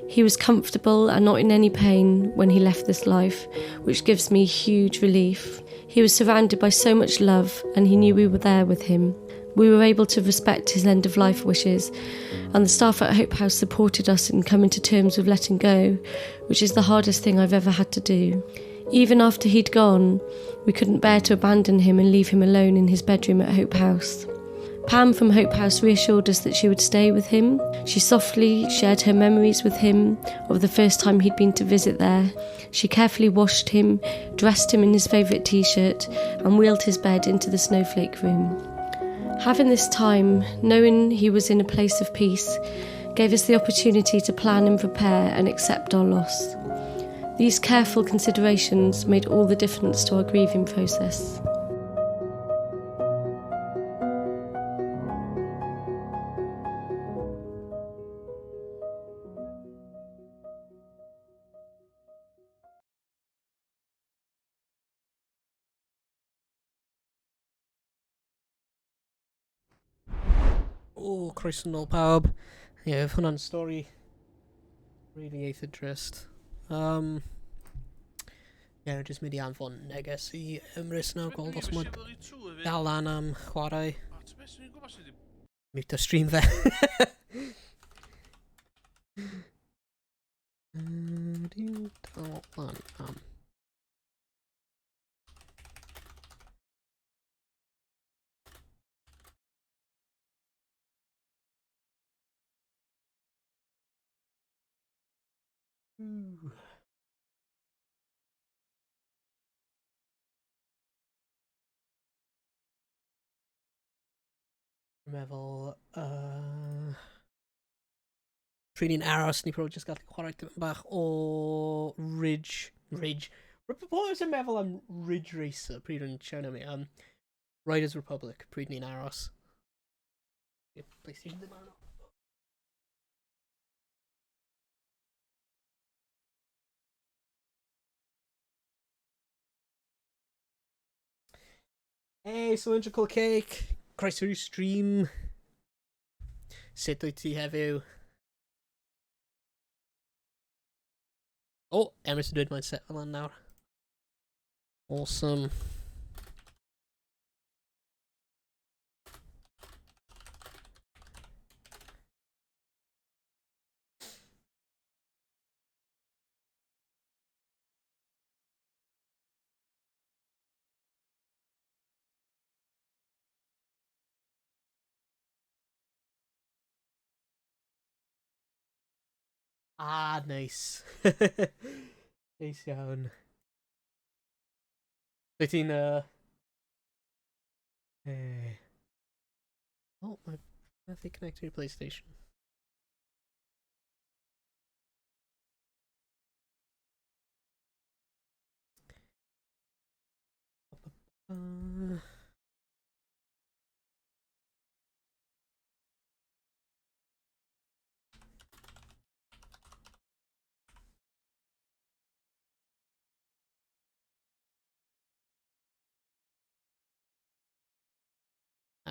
He was comfortable and not in any pain when he left this life, which gives me huge relief. He was surrounded by so much love, and he knew we were there with him. We were able to respect his end of life wishes, and the staff at Hope House supported us in coming to terms with letting go, which is the hardest thing I've ever had to do. Even after he'd gone, we couldn't bear to abandon him and leave him alone in his bedroom at Hope House. Pam from Hope House reassured us that she would stay with him. She softly shared her memories with him of the first time he'd been to visit there. She carefully washed him, dressed him in his favourite t shirt, and wheeled his bed into the snowflake room. Having this time, knowing he was in a place of peace, gave us the opportunity to plan and prepare and accept our loss. These careful considerations made all the difference to our grieving process. O, croeso nôl pawb. Ie, yeah, hwnna'n stori really eitha drist. Um, ie, yeah, jyst mynd i anfon neges i Emrys nawr, gweld os mae'n dal lan am chwarae. Mute o stream fe. Dwi'n dal lan am. Ooh. Dwi'n meddwl... Uh, pryd ni'n aros, ni probably just gallu chwarae tipyn bach o Ridge... Ridge. Pobl yn meddwl am Ridge Racer pryd yn siarad am i. Um, Riders Republic, pryd ni'n aros. Yeah, PlayStation ddim arno. Hey, Cylindrical Cake! Croeso i'r stream. Sut wyt ti heddiw? O, oh, Emrys yn dweud mae'n set fel lan nawr. Awesome. Ah, nice. Neis iawn. Wyt ti'n... Uh... Eh. Oh, mae methu connect i'r PlayStation. Uh...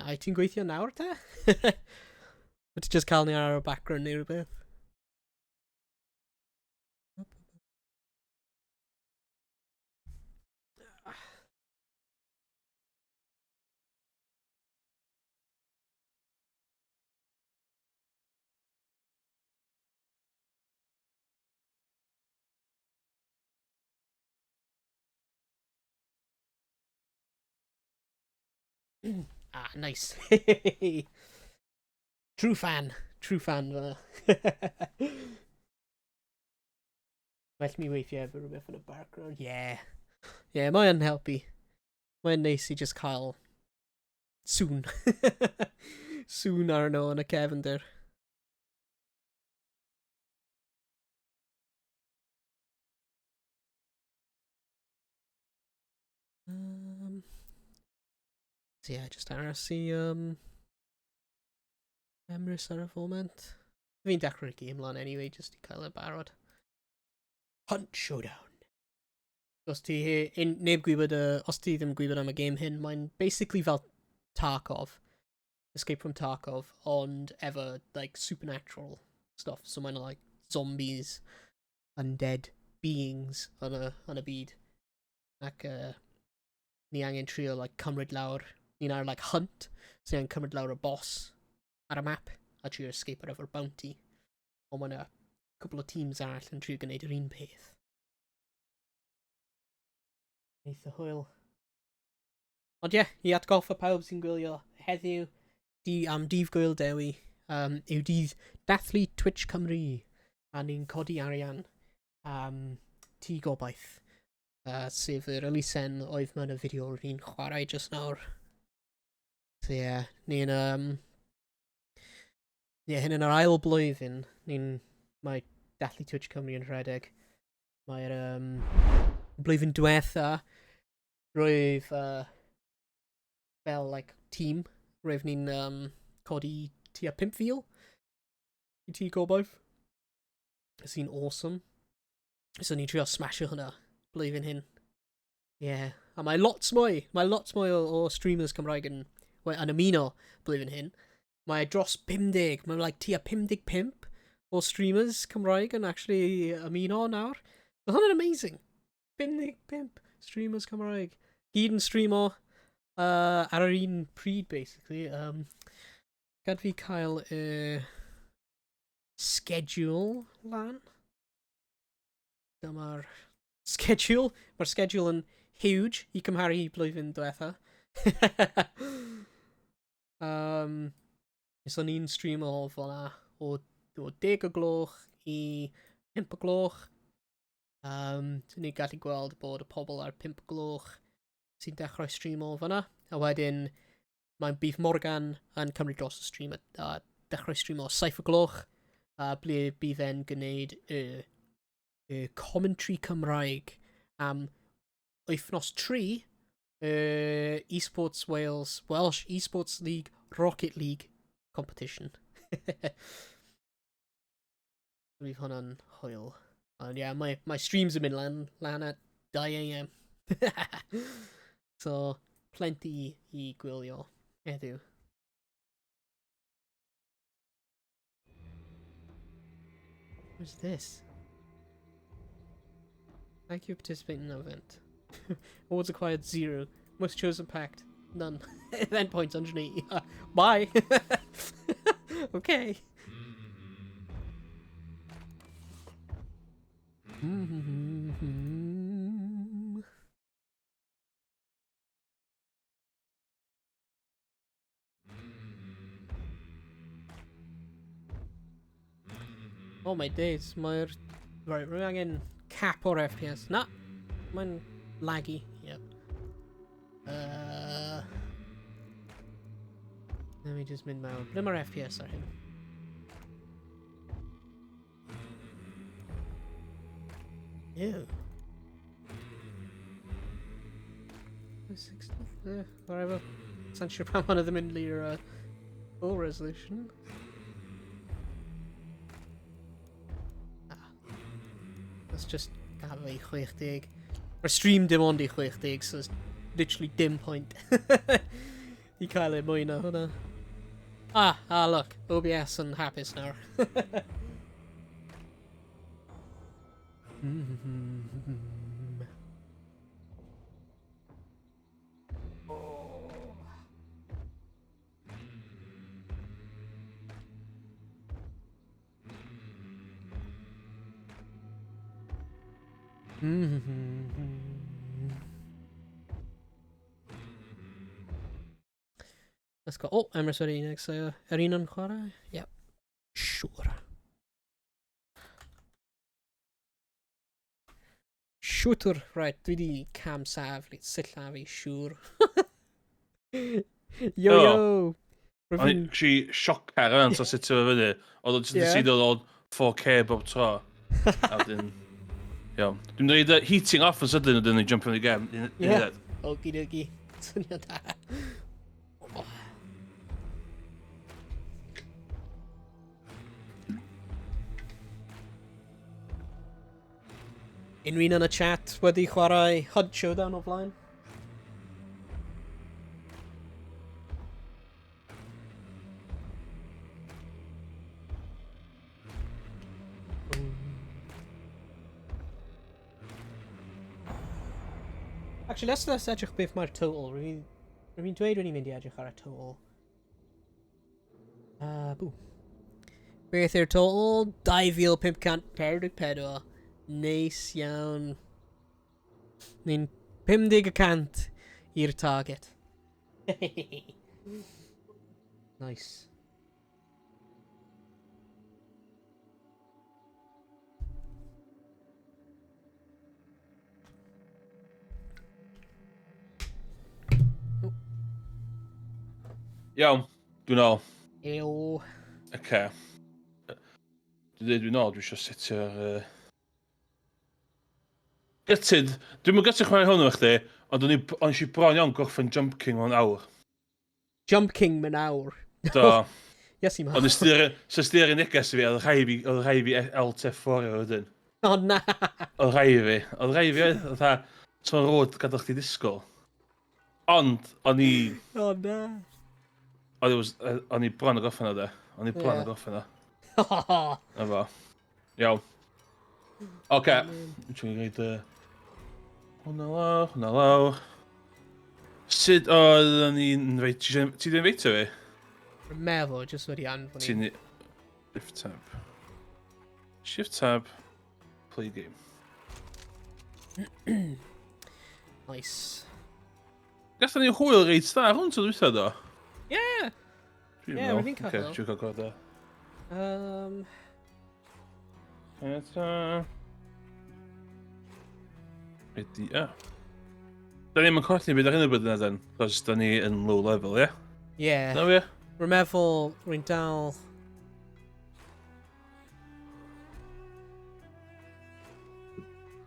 A ti'n gweithio nawr te? Wyt ti just cael ni ar y background neu rhywbeth? Ah, nice. True fan. True fan fyna. Well mi weithiau efo rhywbeth yn y background. Yeah. Yeah, mae yn helpu. Mae'n neis i just cael sŵn. Sŵn arno yn y cefndir. So yeah, just aros i Emrys ar y foment. Fi'n dechrau'r game lan anyway, just i cael e barod. Hunt Showdown. Os ti he, in, neb gwybod, os ti ddim gwybod am y game hyn, mae'n basically fel Tarkov. Escape from Tarkov, ond efo, like, supernatural stuff. So mae'n, like, zombies, undead beings yn y byd. Ac ni angen trio, like, cymryd lawr, ni'n ar, like, hunt, so ni angen cymryd lawr y boss ar y map, a trio escape ar efo'r bounty. Ond mae yna cwbl o teams arall yn trio gwneud yr un peth. Eitha hwyl. Ond ie, yeah, i atgoffa pawb sy'n gwylio heddiw, di, am Dydd Gŵyl Dewi, yw dydd dathlu Twitch Cymru, a ni'n codi arian am Tŷ Gobaith, sef yr elusen oedd mewn y fideo ni'n chwarae just nawr. So ie, yeah, ni'n... Ie, hyn yn yr ail blwyddyn, ni'n... Mae Dathlu Twitch Cymru yn rhedeg. Mae'r blwyddyn diwetha, roedd fel like, tîm, roedd ni'n codi tua 5,000 i Tŷ Gobaith. Sy'n awesome. So ni'n trio smasho hwnna blwyddyn hyn. Yeah. A mae lot mwy, mae lot mwy o streamers Cymraeg yn, well, yn ymuno blwyddyn hyn. Mae dros 50, mae like tua 55 o streamers Cymraeg yn actually ymuno nawr. Mae hwnna'n amazing. 55 streamers Cymraeg. Gyd yn streamo ar yr un pryd, basically. Gad fi cael y schedule lan. Dyma'r schedule. Mae'r schedule yn huge i cymharu i blwyddyn diwetha. So ni'n streamo fel 'na o 10 o gloch i 5 o gloch. So ni'n gallu gweld bod y pobl ar 5 gloch sy'n dechrau streamo fyna. A wedyn mae'n Beef Morgan yn cymryd dros y stream a dechrau streamo 7 o gloch. A ble bydd e'n gwneud y commentary Cymraeg am wythnos 3 y Esports Wales, Welsh Esports League Rocket League competition. Bydd hwnna'n hwyl. Ond ie, yeah, mae streams yn mynd lan at 2 a.m. So, plenty i gwylio heddiw. What's this? Thank you for participating in the event. Awards acquired 0. Most chosen packed none. Event points 180. Bye. Okay. Oh my days, mae'r... Right, rwy angen cap o'r FPS. Na! Mae'n laggy, yep. Let me just mynd mewn. Ble mae'r FPS ar hyn? Ew. 60? Yeah, whatever. Sa'n siŵr pam hwnna ddim yn i'r full resolution. Ah. Let's just gael ei 60. Mae'r stream dim ond i 60, so it's literally dim point i cael ei mwy na hwnna. Ah, look, OBS yn hapus nawr. Oh. Let's go. Oh, Emrys wedi unig, so yr un yn chwarae? Yep. Siwr. Shwtwr, right, dwi di cam saflu, sillafu, siwr. Yo, yo! O'n i actually siocar yna, so sut ti'n fyny. Oedd o'n jyst yn dod 4K bob tro. A wedyn... Iawn. Dwi'n dweud heating off yn sydyn wedyn ni jump in the game. Yeah. Okie dokie. Syniad da. Oh. Unrhyw un yn y chat wedi chwarae Hunt Showdown o flaen? Actually, let's, let's edrych beth mae'r total. Rwy'n rwy dweud rwy'n mynd i edrych ar y total. Bw. Beth yw'r total? 2,544. Neis iawn. Ni'n 50% i'r target. Nice. Iawn, dwi'n ôl. Ew. Oce. Dwi'n dweud dwi'n ôl, dwi eisiau setio'r... Uh... Gutted. Dwi'n mynd gutted chwarae hwn efo chdi, ond o'n i o'n i bron iawn gorffen Jump King mewn awr. Jump King mewn awr. Do. Iesu mawr. Ond ys di ar neges i fi, oedd rhaid fi, oedd rhaid fi LT4 o wedyn. O na! Oedd rhaid fi, oedd rhaid fi, oedd fatha, so'n rôd gadael chdi disgwyl. Ond, o'n i... O na! O'n i bron o gorffen o de. O'n i bron o gorffen o. Na fo. Iawn. Oce. Dwi'n gwneud y... Hwna lawr, hwna lawr. Sut oedden ni'n invite... Ti di invite fi? Rwy'n meddwl, jyst wedi anfon i. Ti'n... Shift tab. Shift tab. Play game. Nice. Gathen ni hwyl reit dda hwn tro dwytha do? Yeah! Dwi'n Yeah, meddwl. rwy'n cael Ocê, hwyl. Dwi'n cael gweld o. Eta. Ready up. Da ni'n colli byd ar hyn o bryd yna then, cos da ni yn low level, ie? Yeah? Yeah. Na fi? Rwy'n meddwl, rwy'n dal...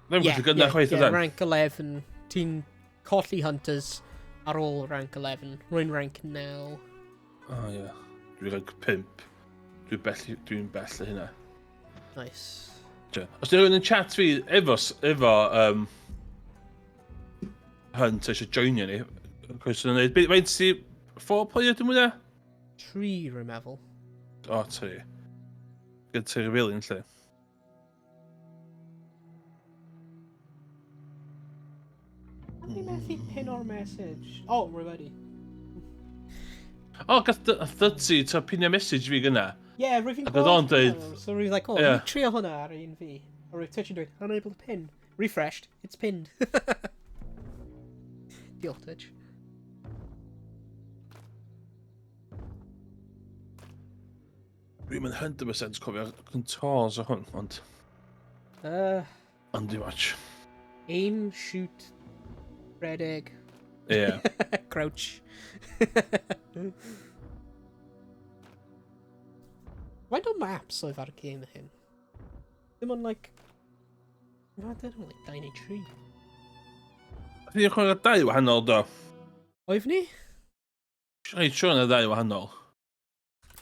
Ddim Yeah, colli gynnar yeah, chwaith yeah, ydan. rank 11. Ti'n colli Hunters ar ôl rank 11. Rwy'n rank 9. O ie. Dwi'n rank 5. Dwi'n bell, dwi'n bell o hynna. Nice. Ie. Os di rhywun yn chat fi efo, efo um, Hunt eisiau joinio ni, croeso yn neud. Faint ti 4 player dwi'n mwynhau? 3, rwy'n meddwl. O, 3. Gyda ti rebellion lle. Pam fi methu pin o'r message? Oh, we're ready. O, gath 30 ta pinio message fi gynna. Yeah, rwy'n fi'n Ac oedd o'n gweld deud... hwnna, So rwy'n like, oh, Ie. yeah. trio hwnna ar un fi. A rwy'n Twitch yn dweud, unable to pin. Refreshed, it's pinned. Diolch, Twitch. Dwi'n mynd 100% cofio'r controls o hwn, ond... Ond dim much. Aim, shoot, rhedeg. Ie. Crouch. Faint o maps oedd ar game hyn? Ddim ond, like... Na, dyn nhw, like, 2 neu 3. Ti'n chwarae dau wahanol, do? Oedd ni? Reit siŵr yna ddau wahanol.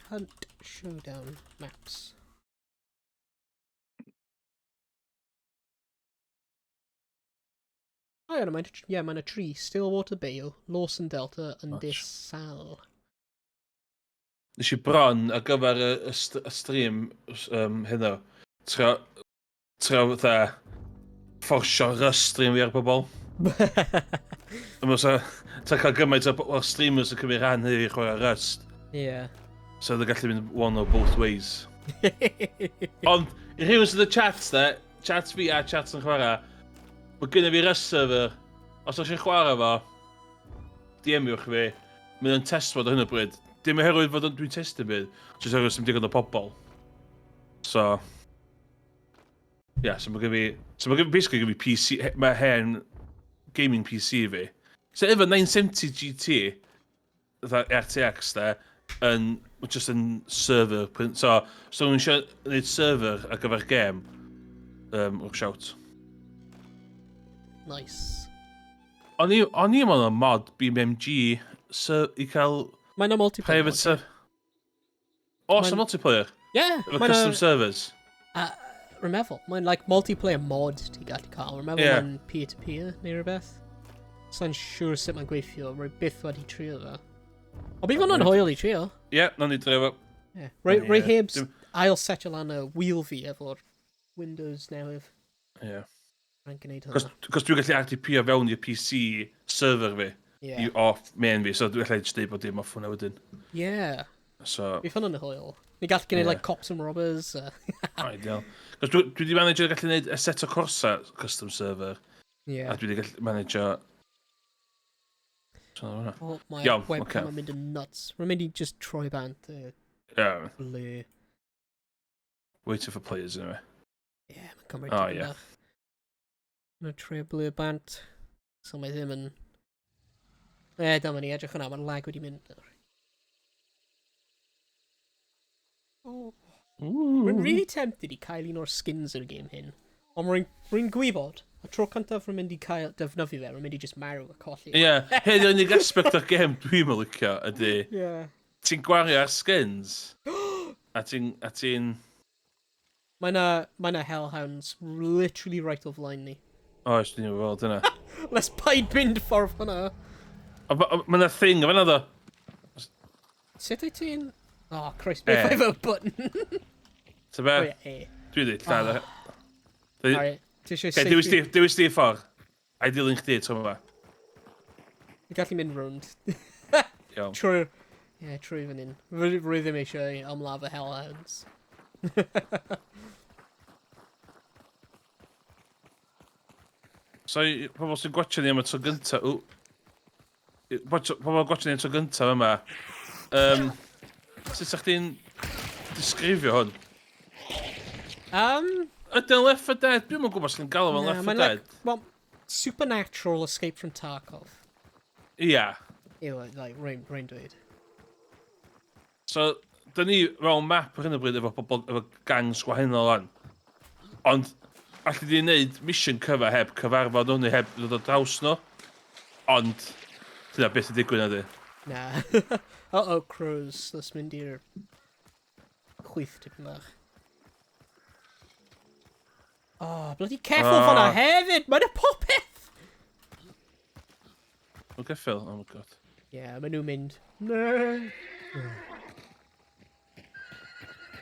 Hunt Showdown maps. O ie, mae'n yeah, mae'n y tri. Stillwater Bayou, Lawson Delta, and Much. DeSalle. Nes i bron ar gyfer y, y, st y stream um, heno, trio, trio fatha fforsio Rust stream fi ar bobl. Yma so, ta cael gymaint o, o streamers yn cymryd rhan i chwarae Rust. Yeah. So they're gallu mynd one or both ways. Ond, i rhywun sydd y chat de, chat fi a chat yn chwarae, mae gynnu fi Rust server. Os ydych chi'n chwarae fo, DM-iwch fi, Mae o'n test fod o hyn o bryd. Dim oherwydd fod dwi'n testio byd, jyst oherwydd sy'n digon o pobl. So... Yeah, so mae gen fi... So mae gen basically gen fi PC... Mae hen gaming PC fi. So efo 970 GT, fatha RTX de, yn, just yn server. So, so nhw'n eisiau gwneud server ar gyfer gêm, rwy'n shout. Nice. O'n i, o'n i mewn mod BMG i cael... Mae'n a multiplayer Private server. O, so multiplayer? Yeah. Efo custom servers? Rwy'n meddwl. Mae'n like multiplayer mod ti'n gallu cael. Rwy'n meddwl yeah. Mae'n peer-to-peer neu rhywbeth. Sa'n siŵr sut mae'n gweithio. Rwy byth wedi trio fe. Ond bydd hwnna'n hwyl i trio. Ie, yeah, nawn ni drio fo. Yeah. Rwy heb ail setio lan y wheel fi efo'r Windows newydd. Ie. Yeah. Rhaid gwneud hwnna. Cos dwi'n gallu RDP o fewn i'r PC server fi. Yeah. I off main fi, so dwi'n gallu just deud bod dim off hwnna wedyn. Yeah. So... Bydd hwnna'n hwyl. Ni gallu gwneud yeah. like cops and robbers. Ideal. Cos dwi wedi manageo gallu gwneud y set o Corsa custom server. Yeah. A dwi wedi gallu manageo... So, hwnna. Oh, mae Iawn, webcam ocê. yn mynd yn nuts. Rwy'n mynd i just troi bant y Yeah. ble. Waiting for players anyway. Yeah, mae'n cymryd Oh, tipyn yeah. bach. Mae'n trio blur bant. So mae ddim yn... E, dyma ni, edrych hwnna, mae'r lag wedi mynd nawr. Oh. Rwy'n really tempted i cael un o'r skins yn y game hyn. Ond rwy'n rwy gwybod, y tro cyntaf rwy'n mynd i cael defnyddio fe, rwy'n mynd i just marw a colli. Ie, yeah. Hyn yw'r unig aspect o'r gêm dwi'n mynd licio ydy... Yeah. Ti'n gwario ar skins, a ti'n... A ti'n... Mae na, mae na hellhounds literally right o flaen ni. Oes, dwi'n weld yna. Let's paid mynd ffordd hwnna. Mae yna thing o fan'na ddo. Sut wyt ti'n... Oh, Christ, beth efo button? Ta be? Oh, yeah, E. Dwi wedi lladd. Oh. Alright, ti eisiau Okay, dewis di, dewis di ffordd. A i dilyn chdi tro yma. Dwi'n gallu mynd rownd. Iawn. Trwy... Ie, trwy fan hyn. Rwy ddim eisiau ymladd y hellhounds. So, i pobl sy'n gwatio ni am y tro gynta... Ww. Pobl gwatio ni am y tro gynta yma. Sut sa'ch chdi'n disgrifio hwn? Ydy o'n Left 4 Dead? Dwi'm yn gwybod os chi'n galw fo'n Na, Left 4 mae'n Dead. like, well, supernatural escape from Tarkov. Ia. Yw, like, rwy'n dweud. So, dyn ni mewn map ar hyn o bryd efo pobl, efo gangs gwahanol o'n. Ond, allu di wneud mission cyfa heb cyfarfod nhw, neu heb ddod o draws nhw. Ond, dyna beth yn digwydd na di. Na. Uh-oh, crows. Let's mynd i'r chwith tipyn bach. Oh, bloody careful oh. fanna hefyd! Mae'n y popeth! O geffyl? Oh my god. Yeah, maen nhw'n mynd. Na.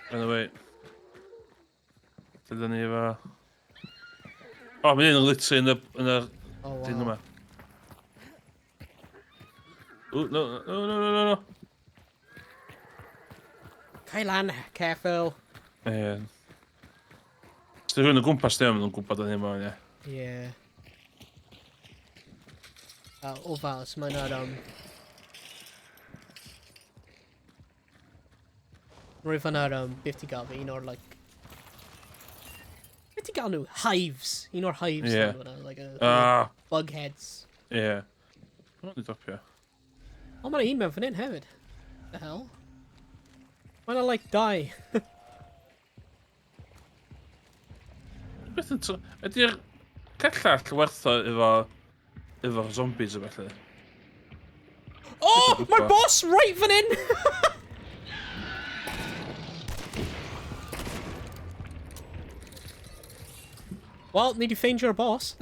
By the way. Dyna ni efo... O, mae'n un yn literally yn y... Yn y Oh, wow. Dyn yma. Ooh, no, no, no, no, no, no. Cael lan, careful. Ie. Yeah. Os di rhywun o gwmpas ni, maen nhw'n gwybod yn yma, ie. Yeah. O fals, mae'n ar, Rwy'n fan ar, beth ti'n gael fe, un o'r, like... Beth ti'n gael nhw? Hives. Un o'r hives. Yeah. Fan'na, like, Ah. Bug heads. Ie. Mae'n di dropio. O, mae'n un mewn fan hyn hefyd. The hell? Mae'n like, die. Beth yn... Ydy'r cellall werth o efo... efo'r zombies o felly? Oh, mae'r boss right fan hyn! Well, ni di ffeindio'r boss.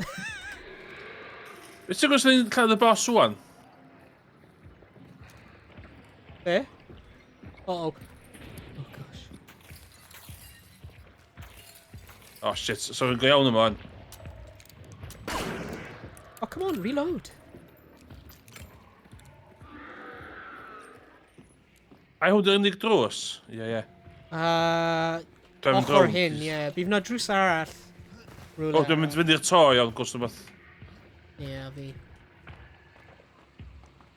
Beth ti'n gwybod ni'n cael y boss wan? Be? Uh-oh. Oh, gosh. Oh shit, so fi'n go iawn yma wan. Oh, come on, reload. Ai hwn di'r unig drws? Ie, ie. Dwi'n mynd Ochr rownd. hyn, ie. Bydd na drws arall. O, dwi'n mynd fynd i'r to, iawn, gwrs rhywbeth. Ie, fi.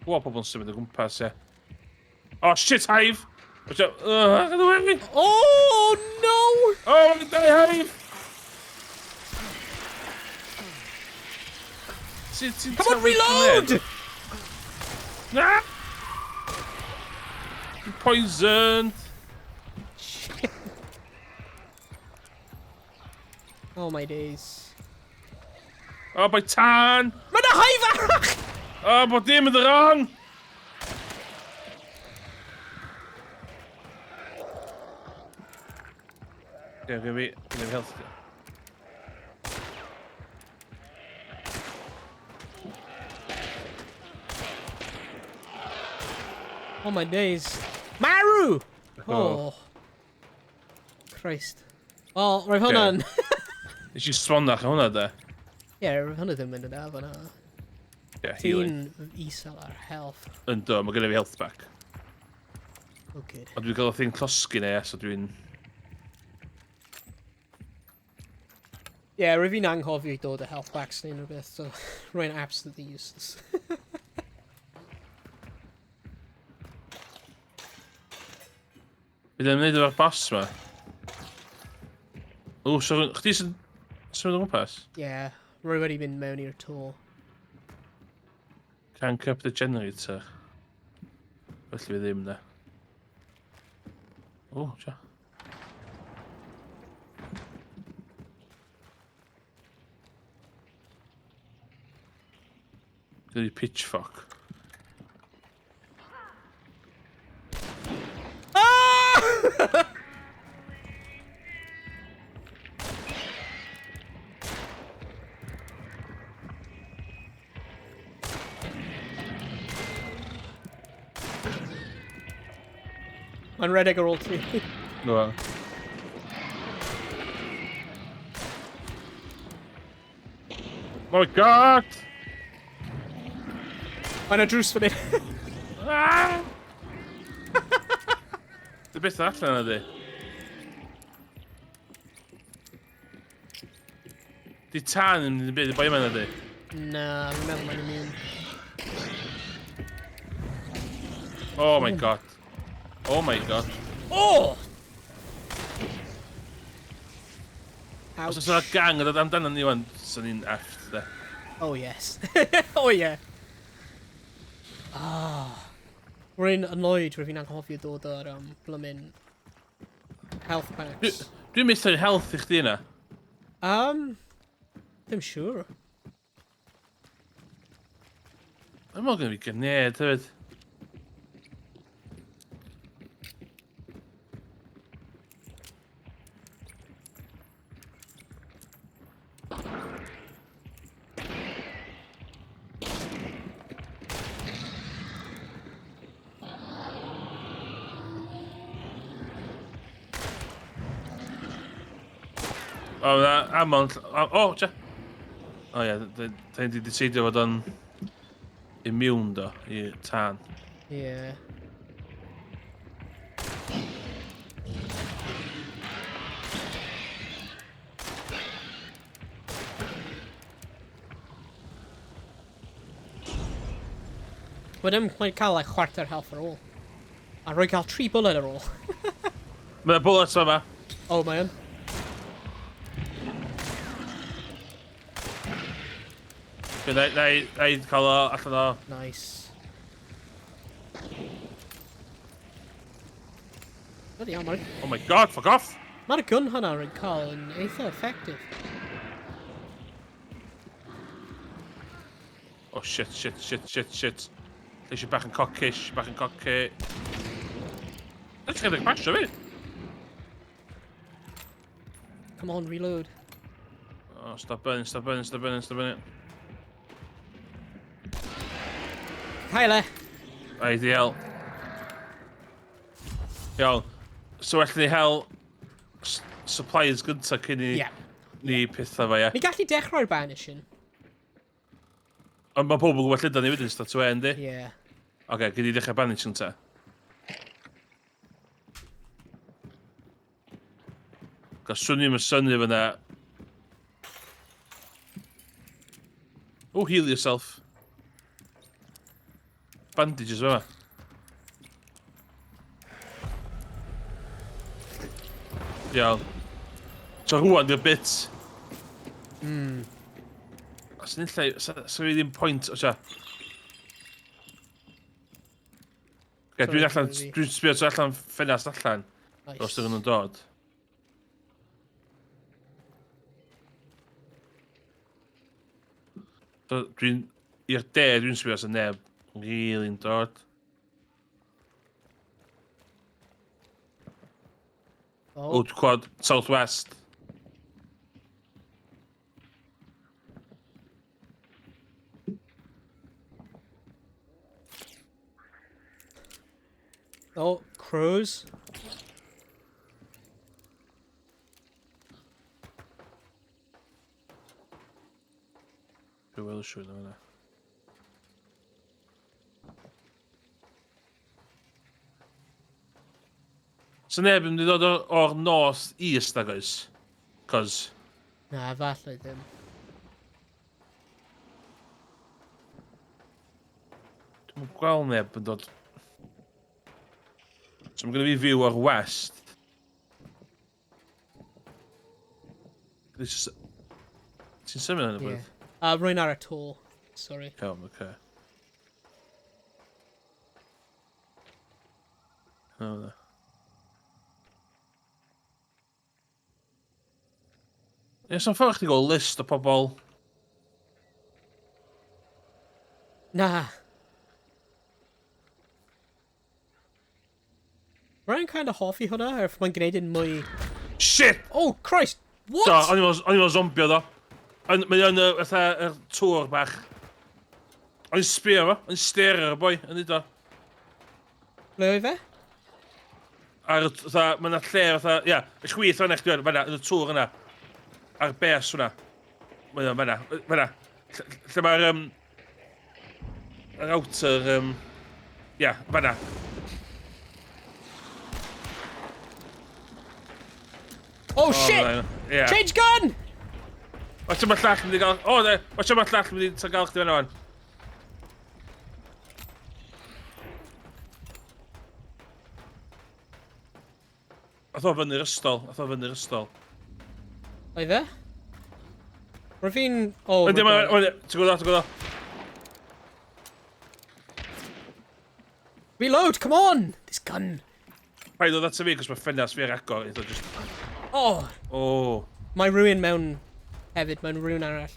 Gweld pobl yn symud o gwmpas, ie. Oh, shit, hive! Watch out. Ugh, away! Oh, no! Oh, I'm gonna die, hive! Ti'n Come on, reload! Na! Poisoned! Shit. Oh my days. Oh, by tân! Mae yna hive arall! Oh, bod dim yn wrong! Okay, give me health. Oh my days. Maru! Oh. Christ. Wel, roedd hwnna'n... Nes i sfonach hwnna, de. Ie, roedd hwnna ddim yn dda fan'na. Yeah, healing. Ti'n isel ar health. Ynddo, mae gen i fi health back. Oh, good. Ond dwi'n cael y thing llosgi neu, so dwi'n... Ie, yeah, rwyf fi'n anghofio i dod â health packs neu unrhyw beth, so rwy'n absolutely useless. Bydd e'n wneud efo'r boss ma? O, so chdi sy'n symud o gwmpas? Ie, yeah, rwy wedi mynd mewn i'r to. Crank up the generator. Felly fi ddim na. O, tia. Gyda pitchfork. Ah! Mae'n redeg ar ôl ti. No. My god! Mae'n y drws fan hyn. Ah! Dy beth allan yna di? Di tân yn mynd i byd i boi yma yna di? Na, fi'n meddwl mae'n immune. Oh my god. Oh my god. Oh! Os oes yna gang yn dod amdano ni wan, swn i'n effed, de. Oh yes. Oh yeah. Ah. Rwy'n annoyed rwy'n fi'n anghofio dod o'r blymyn health packs. Dwi'n methu'r health i chdi yna. Ddim siŵr. Dwi'n meddwl gen i fi grenade hefyd. O, na, amon... O, tia. O ie, da ni wedi decidio fod o'n immune do, i tân. Ie. Yeah. Mae ddim quite cael like chwarter health ar ôl. A rwy'n cael 3 bullet ar ôl. Mae'n bullets yma. Oh, mae yn. Na i cael o allan o... Nice. Bloody hell, mae'r... Oh my god, fuck off! Mae'r gun hwnna rwy'n cael yn eitha effective. Oh shit, shit, shit, shit, shit. Lle eisiau bach yn cockish, bach yn cocky. Ydych chi'n pasio fi? Come on, reload. Oh, stop burning, stop burning, stop burning, stop burning. Cael e! Ideal. Iawn. So well ni hel supplies gynta cyn i ni pethau fo, ie. Ni gallu dechrau'r banishing. Ond mae pobl yn gwybod lle da ni wedyn, start to end, di? Ie. Oce, gyd i ddechrau banishing ta. Ga swn i'n syni fyna. Oh, heal yourself. Bandages yma. Iawn. So rwan di'r bit. Os ni'n lle, sa fi ddim pwynt, o sia. Oce, dwi'n allan, dwi'n sbio tu allan ffenast allan. Nice. Os ydyn nhw'n dod. So, dwi'n... I'r de, dwi'n sbio os neb really'n dod. Oh. O, dwi'n clywed South West. Oh, crows. Dwi'n weld siŵr na fan'na. So neb yn mynd i ddod o'r north east nag oes? Cos... Na, falle ddim. Dwi'n gweld neb yn dod. So mae gennym fi view o'r west. This is... Ti'n symud yn y Yeah. bwyd? Rwy'n ar y to. Sorry. Iawn, oce. O, na. Ie, so'n ffordd chdi gael list o pobol. Na. Rwy'n kind of hoffi hwnna, er mae'n gwneud yn mwy... Shit! Oh, Christ! What? Do, o'n i'n meddwl zombie oedd o. Mae o'n y, fatha, yr tŵr bach. O'n i'n sbio fo, o'n i'n stare ar y boi, yn neud o. Ble oedd e? Ar y, fatha, mae yna lle, fatha, ia, y chwith fan'na chdi, fan'na, yn y tŵr yna. Ar bes hwnna. Mae o'n fan'na, fan'na. Lle mae'r, yr outer, ia, fan'na. Oh, shit! Yeah. Change gun! Watch mae'r llall mynd i gael... O, ne! Watch mae'r llall mynd i gael chdi fan'na wan. Ath o fyny'r ystol, ath o fyny'r ystol. Oedd e? Rwy'n fi'n... Oh, Yndi, mae... Ti'n gwybod, ti'n gwybod. Reload, come on! This gun. Paid o ddata fi, cos mae ffenast fi ar agor. Eitha just... Oh! Oh. Mae rhywun mewn... Hefyd, mewn rhywun arall.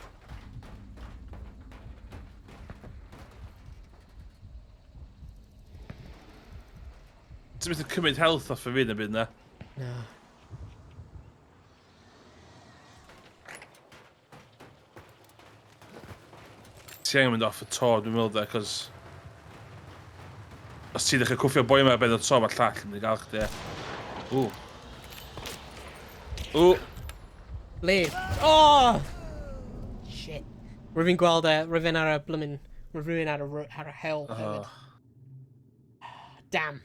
Ti'n mynd i cymryd health off y fi na byd na? Na. Ti angen mynd off y to, dwi'n meddwl de, cos... Os ti'n dechrau cwffio boi yma ben y to, mae'r llall yn mynd i gael chdi. Ww. Ww. Le. Oh! Shit. Rwy'n fi'n gweld e, rwy'n fi'n ar y blymyn... Rwy'n rhywun ar y, ar y hell hefyd. Oh. Damn.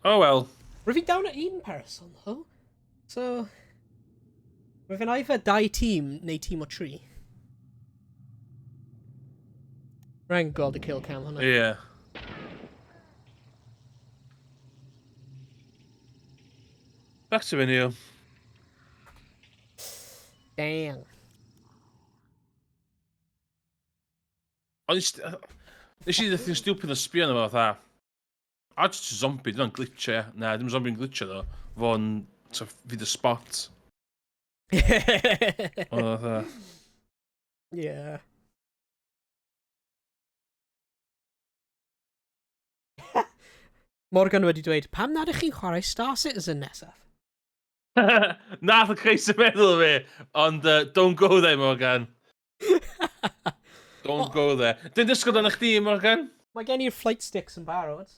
Oh well. Rwy'n fi'n down at un person, though. So... Rwy'n fi'n either dau tîm neu tîm o tri. Rwy'n gweld y kill cam hwnna. Ie. Back to menu. Dang. Ond nes i ddethyn stupid o sbio arno fo fatha. A just a zombie, dwi'n glitch e. Na, dim zombie'n glitch ddo. Fo'n fi dy spot. Oedd o fatha. Yeah. Morgan wedi dweud, pam nad ych chi'n chwarae Star Citizen nesaf? Nath y Chris yn meddwl fi, ond don't go there, Morgan. Don't go there. Dwi'n disgwyl dan chdi, Morgan. Mae gen i'r flight sticks yn barod.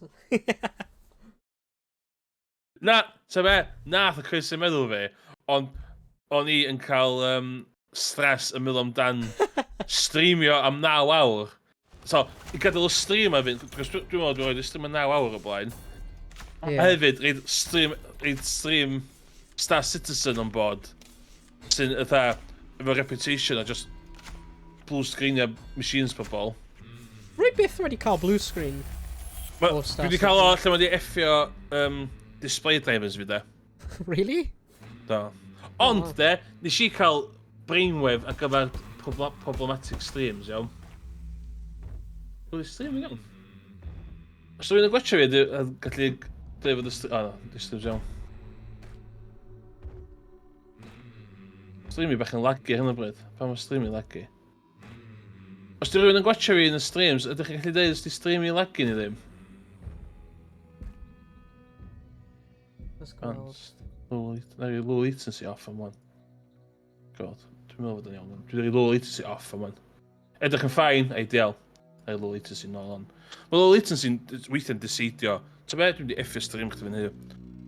Na, ta be, nath y Chris yn meddwl fi, ond o'n i yn cael stress yn meddwl amdan streamio am 9 awr. So, i gadael y stream a fynd, cos dwi'n meddwl dwi'n rhoi stream am 9 awr o blaen. Yeah. A hefyd, reid stream Star Citizen on board, sy'n fatha, efo reputation o just blue screen a machines pobol. Rwy byth wedi cael blue screen. O Dwi wedi cael o lle mae wedi effio display drivers fi de. Really? Do. Ond de, nes i cael brainwave ar gyfer problematic streams, iawn. Dwi'n stream iawn. Os dwi'n gwachio fi, dwi'n gallu dweud fod y stream... O, no, di streams iawn. Stream i bach yn laggy ar hyn o bryd. Pam mae stream i laggy? Os di rhywun yn gwachio fi yn y streams, ydych chi'n gallu dweud os di stream i laggy neu ddim? Let's gweld. Na i low latency off am wan. God, dwi'n meddwl fod yn iawn. Dwi'n rhoi low latency off am wan. Edrych yn ffain, ideal. Na i low latency nôl on. Mae low latency weithiau'n diseidio. Ti'n be, dwi'n di effio stream chdi fyny.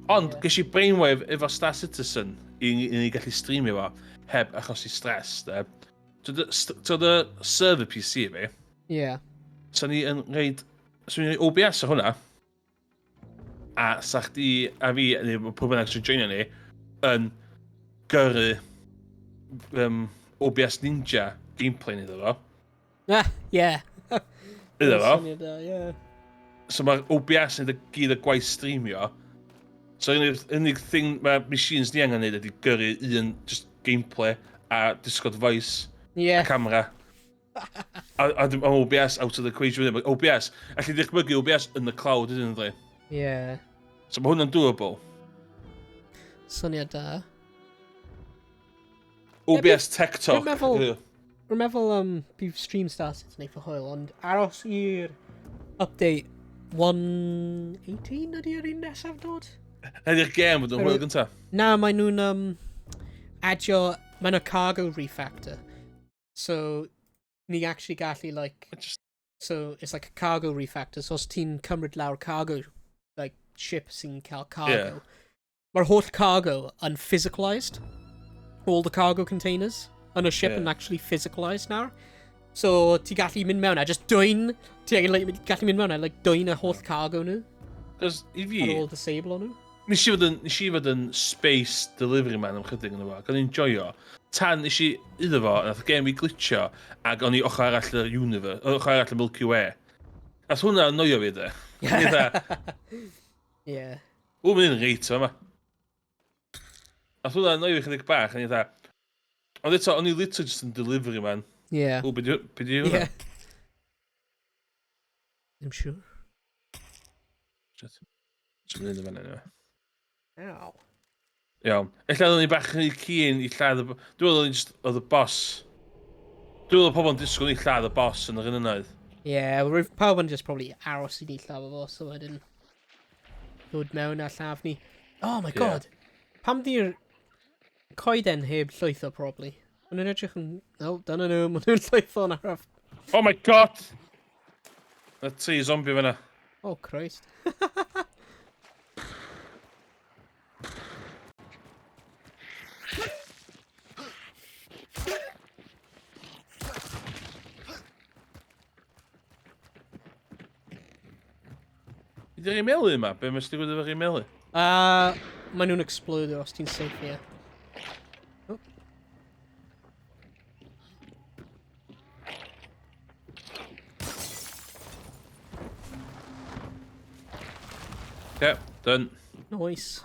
Ond, yeah. Ges i brainwave efo Star Citizen i ni gallu streamio fo heb achosi stress, de. Ti'n y server PC fi? Ie. Yeah. So ni yn reid... So ni'n OBS o hwnna. A sa chdi a fi, neu pwy bynnag sy'n joinio ni, yn gyrru OBS Ninja gameplay ni iddo fo. Ah, yeah. Iddo fo. Syniad da, yeah. So mae'r OBS yn gyd y gwaith streamio. So unig, unig thing mae machines ni angen neud ydy gyrru un just gameplay a Discord voice yeah. a camera. A ma' OBS out of the equation wedyn. Ma' OBS, alli di ddychmygu OBS yn the cloud ydyn nhw. Yeah. So mae hwnna'n doable. Syniad da. OBS Tech Talk. Dwi'n meddwl, dwi'n meddwl bydd stream Star Citizen eitha hwyl, ond aros i'r update 118 ydy yr un nesaf dod? Ydy'r gêm fod yn hwyl gyntaf? Na, maen nhw'n adio, maen nhw cargo refactor. So, ni actually gallu, like... Just... So, it's like a cargo refactor. So, os ti'n cymryd lawr cargo, like, ship sy'n cael cargo, Yeah. Mae'r holl cargo yn physicalised. All the cargo containers yn y ship Yeah. yn actually physicalised nawr. So, ti gallu mynd mewn a just dwyn... Ti like, gallu mynd mewn a like, dwyn y holl cargo nhw. Cos i fi... Ar ôl disable nhw. Nes i fod yn, nes i fod yn space delivery man am chydig yn efo, ac o'n i'n joio. Tan nes i iddo fo, nath y game i glitcho, ac o'n i ochr arall yr universe, ochr arall y Milky Way. Nath hwnna annoio fi, de. O'n i fatha, Yeah. Ww, mae'n un reit yma. Nath hwnna annoio fi chydig bach, o'n i fatha... Ond eto, o'n i literally just yn delivery man. Yeah. Ww, be di hwnna? Yeah. Ddim siŵr. Shit. Dwi'n mynd yn fan'na, anyway. Ow. Iawn. Ella oedden ni bach yn keen i lladd y... Dwi'n meddwl oedden ni just... Oedd y boss... Dwi'n meddwl oedd pobl yn disgwyl i lladd y boss yn yr un ynoedd. Yeah, roedd pawb yn just probably aros i ni lladd y boss, so wedyn dod mewn a lladd ni. Oh my Yeah. god. Pam di'r coeden heb llwytho, probably? Maen nhw'n edrych yn... No, dyna nhw, maen nhw'n llwytho'n araf. Oh my god! Na tri zombie fan'na. Oh, Christ. Ydy'r emelu yma? Be mae'n digwydd efo'r emelu? Maen nhw'n explodio os ti'n safe, ie. Oh. Okay, done. Nice.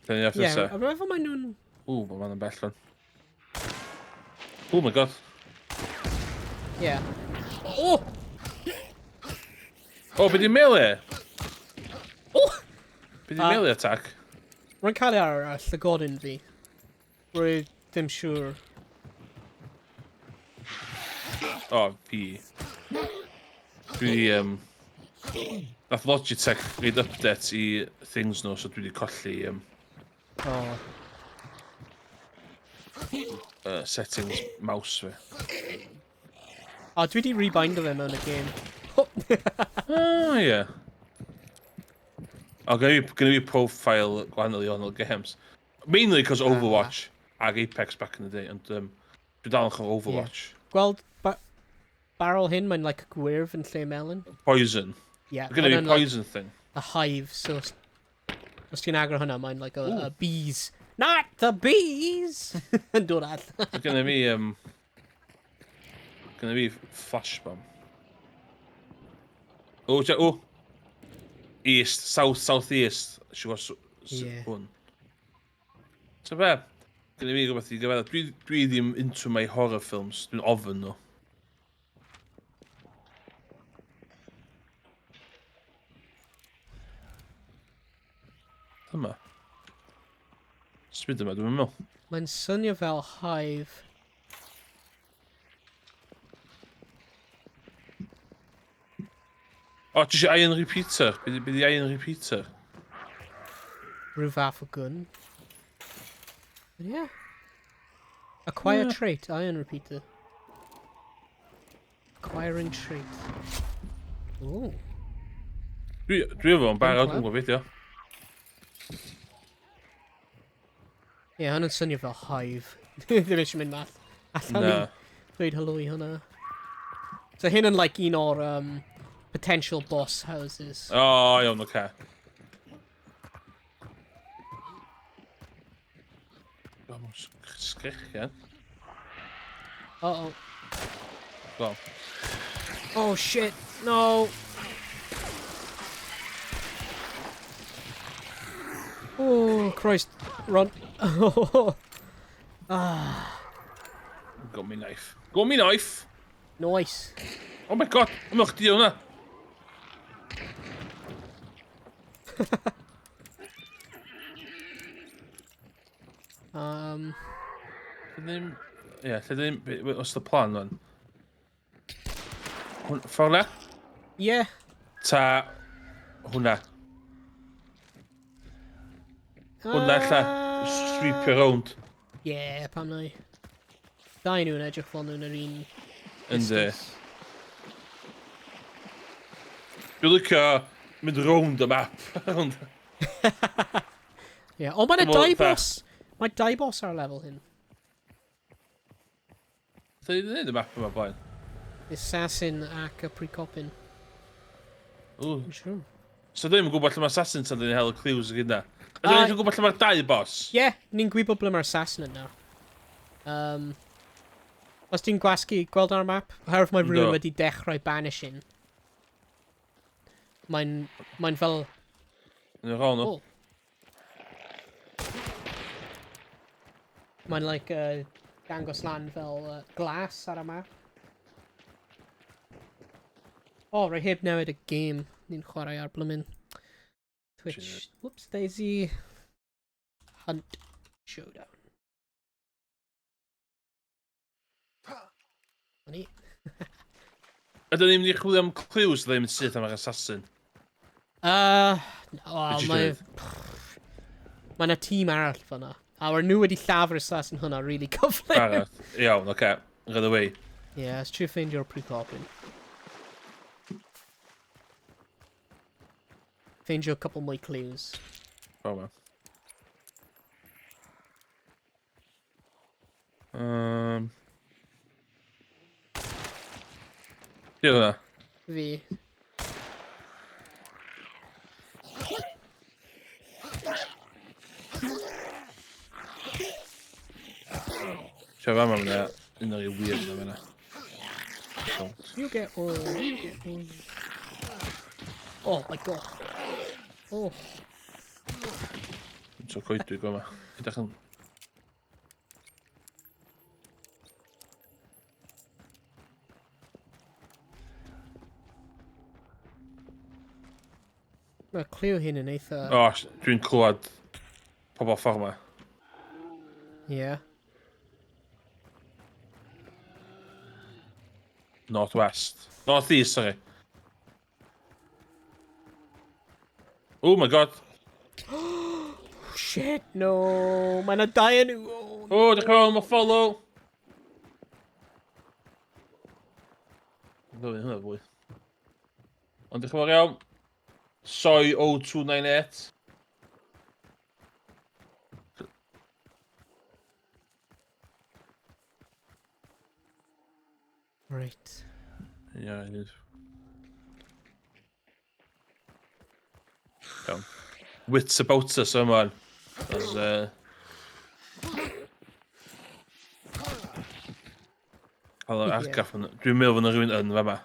Dyn ni after Yeah, nesa. a meddwl maen nhw'n... Ww, mae ma'n bell fan. Oh my god. Yeah. Oh! Oh, be di melee? Oh! Be di melee attack? Rwy'n cael ei ar llygodyn fi. Rwy ddim siŵr. Oh, fi. Dwi di, nath Logitech reid update i things nhw, so dwi di colli Oh. Settings mouse fi. O, dwi di rebindo fe mewn y game. Oh, ie. O, gynna fi profile gwahanol i wahanol games. Mainly because Overwatch ag Apex back in the day, ond dwi dal yn chwarae Overwatch. Yeah. Gweld barrel hyn, mae'n like gwyrdd yn lle melyn. Poison. Yeah. Gynna fi and then, like, poison thing. A hive, so os ti'n agor hwnna, mae'n like Ooh. a bees. Not the bees! Yn dod allan. Gynna fi, Gynna fi flash bomb. O, tia, o! East, south, south east. Eisiau gweld Ie. hwn. So be? Gynna fi rhywbeth i gyfadda. Dwi, dwi ddim into my horror films. Dwi'n ofyn nhw. Dyma. Sbyd yma, dwi'n meddwl. Mae'n swnio fel hive. O, ti eisiau Iron Repeater? Be di Iron Repeater? Rhyw fath o gun. But yeah. Acquire Yeah. trait, Iron Repeater. Acquiring trait. Ooh. Dwi, dwi efo yn barod, Dwi'n dwi'n gwybod beth yw. Ie, yeah, hwnna'n swnio fel hive. Ddim eisiau mynd math. Allan Na. ni dweud hylw i hwnna. So hyn yn like un o'r potential boss houses. O, iawn, oce. O, mae'n sgrechian. Uh-oh. Go. Oh shit, no! Oh, Christ, run. Ah. Got me knife. Got me knife! Nice. Oh my god, I'm chdi hwnna. Lle ddim... Ie, lle ddim... What's the plan then? Ffordd na? Yeah. Ta... Hwnna. Hwnna lla. Sweep your round. Yeah, pam nai. Dau nhw'n edrych fel nhw'n yr un Yndi. distance. Dwi'n licio mynd round y map. Round. Yeah. O, mae'n Dwi'n dau meddwl, fatha- boss! Mae dau boss ar lefel hyn. Dwi wedi gwneud y map yma blaen. Assassin ac y Precopin. Ww. Yn siŵr. So dwi'n gwybod lle mae Assassin tan dyn ni'n hel y clues y gyda. Ydyn ni'n gwybod lle mae'r dau boss? Ie, yeah, ni'n gwybod ble mae'r assassin yn nawr. Os ti'n gwasgu, gweld ar y map, oherwydd mae rhywun Yndw. wedi dechrau banishing. Mae'n fel... Yn y rôl nhw. Oh. Mae'n like, dangos lan fel glass ar y map. O, oh, rhaid heb newid y game ni'n chwarae ar blymyn. Twitch. Shit. Whoops, Daisy. Hunt Showdown. Ni. Ydyn ni'n mynd i chwilio am clues ddim syth am yr assassin? No, Be ti mae... isio Mae yna tîm arall fyna. A maen nhw wedi lladd yr assassin hwnna really cyflym. Barod. Iawn, oce. Rhaid away. Yeah, let's try find your pre-copy. Find you a couple more clues. Oh, man. Di hwnna? Fi. Siarad fama, mae'n un o'r weird na fyna. You get one, you get one. Oh my god. Oh. So coedwig yma. Edrych yn... Mae clue hyn yn eitha... O, dwi'n clywed pobl ffordd yma. Yeah. North West. North East, sorry. Oh my god. Shit, no. Mae yna dau yn nhw. Oh, Oh, diolch yn fawr, mae follow. Dwi'n hwnna fwy. Ond diolch yn fawr iawn. Soy 0298. Right. Yeah, it is. Iawn. Wits about us yma. As, Cael yr argraff yna. Dwi'n meddwl fod yna rhywun yn fama.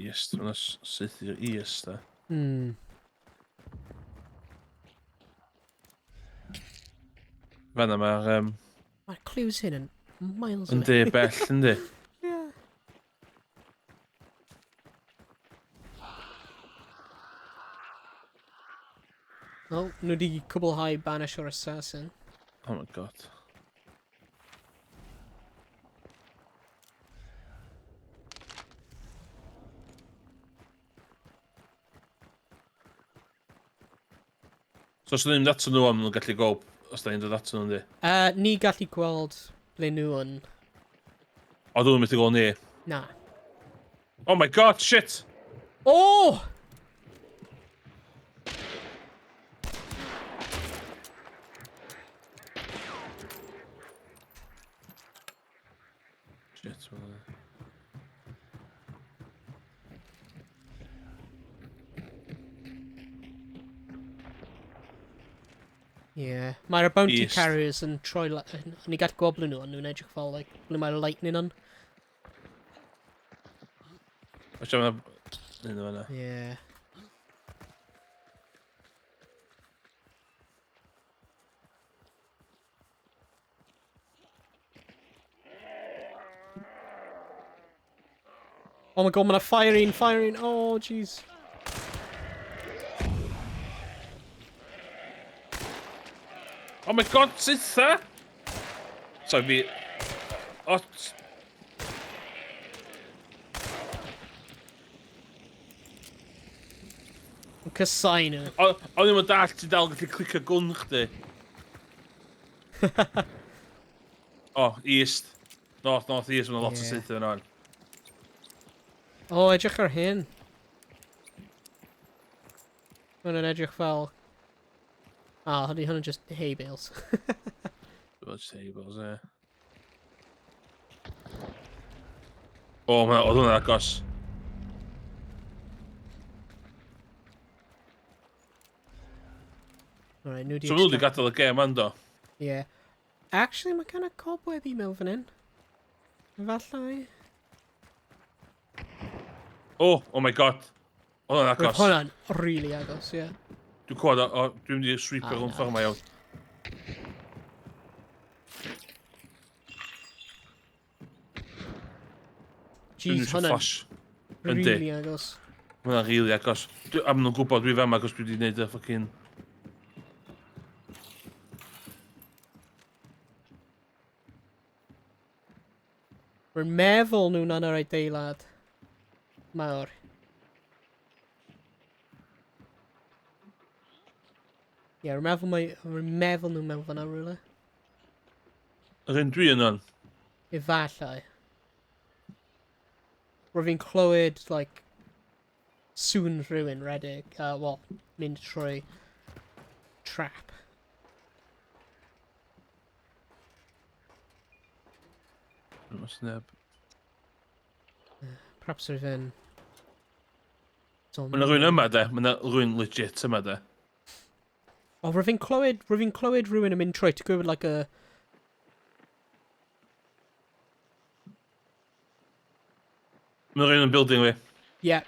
East, mae'n syth i'r east, da. Fanna mae'r... Um, Mae'r clues hyn yn miles away. Yndi, bell, yndi. Yeah. Wel, nhw wedi cwblhau Banish o'r Assassin. Oh my god. So os ddim ato nhw am nhw'n gallu gweld os da ni'n dod ato nhw, yndi? Ni gallu gweld ble nhw yn. O, dwi'n methu gweld ni. Na. Oh my god, shit! Oh! Shit, man. Yeah. Mae'r bounty East. carriers yn troi... Ni gallu gweld ble nhw yn, nhw'n edrych fel, like, ble mae'r lightning yn. Watch out, un o fan'na. Yeah. Oh my god, mae'n firing, firing, oh jeez. Oh my god, sitha! Sorry, fi... Oh, Casau nhw. O'n i'n dallt ti dal gallu clicio gwn chdi. Oh, east. North, north, east, mae'n lot o saethu yna. O, oh, edrych ar hyn. Mae'n edrych fel... Ah, hynny hwnna'n just hay bales. Just hay bales, ie. O, ma' oedd hwnna'n agos. Alright, nhw di... So nhw wedi gadael y gêm do? Yeah. Actually, mae kind of cobweb i mewn fan hyn. Efallai. Oh, oh my god. Oedd hwnna'n agos. Roedd hwnna'n really agos, ie. Yeah. Dwi'n clywed, o, dwi'n mynd i sweepio hwn ffordd yma iawn. Jeez, hwnna'n really agos. Hwnna'n really agos. A maen nhw'n gwybod dwi fama agos dwi wedi gwneud y fucking... Rwy'n meddwl nhw'n yn yr adeilad mawr. Ie, yeah, rwy'n meddwl, mae, rwy'n meddwl nhw mewn fan'na rhywle. Yr un dwi yn on? Efallai. Rwy'n fi'n clywed, like, sŵn rhywun rhedeg, well, mynd trwy trap. Oes neb. Perhaps rwy'n fe'n... Mae yna rhywun yma de, mae yna rhywun legit yma de. O, rwy'n fi'n clywed, rwy'n fi'n clywed rhywun yn mynd trwy, ti'n gwybod, like a... Mae rhywun yn building fi. Yeah.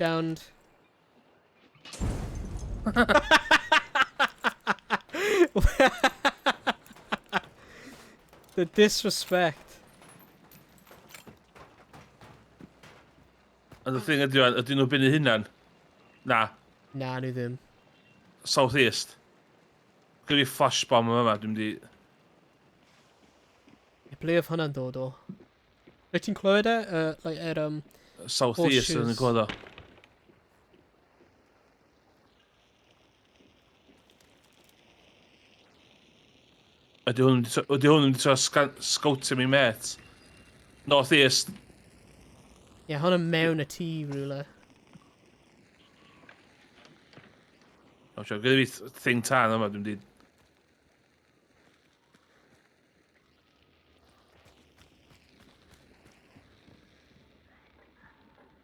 Downed. The disrespect. And the thing ydy, ydyn nhw byn eu hunan? Na. Na, nhw ddim. South East. Gyda fi flash bomb yma, dwi'n mynd i... Ble oedd hwnna'n dod o? Wyt ti'n clywed e? Like, South East yn clywed o. Ydy hwn yn mynd i trio scoutio mi met? North East. Ie, yeah, hwnna mewn y tŷ rhywle. O, siarad, gyda fi thing tân yma, dwi'n di...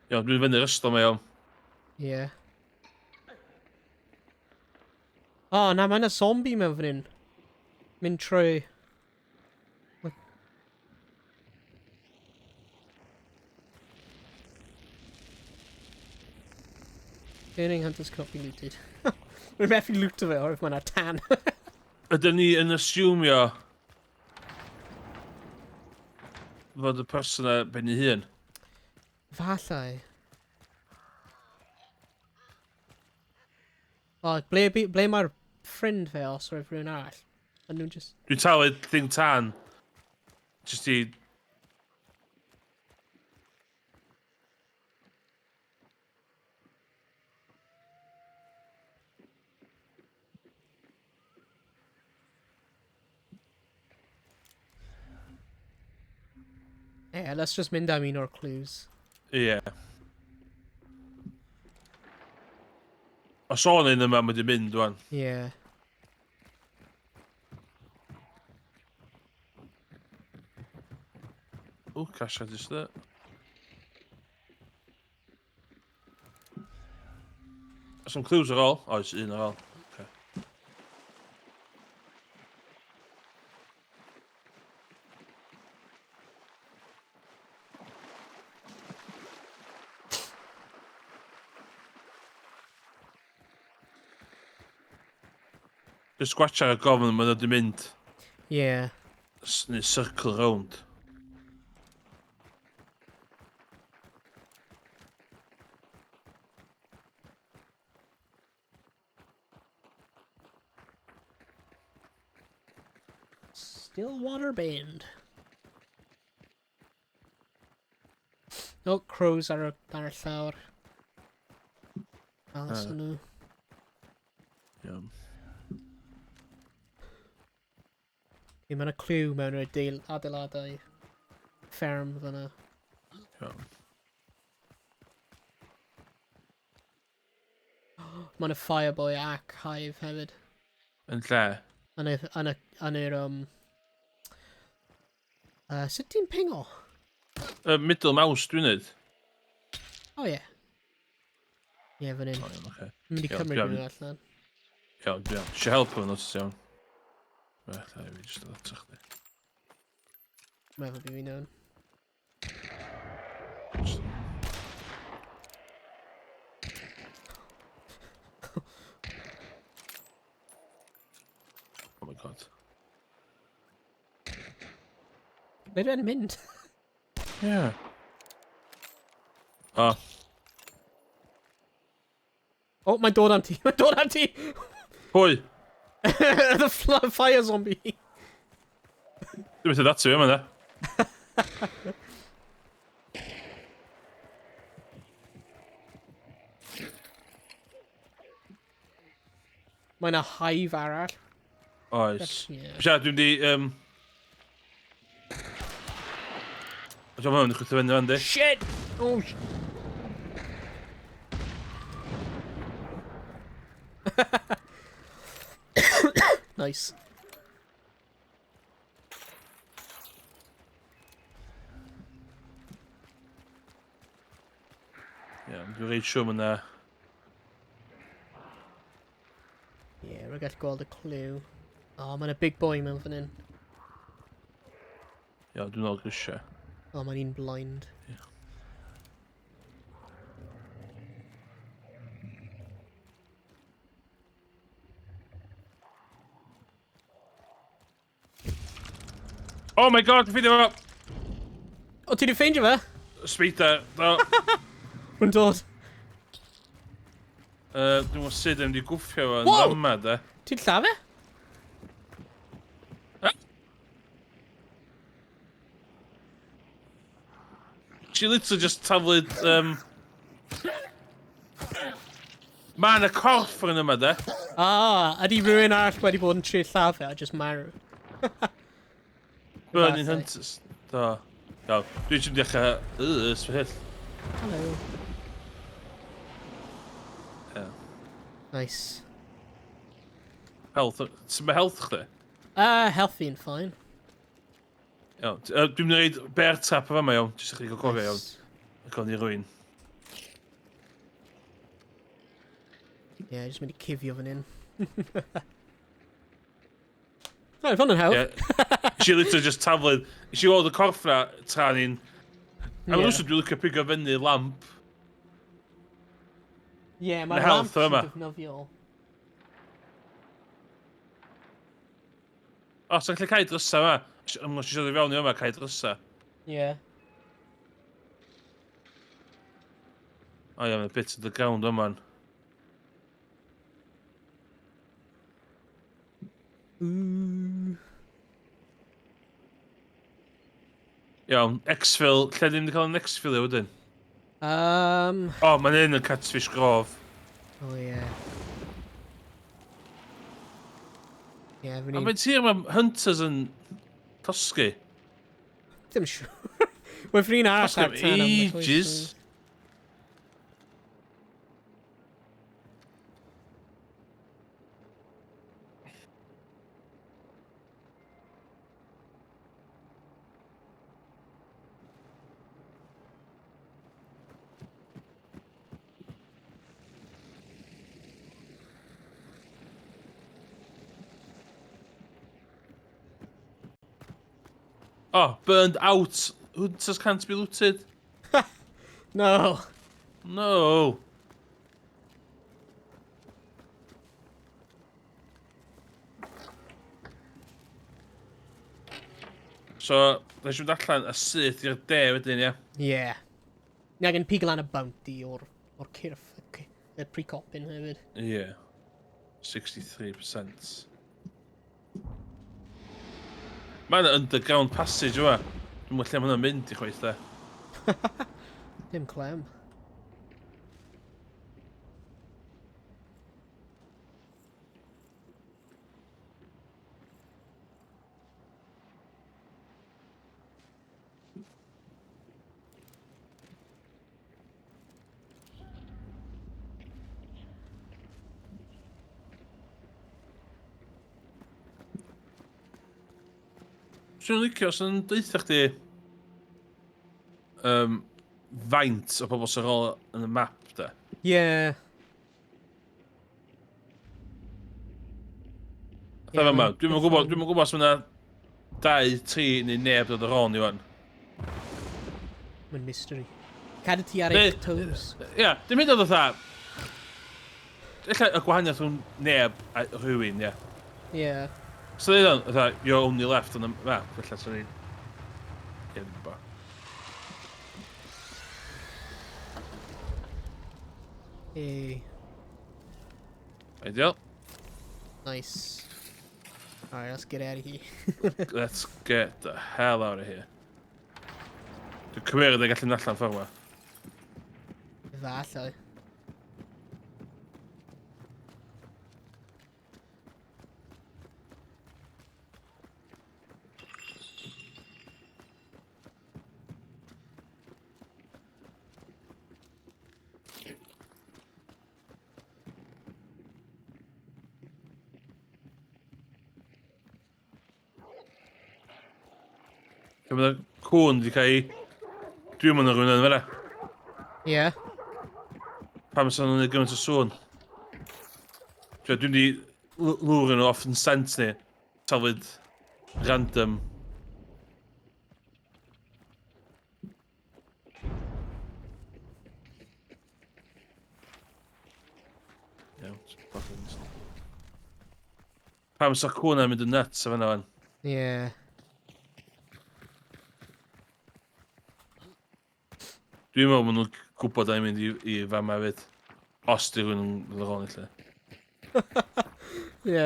Iawn, dwi'n fyny'r ystol ma, iawn. Ie. Yeah. O, oh, na, mae yna zombie mewn fan hyn. Mynd trwy... Burning hunters cannot be looted. Rwy'n methu loot o fe oherwydd mae yna tan. Ydyn ni yn asumio fod y person yna ben ei hun? Fallai. O, ble, ble mae'r ffrind fe os roedd rhywun arall? A nhw'n just... Dwi'n talu thing tan. Just i... Yeah, let's just mynd am un o'r clues. Ie. Yeah. Os o'n un yma, mae wedi mynd, wan. Ie. Yeah. O, cash register. Some clues ar ôl? Oes, un ar ôl. Okay. Dwi'n sgwatch ar y gofn, maen nhw wedi mynd. Ie. Yeah. Neu circle round. Stillwater Bend. No, crows ar y, ar y llawr. Alice uh. nhw. Iawn. Okay, mae yna clue mewn yr adeiladau fferm fyna. Iawn. Mae yna fireboy ac hive hefyd. Yn lle? Yn y, yn y, yn yr, sut ti'n pingo? Middle mouse dwi'n neud. O oh, ie. Yeah. Ie, yeah, fan hyn. O, iawn, oce. Mynd i cymryd nhw allan. Iawn, iawn. Eisiau help efo nhw, ti'n iawn. Reit, a fi jyst ato chdi. Meddwl bydd fi'n iawn. Oh my god. Ble dwi'n mynd? Yeah. Oh. Oh, mae'n dod am ti! Mae'n dod am ti! Pwy? The fire zombie! Dwi'n methu datu yma, da. Mae'n a hive arall. Oes. Yeah. Siarad, dwi'n di... Dwi'n meddwl, chwythu fyny fan, di. Shit! Oh, Nice. Ie, yeah, dwi'n reit siŵr mae Ie, yeah, rwy'n gallu gweld y clue. O, oh, mae'n a big boy mewn fan hyn. Ie, yeah, dwi'n ôl grisiau. O, oh, mae'n un blind. Yeah. Oh my god, dwi'n ffeindio fo! O, ti di ffeindio fe? Spider, do. Rwy'n dod. Dwi'n gwybod sut yn di gwffio fo yn fama, de. Ti'n llafe? She literally just taflid... Mae yna corff yn yma, de. Ah, ydy rhywun arall wedi bod yn trio lladd fe a just marw. Burning Hunters. Do. Iawn, dwi'n siŵr dechrau... Ysfyll. Hello. Yeah. Nice. Health. Sut mae health chdi? Health fi'n fine. Iawn. Dwi'n mynd i reid bear trap o fama iawn. Jyst i chdi gael cofio iawn. Ac o'n i rwy'n. Ie, yeah, jyst mynd i cuddio fan hyn. Right, hwn yn hawdd. Yeah. Nes i literally just taflu... Nes i weld y corff na tra ni'n... A yeah. Dwi'n licio pigo fyny lamp. Ie, yeah, mae'r lamp yn defnyddiol. O, sa'n gallu cael drysa yma. Ym, os eisiau fewn i yma, cael drysa. Ie. Yeah. O ie, mae'n bit of the ground yma. Ooh. Iawn, exfil, lle ddim wedi cael yn exfil i wedyn? O, mae'n un yn Catfish Grove. O oh, ie. Yeah. Ie, yeah, A mae'n tir mae Hunters yn tosgu. Ddim siŵr. Mae'n ffrin arall ar tan am ages. Oh, burned out. Hunters can't be looted. No. No. So, nes i fynd allan a syth i'r de wedyn, ie? Ie. Yeah. Ni angen pigo lan y bounty o'r or cyrff, y pre-copyn hefyd. Ie. Yeah. 63%. Mae yna underground passage yma. Dwi'n meddwl lle mae hwnna'n mynd i chwaith de. Dim clem. Swn i'n licio os yn deutha chdi faint o bobl sy'n ôl yn y map, de. Ie. Yeah. Fatha yeah, yma, dwi'm yn gwybod, dwi'm yn gwybod os mae yna 2, 3 neu neb dod ar ôl ni wan. Mae'n mystery. Cadw ti ar eich toes. Ie, yeah, dim hyd yn oed fatha... Ella y gwahaniaeth rhwng neb a rhywun, ie. Ie. Yeah. So dweud o'n, fatha, you're only left on the map, felly swn i'n... Ie, dwi'n gwybod. Hey. Ideal. Nice. Alright, let's get out of here. Let's get the hell out of here. Dwi'n cymryd ei gallu mynd allan ffordd yma. Efallai. Lle mae cwn wedi cael ei... Dwi'n mynd rhywun yn fyna. Ie. Yeah. Pam sy'n nhw'n gwneud gymaint o sŵn? Dwi'n di lwr nhw off yn sent ni. Taflid random. Iawn, Pam sa cwn yn mynd yn nuts o fanna fan? Ie. Yeah. Dwi'n meddwl maen nhw'n gwybod da ni'n mynd i fama hefyd. Os di rhywun yn mynd ar ôl ni lle. Ie.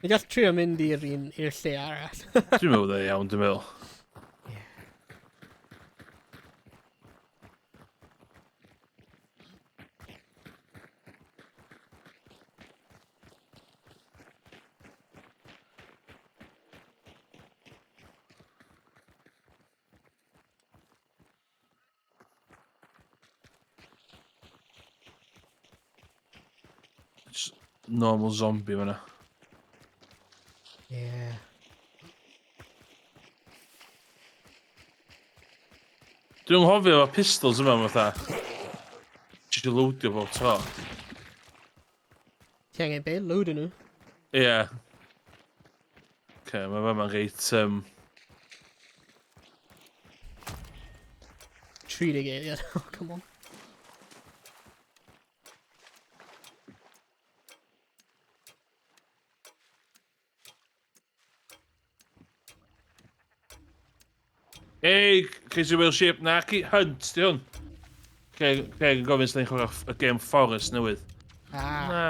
Ni gall trio mynd i'r un i'r lle arall. Dwi'n meddwl bod e iawn, dwi'n meddwl. Just normal zombie fyna. Yeah. Dwi'n nghofio efo pistols yma fatha. Ti eisiau loadio bob tro. Ti angen be? Loadio nhw? Ie. Yeah. Okay, mae fama'n reit... 30 eiliad, oh, come on. Ei, Crazy Whale Shape, na ci, Hunt, di hwn. Craig, Craig yn gofyn sy'n chwarae y game Forest newydd. Ah. Na.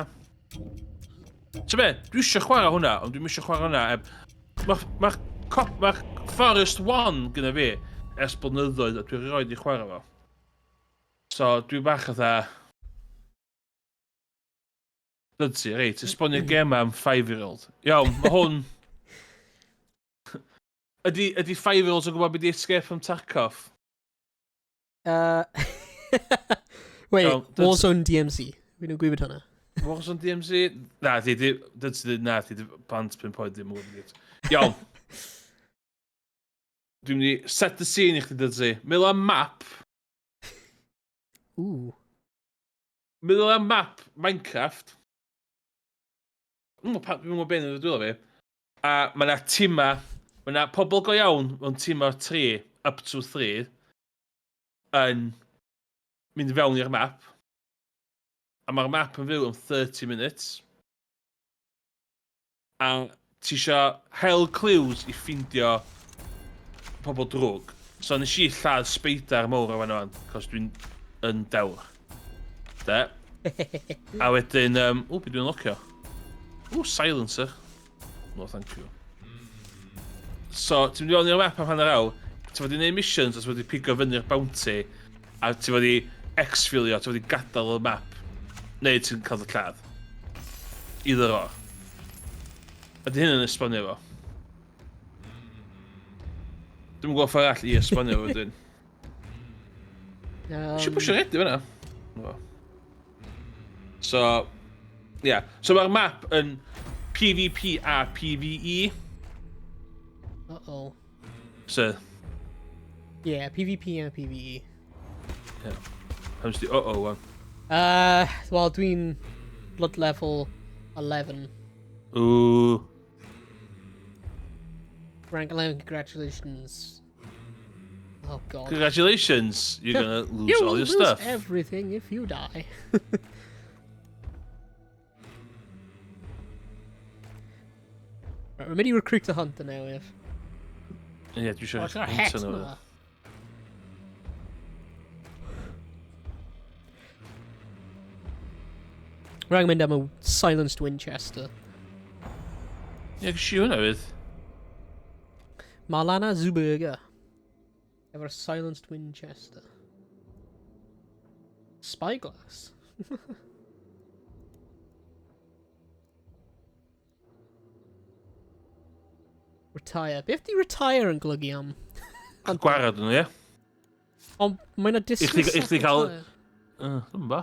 Ti'n be, dwi eisiau chwarae hwnna, ond dwi'n eisiau chwarae hwnna heb... Mae ma, cop, ma Forest 1 gyda fi ers blynyddoedd a dwi'n rioed i chwarae fo. So, dwi'n bach fatha... Dydsi, reit, esbonio gema am 5-year-old. Iawn, mae hwn... Ydy, ydy 5-year-olds yn gwybod beth di Escape from Tarkov? Wait, Iawn, dydy- Warzone DMZ. Fi'n nhw'n gwybod hwnna. Warzone DMZ? Na, di, di, dydy, na, di, di, plant 5 oed ddim yn gwybod beth. Iawn. Dwi'n mynd i set the scene i chdi, dydy. Meddwl am map. Ooh. Meddwl am map Minecraft. Dwi'n gwybod beth yn y dwylo fi. A mae yna tima, mae yna pobl go iawn mewn tima 3, up to 3, yn mynd fewn i'r map. A mae'r map yn fyw am 30 minutes. A ti isio hel clues i ffindio pobl drwg. So nes i lladd spider mawr o fan o'n, cos dwi'n yn dewr. De. A wedyn, o, be dwi'n locio? O, silencer. No, thank you. So, ti'n mynd i fewn i'r map am hanner awr, ti fod i wneud missions, a ti fod i pigo fyny'r bounty, a ti fod i exfilio, ti fod i gadael y map, neu ti'n cael dy lladd. Either or. Ydy hyn yn esbonio fo? Dwi'm yn gwybod ffordd arall i esbonio fo wedyn. Eisiau pwysio ready fyna. No. So, yeah. So mae'r map yn PvP a PvE. Uh-oh. So, Yeah, PvP and PvE. Yeah. How's the uh-oh one? Wel, dwi'n blood level 11. Ooh. Rank 11, congratulations. Oh god. Congratulations, you're gonna lose You all will your lose stuff. everything if you die. Right, we're mynd i recruit a hunter now, if. Ie, dwi eisiau Oh, it's got a hunter het newydd. yma. Rhaid mynd am y silenced Winchester. Ie, yeah, i hwnna fydd. Marlana Zuberger. Efo'r silenced Winchester. Spyglass. Retire. Beth di retire yn golygu am? Gwarad nhw, ie? Ond mae'n a I chdi, dismiss i chdi cael... retire. Dwi'n ba.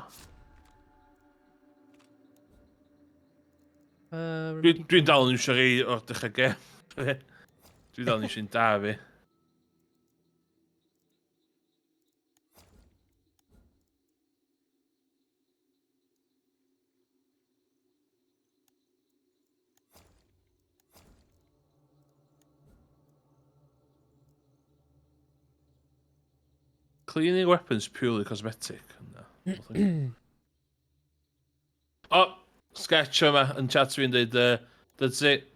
Dwi'n Dwi dal yn iwsio rei o'r dechrau gem. Dwi dal yn iwsio'n da fi. Cleaning weapons purely cosmetic. No, no thank you. O, sketch yma yn chat fi'n dweud, that's it.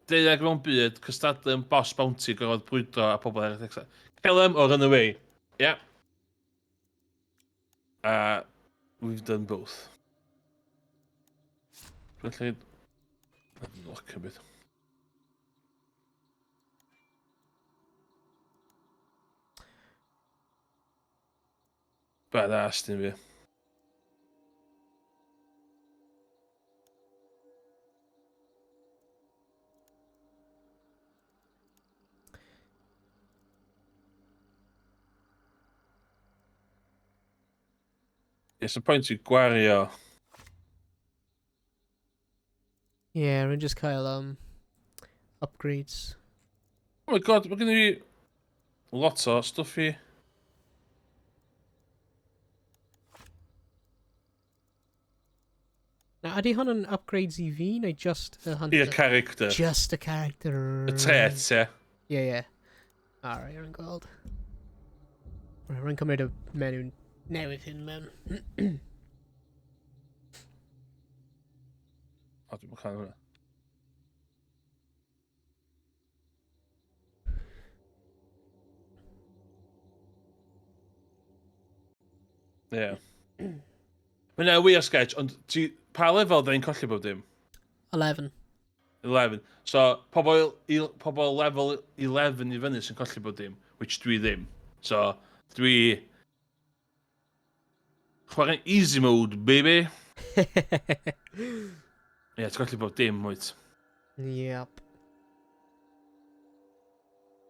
Deuddeg mewn byd, cystadlu yn boss bounty gorfod brwydro a pobl eraill. Etc. Kill them or run away. Yeah. We've done both. Felly... Look a bit. Badass, dim fi. Yes, y pwynt i gwario. Ie, yeah, rwy'n just cael upgrades. Oh my god, mae gen i lot o stwff i. Now, ydy hwn yn upgrades i fi, neu just y hunter? I'r character. Just y character. Y tret, ie. Ie, ie. Alright, rwy'n gweld. Rwy'n cymryd y menu newydd hyn mewn. O, dwi'n cael hwnna. Ie. Mae yna wir sketch, ond ti, pa lefel da ni'n colli bob dim? 11. 11. So, pobl, pobl level 11 i fyny sy'n colli bob dim, which dwi ddim. So, dwi... Chwarae easy mode, baby. Ie, yeah, ti'n colli bob dim, wyt. Yep.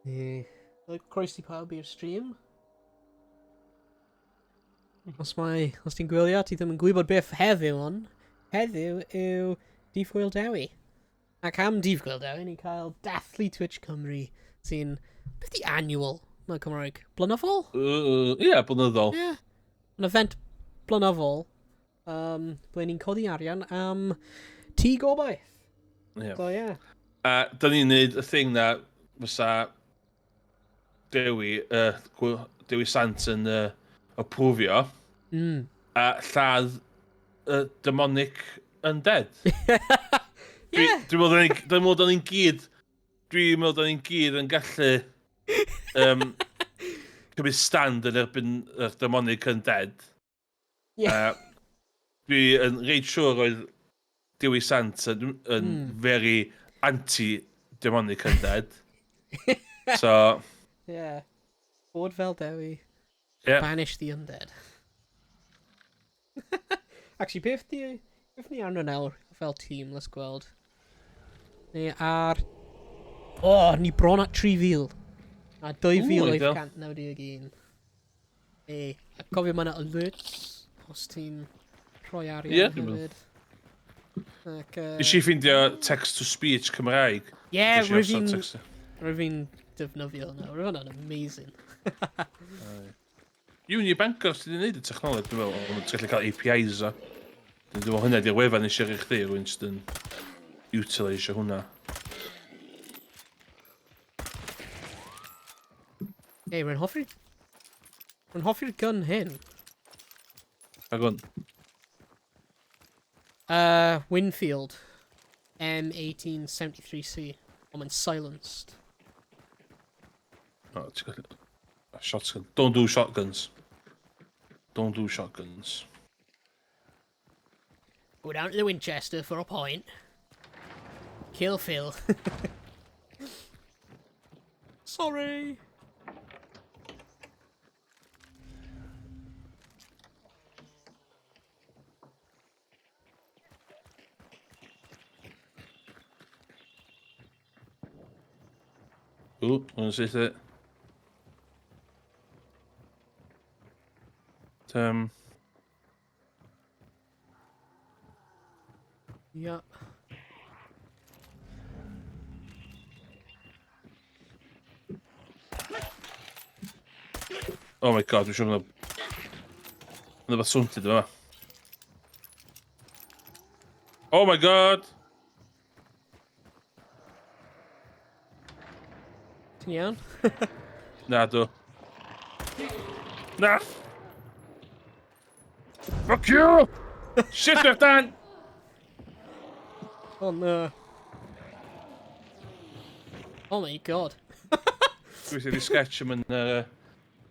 Ie. Yeah. Croesi pawb i'r stream. Os mae, os ti'n gwylio, ti ddim yn gwybod beth heddiw on. Heddiw yw Dydd Gŵyl Dewi. Ac am Dydd Gŵyl Dewi, ni'n cael dathlu Twitch Cymru sy'n... Beth di annual mewn Cymraeg? Blynyddol? Ie, yeah, blynyddol. Ie. Yeah. An event blynyddol ble ni'n codi arian am Tŷ Gobaith. Yeah. So, yeah. A da ni'n neud y thing na fysa Dewi, Dewi Sant yn approfio. A lladd demonic undead. Yeah. Dwi'n meddwl da ni'n gyd, dwi'n meddwl da ni'n gyd yn gallu cymryd stand yn erbyn yr demonic undead. Yeah. Dwi yn reit siŵr oedd Dewi Sant yn very anti-demonic undead. So... Yeah. Bod fel Dewi. Yeah. Banish the undead. Actually, beth ni arno nawr fel tîm, let's gweld. Ni ar... Oh, ni bron at 3,000. A 2,891. E, a cofio mae yna alerts os ti'n rhoi arian Ie, dwi'n hefyd. Ac, Nes i ffeindio text-to-speech Cymraeg. Ie, Nes i rwyf osod fi'n text- rwyf fi'n defnyddio hwnna. Rwyf hwnna'n amazing. Uni Bangor sydd wedi gwneud y technoleg, dwi'n meddwl, ond ti'n gallu cael APIs o. Dwi'n meddwl hynna di'r wefan nes i yrru chdi, rwy'n just yn utilisio hwnna. Ei, rwy'n hoffi'r gun hyn. Pa gun? Winfield. M1873C. Ond mae'n silenced. Oh, ti'n gallu... A shotgun. Don't do shotguns. Don't do shotguns. Go down to the Winchester for a point. Kill Phil. Sorry. Ooh, I'm gonna see it. Yep. Oh my god, dwi'n siŵr yna... Yna beth swnllyd yma. Oh my god! Ti'n iawn? Na, dw. Na! Fuck you! Shit, you're done! Oh no. Oh my god. Dwi'n wedi sketch yn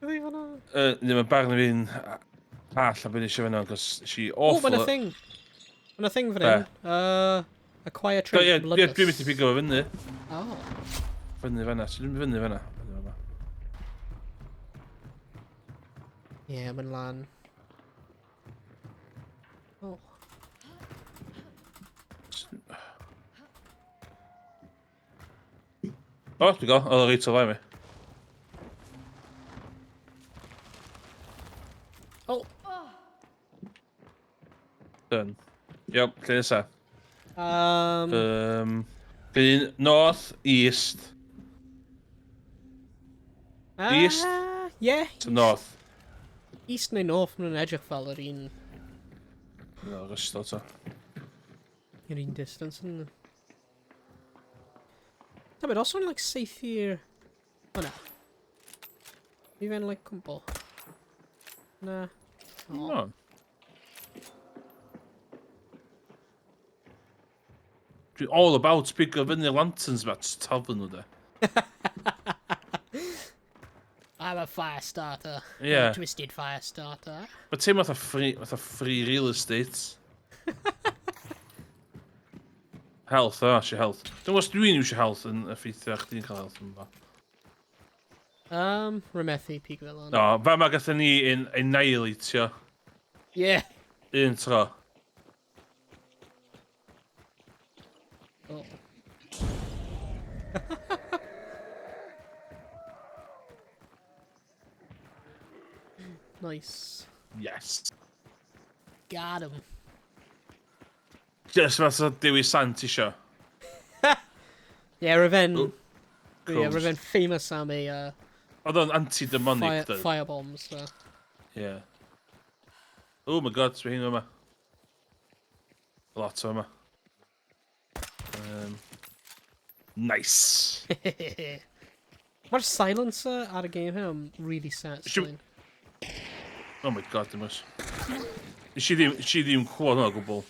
Ydy hwnna? Ddim yn barn fi'n all a beth eisiau fyna, cos she Oh, awful. mae'n a thing. Mae'n a thing fan hyn. Acquire Do, trait, ie, ie, bloodlust. dwi'n mynd i pigo fo fyny. Oh. Fyny fan'na, so dwi'n mynd fyny fan'na. Fyny fan'na. Ie, yeah, mae'n lan. Oh. O, dwi'n gael, oedd o reit o flaen mi. Oh. Done. Iawn, lle nesa? Un north, east. East? Yeah. To north. East neu north, maen nhw'n edrych fel yr un... No, rystod to. Yr un distance yn... Tybed, os o'n like saethu'r... O na. Mi fe'n like cwmpo. Na. Oh. No. Dwi all about pigo fyny lanterns ma, just taflu nhw de. I'm a fire starter. Yeah. I'm a twisted fire starter. Mae teimlo fatha free real estate. Health, o, eisiau health. Dwi'n gwybod os dwi'n eisiau health yn effeithio chdi'n cael health yn fa. Remethu peak fel on. No, fa ma gatho ni yn annihilatio. Un tro. Oh. Nice. Yes. Got him. Just fath o Dewi Sant isio. Yeah, Reven. Oh, Yeah, close. Reven famous am ei Oedd o'n anti-demonic, fire, doedd. fire bombs. So. Yeah. Oh my God, sbio hyn yma. Lot o yma. Nice. Mae'r silencer ar y game hyn yn really satisfying. Oh my God, dim oes. Nes i ddim clywed hwnna o gwbl.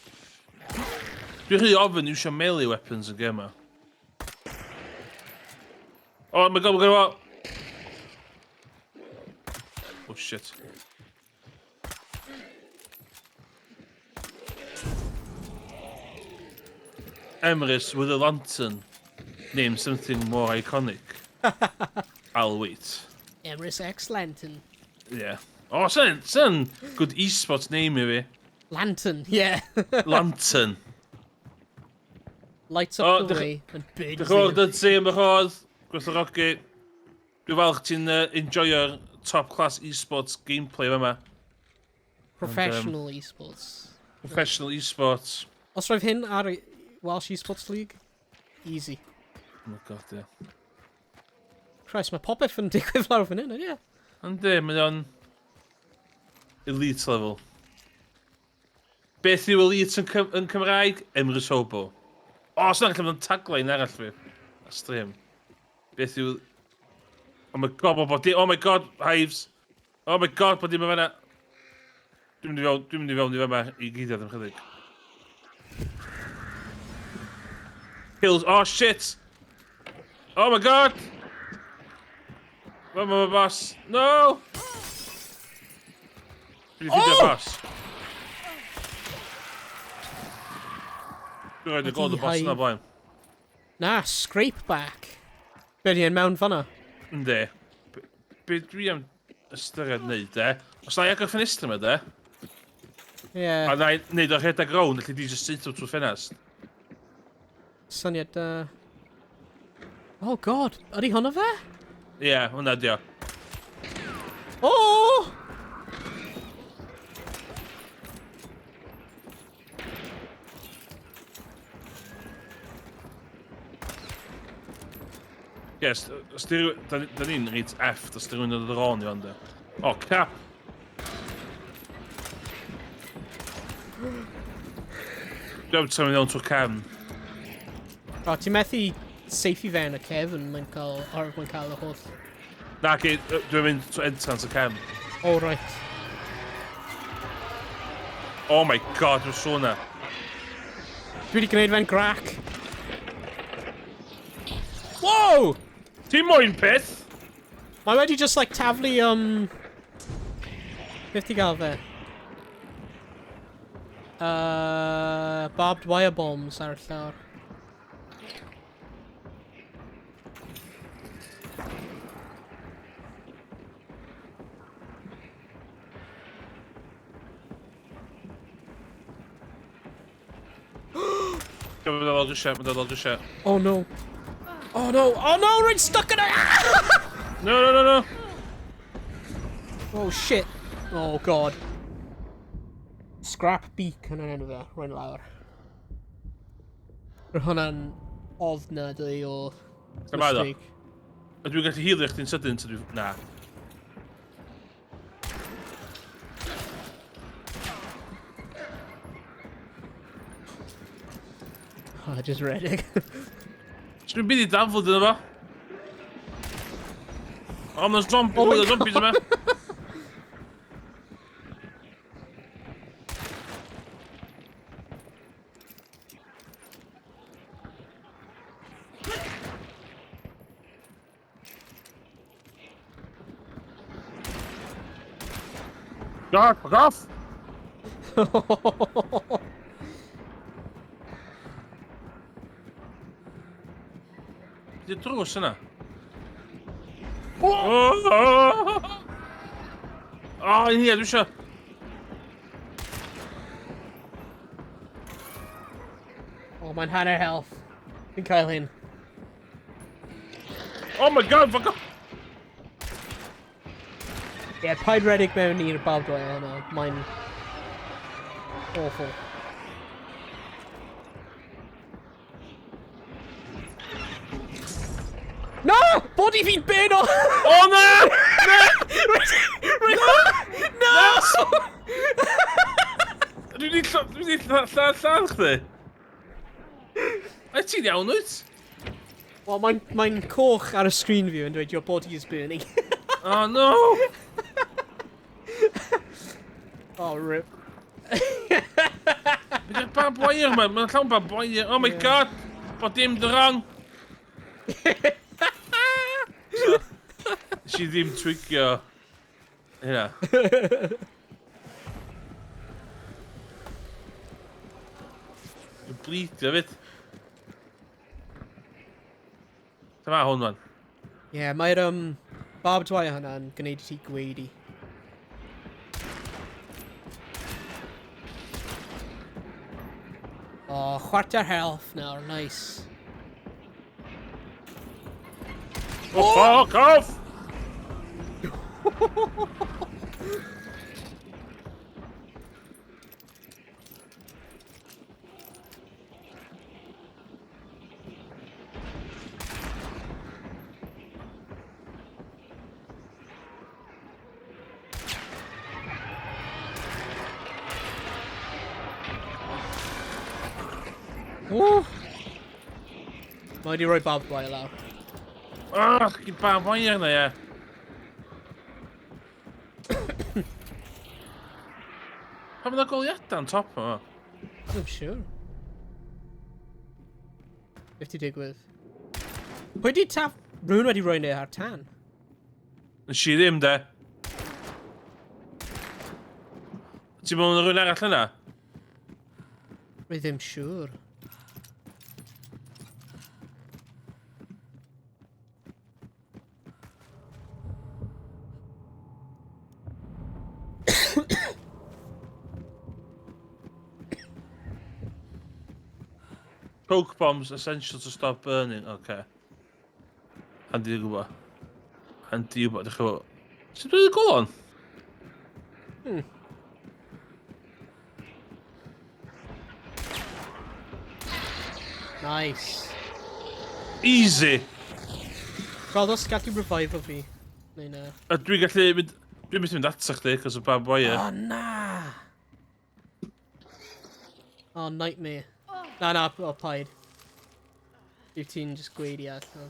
Dwi'n rhy ofyn iwsio melee weapons yn gêm yma. Oh my God, my God. Oh shit. Emrys with a lantern. Name something more iconic. I'll wait. Emrys X Lantern. Yeah. Oh, sy'n good esports name i fi. Lantern, yeah. Lantern. Lights up Oh, the way and burns Diolch yn fawr, the Dydsi, am y rhodd. Gwerthfawrogi. Dwi'n falch ti'n enjoyo'r top class esports gameplay yma. Professional esports. Professional esports. Os roedd hyn ar y Welsh Esports League, easy. Oh my God, yeah. Christ, mae popeth yn digwydd lawr fan hyn, ydy e? Yndi, mae o'n elite level. Beth yw elite yn Cymraeg? Emrys Hobo. O, oh, sy'n gallu bod yn tagline arall fi. A stream. Beth yw... Oh my God, bod. Oh my God, Hives. Oh my God, bod dim yn fanna. Dwi'n mynd i fewn i fyma i gyd am chydig. Kills. Oh, shit! Oh my God! Fama ma boss. No! Dwi'n ffeindio Oh! boss. Dwi'n rhaid i gweld y boss yna blaen. Na, scrape back. Be di yn mewn fanna? Yndi. Be dwi am ystyried wneud, de? Os na i agor ffenestr yma, de? Yeah. A na i wneud o rhedeg rownd, felly di just saethu trwy ffenest. Syniad da. Oh God, ydy hwnna fe? Ie, yeah, hwnna di o. Oh! Yes, os di rhyw- da ni'n reit F, os di rhywun yn dod ar ôl ni fan, de. Oh, crap! Dwi'n symud mewn trwy'r cefn. O, ti'n methu saethu fe yn y cefn, mae'n cael, or mae'n cael y holl. Na, gi, dwi'n mynd trwy entrance y cefn. Oh, right. Oh my God, dwi'n sŵn na. Dwi wedi gwneud fe'n grac. Whoa! Ti'n moyn peth? Mae wedi just like taflu, beth ti gael fe? Barbed wire bombs ar y llawr. Mae'n dod lawr grisiau, mae'n dod lawr grisiau. Oh no. Oh no! Oh no! Rwy'n stuck in a... No, no, no, no! Oh shit. Oh God. Scrap beacon yn enw fe, rwy'n lawr. Roedd hwnna'n ofnadwy o Lle mae o? mistake. Ydw i'n gallu healio chdi'n sydyn? Ta dwi... Na. Oh, just redeg. So dwi'n byd i daflod yna fo. O, mae'n zombi, oh o zombies yma. God, fuck off! Ydy'r drws yna? Oh! Oh! Oh, un hir, dwi eisiau. Oh, mae'n hanner health. Fi'n cael hyn. Oh my god, fuck off! Yeah, paid redeg mewn i'r barbed wire yna. Mae'n awful. No! Body fi'n burn o! Oh na! Na! No! Dwi wedi dwi wedi lladd lladd chdi. Wyt ti'n iawn, wyt? Wel, mae'n mae coch ar y screen view yn dweud your body is burning. Oh no! Oh, rip. Bydd yw'r barbed wire yma, mae'n llawn barbed wire. Oh my yeah. god! Bod dim dy wrong! So, nes i ddim twigio hynna. Dwi'n bleedio fyd. Dyma hwn fan. Ie, yeah, mae'r barbed wire hwnna'n gwneud i ti gweidi. Oh, chwarter health nawr, nice. Oh, fuck off! Woo! Mae wedi rhoi barbed wire lawr. Ah, gyn barbed wire na, ie. Pam yna goliadau'n top yma? I'm sure. Beth ti digwydd? Pwy di taf... Rhywun wedi rhoi neu ar tan? Nes i ddim, de. Ti'n meddwl rhywun arall yna? Rwy ddim siŵr. Coke bombs essential to stop burning. Okay. Handi gwybod. Handi gwybod, ddech chi'n Sut dwi'n golon? Nice. Easy. Gweld os gallu revive o fi. Neu na. A dwi'n gallu mynd... Dwi'n mynd mynd ata chdi, cos o barbed wire. Oh, na! Oh, nightmare. Na, na, o, paid. Yw ti'n just gweidi allan.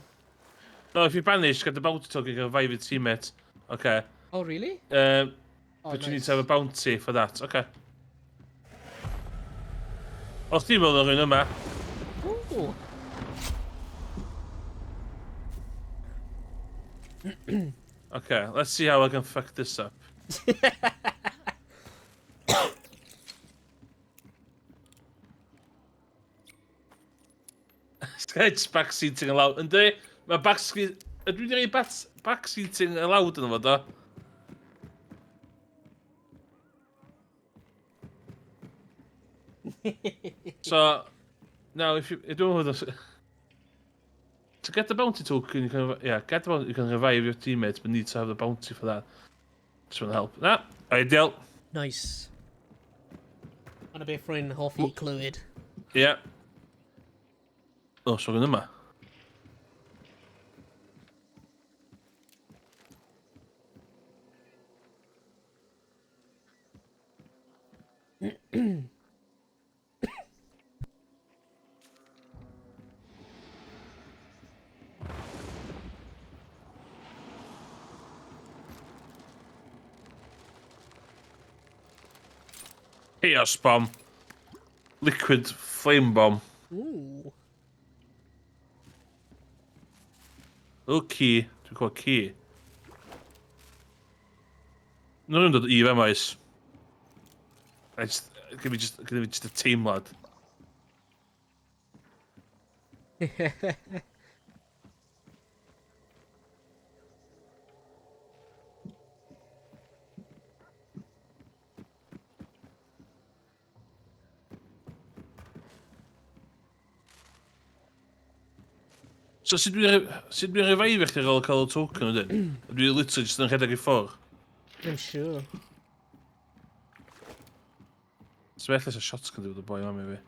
No, if you banish, get the bounty token, you can revive your teammate. Okay. Oh, really? Oh, but you need nice. to have a bounty for that. Okay. Os ti'n meddwl o'r un yma? Ooh. Okay, let's see how I can fuck this up. Sketch backseating allowed. Yndi, mae backseat... Ydw i wedi rhoi backseating allowed yn fo, do? So, now if you... Dwi'n meddwl... To get the bounty token, you can... Yeah, get the bounty, you can revive your teammates, but need to have the bounty for that. Just want to help. Na, ideal. Nice. Yna beth rwy'n hoffi clywed. Yeah. O, so rhywun yma. Chaos bomb. Liquid flame bomb. Ooh. Little key. Dwi'n clywed key. Nhw'n nhw'n dod i fe maes. I just, give me just, give me just a teimlad. So sut dwi'n sut dwi'n revive chdi ar ôl cael y token wedyn? Dwi literally just yn rhedeg i ffwrdd. Ddim siŵr. So felly sa shotgun di bod y boi mam i fi.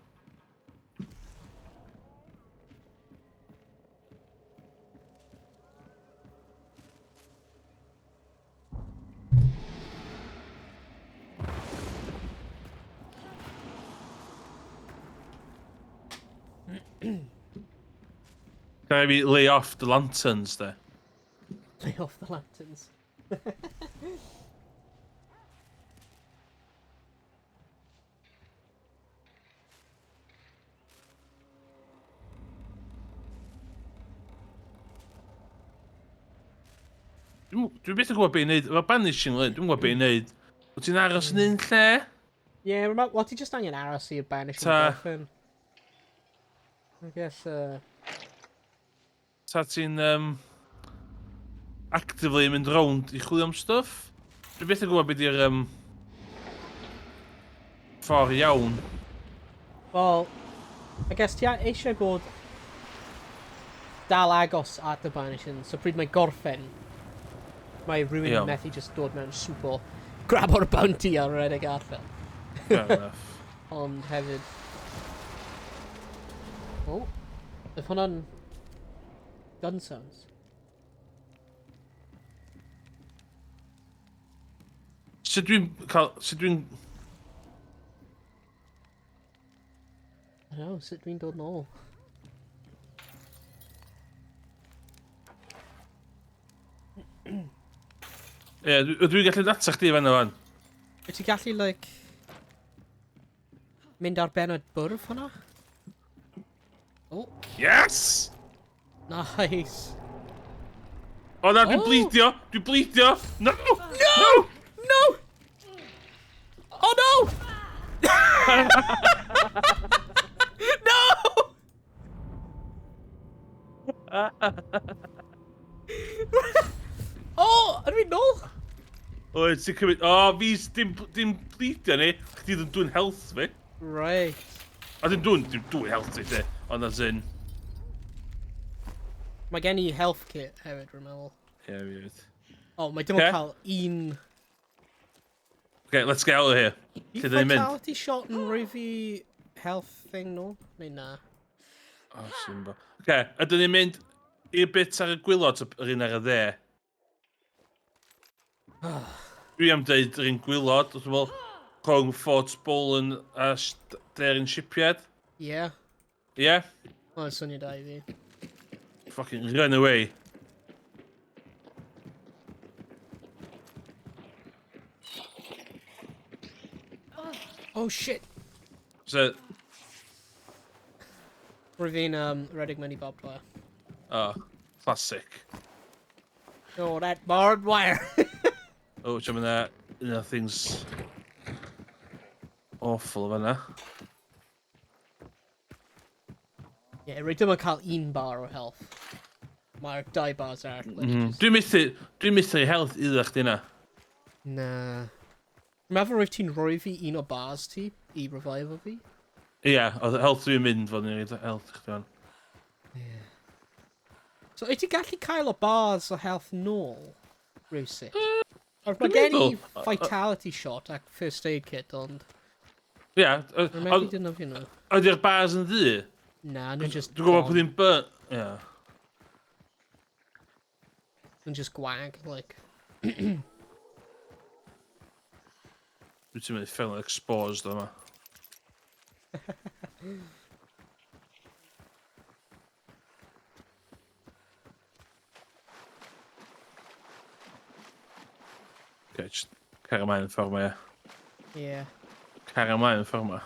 Can I be lay off the lanterns there? Lay off the lanterns. Dwi'n dwi byth yn gwybod beth i wneud. Efo banishing lid, dwi'n gwybod beth i wneud. Wyt ti'n aros yn un lle? Ie, yeah, wel, ti just angen aros i'r banishing Ta. gorffen. I guess, Ta ti'n um, actively mynd rownd i chwilio am stuff? Dwi byth yn gwybod beth yw'r um, ffordd iawn. Wel, I guess ti eisiau bod dal agos at y banishing, so pryd mae gorffen, mae rhywun Iawn. methu just dod mewn swpo, grab o'r bounty a rhedeg allan. Fair enough. Ond hefyd... Oh, oedd hwnna'n... Gun sounds. Sut dwi'n cael... Sut dwi'n... I don't know, sut dwi'n dod nôl? Ie, yeah, dwi'n gallu data chdi fan fan. Wyt ti'n gallu, like... Mynd ar ben y bwrdd hwnna? Oh. Yes! Nice! O na, dwi'n Oh. bleedio! Dwi'n bleedio! No! No! No! Oh no! no! Oh, ydw i'n nôl? Oed, ti'n cymryd... O, fi dim, dim bleedio ni. Chdi ddim dwi'n health fi. Right. A dim dwi'n dim dwi'n health fi, de. Ond as in... Mae gen i health kit hefyd, rwy'n meddwl. Ie, yeah, fi hefyd. Oh, mae dim ond Ocê. cael un... Okay, let's get out of here. I Lle dyn ni'n mynd? fatality shot yn rhoi fi health thing nôl? Neu na? O, sy'n bo. Oce, ydyn ni'n mynd i'r bit ar y gwylod, yr un ar y dde? Dwi am deud yr un gwylod, dwi'n meddwl, rhwng Fort Bolan a Daring Shipyard. Ie. Yeah. Ie? Yeah? Mae'n syniad da i fi. Fucking run away. Oh shit! So, Rwy'n fi'n redeg mewn i barbed wire. oh, classic. Oh, that barbed wire! Oh, ti'n mynd un o'r things awful o fanna. Ie, yeah, rwy dim ond cael un bar o health. Mae'r dau bars arall wedi just- Dwi'n methu, dwi'n methu health iddo chdi na. Na. Dwi'n meddwl roedd ti'n rhoi fi un o bars ti i revive o fi. Ie, yeah, oedd health dwi'n mynd fod yn rhaid health i chdi fan. So, wyt ti'n gallu cael o bars o health nôl, rhywsut? Or mae Dwi'n gen i meddwl- vitality shot ac first aid kit, ond... Ie, Rwy'n methu defnyddio nhw. ydy'r bars yn ddu? Na, nhw'n just Dwi'n gwybod gone. pwy ddim burn... Yeah. Nhw'n just gwag, like. Dwi'n teimlo'n uffernol exposed yma. Okay, just car ymlaen y ffordd ma, ie. Yeah. Car ymlaen y ffordd ma.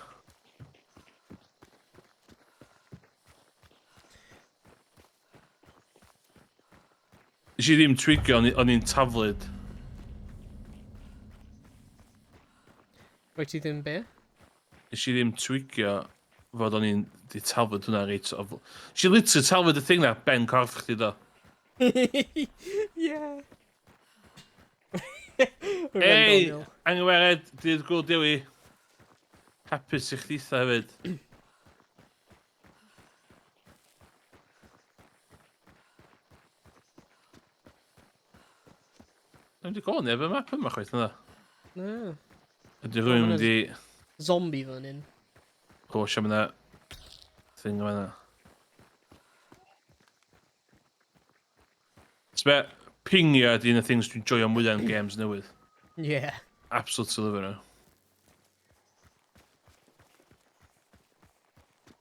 Nes i ddim twigio, o'n i'n taflud. Rwyt ti ddim be? Nes i ddim twigio fod o'n i'n di taflud hwnna reit o... Nes i literally taflud y thing na ben corff chdi do. Yeah. Ei, Angwered, dydd Gŵyl Dewi. Hapus i chditha hefyd. Dwi'n di gweld neb y map yma chwaith yna. Na. Ydy rhywun mynd i... Zombie fan hyn. O, siam yna... Thing yma yna. Sbe, pingio ydy un o'r things dwi'n joio mwyaf yn games newydd. Yeah. Absolutely lyfio nhw.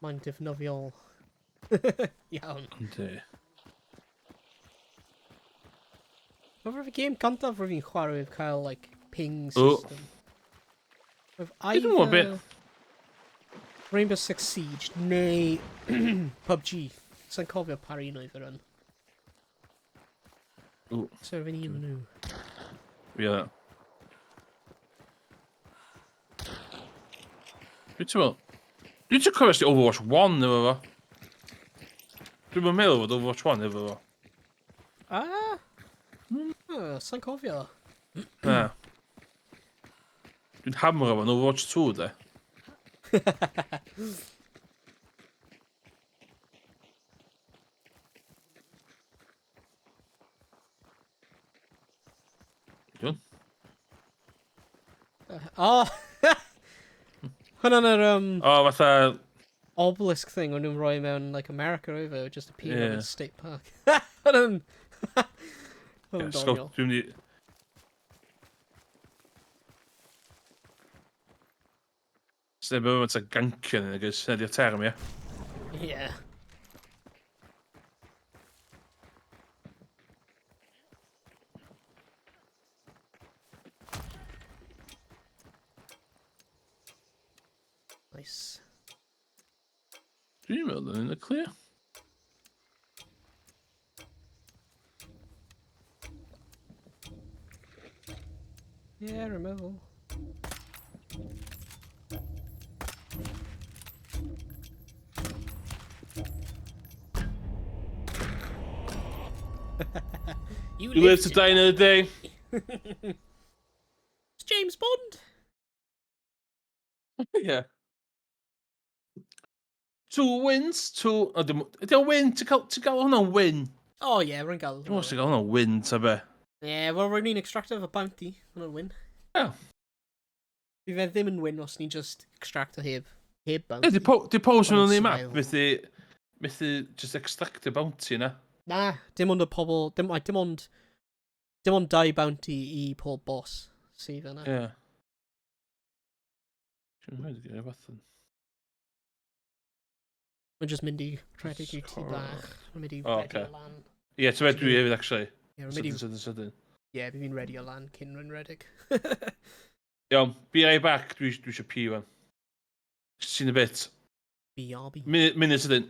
Mae'n defnyddiol. Iawn. Yndi. Mae fe'r game cyntaf rwy'n fi'n chwarae with cael, like, ping O. system. With Dwi ddim yn gwbod be- either Rainbow Six Siege neu PUBG. Sa'n cofio par un oedd yr un. Ww. So fe'n un nhw. Ie. Dwi'n teimlo... Dwi'n teimlo cofio os di Overwatch 1 efo fo. Dwi'n meddwl fod Overwatch 1 efo fo. Ah! Ah, sa'n cofio. Na. Dwi'n hamro fo'n Overwatch 2, de. Dwi'n? Oh! Hwna'n yr O, fatha... obelisk thing o'n nhw'n rhoi mewn like America over, just appear Yeah. in state park. Hwna'n... Hwna'n Ie, scout- doniol. Dwi'n mynd i... Sneb yn mynd gancio ni, nag oes? Hynna di'r term, ie? Yeah. Nice. Dwi'n meddwl yn y clear. Yeah, rwy'n meddwl. You, You live to die another day. It's James Bond. Yeah. Two wins, two... O, dim... Ydy o'n win? Ti'n cael, ti gael hwnna'n win? Oh yeah, rwy'n gael. Dwi'n meddwl ti'n gael hwnna'n win, ta be. Yeah, well, rwy'n ni'n extracto efo bounty. Hwnna'n win. Yeah. Fi fe ddim yn win os ni'n just extracto heb bounty. Ie, di pawb sy'n mynd i'r map, Survival. methu just extractio bounty na. Na, dim ond y pobl, dim ond dau bounty i pob boss sydd yna. Ie. Dwi'n meddwl gyda rhywbeth yn... Mae'n just mynd i rhedeg i tŷ bach. Mae'n mynd i O, ready ocê. o lan. Ie, ti'n meddwl dwi hefyd, actually. Ie, rwy'n mynd i... Sydyn, sydyn, sydyn. Ie, fi fi'n ready o lan cyn rwy'n rhedeg. Iawn, be right back, dwi eisiau pee wan. See you in a bit. BRB. Munud sydyn.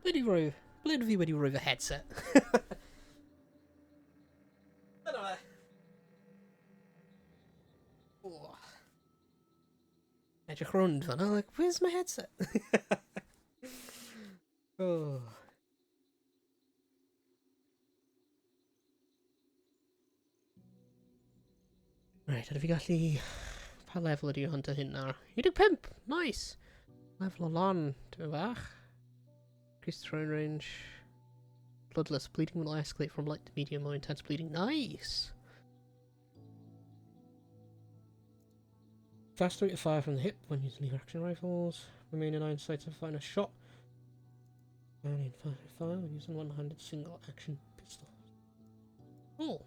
Ble di roi... Ble fi wedi rhoi fy headset? Dyna fe. Oh. Edrych rownd fan'na, like, where's my headset? Oh. Right, ydw fi gallu... Pa lefel ydy hunter hyn nawr? 15! Nice! Lefel o lan, dwi'n bach. Increase throwing range. Bloodless. Bleeding will escalate from light to medium or intense bleeding. Nice! Fast rate of fire from the hip when using lever action rifles. Remain in iron sights and find a shot. And in fire when using one-handed single action pistol. Oh.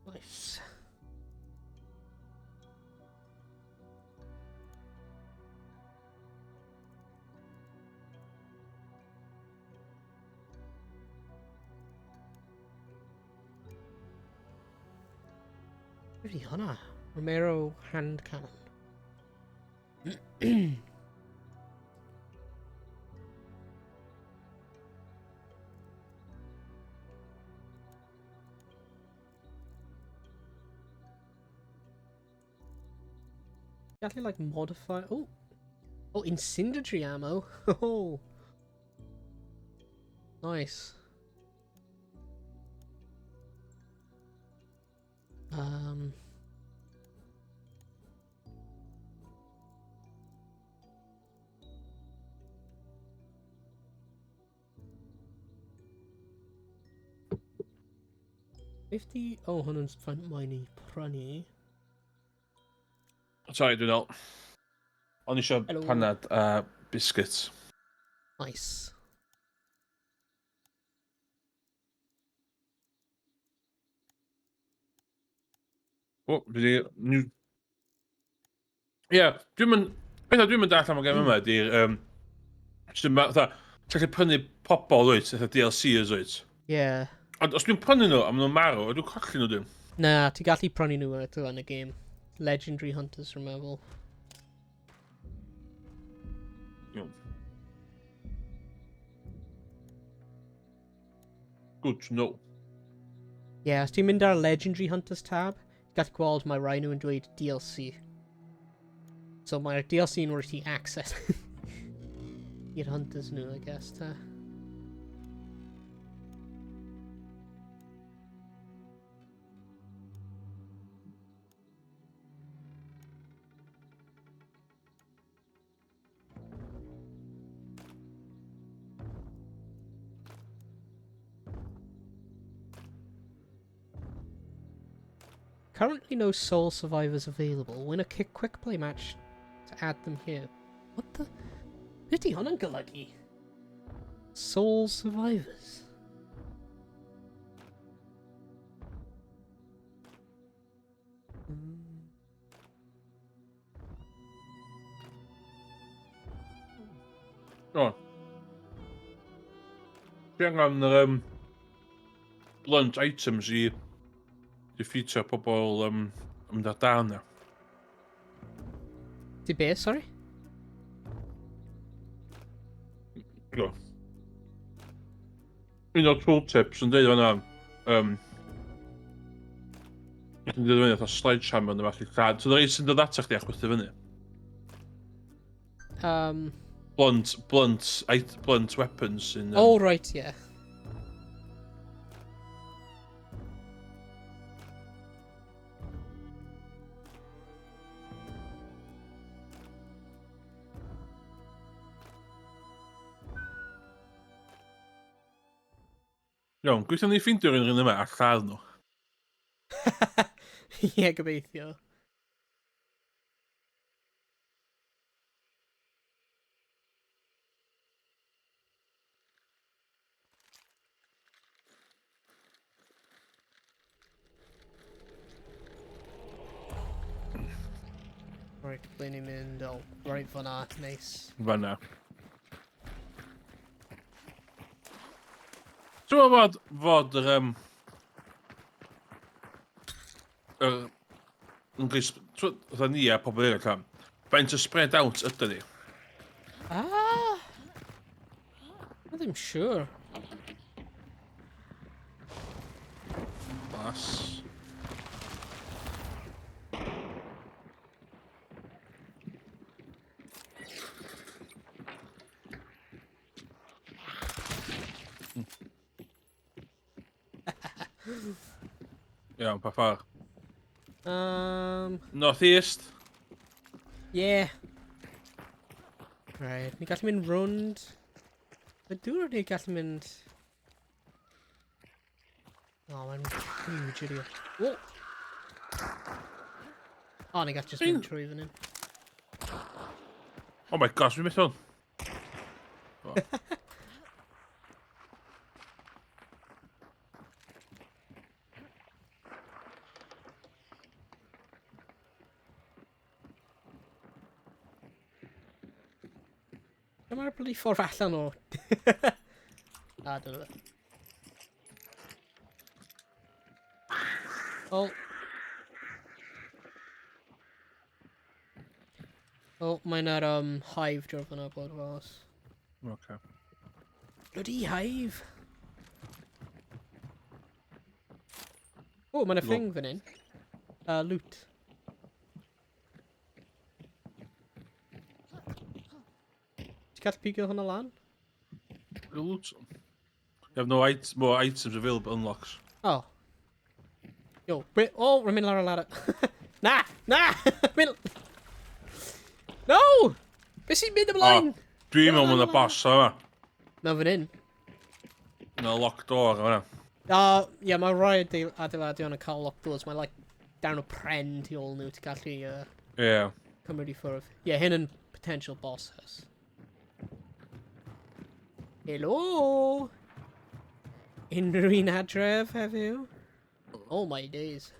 Nice. Ydy hwnna? Romero hand cannon. Gallu like modify. Oh, oh, incendiary ammo. Oh, nice. 50. Oh, hwnna'n fine mae'n i prynu. Sorry, dwi'n ôl. O'n eisiau Hello. panad a biscuits. Nice. O, dwi di... New... Ie, yeah, dwi'n mynd... Beth dwi'n mynd allan am y gem yma ydy'r... Jyst yn fatha, ti'n gallu prynu pobol, wyt, fatha DLCs, wyt. Yeah. Ond os dwi'n prynu nhw a maen nhw'n marw, ydw i'n colli nhw dim? Na, ti'n gallu prynu nhw eto yn y game. Legendary Hunters, rwy'n meddwl. Iawn. Good to know. Yeah, os ti'n mynd ar Legendary Hunters tab, ti'n gallu gweld mae rai nhw yn dweud DLC. So mae'r DLC yn rhoi ti access i'r Hunters nhw, I guess, ta. Currently no sole survivors available. Win a kick quick play match to add them here. What the? Beth di hwnna'n golygu? Sole survivors. O. Ti angen yr blunt items i defeatio pobl yn mynd ar dân na. Ti be, sorry? Do. Un o'r tooltips yn dweud fan'na, yn dweud fyny fatha sledgehammer neu fath i lladd. So, rei sy'n dod ata chdi a chwythu fyny. Blunt weapons sy'n... Oh, right, yeah. Iawn, gweithio ni ffeindio'r un yma a lladd nhw. Ie, gobeithio. ble ni'n mynd? O, right fyna, nice. Fyna. Ti'n meddwl fod yr... Yr... Yn Fatha ni a pobl eraill am. Faint o spread out ydyn ni? Ah! I'm ddim siŵr. Glas. Iawn, pa ffordd? North East? Yeah. Right, ni gallu mynd rownd. Mae dŵr ni gallu mynd... Oh, mae'n huge ydi. O! O, ni gallu just mynd trwy fan hyn. Oh my gosh, fi'n methu hwn. Dyma'r bloody ffordd allan o... Ah, dyna fe. Oh. Oh, mae'n ar hive draw fyna bod fas. Okay. Bloody hive! Oh, mae'n y thing fan hyn. Loot. Ti'n gallu pigo hwnna lan? Loot. You have no it more items available unlocks. Oh. Yo, oh, rwy'n mynd lawr y ladder. Na! Na! Mynd... No! Be sy'n mynd ymlaen? Oh, dwi'n meddwl mae'n y boss yma. Mewn fan hyn. No locked door yma. Ie, yeah, mae rai adeiladion yn cael locked doors. Mae like darn o pren tu ôl nhw ti'n gallu cymryd i ffwrdd. Ie, yeah, hyn yn potential boss house. Helo! Unrhyw un adref heddiw? Oh my days.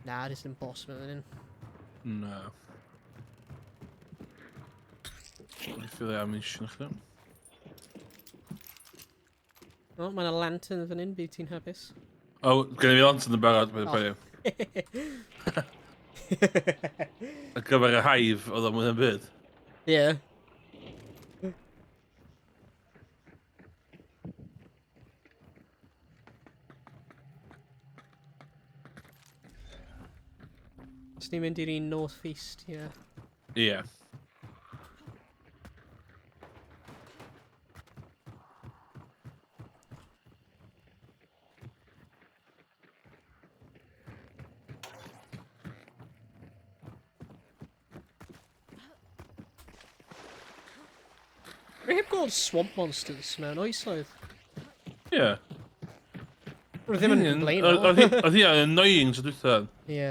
Na, jyst yn boss mewn hyn. Na. Dwi'n ffili ammunition chdi. O, mae yna lantern fan hyn, bydd ti'n hapus. O, gen i fi lantern yn barod, mae'n poeni. Ar gyfer y hive, oedd o'n mwy yn byd. Ie. Os ni'n mynd i'r un North East, ie. Ie. Rwy heb gweld swamp monsters mewn oesoedd. Ie. Rwy ddim yn complain. Oedd hi yn annoying tro dwytha. Ie.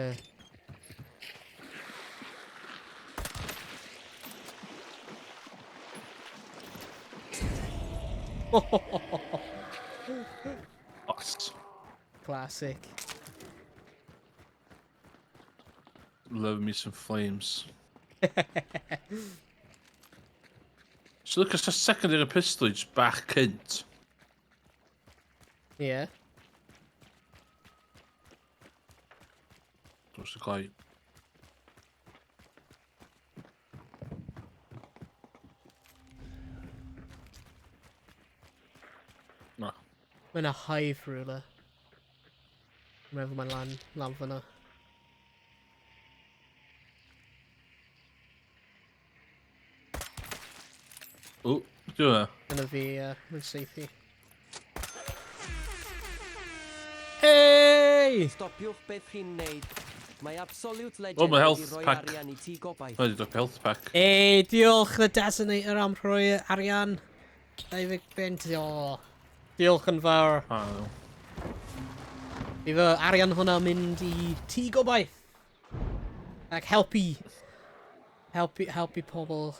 Os. Classic. Love me some flames. So look, os secondary pistol just bach cynt. Ie. Yeah. Dros y glai. Na. Mae'n a hive rhywle. Dwi'n meddwl mae'n lan fyna. O, di hwnna? Dyna fi, mae'n seithi. Hey! Stopiwch beth chi'n neud. Mae Absolute Legend Oh, mae health wedi rhoi pack. arian i ti gobaith. Mae wedi dod health pack. Hey, diolch the Detonator am rhoi arian. 20 bunt, o. Diolch yn fawr. Oh. Bydd fy arian hwnna mynd i tŷ gobaith. Ac helpu. Helpu pobl.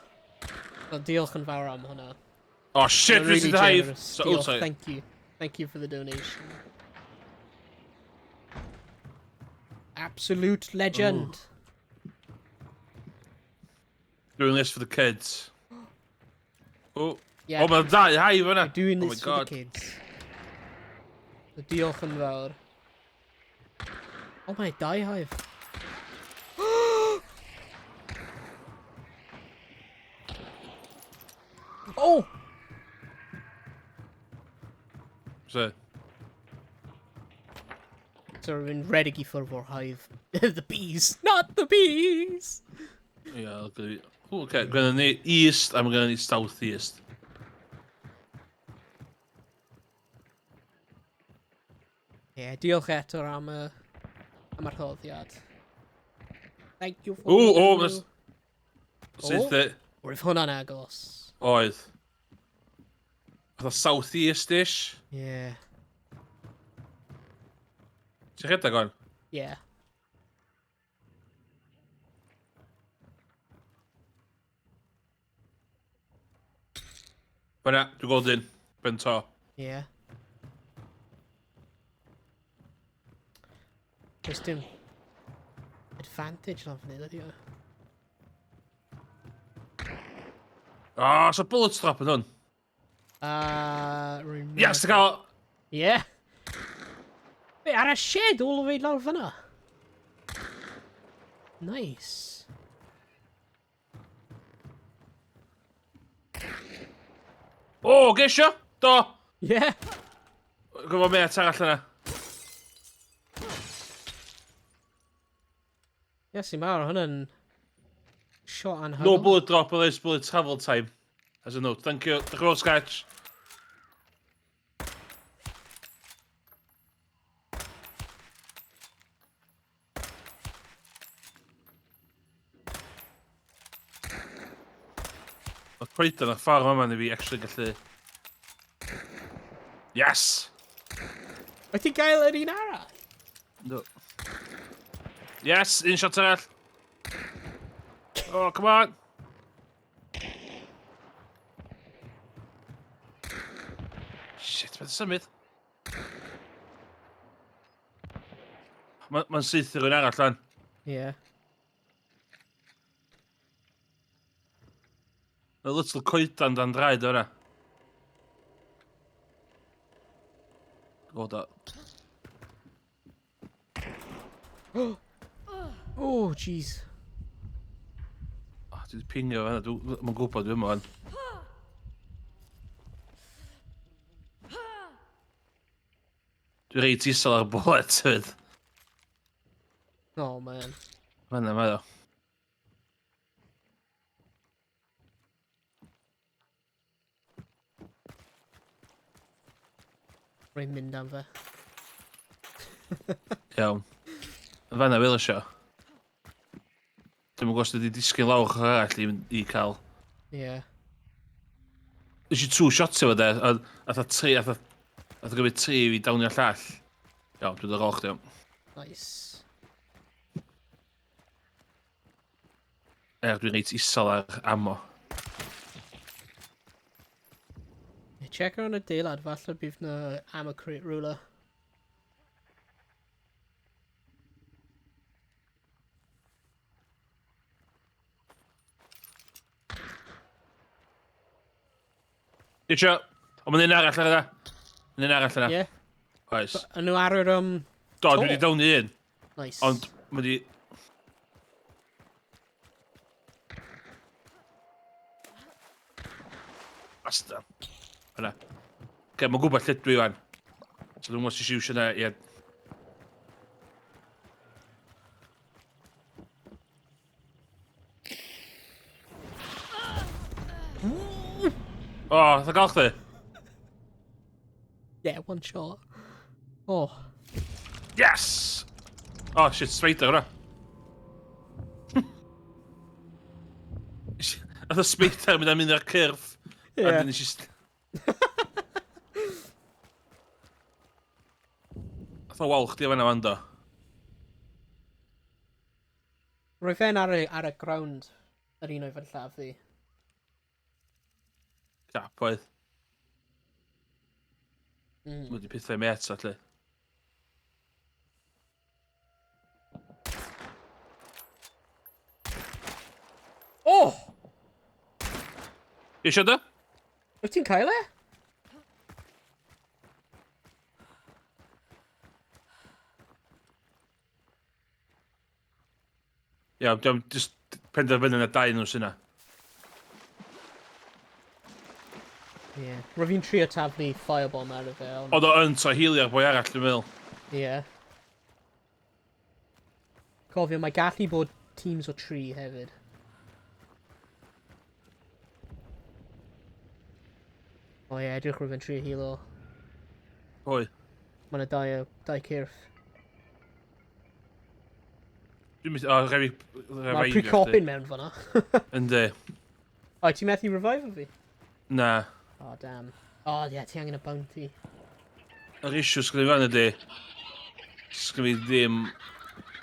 Well, diolch yn fawr am hwnna. Oh shit, Really fi sydd hive! generous. So, oh, Diolch, sorry. thank you. Thank you for the donation. Absolute legend. Ooh. Doing this for the kids. Oh. Yeah. Oh, mae'n ddau hive yna. Doing oh this for the kids. So diolch yn fawr. Oh my, dau hive. Oh! So. So rwy'n redig i ffwrdd o'r hive. The bees! Not the bees! Yeah, okay. Ooh, okay, gynna ni east, a mae gynna ni south east. Ie, yeah, diolch eto am y, am y rhoddiad. Thank you for... Ooh, oh, mas... Syth e. Roedd hwnna'n agos. Oedd. Fatha south east-ish. Ie. Yeah. Ti'n rhedeg o'n? Ie. Yeah. Fyna, dwi'n gweld un. Ben to. Ie. Yeah. Does dim advantage lan fan hyn, ydi o? Ah, so bullet trap yn hwn. Rwy'n... Yes, ti'n cael... Ie. Yeah. Be, ar y shed all the way lawr fyna? Nice. O, oh, gesio! Do! Ie. Yeah. Gwybod met arall yna. Yes, i mawr, hwnna'n shot anhygoel. No bullet drop, but there's bullet travel time. As a note. Thank you. Diolch yn fawr, Sketch. Mae coeden ar ffordd yma i fi actually gallu... Yes! Wyt ti'n gael yr un arall? No. Yes, un shot arall. Oh, come on. Shit, mae'n symud. Mae'n ma saethu rhywun arall lan. Ie. Yeah. Mae little coedan dan draed o'na. O, da. Oh, jeez. Oh, dwi wedi pingio fan'na, dwi'n gwybod dwi yma. Dwi reit isel ar bullet hefyd. Oh, man. Fan'na mae o. Rwy'n mynd am fe. Iawn. Fan'na fel isio. Dwi'm yn gwybod os wedi disgyn lawr ochr arall i, i cael. Ie. Yeah. Nes i two shots efo de, a atha tri, atha, atha gymryd tri i fi downio'r llall. Iawn, dwi'n dod ar ôl chdi. Nice. Er, dwi'n reit isel ar ammo. Check ar yn y deilad, falle bydd na ammo crate rhywle. Ditio! O, mae'n un arall ar yna. Mae'n un arall yna. Ie. Oes. Yn nhw ar yr, Do, dwi wedi downu un. Nice. Ond, mae di... Bastard. Yna. Oce, mae'n gwybod lle dwi wan. So dwi'n gwybod os eisiau iwsio yna i... O, oh, dda gael chdi? Yeah, one shot. Oh. Yes! Oh, shit, spider hwnna. Nath y spider mynd am un o'r cyrff. Yeah. A dyn nes i... Nath o wal chdi o fan'na fan do. Roedd fe'n ar y, ar y ground yr un oedd yn lladd fi. Cap oedd. Wedi pethau met allu. Eisiau da? Wyt ti'n cael e? Ia, yeah, just penderfynu na dau nhw sy'n na. Ie. Yeah. Rwyf fi'n trio taflu firebomb ar y fe, ond... Oedd o yn tro healio'r boi arall, dwi'n meddwl. Ie. Yeah. Cofio, mae gallu bod teams o tri hefyd. O ie, edrych rwyf yn trio healo. Pwy? Mae yna dau, dau cyrff. Dwi'n mynd... O, rhaid fi... Mae'r pre-copyn mewn fanna. Yndi. O, ti'n methu revive fi? Na. O, oh, damn. O, oh, ie, yeah, ti angen y bounty. Yr issue sgynny fan ydy... Sgynny ddim...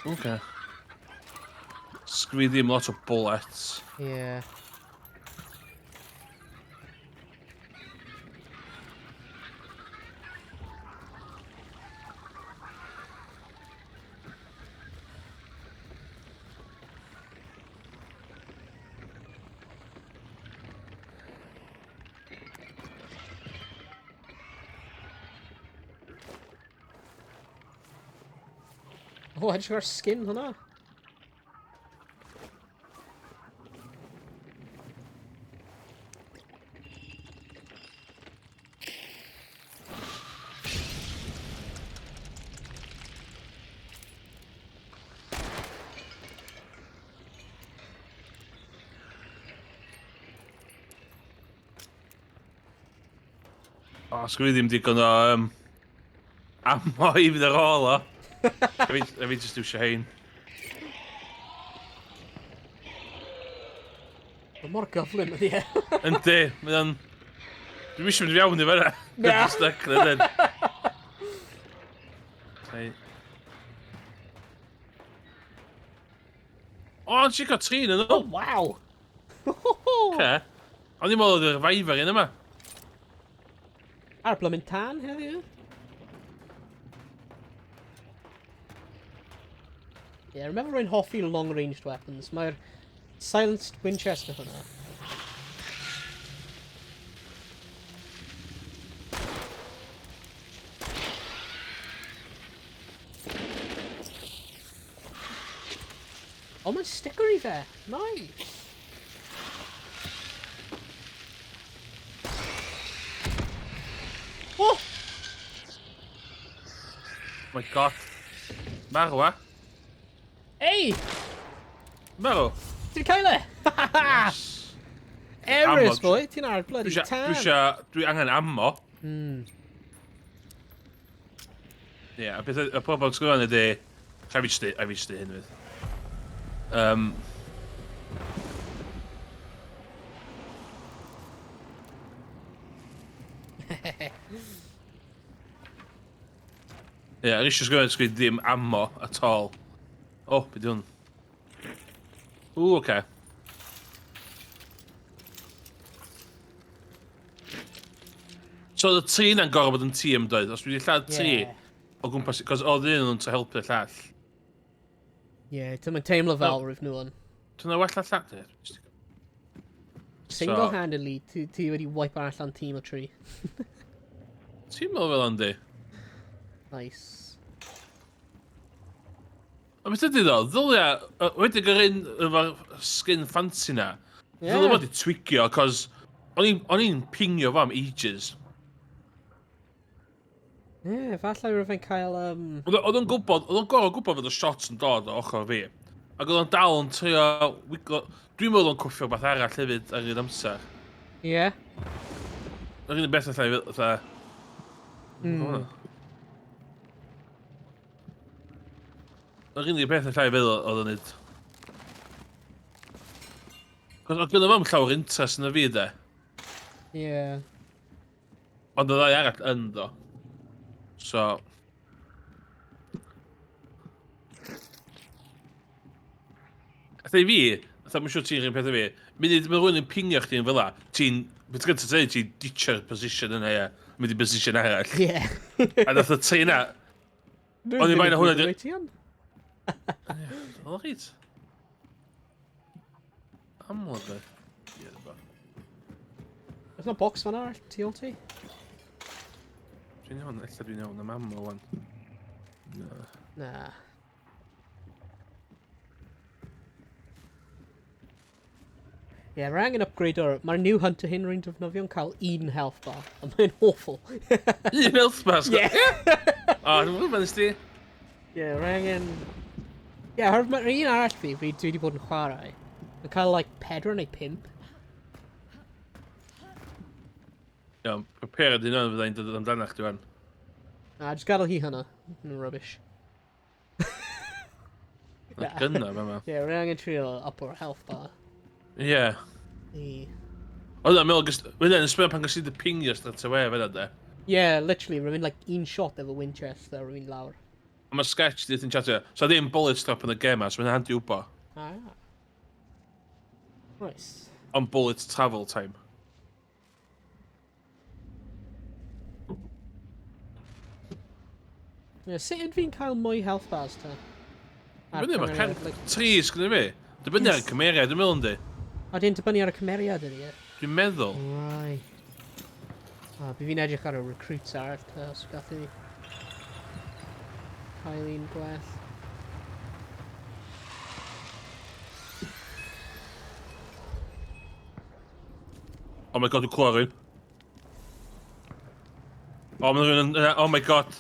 Oce. Sgynny ddim lot o bullets. Ie. Yeah. O, edrych ar skin hwnna. O, oh, sgwyd ddim digon o um, ammo i fynd ar ôl o. A fi just iwsio hein. Mae mor gyflym ydi e. Yndi, mae o'n... Dwi'n eisiau mynd fewn i fan'na. Na. Dwi'n stuck na dyn. O, ond ti'n cael tri yn nhw. Oh, waw. Oce. O'n i'n meddwl oedd y reviver un yma. Ar blymyn tân heddiw. Yeah, remember rwy'n hoffi long-ranged weapons. Mae'r silenced Winchester hwnna. O, mae'n stickery fe! Nice! Oh! My god. Marw, a? Ei! Marw! Ti'n cael e? Yes. Eris, boy, ti'n ar bloody tan. Dwi eisiau, dwi angen ammo. Hmm. Ie, yeah, a beth, y problem sgwrdd ydy, rhaid fi jyst rhaid fi jyst hyn fydd. Ie, yeah, yr issue sgwrdd sgwrdd ddim ammo at all. O, oh, beth hwn? Ww, oce. Okay. So oedd y tri na'n gorfod bod yn tîm doedd? Os dwi wedi lladd tri yeah. o gwmpas, cos oedd un nhw'n helpu'r llall. Ie, yeah, ti'n teimlo fel no. rwyf nhw yn. Ti'n well na llall? Single-handedly, ti, ti wedi wipe allan tîm o tri. Ti'n meddwl fel Andy? Nice. Ond beth ydy ddo, ddylia, wedi yr un efo'r skin fancy na, yeah. ddylia bod i twigio, cos o'n i'n pingio fo am ages. Ie, yeah, falle rwyf fe'n cael... Oedd o'n gwybod, oedd o'n gorfod gwybod fod y shots yn dod o ochr fi. Ac oedd o'n dal yn trio wiglo... Dwi'n meddwl o'n cwffio beth arall hefyd ar un amser. Ie. Yeah. Yr un beth allai, fatha... Yr unig beth allai feddwl oedd o'n neud. Cos oedd gynno fo'm llawer interest yn y fi de. Ie. Yeah. Ond y ddau arall yn do. So... Fatha i fi, fatha mae'n siŵr ti'n rhywun peth i fi, munud mae rhywun yn pingio chdi yn fel la, ti'n, beth gyntaf ti'n dweud, ti'n ditcher position yna, ie, mynd i position arall. Ie. A nath y tri yna, O'n i'n meddwl hwnna... Wyt ti yn? Oedd reit. Amlwg, e. Oes na box fan arall tu ôl ti? Dwi'n iawn, ella dwi'n iawn am ammo wan. Na. Na. Ie, yeah, rhaid angen upgrade o'r... Mae'r new hunter hyn rwy'n defnyddio'n cael un health bar, a mae'n awful. Un health bar? Ie. O, dwi'n gwybod nes di. Ie, rhaid angen... Ie, yeah, mae'r un arall fi, fi dwi wedi bod yn chwarae. Mae'n cael, like, 4 neu 5. Iawn, prepared un o'n fyddai'n dod amdanach chdi wan. Na, just gadael hi hwnna. Rubbish. Na gynna, fe ma. Ie, rwy'n angen trio up o'r health bar. Ie. I... Oedd o'n meddwl, Mae'n yn sbio pan gys i dy pingio straight away fe de. Yeah, literally, rwy'n like un shot efo Winchester, rwy'n lawr. A mae sketch di yn chatio. So ddim bullet drop yn y gem so mae'n handi wbo. Ah. Nice. On bullet travel time. Yeah, sut ydw fi'n cael mwy health bars ta? Dibynnu, mae can... Tri sgynny fi. Dibynnu ar y cymeriad, dwi'n meddwl yndi. A di'n dibynnu ar y cymeriad ydi e? Dwi'n meddwl. Right. Ah, by fi'n edrych ar y recruits arall ta, os gallu cael un gwell. Oh my god, dwi'n clywed rhywun. Oh, mae rhywun yn... Oh my god.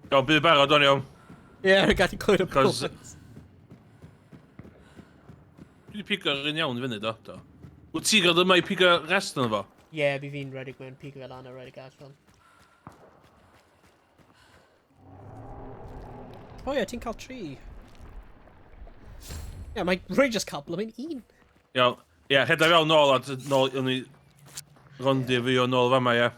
Iawn, bydd barod o'n iawn. Ie, yeah, gallu clywed y Cos... bullets. Dwi wedi pigo'r un iawn i fyny, do. Do. Wyt ti'n gael yma i pigo rest yn fo? Ie, yeah, by fi'n rhedeg mewn pigo fel lan a rhedeg allan. O ie, ti'n cael tri. Ie, yeah, mae rwy just cael blymyn un. Iawn. Ie, yeah, rhedeg fewn nôl a nôl, o'n i rondi fi o nôl fama, ie.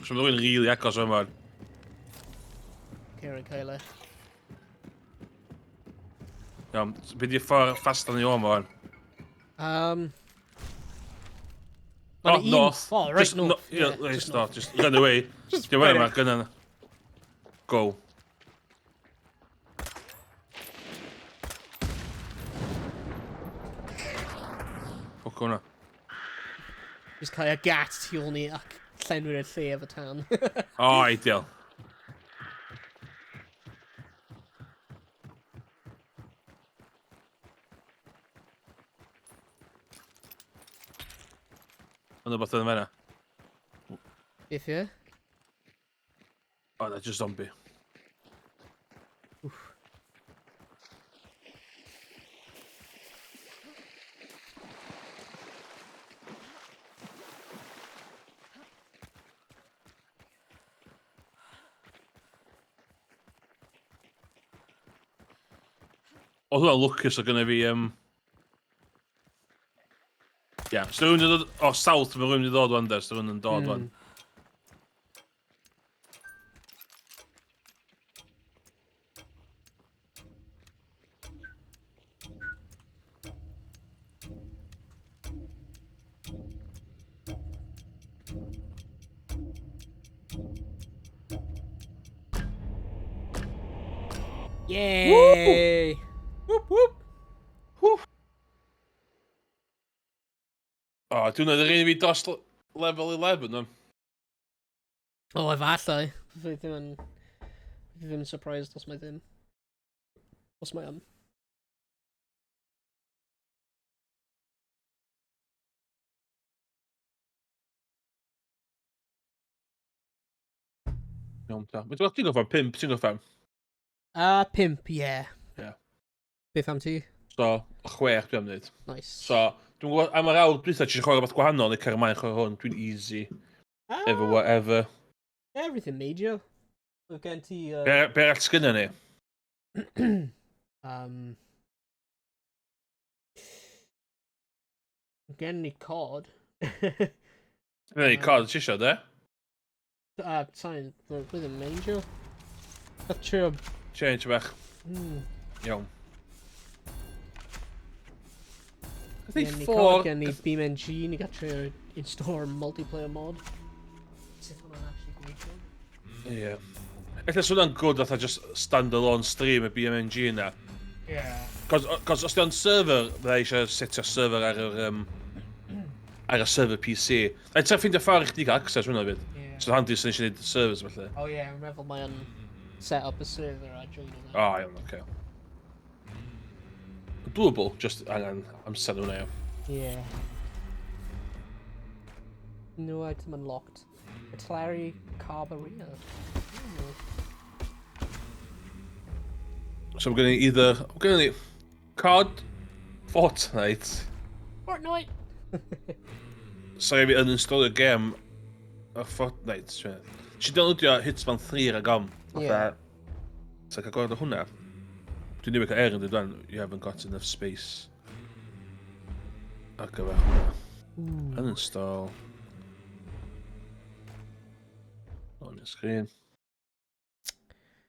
So mae rhywun rili agos fama. Kieran cael e. Iawn, be di ffordd ffasta ni o yma wan? Ma' Oh, 'na un north. Oh, right Just north. No, yeah, yeah, just just north. Just run away. Just Dwi'n yma, right. gynna. Go. Ffwc hwnna. Just cael y gat tu ôl ni ac llenwi'r lle efo tan. Oh, ideal. Ond rhywbeth yn fan'na. Beth ie? Oh, that's just zombie. Oof. Oedd hwnna'n lwcus o gynna fi... Ia, so rhywun yn dod... O, south, mae rhywun yn dod wan, de, so rhywun yn dod wan. Yay! Whoop whoop! Whoop! O, dwi'n meddwl yr un i fi dros level 11, no? O, efallai. Fi ddim yn... Fi ddim yn surprised os mae ddim. Os mae yn. Iawn, ta. Mae'n ti'n gorffan 5, ti'n gorffan? 5, ie. Ie. Beth am ti? So, 6 dwi am wneud. Nice. So, dwi'n gwybod, am yr awr dwytha, ti eisiau chwarae rhywbeth gwahanol neu cario mlaen chwarae hwn, dwi'n easy. Ah. Efo whatever. Everything major. Oedd gen ti... Be arall sgynna ni? Gen ni COD. Gen ni COD, ti eisiau, de? Sa'n, dwi ddim meindio. Gath trio... Change bach. Iawn. I think Gen ni four... COD, gen ni BeamNG, ni gael trio install multiplayer mod. Sut hwnna'n actually gweithio? Ie. Ella swn hwnna'n good fatha just stand-alone stream y BeamNG yna. Yeah. Cos, cos os di o'n server, fydda i eisiau setio server ar yr, ar y server PC. A ti'n ffeindio ffordd i chdi gael access hwnna fyd. Yeah. So handi sy'n eisiau gwneud servers felly. Oh yeah, yn meddwl mae o'n set up a server a join hwnna. O, oh, iawn, oce. Okay. Doable, just angen amser hwnna, iawn. Yeah. New item unlocked. Artillery Carbarina. So we're going to either... We're going to COD, Fortnite. Fortnite! Sorry fi uninstallio gem o Fortnite. Nes i downloadio Hitman 3 rhag om. Yeah. So cael gweld o hwnna. Dwi'n newid cael error yn dweud, you haven't got enough space. Ar gyfer hwnna. Uninstall. On your screen.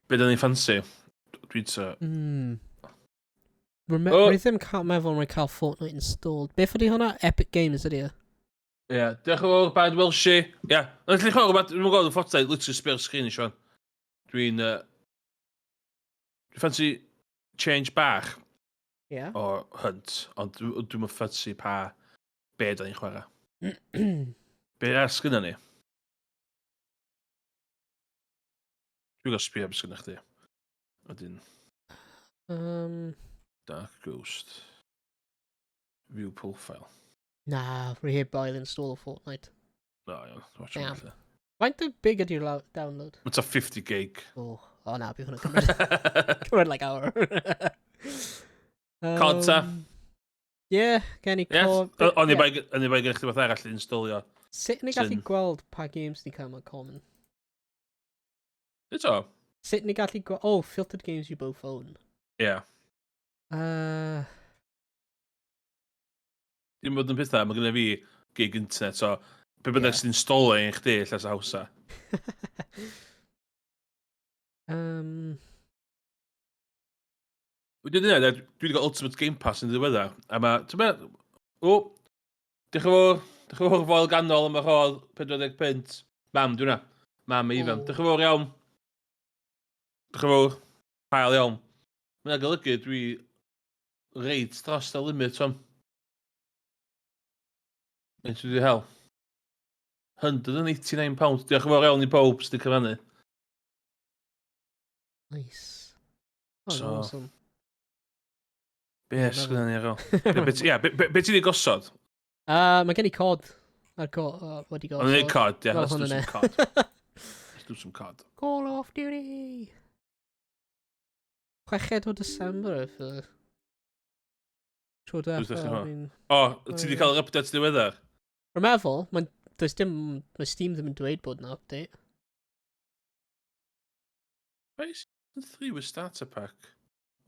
Be da ni'n ffansi? Dwi'n ta... Oh. Rwy ddim cael meddwl rwy'n cael Fortnite installed. Beth ydy hwnna? Epic Games ydy e? Ie, yeah, diolch yn fawr, Bad Welshie. Ie, yeah. Ond allai chwarae rhywbeth, dwi'n gweld y Fortnite, literally sbio'r screen i Siwan. Dwi'n... Dwi'n ffansi change bach o hunt, ond dwi'n ffansi pa be da ni'n chwarae. Be arall sgynna ni? Dwi'n gael sbio beth sgynna chdi. Wedyn, Dark Ghost. View profile. Na, rwy heb ail install Fortnite. No, iawn, watch out. Damn. Faint o big ydy'r download? Mae'n ta 50 gig. Oh, na, bydd hwnna'n cymryd like hour. COD ta? Yeah, gen i Yes, COD. O'n i bai gen chdi beth arall i installio. Sut ni gallu gweld pa games ni cael mewn common? Eto? Sut ni gallu gweld... Oh, filtered games you both own. Ie. Dim bod yn pethau, mae gennym fi gig internet, so be bynnag sy'n installio i chdi, ella sa hawsa. Wedi dweud, dwi wedi cael Ultimate Game Pass yn ddiweddar, a mae, ti'n meddwl, o, diolch yn fawr, diolch yn fawr foel ganol am y rhodd 45, mam, dwi'n na, mam a Ifan, diolch yn fawr iawn, diolch yn fawr, hael iawn. Mae'n golygu dwi reit dros y limit, fan. Neu ti wedi hel? £189. Diolch yn fawr iawn i pob sydd wedi cyfrannu. Nice. Oh, So, awesome. Be sgynna ni ar ôl? Ie, be ti wedi gosod? Mae gen i COD. Ar wedi gosod. O'n i'n COD, ie. Fel Let's do hwnna some ne. COD. Let's do some COD. Call of Duty! 6 o December oedd y tro Dwi'n diwetha. dechrau I hwnna. mean, O, ti wedi cael yr update diweddar? Rwy'n meddwl, mae'n, does dim, mae Steam ddim yn dweud bod yna update. Be Season 3 with starter pack?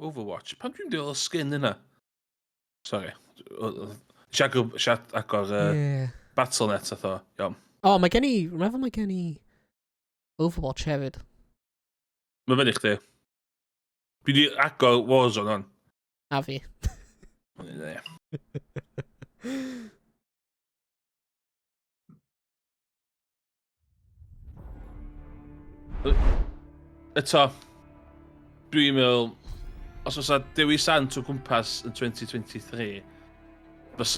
Overwatch. Pan dwi'n dweud skin yna? Sorry. Siag agor Battle.net atho. Iawn. O, mae gen i, rwy'n meddwl mae gen i Overwatch hefyd. Mae fyny chdi. Dwi wedi agor Warzone on. A fi. Ie. Eto, dwi'n meddwl, os oes Dewi Sant o gwmpas yn 2023, fys...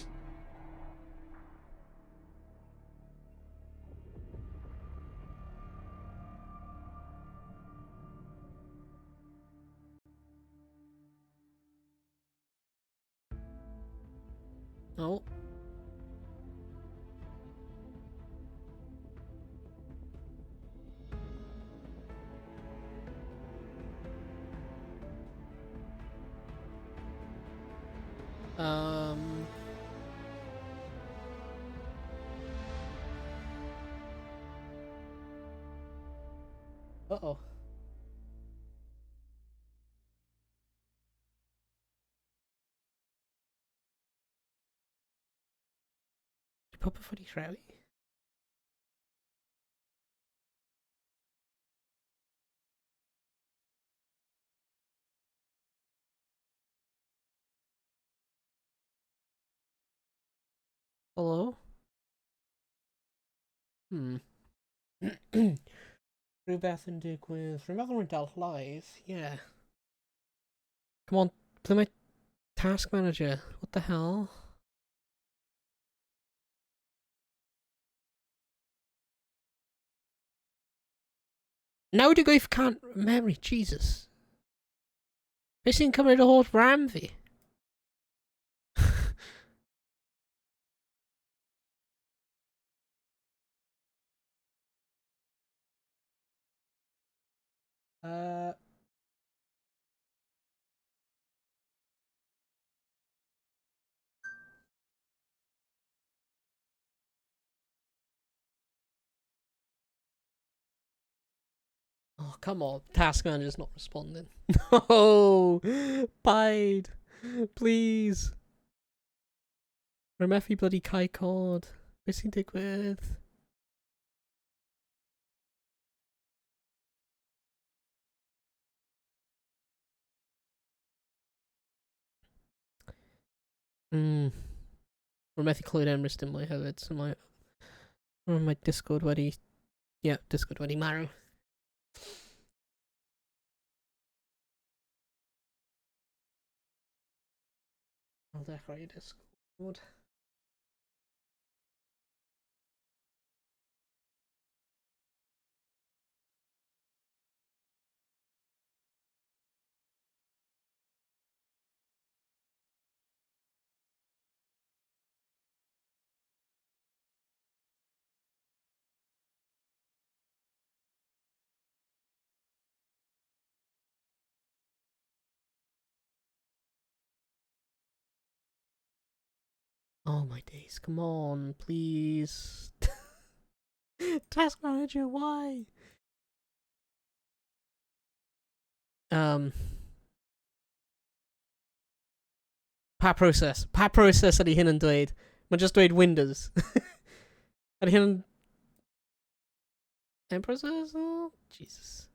Oh. Uh-oh. Popeth wedi rhewi? Hello? Rhywbeth yn digwydd. Rwy'n meddwl rwy'n dal live. Yeah. Come on. Ble mae task manager? What the hell? 98% memory, Jesus. Be sy'n cymryd y holl RAM fi? Oh, come on. Task manager's not responding. No! Paid! Please! Rwy'n methu bloody cau cod. Beth sy'n digwydd? Rwy'n methu clywed Emrys dim mwy hefyd, so mae Discord wedi... Yeah, Discord wedi marw. I'll dechrau Discord. Oh my days, come on, please. Task manager, why? Pa proses? Pa proses ydy hyn yn dweud? Mae'n just dweud Windows. Ydy hyn yn... M process? Oh, Jesus.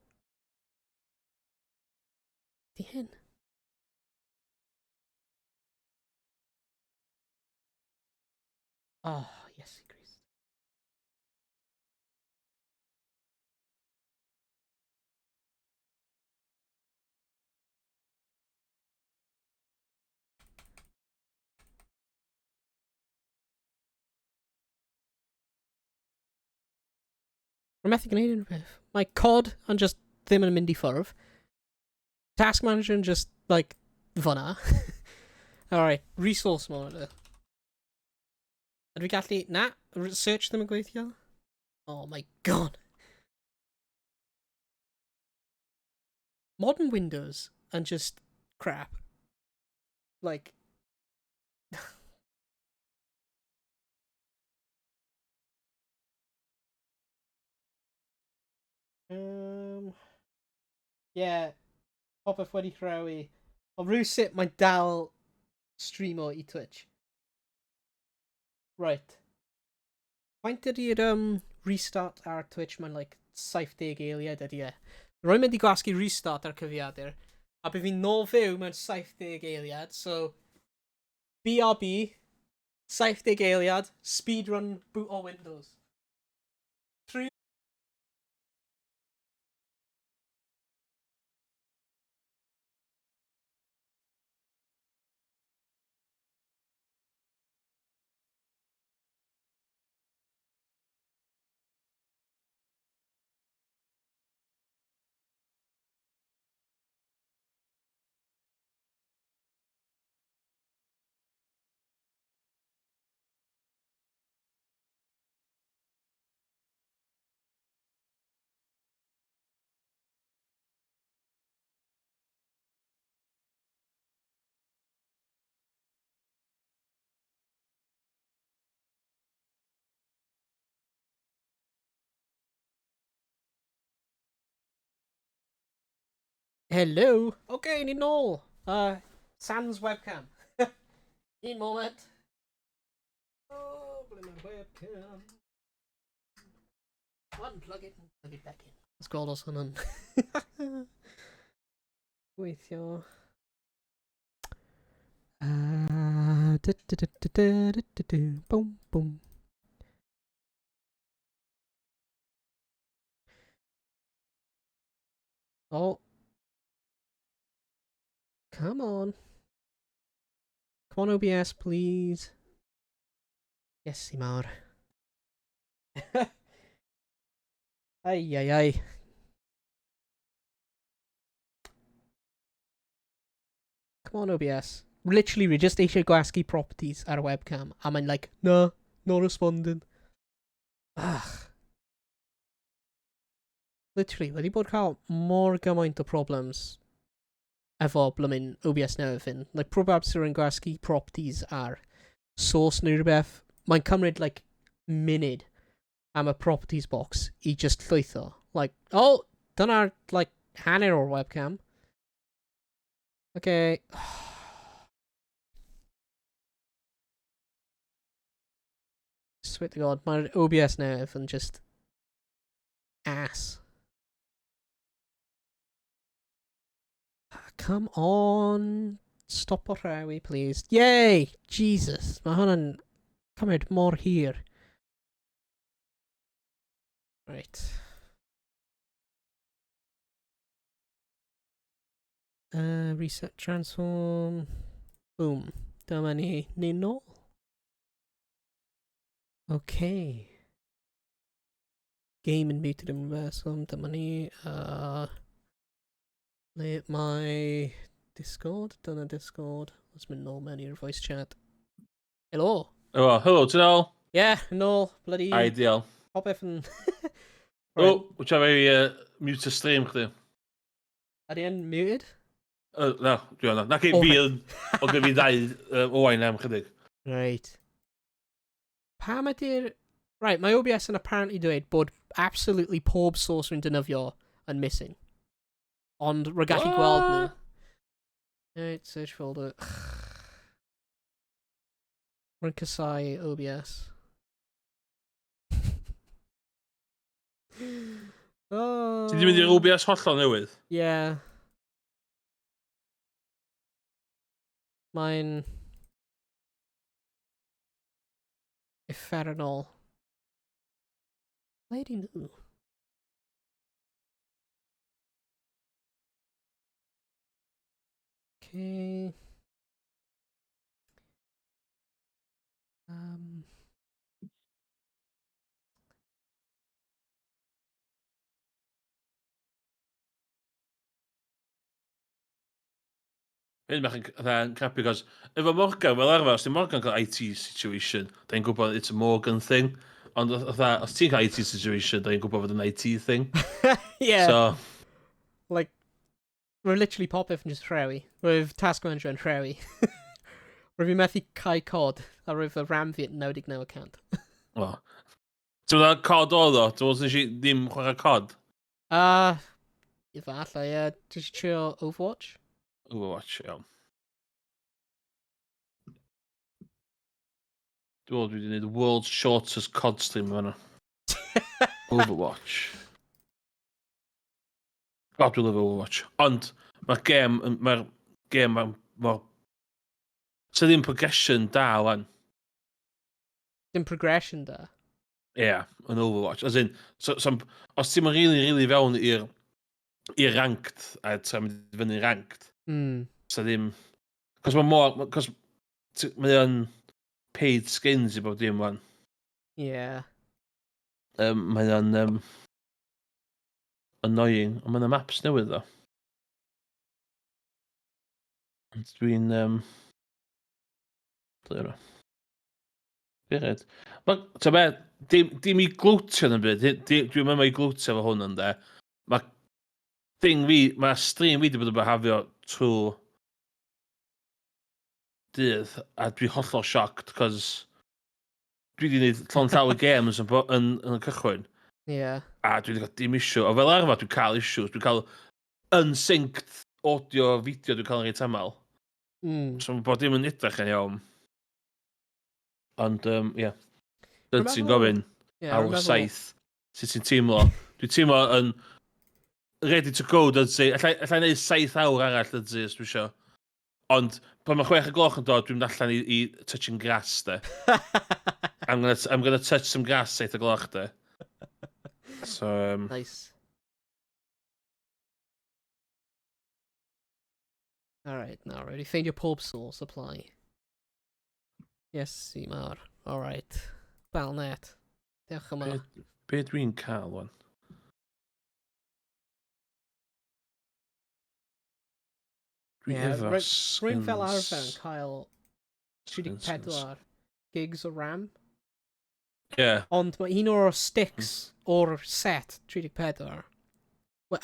Ydy hyn? Oh, yes, Christ. Rwy'n methu gwneud unrhyw beth. Mae COD yn just ddim yn mynd i ffwrdd. Task Manager yn just, like, fyna. Alright, resource monitor. Ydw i gallu... Na, search ddim yn gweithio. Oh my god. Modern Windows and just crap. Like... Yeah, popeth wedi rhewi. Ond rhywsut mae'n dal streamo i Twitch. Right. Faint ydy'r restart ar Twitch? Mae'n like 70 eiliad ydy e. Rwy'n mynd i gwasgu restart ar cyfrifiadur. A bydd fi'n nôl fyw mewn 70 eiliad, so BRB, 70 eiliad, speedrun boot o Windows. 3. Hello. Okay, ni nôl. Sans webcam. Un moment. Oh, ble mae'r webcam? Unplug it and plug it back in. Let's gweld os hwnna'n gweithio. Du, du, du, du, du, du, du, du, boom, boom. Oh. Come on. Come on OBS, please. Yes, i mawr. Ai, ai, ai. Come on, OBS. Literally, we just eisiau gwasgu properties ar y webcam, a mae'n like, no, not responding. Ugh. Literally, wedi bod cael mor gymaint o problems efo blymyn OBS newydd hyn. Like, probab sy'n rwy'n gwasgu properties ar source neu rhywbeth, mae'n cymryd, like, munud am y properties box i just llwytho. Like, oh, dyna'r, like, hanner o'r webcam. Okay. Swear to God, mae'r OBS newydd yn just ass. Come on. Stop o rhewi, please. Yay! Jesus, mae hwnna'n cymryd mor hir. Right. Reset transform. Boom. Dyma ni. Ni nôl. Okay. Game yn muted yn reswm. Dyma ni. Le mae Discord? Dyna Discord. Let's mynd nôl mewn i'r voice chat. Helo! Helo, helo, ti'n ôl? Yeah, nôl. Bloody... Ideal. Popeth yn... Oh, wyt ti'n fi mute y stream chdi? Ydy yn muted? Na, dwi o'na. Nac i fi yn... O gyda fi ddau owain am chydig. Right. Pam ydy'r... Right, mae OBS yn apparently dweud bod absolutely pob source rwy'n defnyddio yn missing. Ond rwy'n gallu gweld nhw. Right, search folder. Rwy'n casau OBS. Oh. Ti di mynd i'r OBS hollol newydd? Yeah. Mae'n... Uffernol. Ble di nhw? Okay. Hyn bach yn fatha yn crappy, cos efo Morgan fel arfer, os di Morgan cael IT situation, da ni'n gwybod it's a Morgan thing. Ond fatha, os ti'n cael IT situation, da ni'n gwybod fod yn IT thing. Yeah. So, Like, rwy'n literally popeth yn just rhewi. Rwyf task manager yn rhewi. Rwyf fi methu cael cod, a rwyf fy RAM fi at 99%. Wel. Ti'n meddwl COD oedd o? Ti'n meddwl nes i ddim chwarae COD? Efallai, ie. Just trio Overwatch? Overwatch, iawn. Dwi'n meddwl dwi wedi gwneud world's shortest COD stream yma. Overwatch. God, dwi'n lyfio Overwatch. Ond mae'r gêm, mae'r gêm mor... mor... So ddim progression da, wan. Dim progression da. Ie, yeah, yn Overwatch. As in, so, os ti'n really, really fewn i'r ranked, a ti'n mynd i fyny ranked, so ddim... Cos mae mor... Cos mae o'n paid skins i bob dim, wan. Mae o'n annoying, ond mae'n maps newydd, ddo. Ond dwi'n... Dwi'n Gyrraedd. Mae, ta be, dim i glwtio yn byd, dwi'n meddwl i glwtio efo hwn yn de. Mae thing fi, mae stream fi wedi bod yn behafio trwy dydd, a dwi hollol shocked, cos dwi wedi gwneud llond llaw o games yn y cychwyn. A dwi wedi cael dim issue. O fel arfer dwi'n cael issues, dwi'n cael unsynced audio, video dwi'n cael yn reit aml. So mae bod dim yn edrych yn iawn. Ond, ie. Yeah. Dyn ti'n gofyn, awr 7, sut ti'n teimlo? Dwi'n teimlo yn ready to go, dyn ti. Allai neud 7 awr arall, dyn ti, os dwi isio. Ond, pan mae 6 o gloch yn dod, dwi'n mynd allan i touching grass, de. I'm gonna touch some grass 7 o gloch, de. So, Nice. Alright, now ready. Ffeindio pob source, apply. Yes, i mawr. Alright. Balnet. Diolch yma. Be dwi'n cael, wan? Dwi yeah, efo Rwy'n fel arfer yn cael skins, 34 gigs o RAM. Yeah. Ond mae un o'r sticks o'r set 34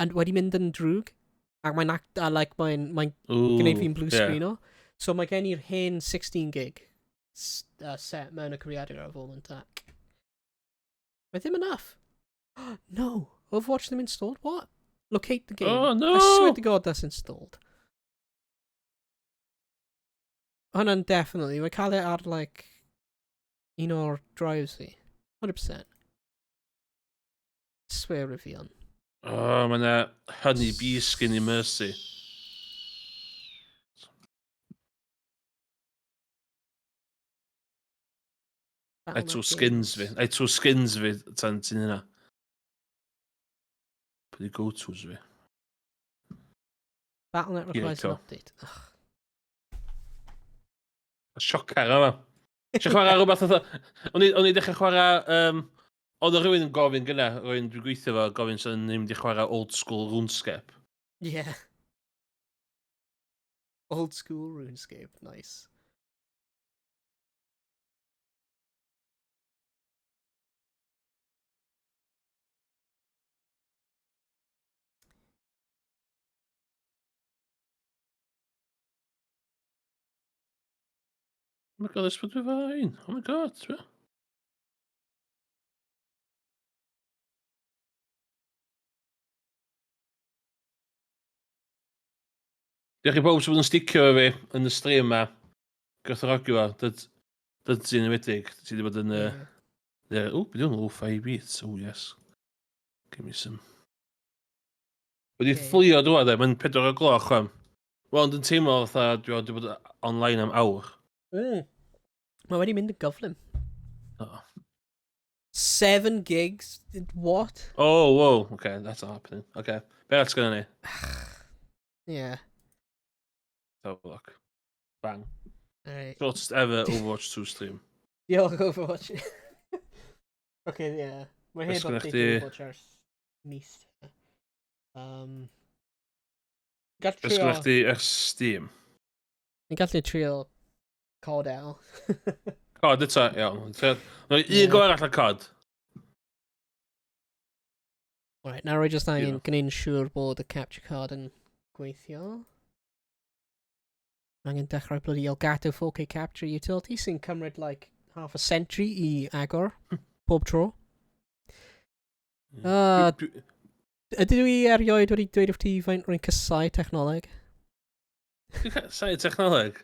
and wedi mynd yn drwg. Ac mae'n act, a like, mae'n mae gwneud fi'n blue screen o. So mae gen i'r hen 16 gig set mewn y cyfrifiadur ar y foment ac mae ddim enough. No! Overwatch ddim installed? What? Locate the game. Oh, no! I swear to God that's installed. Hwnna'n definitely, mae cael e ar like un o'r drives fi. 100%. Swear i fi on. Oh, mae yna honey bee skin i Mercy. Ai Battle.net two skins fi. Games. Ai two skins fi tan ti'n hynna. Pwy di go-tos fi? Battle.net requires an cool. update. Ugh. Siocar yma. Eisiau chwarae rhywbeth fatha... O'n i dechrau chwarae... Oedd o rhywun yn gofyn gyna, rhywun dwi'n gweithio fo, gofyn sy'n ni'n mynd i chwarae old school RuneScape. Yeah. Old school RuneScape, nice. Oh my god, this would be fine. Oh my god, ti'n Diolch i bawb sydd wedi bod yn sticio efo fi yn y stream ma. Gwerthfawrogi fo. Dyd ti'n enwedig. Ti wedi bod yn... Yeah. O, beth yw'n lo-fi beats. Oh, yes. Give me some. Wedi fflio drwad e, mae'n 4 o gloch wan. Wel, ond yn teimlo fatha dwi wedi bod online am awr. Mae wedi mynd yn gyflym. Oh. 7 gigs? What? Oh, whoa, okay, that's not happening. Okay, be arall sgynnon ni? Yeah. Let's have a look. Bang. Alright. Shortest ever Overwatch 2 stream. Diolch Overwatch. Okay, yeah. Mae Be heb sgynna update chdi? Overwatch ers mis. Gall Be trio... sgynna chdi ers Steam? Ni'n gallu trio COD L. COD eto, iawn. No, un Ie. go arall ar COD. Alright, nawr rwy jyst angen Ie. gwneud yn siŵr bod y capture card yn gweithio. Angen dechrau bloody Elgato 4K capture utility sy'n cymryd like half a century i agor pob tro. Ydw i erioed wedi dweud wrth ti faint rwy'n casau technoleg? Dwi'n casau technoleg.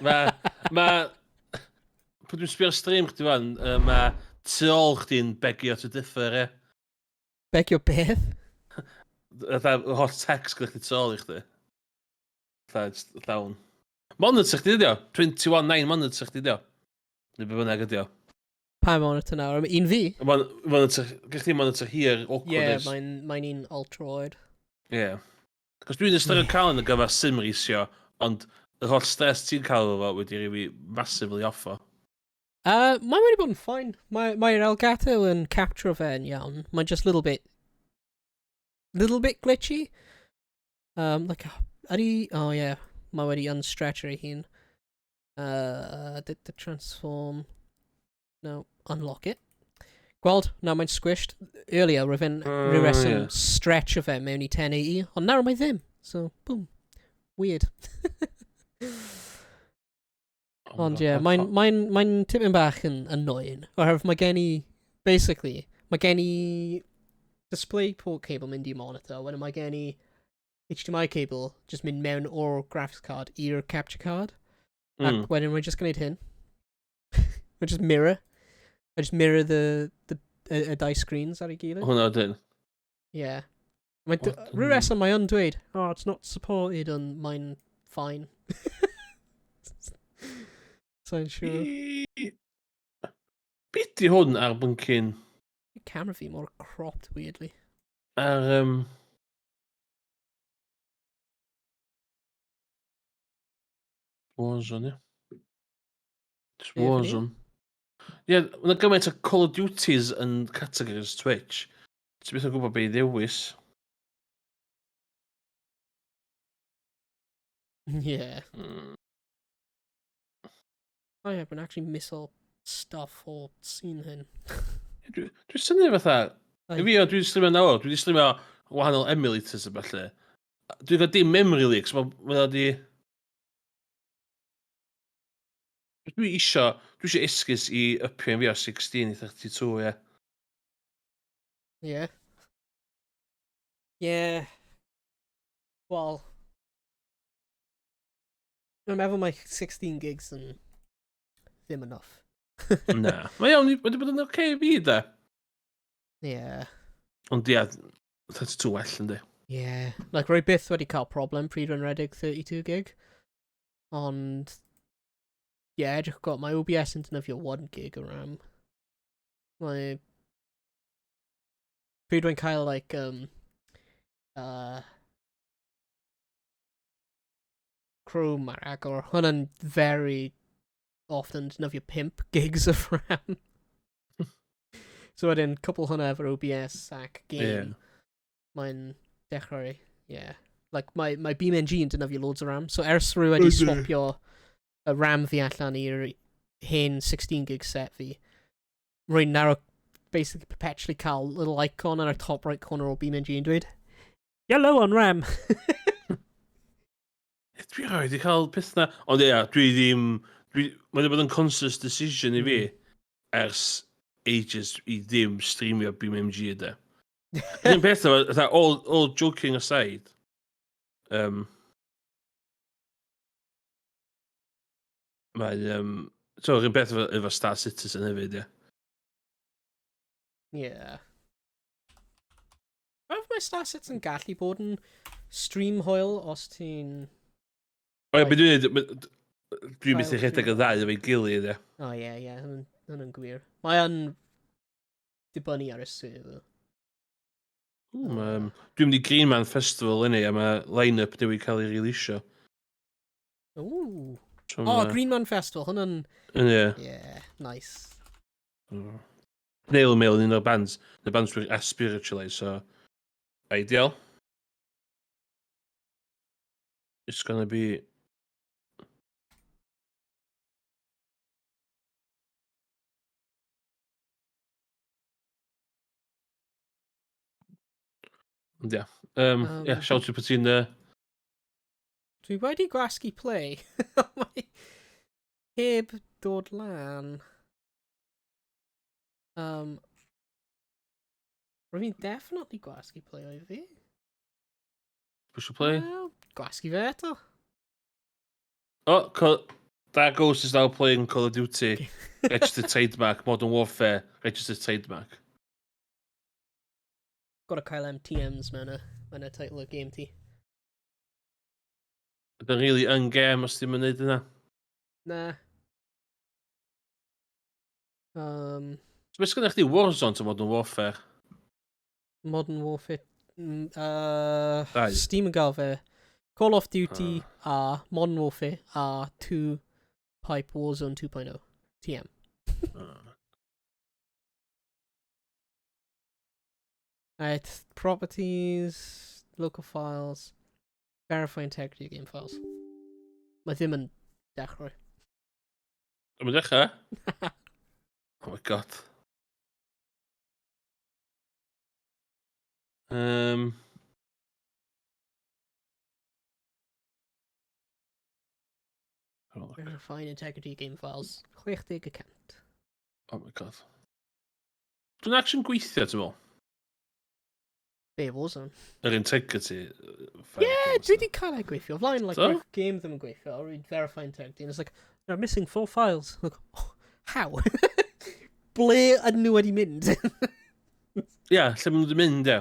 Mae... Ma, Pan dwi'n sbio ar stream chdi fan, mae tu ôl chdi'n begio to differ, ie. Begio beth? Fatha, y holl text gyda chdi tu ôl i chdi. Fatha, jyst llawn. Monitor chdi ydi o? 21.9 monitor chdi ydi o? Neu be bynnag ydi o. Pa monitor nawr? Un fi? Monitor, gyda chdi monitor hir, awkward. Ie, yeah, is. mae'n un ultra-wide. Ie. Yeah. Cos dwi'n ystyried cael yn y gyfer sim reisio, ond yr holl stress ti'n cael efo fo wedi rhoi fi massively off o. Mae wedi bod yn fine. Mae'r mae Elgato yn capture fe yn iawn. Mae'n just little bit glitchy. Like, ydy... Oh yeah, mae wedi unstretcher ei hun. Did the transform... No, unlock it. Gweld, na mae'n squished. Earlier, roedd fe'n rhyw reswm stretch o fe mewn i 1080, ond nawr mae ddim. So, boom. Weird. Oh Ond ie, yeah, mae'n mae mae tipyn bach yn annoying. Oherwydd mae gen i, basically, mae gen i display port cable mynd i monitor, wedyn mae gen i HDMI cable just mynd mewn o'r graphics card i'r capture card. Ac wedyn mae'n just gwneud hyn. Mae'n just mirror. I just mirror the y dau screens ar ei gilydd. Hwna dyn. Yeah. Mae'n What rhyw reswm mae yn dweud, oh, it's not supported, ond mae'n fine. So I'm sure. Be di hwn ar byncyn? Camera fi mor cropped, weirdly. Ar... Warzone, ie. Just Warzone. Ie, yeah, mae'n gymaint o Call of Duties yn categories Twitch. Ti'n byth yn gwybod beth i ddewis. Yeah. I haven't actually missile stuff or seen hyn. Dwi'n dwi synnu fatha... I fi, dwi'n streamio nawr, dwi wedi streamio wahanol emulators a falle. Dwi'n cael dim memory leaks, mae ma di... Dwi isio, dwi isio esgus i ypio fi o 16 i 32, ie. Yeah. Yeah. Wel... Dwi'n meddwl mae 16 gigs yn ddim enough. Na. Mae iawn, wedi bod yn oce okay i fi, da. Yeah. Ond ia, 32 well, yndi. Yeah. Like, rwy byth wedi cael problem pryd rwy'n rhedeg 32 gig. Ond... Yeah, edrych got, mae OBS yn defnyddio 1 gig o RAM. Mae... Pryd rwy'n cael, like, Chrome ar agor, hwnna'n very often defnyddio 5 gigs of RAM. So wedyn, cwpl hwnna efo'r OBS ac game, yeah. Mae'n dechrau, yeah. Like, mae BeamNG yn defnyddio loads o RAM, so ers rwy wedi swapio y RAM fi allan i'r hen 16 gig set fi, rwy'n narrow basically perpetually cael little icon ar y top right corner o BeamNG yn dweud, "You're low on RAM." Dwi rhaid wedi cael peth na. Ond ia, dwi ddim... Dwi, mae wedi bod yn conscious decision i fi ers ages i ddim streamio BeamNG ydy. Yr un peth efo, fatha, all joking aside, mae, so, yr un peth efo Star Citizen hefyd, ie. Yeah. Mae mae Star Citizen gallu bod yn stream hwyl os ti'n... O ie, be dwi'n neud, dwi'n methu rhedeg y ddau efo'i gilydd, ie. O ie, hynny'n gwir. Mae yn dibynnu ar y server. Dwi'n mynd i Green Man Festival yna, a mae line-up newydd cael ei releasio. Ooh. So, oh, Green Man Festival, hwnna'n... Ie. Yeah, nice. Snail Mail yn un o'r bands. Y bands dwi'n spiritualise, so... Ideal. It's gonna be... Ond ia. Yeah, shout out ti'n... Dwi wedi gwasgu play. Mae heb dod lan. Rwy'n fi'n definitely gwasgu play oedd fi. Push play? Well, gwasgu fe eto. Oh, Dark Ghost is now playing Call of Duty. Registered trademark, Modern Warfare, registered trademark. Got to cael MTMs mewn y title o game ti. Ydy'n really yn game os ti'n mynd yna. Na. So beth sgynnoch chdi, Warzone to Modern Warfare? Modern Warfare... Dau. Steam yn gael fe. Call of Duty a Modern Warfare a 2 Pipe Warzone 2.0 TM. Right, properties, local files, verify integrity of game files. Mae ddim yn dechrau. Ddim yn dechrau? Oh my god. Verify integrity game files. 60%. Oh my god. Dwi'n actually'n gweithio, ti'n meddwl? Be, Warzone? Yr integrity. Yeah, dwi wedi cael ei gweithio. Flaen, like, So? so? Game ddim yn gweithio, rwy'n verify integrity, and it's like, "They're missing four files." Like, oh, how? Ble ydyn nhw wedi mynd? Ie, yeah, lle maen nhw wedi mynd, ie.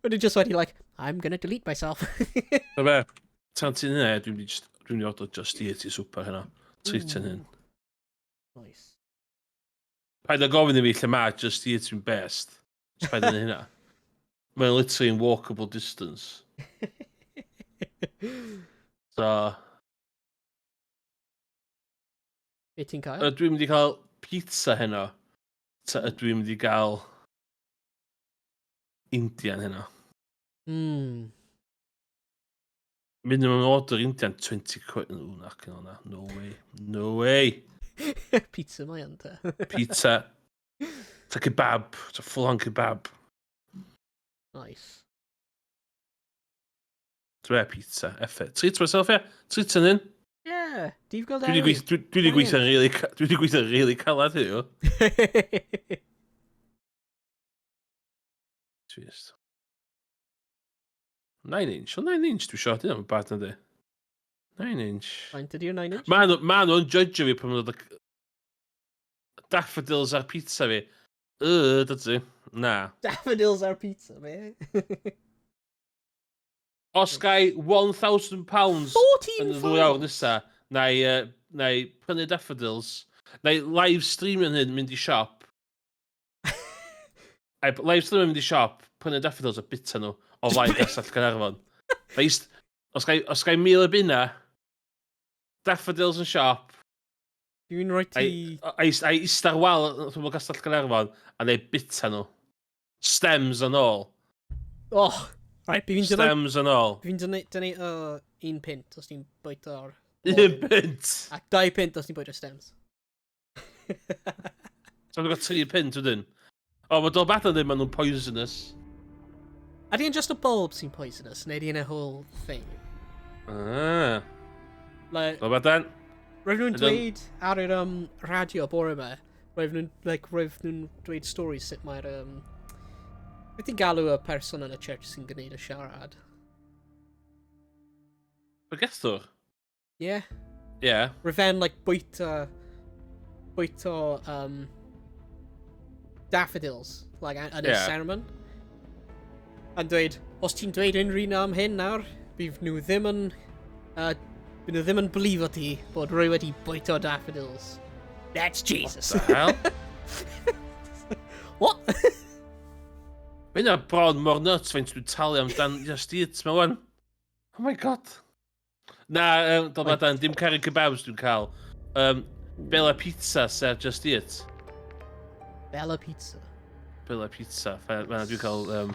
Wedi just wedi like, "I'm gonna delete myself." So be, tan ti'n hynna, dwi'n mynd i order Just Eat i swper hynna. Treat yn hyn. Nice. Paid â gofyn i fi lle mae Just Eat yn best. Just paid â neud hynna. Mae'n literally in walkable distance. So, Be ti'n cael? Ydw i'n mynd i cael pizza heno? Ta ydw i'n mynd i gael Indian heno? Minimum order Indian, 20 quid. No, nac yn o'na. No way. No way. Pizza mae yn te. Pizza. Ta kebab. Ta full on kebab. Nice. Dwi pizza. Eff it. Treat myself, yeah. Treat yn un. Yeah. Dydd Gwyl Dwi wedi Dewi. dwi wedi gweithio'n really, dwi wedi gweithio'n really calad heddiw. Twist. 9 inch. O 9 inch dwi siarad yna, bad yndi. 9 inch. Faint ydy'r 9 inch? Ma nhw, ma nhw'n judge fi pan maen nhw'n dod daffodils ar pizza fi. Dydy. Na. Daffodils ar pizza, me. Os gai £1,000 yn y ddwy awr nesa, na i, na i prynu daffodils, na i live streamio hyn mynd i siop. A live streamio mynd i siop, prynu daffodils a bita nhw o flaen Castell Caernarfon. Na i Os gai, os gai £1,000, daffodils yn siop, Dwi'n rhoi ti... a i ista'r wal wrth ymyl Castell Caernarfon, a na i bita nhw. Stems and all. Oh, right, fi fi'n donate... Stems and all. Fi fi'n donate, £1 os ti'n bwyta ar... £1? Ac £2 os ti'n bwyta stems. So dwi'n gael £3 wedyn. O, mae Dolbadarn dweud maen nhw'n poisonous. Ydy e'n just a bulb sy'n poisonous, neu ydy e'n a whole thing? Ah. Like, Dolbadarn. Roedd nhw'n Ydyn. dweud ar yr radio bore yma, roedd nhw'n like, roedd nhw'n dweud stories sut mae'r... Beth ti'n galw y person yn y church sy'n gwneud y siarad? Pregethwr? Yeah. Yeah. Roedd fe'n like, bwyta daffodils, like, yn y sermon. A'n dweud, os ti'n dweud unrhyw un am hyn nawr, bydd nhw ddim yn... bydd nhw ddim yn believe ti bod rwy wedi bwyta daffodils. That's Jesus. What the hell? What? Mae hynna bron mor nuts faint dwi'n talu amdan Just Eat, mae wan. Oh my god. Na, Dolbadarn, dim caru kebabs dwi'n cael. Bella Pizza sef Just Eat. Bella Pizza. Bella Pizza. Fan'na dwi'n cael...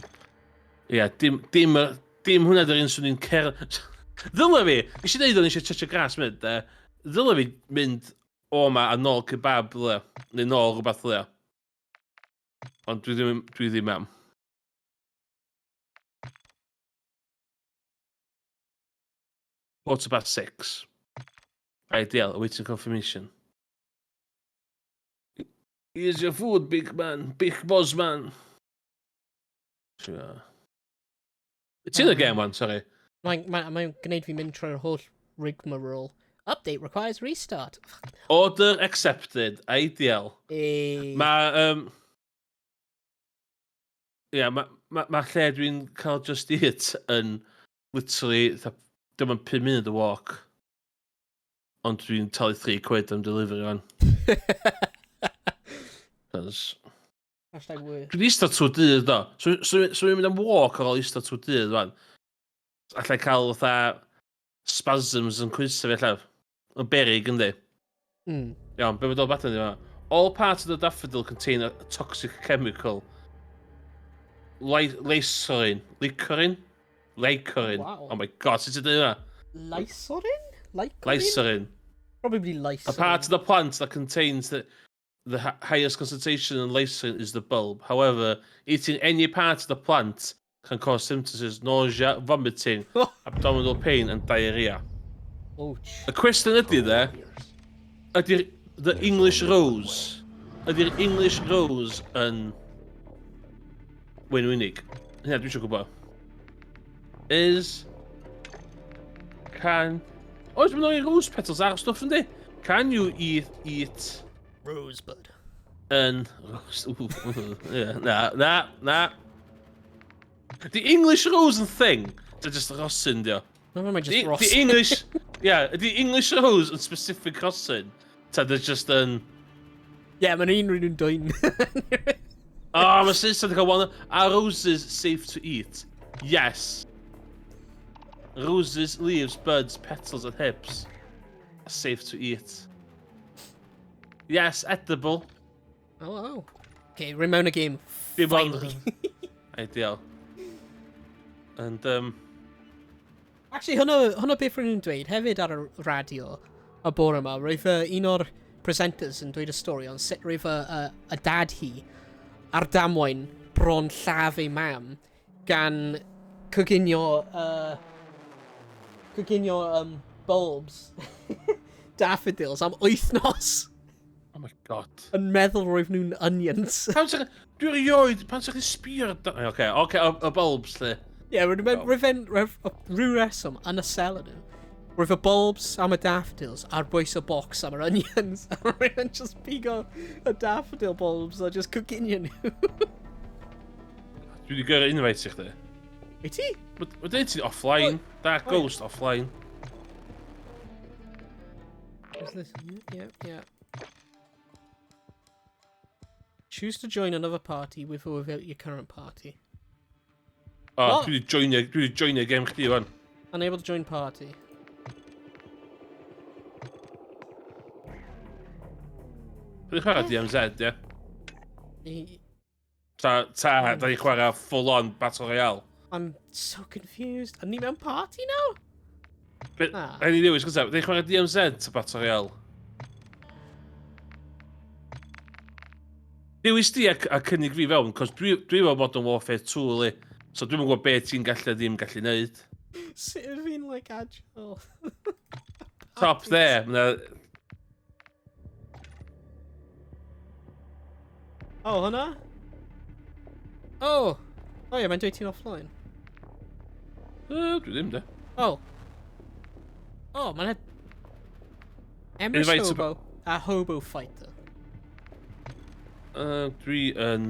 Ie, dim hwnna dy'r un swn i'n cer... Ddyle fi, nes i ddeud o'n eisiau touch o grass mynd, de. Ddyle fi mynd o ma a nôl kebab, ddyle. Neu nôl rhywbeth, ddyle. Ond dwi ddim am. 6:15. Ideal, awaiting confirmation. Here's your food, big man. Big boss man. Sure. Ti'n y game one, sorry. Mae'n mae gwneud fi mynd trwy'r holl rigmarole. Update requires restart. Order accepted. Ideal. Hey. Mae... Ie, ma lle dwi'n cael Just Eat yn literally, dim ond 5 munud o walk. Ond dwi'n talu 3 quid am delivery fan. Cos #worth. Dwi'n eistedd trwy dydd do. So dwi'n mynd am walk ar ôl eistedd trwy dydd fan. Allai cael fatha spasms yn coesau fi allan. Yn berig, yndi? Iawn, be mae Dolbadarn yma? All parts of the daffodil contain a toxic chemical. Lysorin. Lycorin? Lycorin. Wow. Oh my god, sut ti'n dweud hwnna? Lysorin? Lycorin? Lysorin. Probably A lysorin. part of the plant that contains the highest concentration in lysorin is the bulb. However, eating any part of the plant can cause symptoms such as nausea, vomiting, abdominal pain and diarrhea. Ouch. Y cwestiwn ydy de, ydy'r the English Rose, ydy'r English Rose yn wenwynig? Hynna, dwi eisiau gwybod. Is, can, oes mae'n o'i rose petals ar stwff yndi? Can you eat Rosebud. Yn, rose, ooh, yeah, na, na, na. The English Rose yn thing, ta just rosin dio. No, mae'n just The rosin. English, yeah, the English Rose yn specific rosin, ta they're just yn... Yeah, mae'n un rhywun dwyn. Oh, mae Saesneg yn cael one. Are roses safe to eat? Yes. Roses, leaves, buds, petals and hips are safe to eat. Yes, edible. Oh, oh. Okay, rwy'n mewn y game. Dim ond... Finally. Ideal. And, Actually, hwnna, hwnna beth rwy'n nhw'n dweud hefyd ar y radio y bore yma. Roedd un o'r presenters yn dweud y stori, ond sut roedd y, y, y dad hi ar damwain bron lladd ei mam gan coginio, coginio bulbs, daffodils am wythnos. Oh my god. Yn meddwl roedd nhw'n onions. Pan sa'ch... Dwi erioed... Pan sa'ch chi'n sbio ar... Oce, oce, y bulbs, lle. Ie, yeah, roedd e'n... Rhyw reswm, yn y selar nhw, roedd y bulbs am y daffodils ar bwys y box am yr onions. A roedd e'n just pigo y daffodil bulbs a just coginio nhw. Dwi wedi gyrru invite i chdi. Wyt ti? Mae dweud ti'n offline. Dark Ghost offline. Is this... Yeah, yeah. Choose to join another party with or without your current party. O, oh, dwi wedi joinio, dwi wedi joinio game chdi wan. Unable to join party. Dwi wedi chwarae DMZ, ie? Ta, ta, da ni chwarae full on Battle Royale. I'm so confused. Yn ni mewn party now? Be, Na. Rhaid ni ddewis gyntaf, da ni chwarae DMZ ta Battle Royale? Dewis di a, a cynnig fi fewn, cos dwi, dwi fel Modern Warfare 2, li. So dwi'm yn gwybod beth ti'n gallu a ddim gallu neud. Sut ydw fi'n, like, agile? Top there, ma' Oh, hwnna? Oh! Oh ie, mae'n dweud ti'n offline. Dwi ddim, de. Oh. Oh, mae'n... Emrys Hobo a Hobo Fighter. Dwi yn...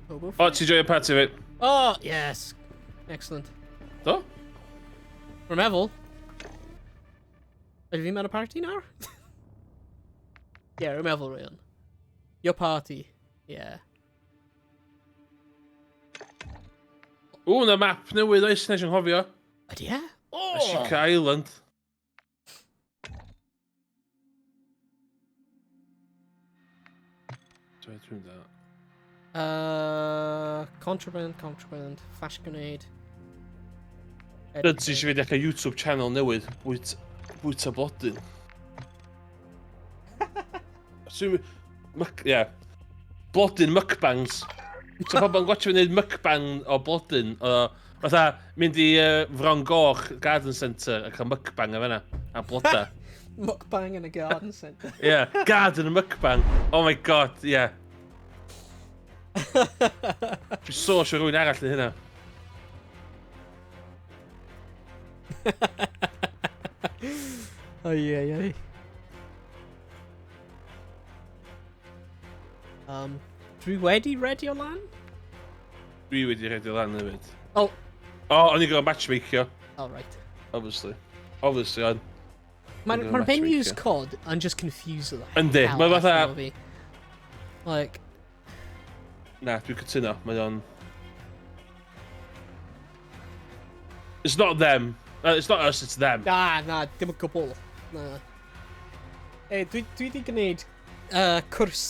Hobo Fighter? O, oh, ti'n joio party fi? Oh, yes. Excellent. Do? Rwy'n meddwl. Ydw fi mewn y party nawr? yeah, rwy'n meddwl rwy'n. Your party. Yeah. O, na map newydd oes, nes i'n nghofio. Ydy e? Oh! Ashika Island. Dwi'n da. Contraband, contraband, flash grenade. Dyd ti eisiau fi dechrau YouTube channel newydd, bwyta, bwyta blodyn. Ie. Yeah. Blodyn mukbangs. So pobl yn gwatio fi wneud mukbang o blodyn. O, fatha mynd i Fron Goch Garden Centre a cael mukbang o fanna. A bloda. Mukbang in a garden centre. Yeah, garden mukbang. Oh my god, yeah. Dwi'n so eisiau rhywun arall yn hynna. Ai, ai, ai. Dwi wedi redio lan? Dwi wedi redio lan hefyd. Oh. Oh, o'n i'n gorfod matchmakeio. Oh, right. Obviously. Obviously, o'n. Mae'r ma menus COD yn just confuse the Yndi, mae fatha... Like... Na, dwi'n cytuno, mae o'n... It's not them. It's not us, it's them. Na, na, dim o gwbl. Na. E, dwi, dwi wedi gwneud cwrs,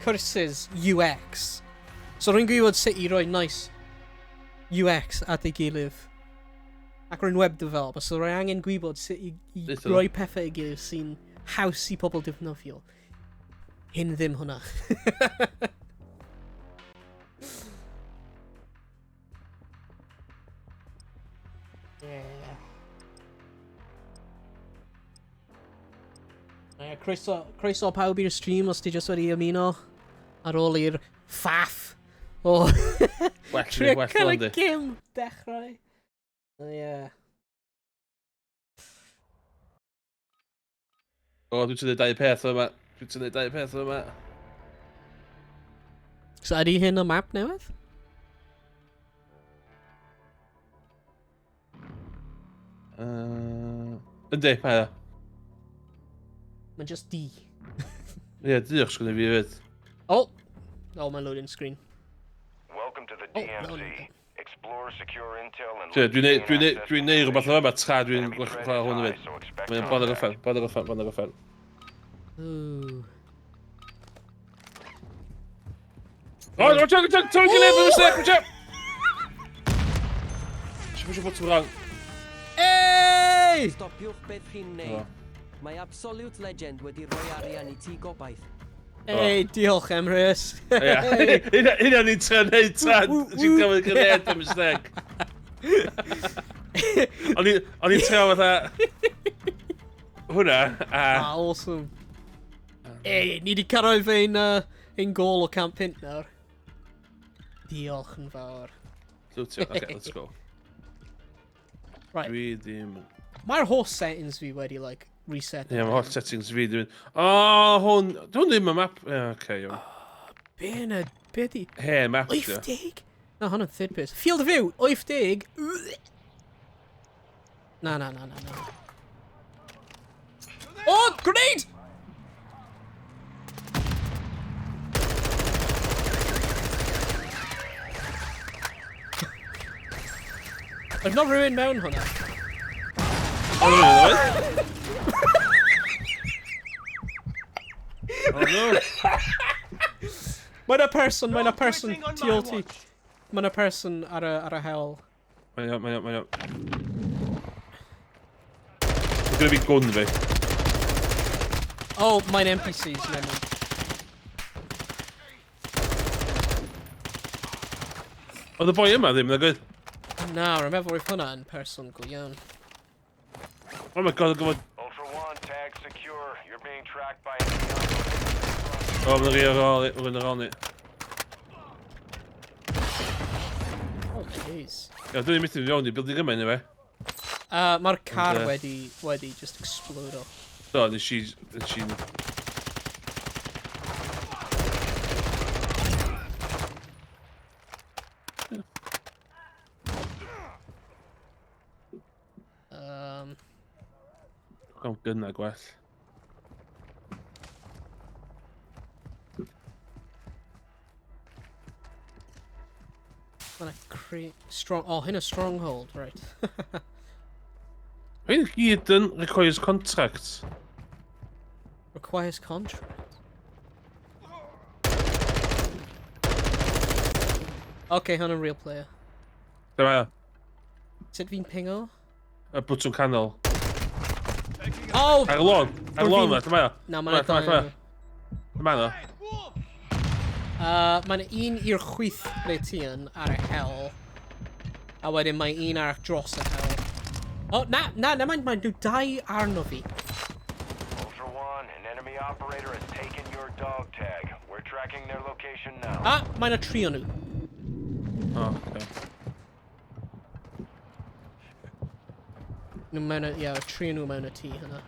cwrses UX. So rwy'n gwybod sut i roi nice UX at ei gilydd. Ac rwy'n web developer, so rwy'n angen gwybod sut i, i roi pethau i gilydd sy'n haws i pobl defnyddio. Hyn ddim hwnna. Yeah. Yeah, croeso, croeso pawb i'r stream os ti jyst wedi ymuno ar ôl i'r faff o Well, trio well cael y yndi. gym dechrau. Oh, yeah. O, dwi'n tynnu dau peth yma. Dwi'n tynnu dau peth yma. So ydy hyn y map newydd? Yndi, mae o. Mae'n just D. Ie, diolch sgwini fi hefyd. Oh! Oh, mae'n loading screen. Welcome to the Oh, no, DMZ. Explore, secure intel, and Dwi'n gain neud, dwi'n neud, access dwi'n to neud rhywbeth o yma tra dwi'n Enemy threat chwarae is hwn high, hefyd. so expect Mae'n bod ar y ffen, bod ar y ffen, bod ar y ffen. Ooh. Oh, watch out, watch out, watch out, watch out, watch out! Ti'n pwysio botwm wrong. Hey! Stopiwch beth chi'n neud. Mae Absolute Legend wedi rhoi arian i ti gobaith. Hey, diolch Emrys. Ie. Hynna ni'n trio neud tra. Ti'n gofyn grenade by mistake. O'n i'n trio fatha... Hwnna, a... Ah, awesome. Hey, ni di cyrraedd ein, ein gol o 105 nawr. Diolch yn fawr. Lwtio, okay, let's go. Right. Dwi ddim... Mae'r holl settings fi wedi, like, reset. Ie, yeah, mae holl settings fi ddim... O, hwn... Hwn ddim y map... Ie, yeah, okay, iawn. Be yn y... Be di... He, map, di. 80? Na, hwnna'n third person. Field of view! 80! Na, na, na, na, na. Oh, grenade! I've not rhywun mewn hwnna. Oh, no! Oh, no! Mae'n a person, mae'n a person, tu ôl ti. Mae'n a person ar y, ar y hewl. Mae'n iawn, mae'n iawn, mae'n iawn. Mae gynna fi gwn fi. Oh, mae'n NPCs, never mind. Oedd y boi yma ddim, na gwyd? Na, rwy'n meddwl roedd hwnna yn person go iawn. Oh my god, gwybod... Ultra One, tag secure. You're being tracked by enemy operatives. O, mae'n rhi ar ôl, mae'n ar ôl ni. Oh, jeez. Ia, dwi'n mynd i fewn i building yma, anyway. Mae'r car Ond, wedi just explode o. Do, nes i... Nes i... Gawn gynna gwell. Mae'n create strong... Oh, hyn y stronghold, right. Hyn gyd yn requires contract. Requires contract? Okay, hwn yn real player. Dyma o. Sut fi'n pingo? Y bwtwm canol. Oh! Ar y lôn! Ar y lôn yma, dyma o. Na, mae'n Dyma o, dyma o. Mae'n un i'r chwith ble ti yn ar y hel. A wedyn mae un arall dros y hel. Oh, na, na, na, mae'n mae nhw dau arno fi. Ultra One, an enemy operator has taken your dog tag. We're tracking their location now. Ah, mae'n y tri o'n nhw. Oh, okay. Nhw mewn y, ie, y tri nhw mewn y tŷ hynna.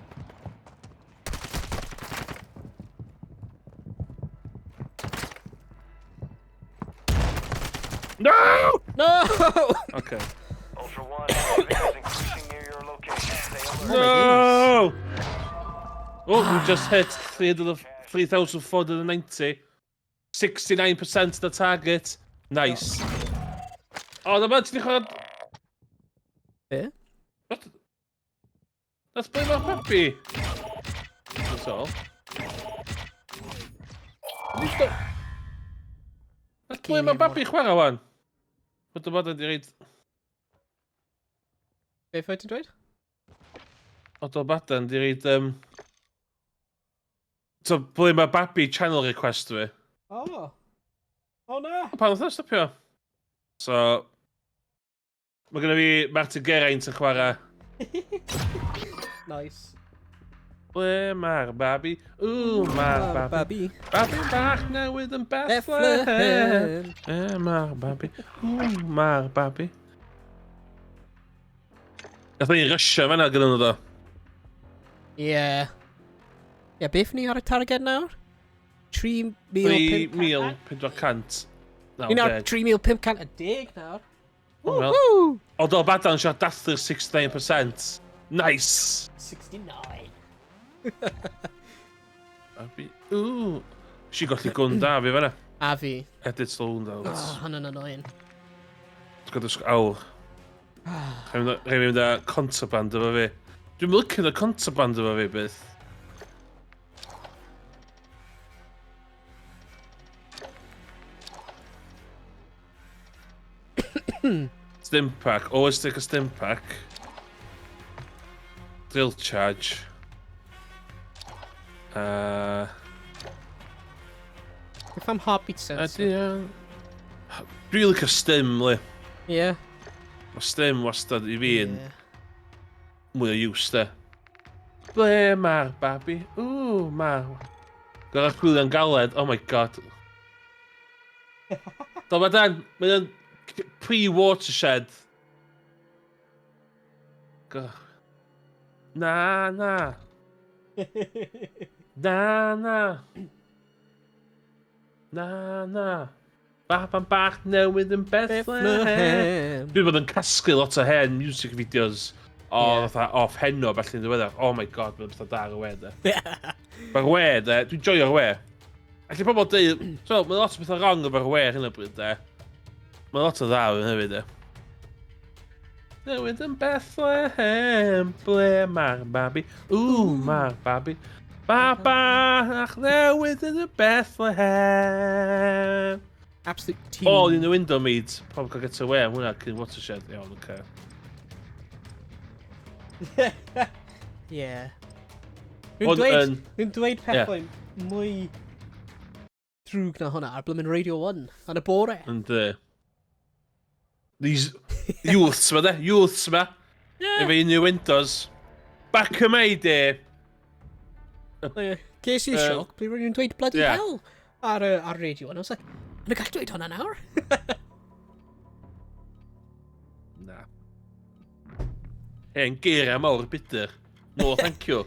No! No! Okay. Ultra One, activity is increasing near your location. Stay alert. No! Oh, we just hit 3,490. 69% of the target. Nice. Oh, na ma, ti di chwarae... Be? What? That's ble mae'r babi. That's all. That's ble mae'r babi chwarae wan. Bod y bod yn reid... Beth wyt ti'n dweud? Od o badan di reid... So, ble mae babi channel request fi. Oh. Oh na. O, pan oedd o'n stopio? So... Mae genna fi Martin Geraint yn chwarae. Nice. Ble mae'r babi? Ww, mae'r Mae'r babi. babi. Babi bach newydd yn Bethlehem. Bethlehem. Ble mae'r babi? Ww, mae'r babi. Nath ni rysio fan'na gyda nhw do. Ie. Ie, beth ni ar y targed nawr? 3,500. 3,400. Ni nawr 3,510 nawr. Wel, Woohoo! Ond o badan eisiau dathlu'r 69%. Nice! 69. Babi, ww. Si golli gwn da fi fan'na. A fi. Edit loadouts. Oh, hwnna'n annoying. Ti'n gwybod ysg awr. Rhaid fi mynd â contraband efo fi. Dwi'n licio y contraband efo fi byth. Stim pack. Always take a stim pack. Drill charge. If I'm heartbeat sensor. Ydy, Dwi'n licio stim, li. Yeah. Mae stim wastad i fi yn mwy o use, de. Ble mae'r babi? Ww, mae. Gorau chwilio'n galed. Oh my God. Do, mae Dan, mae'n pre-watershed. Na, na. Na, na. Na, na. Baban bach newydd yn Bethlehem. Dwi'n bod yn casglu lot o hen music videos o yeah. Fatha off heno felly yn ddiweddar. Oh my God, mae'n bethau da ar y we, de. Mae'r we, de, dwi'n joio'r we. Alli pobl dweud, so, mae lot o bethau wrong efo'r we ar hyn o bryd, de. Mae lot o dda yn hefyd, de. Newydd yn Bethlehem, ble mae'r babi? Ww, mae'r babi. Baba, ach newydd yn y Bethlehem. Absolute team. All in the window mead. Probably cael get away am hwnna cyn watershed. Iawn, oce. Yeah. Dwi'n dweud, dwi'n dweud pethau mwy drwg na hwnna ar blymyn Radio 1 yn y bore. Yndi. These youths ma de, youths ma. Yeah. Efo innuendos. Back in my day. Ces i'n sioc, pryd ro'n i'n dweud bloody hell ar Radio 1. I was like, yn y gall dweud hwnna nawr? Na. Hen geiriau mawr budr. No, thank you.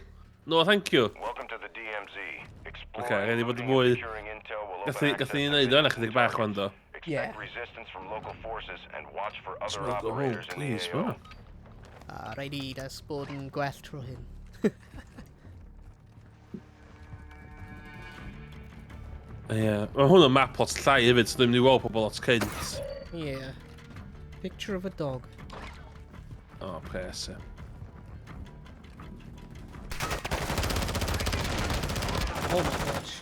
No, thank you. Welcome to the DMZ. Oce, rhaid i fod yn mwy. Gath ni wneud o'n ychydig bach wan do. Yeah. Resistance from local forces and watch for other Just go home, operators in the please, AO. ma. A rhaid i das bod yn gwell tro hyn. Ie. Mae hwn yn map lot llai hefyd, so dwi'n mynd i weld pobl lot cynt. Yeah. Picture of a dog. O, pres, ie. Oh my gosh.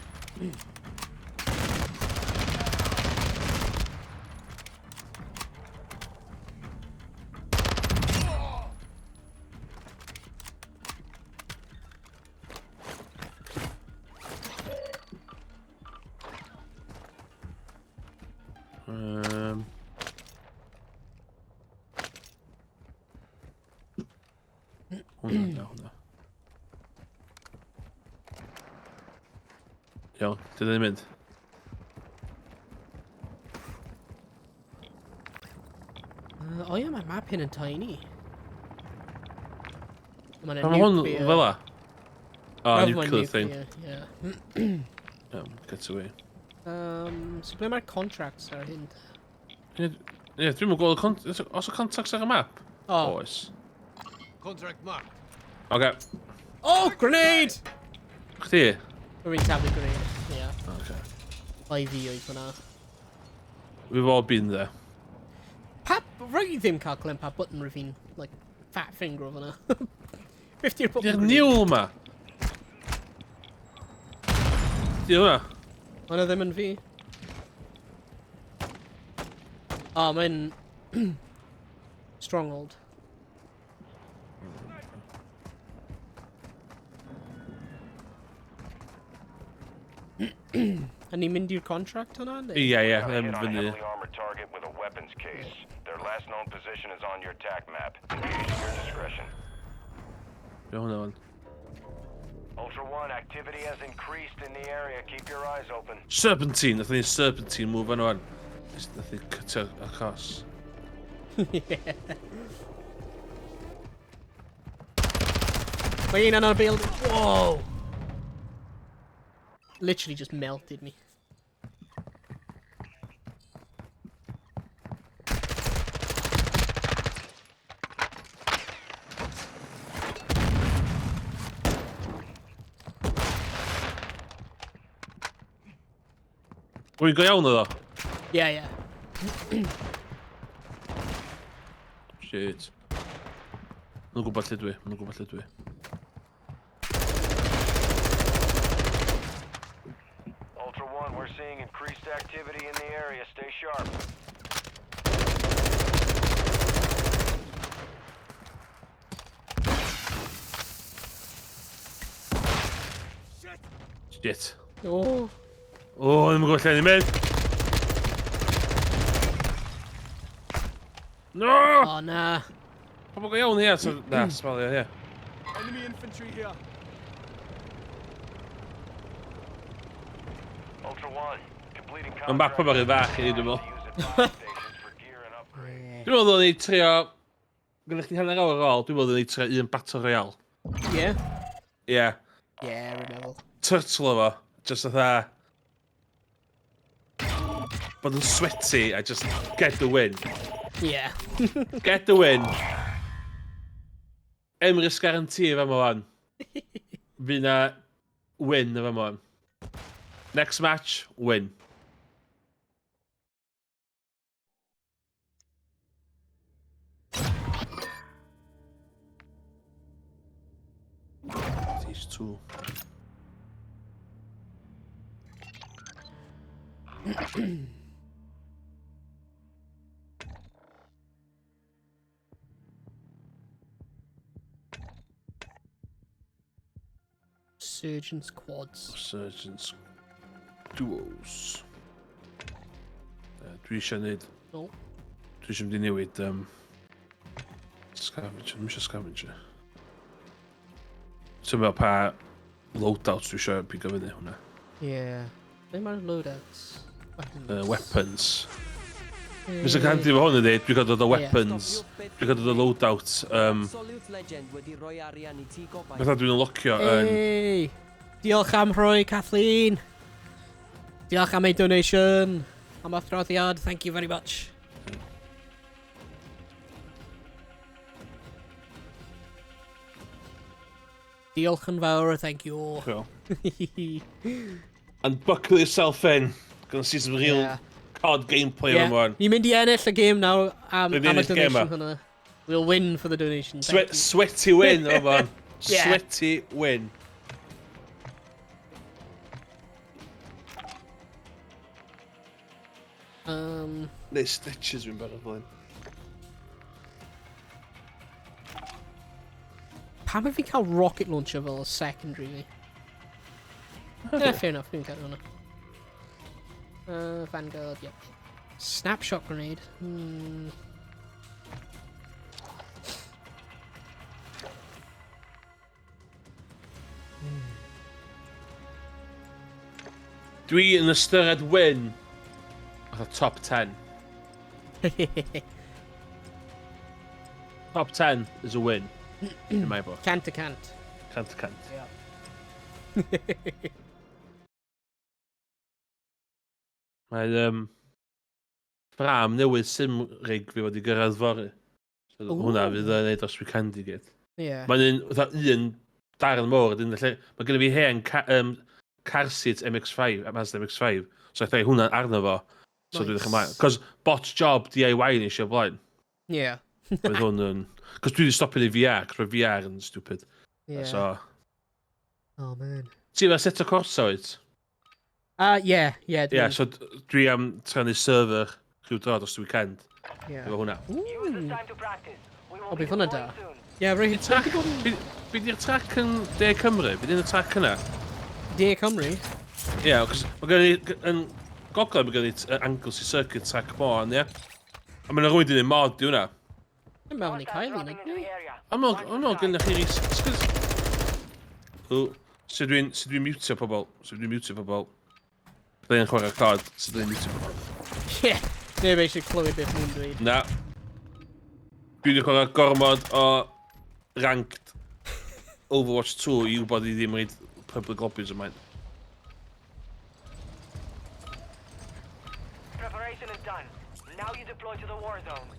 Hwnna, na, hwnna. Iawn, dwi ddim mynd. Oh yeah, mae'r map hyn yn tiny. Mae'n Mae hwn fel la? Oh, Rather nuclear thing. Yeah. Iawn, get away. So ble mae'r contracts ar hyn? Ie, dwi'n mynd gweld y Oes y contacts ar y map? Oh. Oes. Contract marked. Oce. Oh, grenade! Chdi? Rwy'n taflu grenade, yeah. Oce. IV oedd hwnna. We've all been there. Pa... Rwy'n ddim cael clem pa button rwy'n fi'n, like, fat finger o hwnna. 50 button Di'r grenade. niwl ma. Di hwnna? Hwnna ddim yn fi. Oh, mae'n... Stronghold. A ni'n mynd i'r contract hwnna, neu? Ie, ie, Got a mae'n hit on a fyny. heavily armored target with a weapons case. Their last known position is on your tac map. Engage at your discretion. Be hwnna fan? Ultra One, activity has increased in the area. Keep your eyes open. Serpentine, nath ni serpentine move yn o'n. Nath ni cut across. Yeah. Mae un yn o'r building. Whoa! Literally just melted me. Wy'n go iawn oedd o? Yeah. Shit. Nhw'n gwybod lle dwi, nhw'n gwybod lle dwi. Ultra One, we're seeing increased activity in the area. Stay sharp. Shit. O. O, ddim yn gwybod lle ni'n mynd. No! O, na. Pobl go iawn here, so... Na, smalio, ie. Enemy infantry here. Ultra One, completing Mae'n map yma rhy fach i ni, dwi'n meddwl. Dwi'n meddwl ddylen ni trio... Gyda chdi hanner awr ar ôl, dwi'n meddwl ddylen ni trio un Battle Royale. Ie? Ie. Ie, rwy'n meddwl. Turtle o fo. Just fatha... Bod yn sweaty a just get the win. Ie. Get the win. Emrys guarantee efo yma wan. Fydd na win efo yma wan. Next match, win. These two. Surgeon's quads. Surgeon's duos. Dwi eisiau neud... No. Dwi eisiau mynd i newid... Scavenger, dwi'n eisiau scavenger. Ti'n meddwl pa loadout dwi eisiau pigo fyny hwnna. Yeah. Be mae'r loadouts? Weapons. Weapons. Fes yn handi efo hwn ydi, dwi'n cael dod o weapons, dwi'n cael dod o loadout. Absolute Legend wedi rhoi arian i ti gobaith. Fatha dwi'n unlockio yn... Hey! Diolch am rhoi, Kathleen! Diolch am ei donation! Am athroddiad, thank you very much. Diolch yn fawr, thank you all. Cool. And buckle yourself in. Gonna see some real COD gameplay yeah. yma. Ni'n mynd i ennill y game nawr am, Ni'n mynd i am y ennill game donation ma. hwnna. We'll win for the donation. Thank you. Sweaty win yma. Yeah. Sweaty win. Neu stitches fi'n barod blaen. Pam ydw fi'n cael rocket launcher fel y secondary fi? Yeah, fair enough, fi'n cael hwnna. Vanguard, yep. Snapshot grenade. Dwi yn ystyried win fatha top 10. Top 10 is a win in my book. Cant a cant. Cant a cant. Yeah. Mae ffram newydd sim rig fi wedi gyrraedd fory. So hwnna fydd yn neud dros weekend i gyd. Yeah. Mae'n un, fatha un darn mawr, ydyn, felly mae gennym fi hen car seat MX-5, Mazda MX-5, so allai hwnna arno fo. So dwi'n edrych ymlaen. Cos bot job DIY nes i o blaen. Yeah. Bydd hwn yn... Cos dwi wedi stopio neud VR, cos mae VR yn stupid. Yeah. So... Oh man. Ti efo set o Corsa wyt? Yeah, Yeah, dwi'n- so dwi am trefnu server rhyw dro dros y weekend. Yeah. Efo hwnna. Ooh. O, bydd hwnna da. Yeah, rhaid Trac, be di'r trac yn De Cymru? Be di'r trac yna? De Cymru? Ie, yeah, cos mae gen i, yn Gogledd mae gen i Anglesey Circuit trac Môn, ie? A mae'n rhywun di wneud mod i hwnna. Dwi'n meddwl ni cael un, ydyn ni? A mae'n gennych chi O, sut dwi'n mutio pobl? Sut dwi'n mutio pobl? Byddai'n chwarae COD, sut dwi'n mutio pobl? Ie, neb eisiau clywed beth nhw'n dweud. Na. Dwi wedi chwarae gormod o ranked Overwatch 2 i wybod i ddim reid public lobbies yma'n. Preparation is done. Now you deploy to the war zone.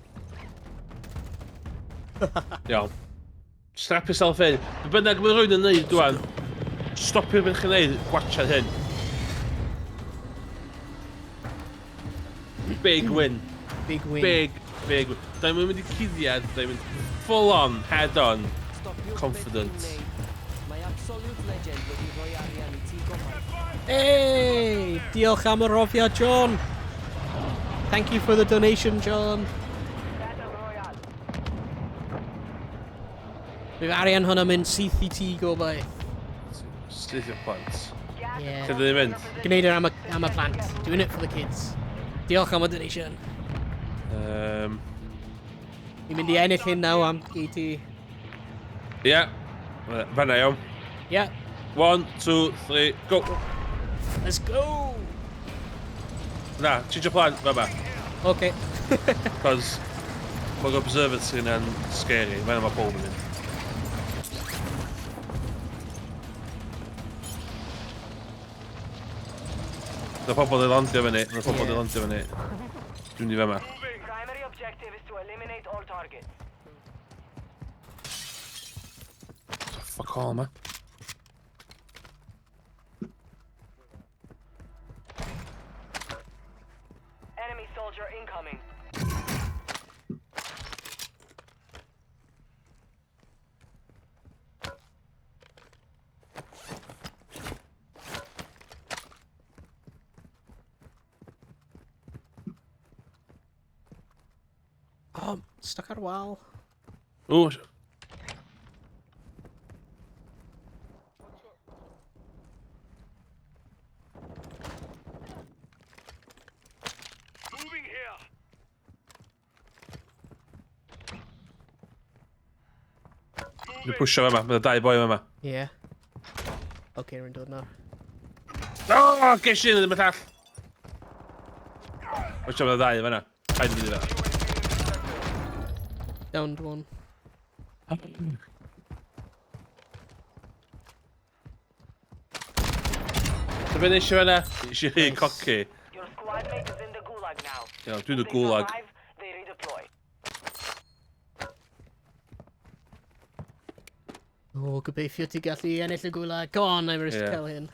Iawn. Strap yourself in. Be bynnag mae rhywun yn neud dwan, stopio beth chi'n neud, gwachad hyn. Big win. Big win. Big, big win. Da ni'n mynd i cuddiad, da ni'n mynd full on, head on, confident. Mae Absolute Legend wedi rhoi arian i ti gobaith. Hey! Diolch am y rofiad, John! Thank you for the donation, John. Bydd arian hwnna'n mynd syth i ti, gobaith. Syth Syth i'r plant. Yeah. Lle dyn ni'n mynd? Gwneud e am y, am y plant. Doing it for the kids. Diolch am y donation. Ni'n mynd i ennill hyn nawr am GT. Ie. Yeah. Fanna iawn. Yeah. 1, 2, 3, go! Let's go! Na, change your plan, fa Okay. Cos mae'r observatory yna'n scary, fanna mae pob yn mynd. Mae pobl yn landio fyny, mae pobl yn landio fyny. Dwi'n mynd i fama. Primary objective is to eliminate all targets. Fuck all, man. Enemy soldier incoming. Oh, stuck ar wal. Ooh. Moving here. Dwi'n pwysio fama, mae dau boi fama. Ie. Yeah. Oce, rwy'n dod nawr. Oh, ges i un ddim y llall. Watch out, mae ddau fanna. Paid mynd i fe. Downed one. So be nes i fanna? Nes i rhy cocky. Your squad mate is in the gulag now. Iawn, dwi'n y gulag. Survive, they redeploy. O, gobeithio ti gallu ennill y gulag. Go on, I'm risk Ie. cael hyn.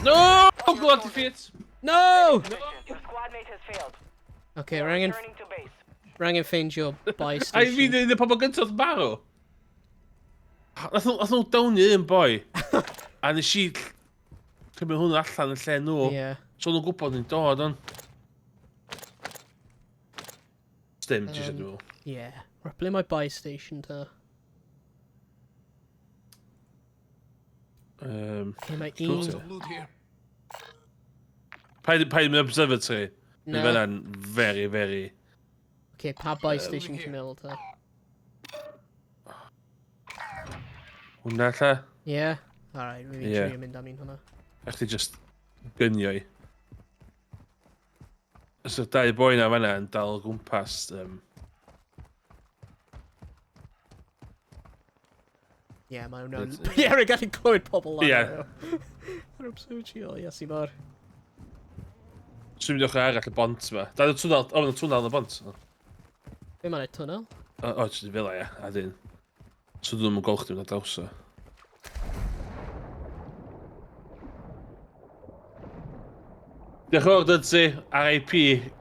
No! Gulag defeat! No! Your squad mate has failed. Okay, rwy'n angen... Returning to base. Rwy'n angen ffeindio buy A i fi station. ddim y pobl gyntaf marw. Nath nhw downu un boi. A nes i cymryd hwnna allan yn lle nhw. Ie. So nhw'n gwybod ni'n dod on. Dim, ti eisiau dwi'n meddwl. Ie. Right, ble mae buy station ta? Lle mae Cool, un... ti. Paid paid mynd observatory. Na. Mae fe'n very, very... Okay, pa buy station ti'n meddwl ta? Hwna lla. Ie. Yeah. Alright, rwy'n Ie. trio mynd am un hwnna. A chdi just gynio i. Os yw'r dau boi na fan'na yn dal o gwmpas... Ie, yeah, mae hwnna'n... It's- Ie, rwy'n gallu clywed pobl lan. Ie. Ar observatory, o, Iesu mawr. Swn i'n mynd ochr arall y bont ma. Da, y twnnel, o, mae'n twnnel yn y bont. Be mae'n tunnel? O, o, jyst fel ia, a dyn. So dwi'n mynd golch dwi'n draws o. Diolch yn fawr, Dudsi. RIP,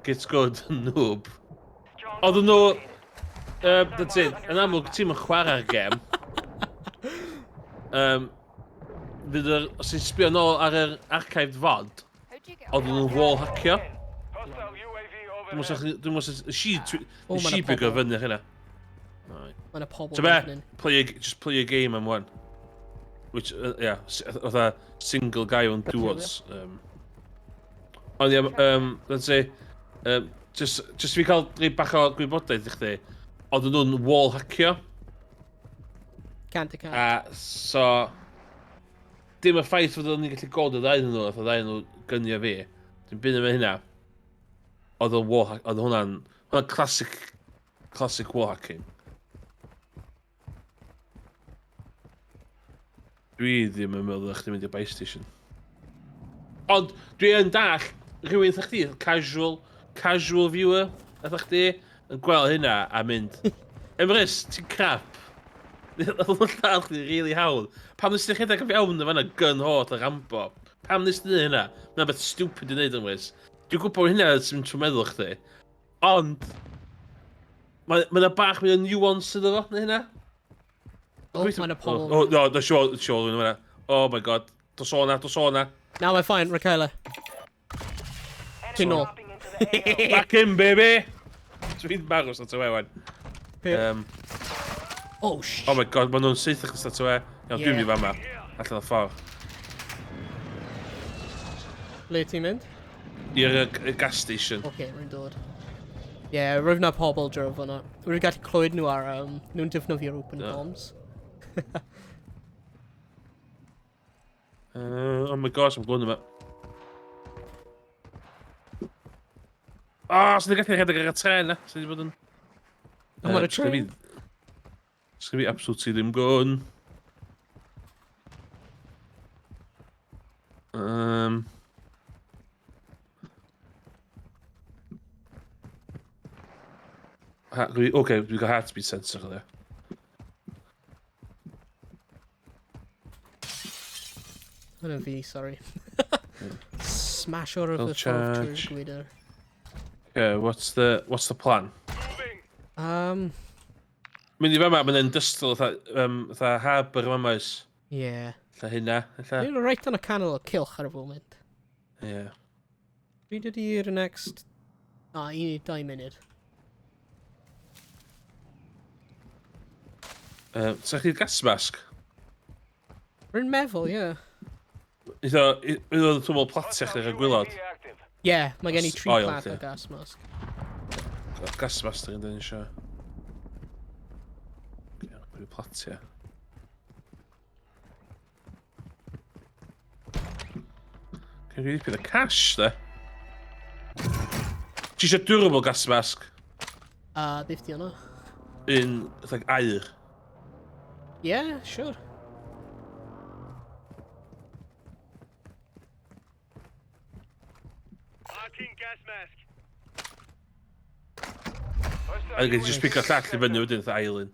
gets good, noob. Oedden nhw... Dudsi, yn amlwg, ti'n mynd chwarae'r gem. Fydd yr... Os ti'n sbio nôl ar yr archived VOD, oedden nhw'n wall hacio. Dwi'n meddwl O, Nes ma' 'na i bigo pobl. fyny hynna. Mae 'na pobl So be? fan hyn. Just play a game am one. Which, yeah, fatha single guy on duos. Ond ie, let's say, just fi cael rhai bach o gwybodaeth i chdi, oedden nhw'n wall hacio. Cant y cant. A so, dim y ffaith fod o'n gallu gweld y ddau nhw, oedd y ddau nhw gynio fi. Dim byd am hynna. Oedd o'n wall hack, oedd hwnna'n classic wall hacking. Dwi ddim yn meddwl chdi mynd i'r buy station. Ond dwi yn dall rhywun fatha chdi, casual viewer, fatha chdi, yn gweld hynna a mynd, Emrys, ti'n crap. Oedd o'n lladd chdi really hawdd. Pam nes ti rhedeg o fewn y fanna gun hot a Rambo? Pam nes ti neud hynna? Mae'n beth stupid i wneud, Emrys. Dwi'n gwybod hynna sy'n mynd trwy meddwl chdi. Ond, mae yna bach mwy o nuance iddo fo, neu hynna? O, mae 'na pobl. Oh, no, no, sure, rhywun yma. Oh my god. Dos o na, dos o na. Na, mae'n fine, Rafaela. Ti'n nôl. Back in, baby! Dwi'n marw straight away, wan. Oh, shit. Oh my god, maen nhw'n saethu chdi straight away. Iawn, dwi'n mynd i fama. Allan o'r ffordd. Ble ti'n mynd? I'r gas station. Oce, okay, rwy'n dod. Ie, yeah, rwy'n na pobl draw fyna. Rwy'n gallu clywed nhw ar, nhw'n defnyddio'r open comms. Oh my gosh, I'm going yma. Oh, sy'n gallu rhedeg ar y tren, na? Sy'n bod yn... I'm on a train. Sgyn fi absolutely ddim gwn. Okay, we've got heartbeat sensor there. Hwnna'n fi, sorry. Smash o'r y ffordd trwy'r gwydr. Okay, what's the plan? Mynd i fama, mae'n industrial, fatha harbour yma oes. Yeah. Lla hynna, lla. Ni'n right on y canol o cylch ar y foment. Yeah. Pryd ydy'r next... Ah, 12 munud. Sa chi'r gas mask? Rwy'n meddwl, ie. Iddo dwi'n platiau chdi ar y gwylod. Ie, mae gen i 3 plat o gas mask. Gas mask dwi'n dyn eisiau. Dwi'n platiau. Can you repeat the cash, de? Ti eisiau durable gas mask? Beth di hwnna? Un, like, aur. Yeah, sure. Gas mask. A gei just pick llall i fyny wedyn, fatha ail un.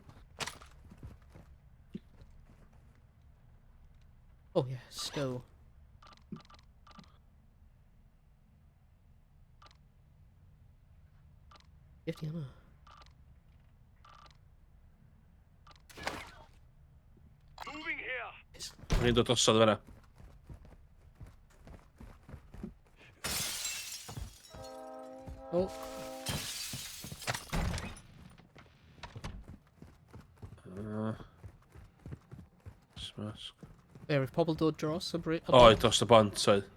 Oh yeah, stow. Beth di hwnna? Moving here. Mae'n dod drosodd fan'na. Oh. Smash. There, if pobl dod dros y bri... O, dros y bont, oedd.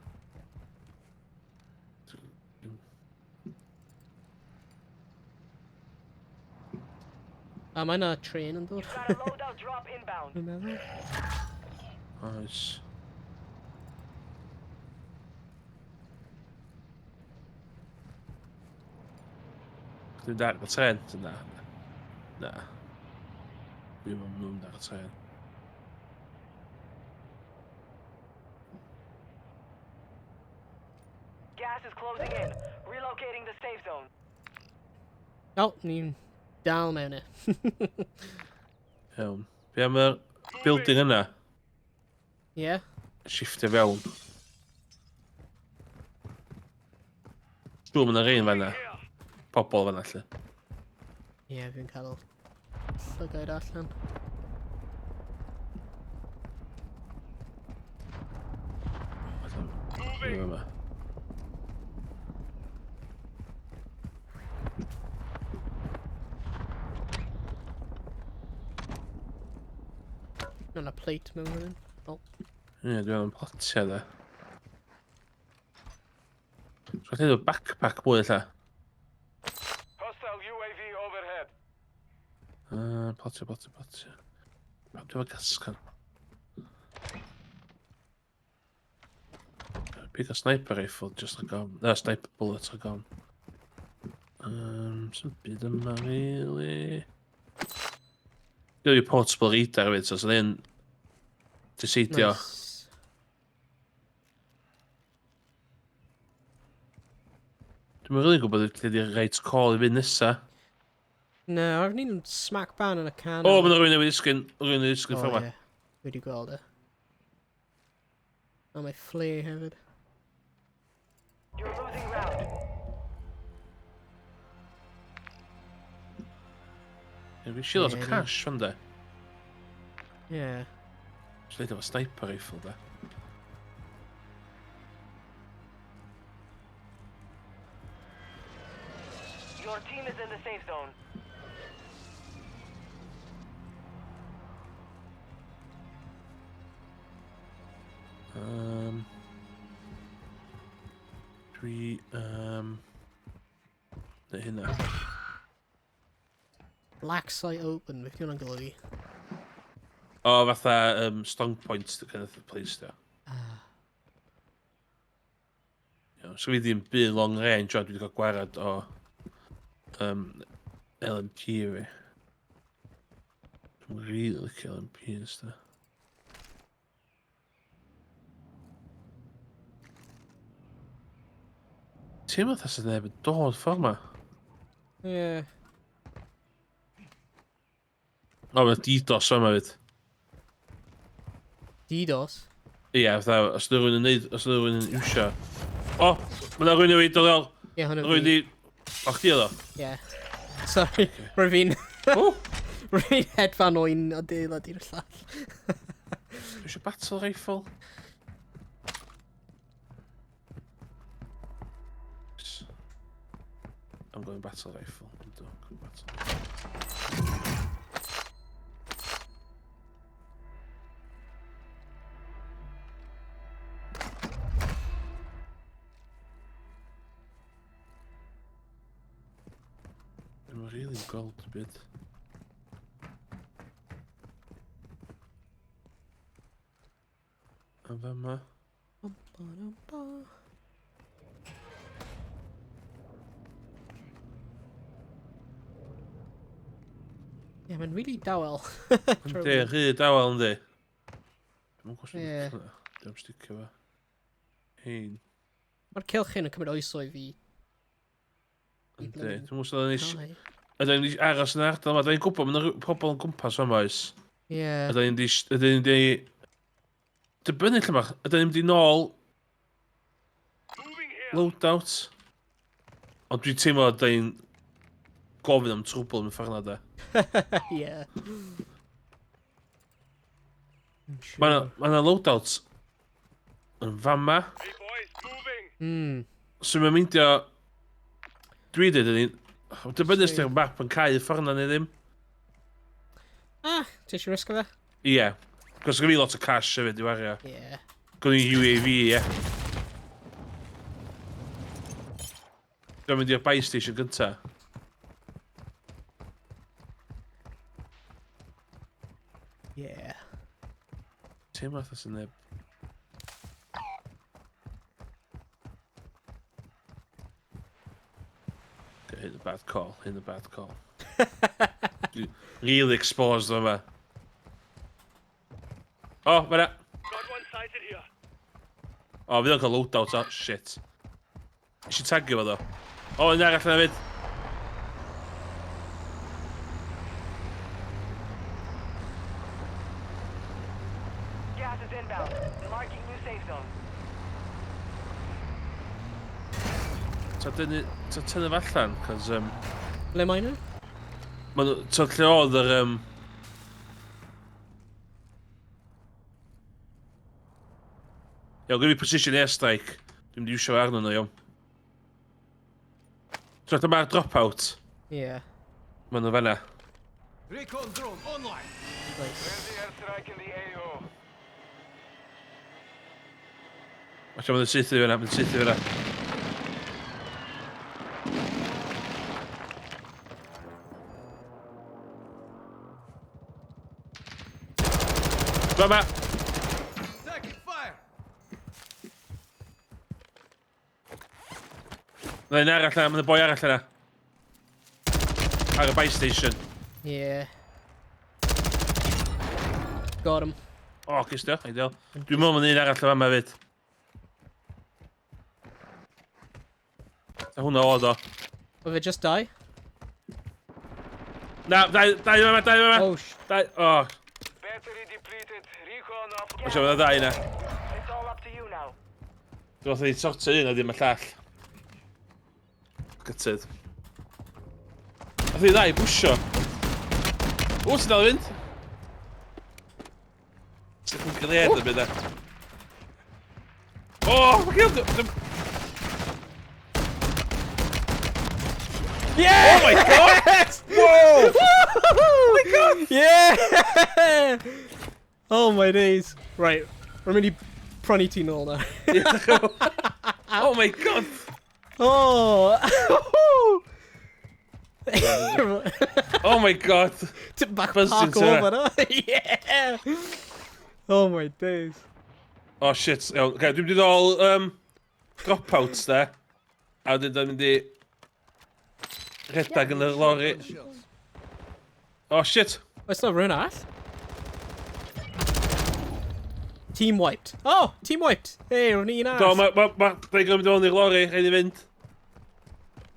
A mae yna train yn dod. Dwi'n meddwl. Oes. Dwi'n dar y tren? Na. Na. Dwi'n mynd ar y tren. Gas is closing in. Relocating the safe zone. Oh, ni'n dal mewn e. Iawn. Be am y building yna? Ie. Shiftio fewn. Dwi'n mynd ar un fan'na. Pobol fan'na, lle. Ie, fi'n cael llygaid allan. Yma. Mae yna plate mewn fan hyn. Oh. Ie, dwi'n meddwl platiau da. So, dwi'n meddwl backpack mwy ella. Hostile UAV overhead. Platiau, platiau, platiau. Pam dwi'n meddwl gasgan? Pick a sniper rifle just like on. No, sniper bullets are gone. Some byd yma, really. Dwi'n portable radar hefyd, so then diseidio. Nice. Dwi'n really gwybod lle di'r right call i fynd nesa. No, I've ni'n smack ban yn y canol. O, mae'n rhywun newydd disgyn, rhywun newydd disgyn ffordd. Ie. Wedi gweld e. O, mae flare hefyd. You're losing ground. Ie, fi eisiau lot o Ie, cash fan de. Ie. Just neud efo sniper rifle de. Your team team is in the safe zone. Dwi... Neu hynna. Black site open, beth yw hwnna'n golygu? O, fatha strong point kind of place, da. Ah. Iawn, so fi ddim byd long range, ond dwi wedi cael gwarad o LMP fi. Dwi'n really licio LMPs, da. Teimlo fatha sydd neb yn dod ffordd ma. Ie. O, mae DDoS yma fyd. DDoS? Ie, yeah, fatha, os yna rhywun yn neud, os yna rhywun yn iwsio. O, mae yna rhywun yn dod ôl. Ie, hwnna fi. Rhywun i... O, chdi oedd o? Ie. Sorry, rwy'n fi'n... Rwy'n fi'n hedfan o un adeilad i'r llall. Dwi eisiau battle rifle. I'm going battle rifle. I'm going battle rifle. I'm really gold a bit. A fama. Ie, mae'n really dawel. Yndi, rhy dawel yndi. Dwi'n gwybod yeah. Dwi'n sticio fo. Hein. Mae'r cylch hyn yn cymryd oesoedd i... Yndi, dwi'n gwybod os ni'n... Ydyn ni'n aros yn ardal yma, ydyn ni'n gwybod, mae'n pobl yn gwmpas yma oes. Ie. Ydyn ni'n di... Dibynnu lle bach, ydyn ni'n mynd i nôl... Loadout. Ond dwi'n teimlo ydyn ni'n gofyn am trwbl mewn ffordd na da. Ie. Mae yna loadouts yn fama. So mae'n meindio... Dwi dweud yn... Dibynnu os di'r map yn cau ffordd na neu ddim. Ah, ti eisiau risgo fe? Ie. Yeah. Cos gyda fi lot o cash hefyd i wario. Ie. Yeah. Gwni UAV, ie. Yeah. Dwi'n mynd i'r buy station gynta. Ie. Yeah. Teimlo fatha sy'n neb. Okay, hit the bad call, hit the bad call. Really exposed yma. O, oh, mae'na. O, fydd o'n cael loadout o. Shit. Eisiau tagio fo ddo. O, un arall yna fyd. Gas is inbound. Marking new safe zone. Ta dynnu, ta tynnu fo allan, cos... Ble mae nhw? Ma' nhw, ta lle oedd yr... Iawn, gyda fi precision airstrike. Dwi'n mynd i iwsio arno nhw, iawn. So, dyma'r dropout. Ie. Yeah. Maen nhw fanna. Recon drone online. Nice. Friendly airstrike in the AO. Watch out, maen nhw'n saethu fanna, maen nhw'n saethu fanna. Fama! Taking fire. Mae'n un arall yna, mae'n boi arall yna. Ar y buy station. Yeah. Got him. O, oh, gystio, ideal. Dwi'n meddwl mae'n un arall yma fama fyd. A hwnna oedd o. Oedd fe just die? Na, dau, dau yma, dau yma. Oh, Dau, oh. Battery depleted. Recon off. Oes yma ddau yna. It's all up to you now. Dwi'n meddwl i sortio un a ddim y llall. Gutted. Nath i ddau bwsio. O, ti'n dal i fynd? Sut yn gled y byd e? O, mae gen. Yeah! Oh my god! Whoa! Oh my god! Yeah! Oh my days. Right, rwy'n mynd i prynu ti nôl nawr. Oh my god! Oh! Oh my god! Tip back Buzzing park to over, no? Yeah! Oh my days. Oh shit, iawn. Okay, dwi'n mynd i ddol dropouts de. A wedyn dwi'n mynd i redag yn y lorry. Oh shit! Oes na rhywun arall? Team wiped. Oh, team wiped. Hey, rwy'n un Do, arall. mae, ma, ma, dwi'n mynd i i'r lorry, rhaid i fynd.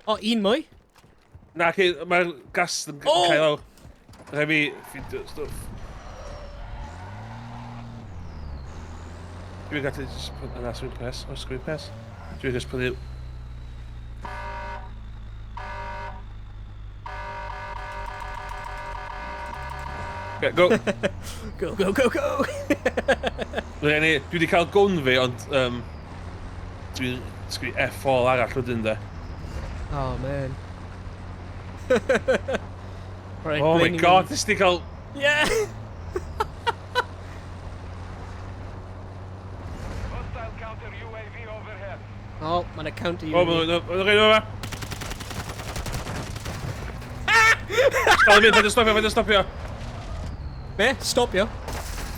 O, un mwy? Na, mae'r gas yn Oh! cael lawr. Rhaid fi ffindio stwff. Dwi'n gallu just put... Na, sgwyn pres. O, sgwyn pres. Dwi'n just prynu... Okay, go. Go, go, go, go! Rhaid ni... Dwi wedi cael gwn fi, ond... Dwi'n sgwyn F4 arall wedyn, de. Oh, man. Right, Oh ble my ni'n god, mynd? nes di cael... Yeah! Hostile counter UAV overhead. Oh, mae'n a counter O, UAV. mae'n rhaid yma. Dal i fynd, paid â stopio, paid â stopio. Be? Stopio?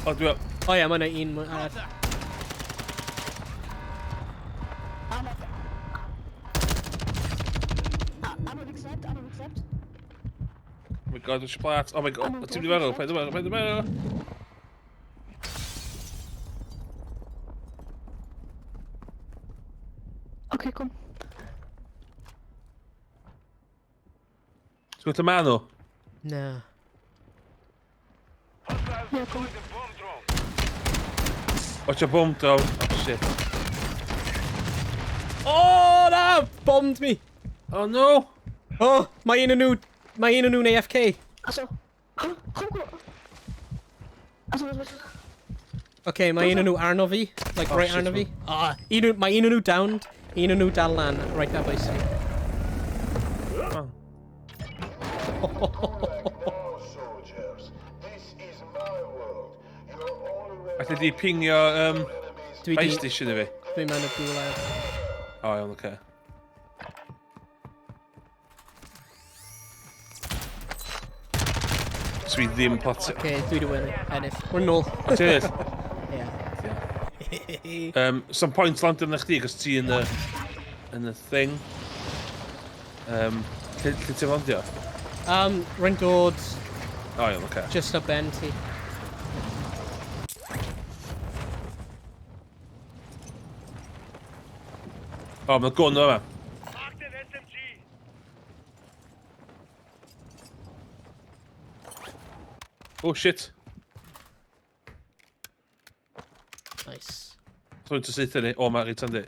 O, dwi'n... O ie, mae'n un mwy arall. Oh my god, dwi'n plat. Oh my god, ti'n mynd i farw, paid â marw, paid â marw. Okay, kom. Ti'n gwybod lle ma nhw? Na. Yeah, kom. Watch a bomb drone. Oh shit. Oh, na! Bombed me! Oh no! Oh, mae un o'n nhw... Mae un o'n nhw'n AFK. Also, kom, kom, kom. Also, was, was, Okay, mae un o'n nhw arno fi. Like, Oh, right shit, arno fi. Ah, un nhw, mae un o'n nhw downed. Un o'n nhw dal lan, right ar bwys fi. Oh. Alli di pingio Dwi buy di- station i fi? Dwi mewn y gulag. O, iawn, oce. So fi ddim plotio. Okay, dwi di win ennill. We're nôl. O, ti'n ennill? Yeah. Some point landio arna chdi, cos ti yn y... yn y thing. Lle ti'n landio? Rwy'n dod O, iawn, oce. just ar ben ti. O, mae'n gwn o yma. Oh, shit. Nice. Rwy'n to saethu ni. O, mae'n reit andi.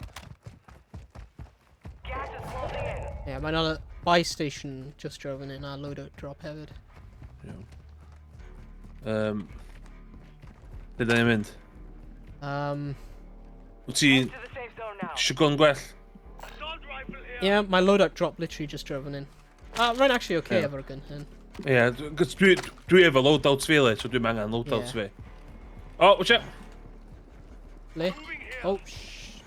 Yeah, mae'n a buy station just drove in a loadout drop hefyd. Iawn. Lle da ni'n mynd? Wyt ti... Isio gwn gwell? Yeah, my loadout drop literally just drove in. Rwy'n actually okay Yeah. efo'r gun hyn. Ie, yeah, dwi efo loadout fi, le, so dwi'n angen loadout Ie. fi. O, watch out! Le? Oh, sh...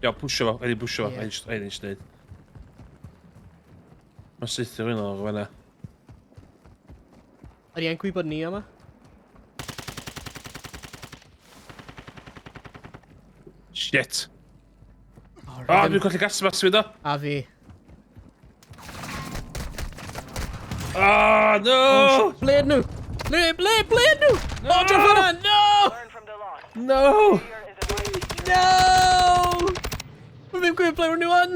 Ia, pwysio fo, rhaid i pwysio fo, Ie. rhaid i just neud. Mae'n saethu rhywun o'r fan'na. Ydy e'n gwybod ni yma? Shit. Oh, O, dwi'n colli gas mask fi do. A fi. Ah, no! Oh, ble ydyn nhw? Ble ydyn nhw? Oh, drop hwnna! No! No! No! Mae ddim gwybod ble nhw yn.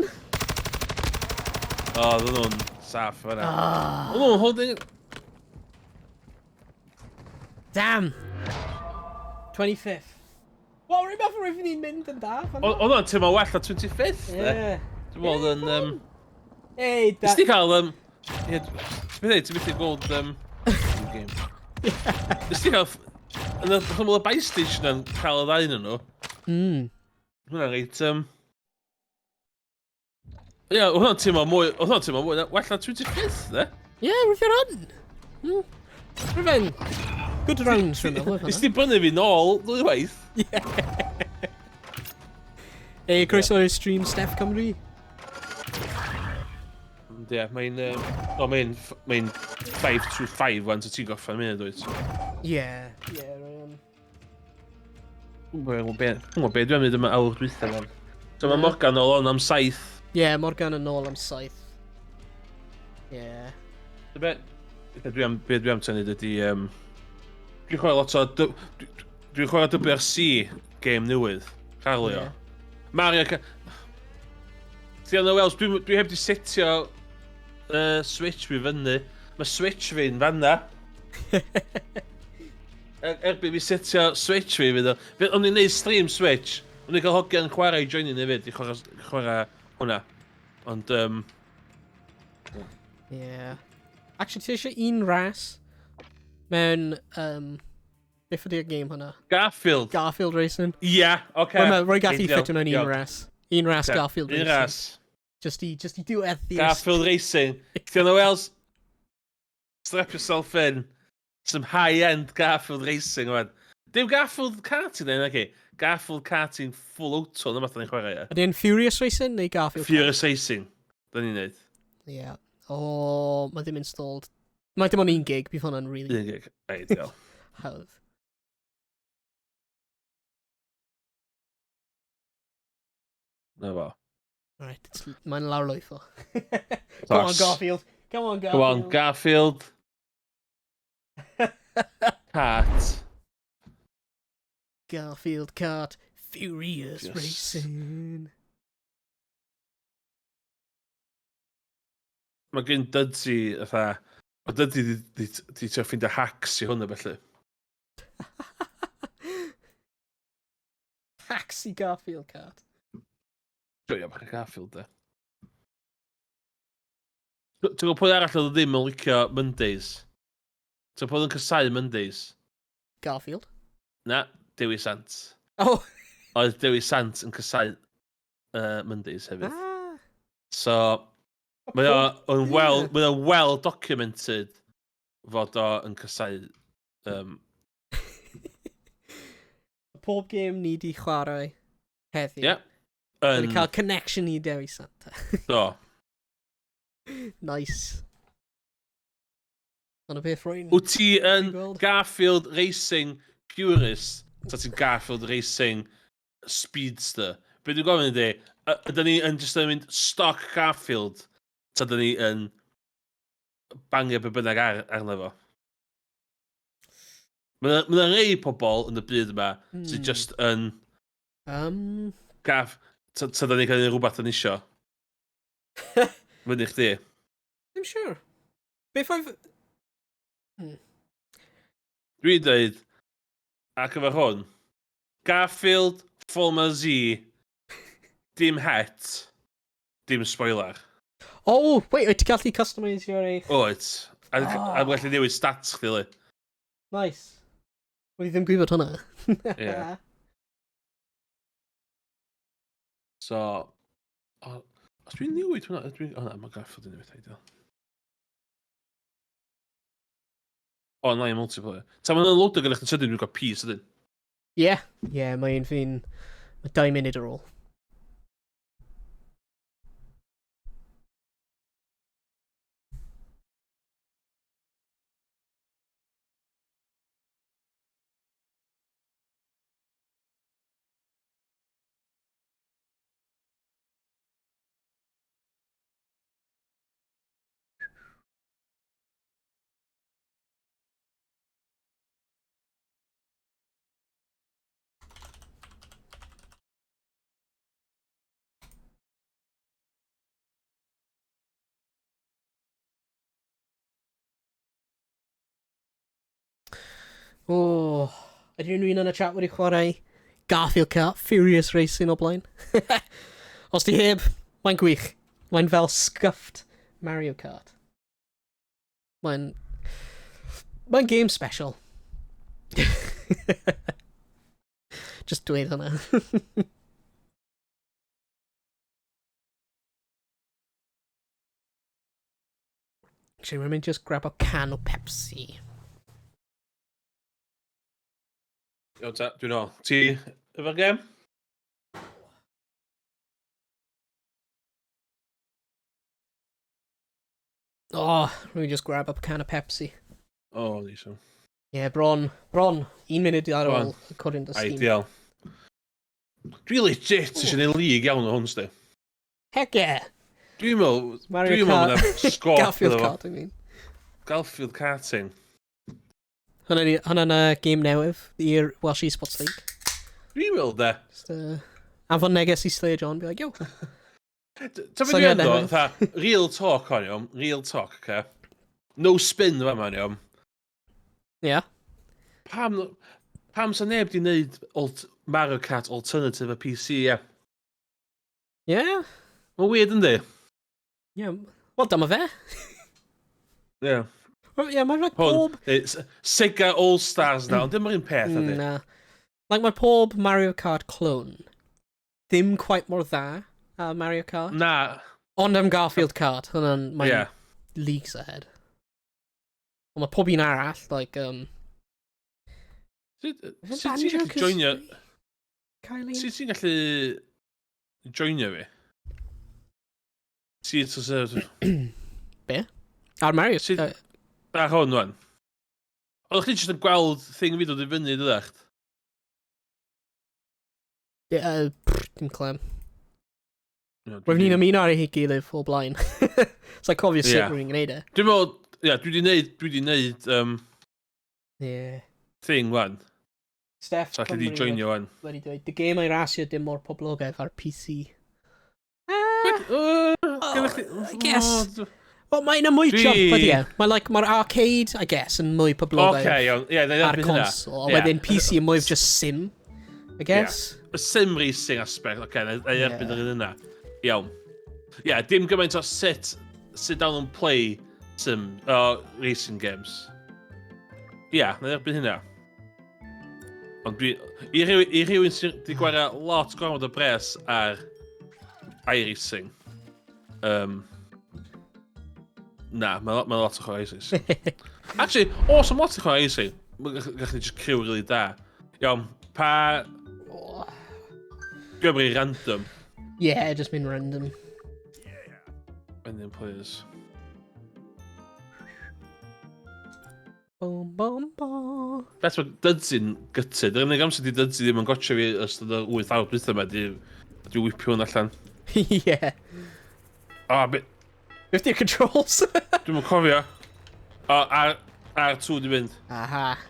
O, ddyn nhw'n saff fan'na. Ah. O'n nhw'n holding... Damn! 25th. Wel, rwy'n meddwl rwy'n ni'n mynd yn da. fan Oedd o'n teimlo well na 25th, de? Ie. Dwi'n meddwl yn... Hey, da... Nes di cael... Ie, ti'n meddwl, ti'n methu gweld... Game. Nes di cael... Yn y chymol y buy station yn cael y ddau yn nhw. Hwnna'n reit... Ie, yeah, oedd hwnna'n teimlo mwy, oedd hwnna'n teimlo mwy, well na 25th, ne? Ie, yeah, roedd e'n yn. Roedd e'n good round, dwi'n meddwl. Nes ti brynu fi nôl, ddwy waith. Ie. Hey, croeso i'r stream Steph Cymru. Ond ie, mae'n... O, mae'n... Mae'n 5 to 5 wan, so ti'n gorffen munud, dwyt? Ie, ie, rwy'n... Dwi'n gwybod be dwi'n mynd yma awr dwytha fan. So mae Morgan ôl on am 7. Ie, yeah, Morgan yn ôl am 7. Ie. Yeah. Be dwi am, be dwi am tynnu ydy... Dwi'n chwarae lot o... Dwi'n chwarae WRC game newydd. Ralio. Yeah. Mario... Ti Wells, dwi heb di setio Switch fi fyny. Mae Switch fi'n fanna. Erbyn fi setio Switch fi fydd o. O'n i'n neud stream Switch. O'n i'n cael hogiau'n chwarae i joinio ni fyd, i chwarae hwnna. Ond, Yeah. Actually, ti eisiau un ras mewn... Beth ydy'r game hwnna? Garfield. Garfield Racing. Ie, yeah, oce. Okay. Rwy'n gallu ffitio mewn un ras. Un ras okay. Garfield Racing. Un ras. Just i diweddu. Garfield Racing. Fiona Wells, strap yourself in. Some high-end Garfield Racing, man. Dim Garfield Karting, then, okay. Garfield Karting full auto, na math ni'n chwarae, ie. Ydy e'n Furious Racing neu Garfield Furious Racing, da ni'n neud. Ie. Yeah. O, mae ddim installed. Mae dim ond 1 gig, bydd hwnna'n really... 1 gig, ideal. Hawdd. Na fo. Right, mae'n lawr lwytho. Come on, Garfield. Come on, Garfield. Come on, Garfield. Kart. Garfield Kart. Furious yes. Racing. Mae gen Dudzi, fatha... Mae Dudzi di trio ffeindio hacks i hwnna, felly. Hacks i Garfield Kart. Joio bach o Garfield, de. Ti'n gwybod pwy arall oedd ddim yn licio Mondays? Ti'n gwybod pwy oedd yn casáu Mondays? Garfield? Na, Dewi Sant. Oh! Oedd Dewi Sant yn casáu Mondays hefyd. Ah. So, mae o'n well, mae o'n well documented fod o yn casáu... Pob game ni di chwarae heddiw. Ie. Yeah. Wedi cael connection i Dewi Sant. Do. Nice. Ond y beth rwy'n... Wyt ti yn Garfield Racing purist? Ta ti'n Garfield Racing speedster? Be dwi'n gofyn ydi, ydyn ni yn just yn mynd stock Garfield? Ta ydyn ni yn bangio be bynnag arno fo? Mae yna rei pobl yn y byd yma sydd just yn... Gaff... Ta da ni'n cael rhywbeth yn isio. Fyny chdi. Ddim siwr. Beth oedd... Dwi'n dweud, ac efo hwn, Garfield, Forma Z, dim het, dim spoiler. Oh, wait, wyt ti'n gallu customisio eich... Oed. A gallu newid stats chdi, li. Nice. Wedi ddim gwybod hwnna. Ie. So, os dwi'n newid hwnna, o na, mae Garfield yn newid ideal. Online multiplayer. Ta mae'n loadio gyda chdi sydyn, dwi'n cael pee sydyn. Ie, ie, mae'n fi'n... Mae 2 munud ar ôl. Oh, ydy unrhyw un yn y chat wedi chwarae Garfield Kart Furious Racing o blaen? Os ti heb, mae'n gwych. Mae'n fel scuffed Mario Kart. Mae'n game special. Just dweud hwnna. Actually, rwy'n mynd just grab a can o Pepsi. Iawn ta, dwi'n ôl. Ti efo'r gem? Oh, rwy'n just grab up a can of Pepsi. Oh, neis o. Yeah, bron, bron, un munud ar ôl, according to Steam. Ideal. Dwi legit eisiau gwneud league iawn o hwn, sti. Heck yeah! Dwi'n meddwl, dwi'n meddwl bod sgop Garfield Kart, I mean. Garfield Karting. Hwna'n game newydd i'r Welsh Esports League. Dwi'n meddwl, de. Just, anfon neges i Slayer John, be like, yo. Ta beth dwi'n meddwl, fatha, real talk on iawn, real talk, okay? No spin fa ma, iawn. Yeah. Pam, pam sa neb di wneud alt, Mario Kart Alternative a PC, ie? Yeah? Yeah. Mae'n weird, yndi? Yeah. Wel, dyma fe. Yeah. Well, yeah, mae'n like pob... Sega All-Stars na, ond dim yr un peth, ydy. Na. Like, mae pob Mario Kart clone ddim quite mor dda a Mario Kart. Na. Ond am Garfield Kart, hwnna'n... Mae'n yeah. leagues ahead. Ond mae pob un arall, like... Sut ti'n gallu joinio... Sut ti'n gallu joinio fi? Sut ti'n... Be? Ar Mario? Sut... Ar hwn, wan. Oeddech chi jyst yn gweld thing fi dod i fyny, dydach? Yeah, dim clem. Roedd ni'n ymuno ar ei gilydd o blaen. So I cofio sut rwy'n gwneud e. Dwi'n meddwl, ie, dwi wedi gwneud, dwi wedi gwneud yeah. thing wan. Steph So alli di joinio wan. Wedi dweud, dy gemau rasio dim mor poblogaidd ar PC. I guess. Wel, mae'n y mwy jump, ydy e. Mae like, mae'r arcade, I guess, yn mwy poblogaidd okay, iawn. Yeah, ar console. Yeah. Wedyn PC yn mwy just sim, I guess. Yeah. Y sim racing aspect, oce, okay, na i erbyn yr un yna. Iawn. Ie, yeah, dim gymaint o sit down and play sim, racing games. Ie, yeah, na i erbyn hynna. Ond dwi... I rhywun sydd wedi gwario lot gormod o bres ar iRacing. Na, mae lot o chwarae iRacing. Actually, oes am lot o chwarae iRacing. Gallwn ni just criw really da. Iawn, pa... Dwi'n mynd random. Yeah, just mynd random. Random players. Bum, bum, bum. Beth mae Dudsy'n gutted. Yr unig amser di Dudsy ddim yn gotio fi ystod y 8 awr dwytha yma, di whipio hwn allan. Yeah. O, be... Beth di'r controls? Dwi'm yn cofio. O, R2 di mynd. Aha.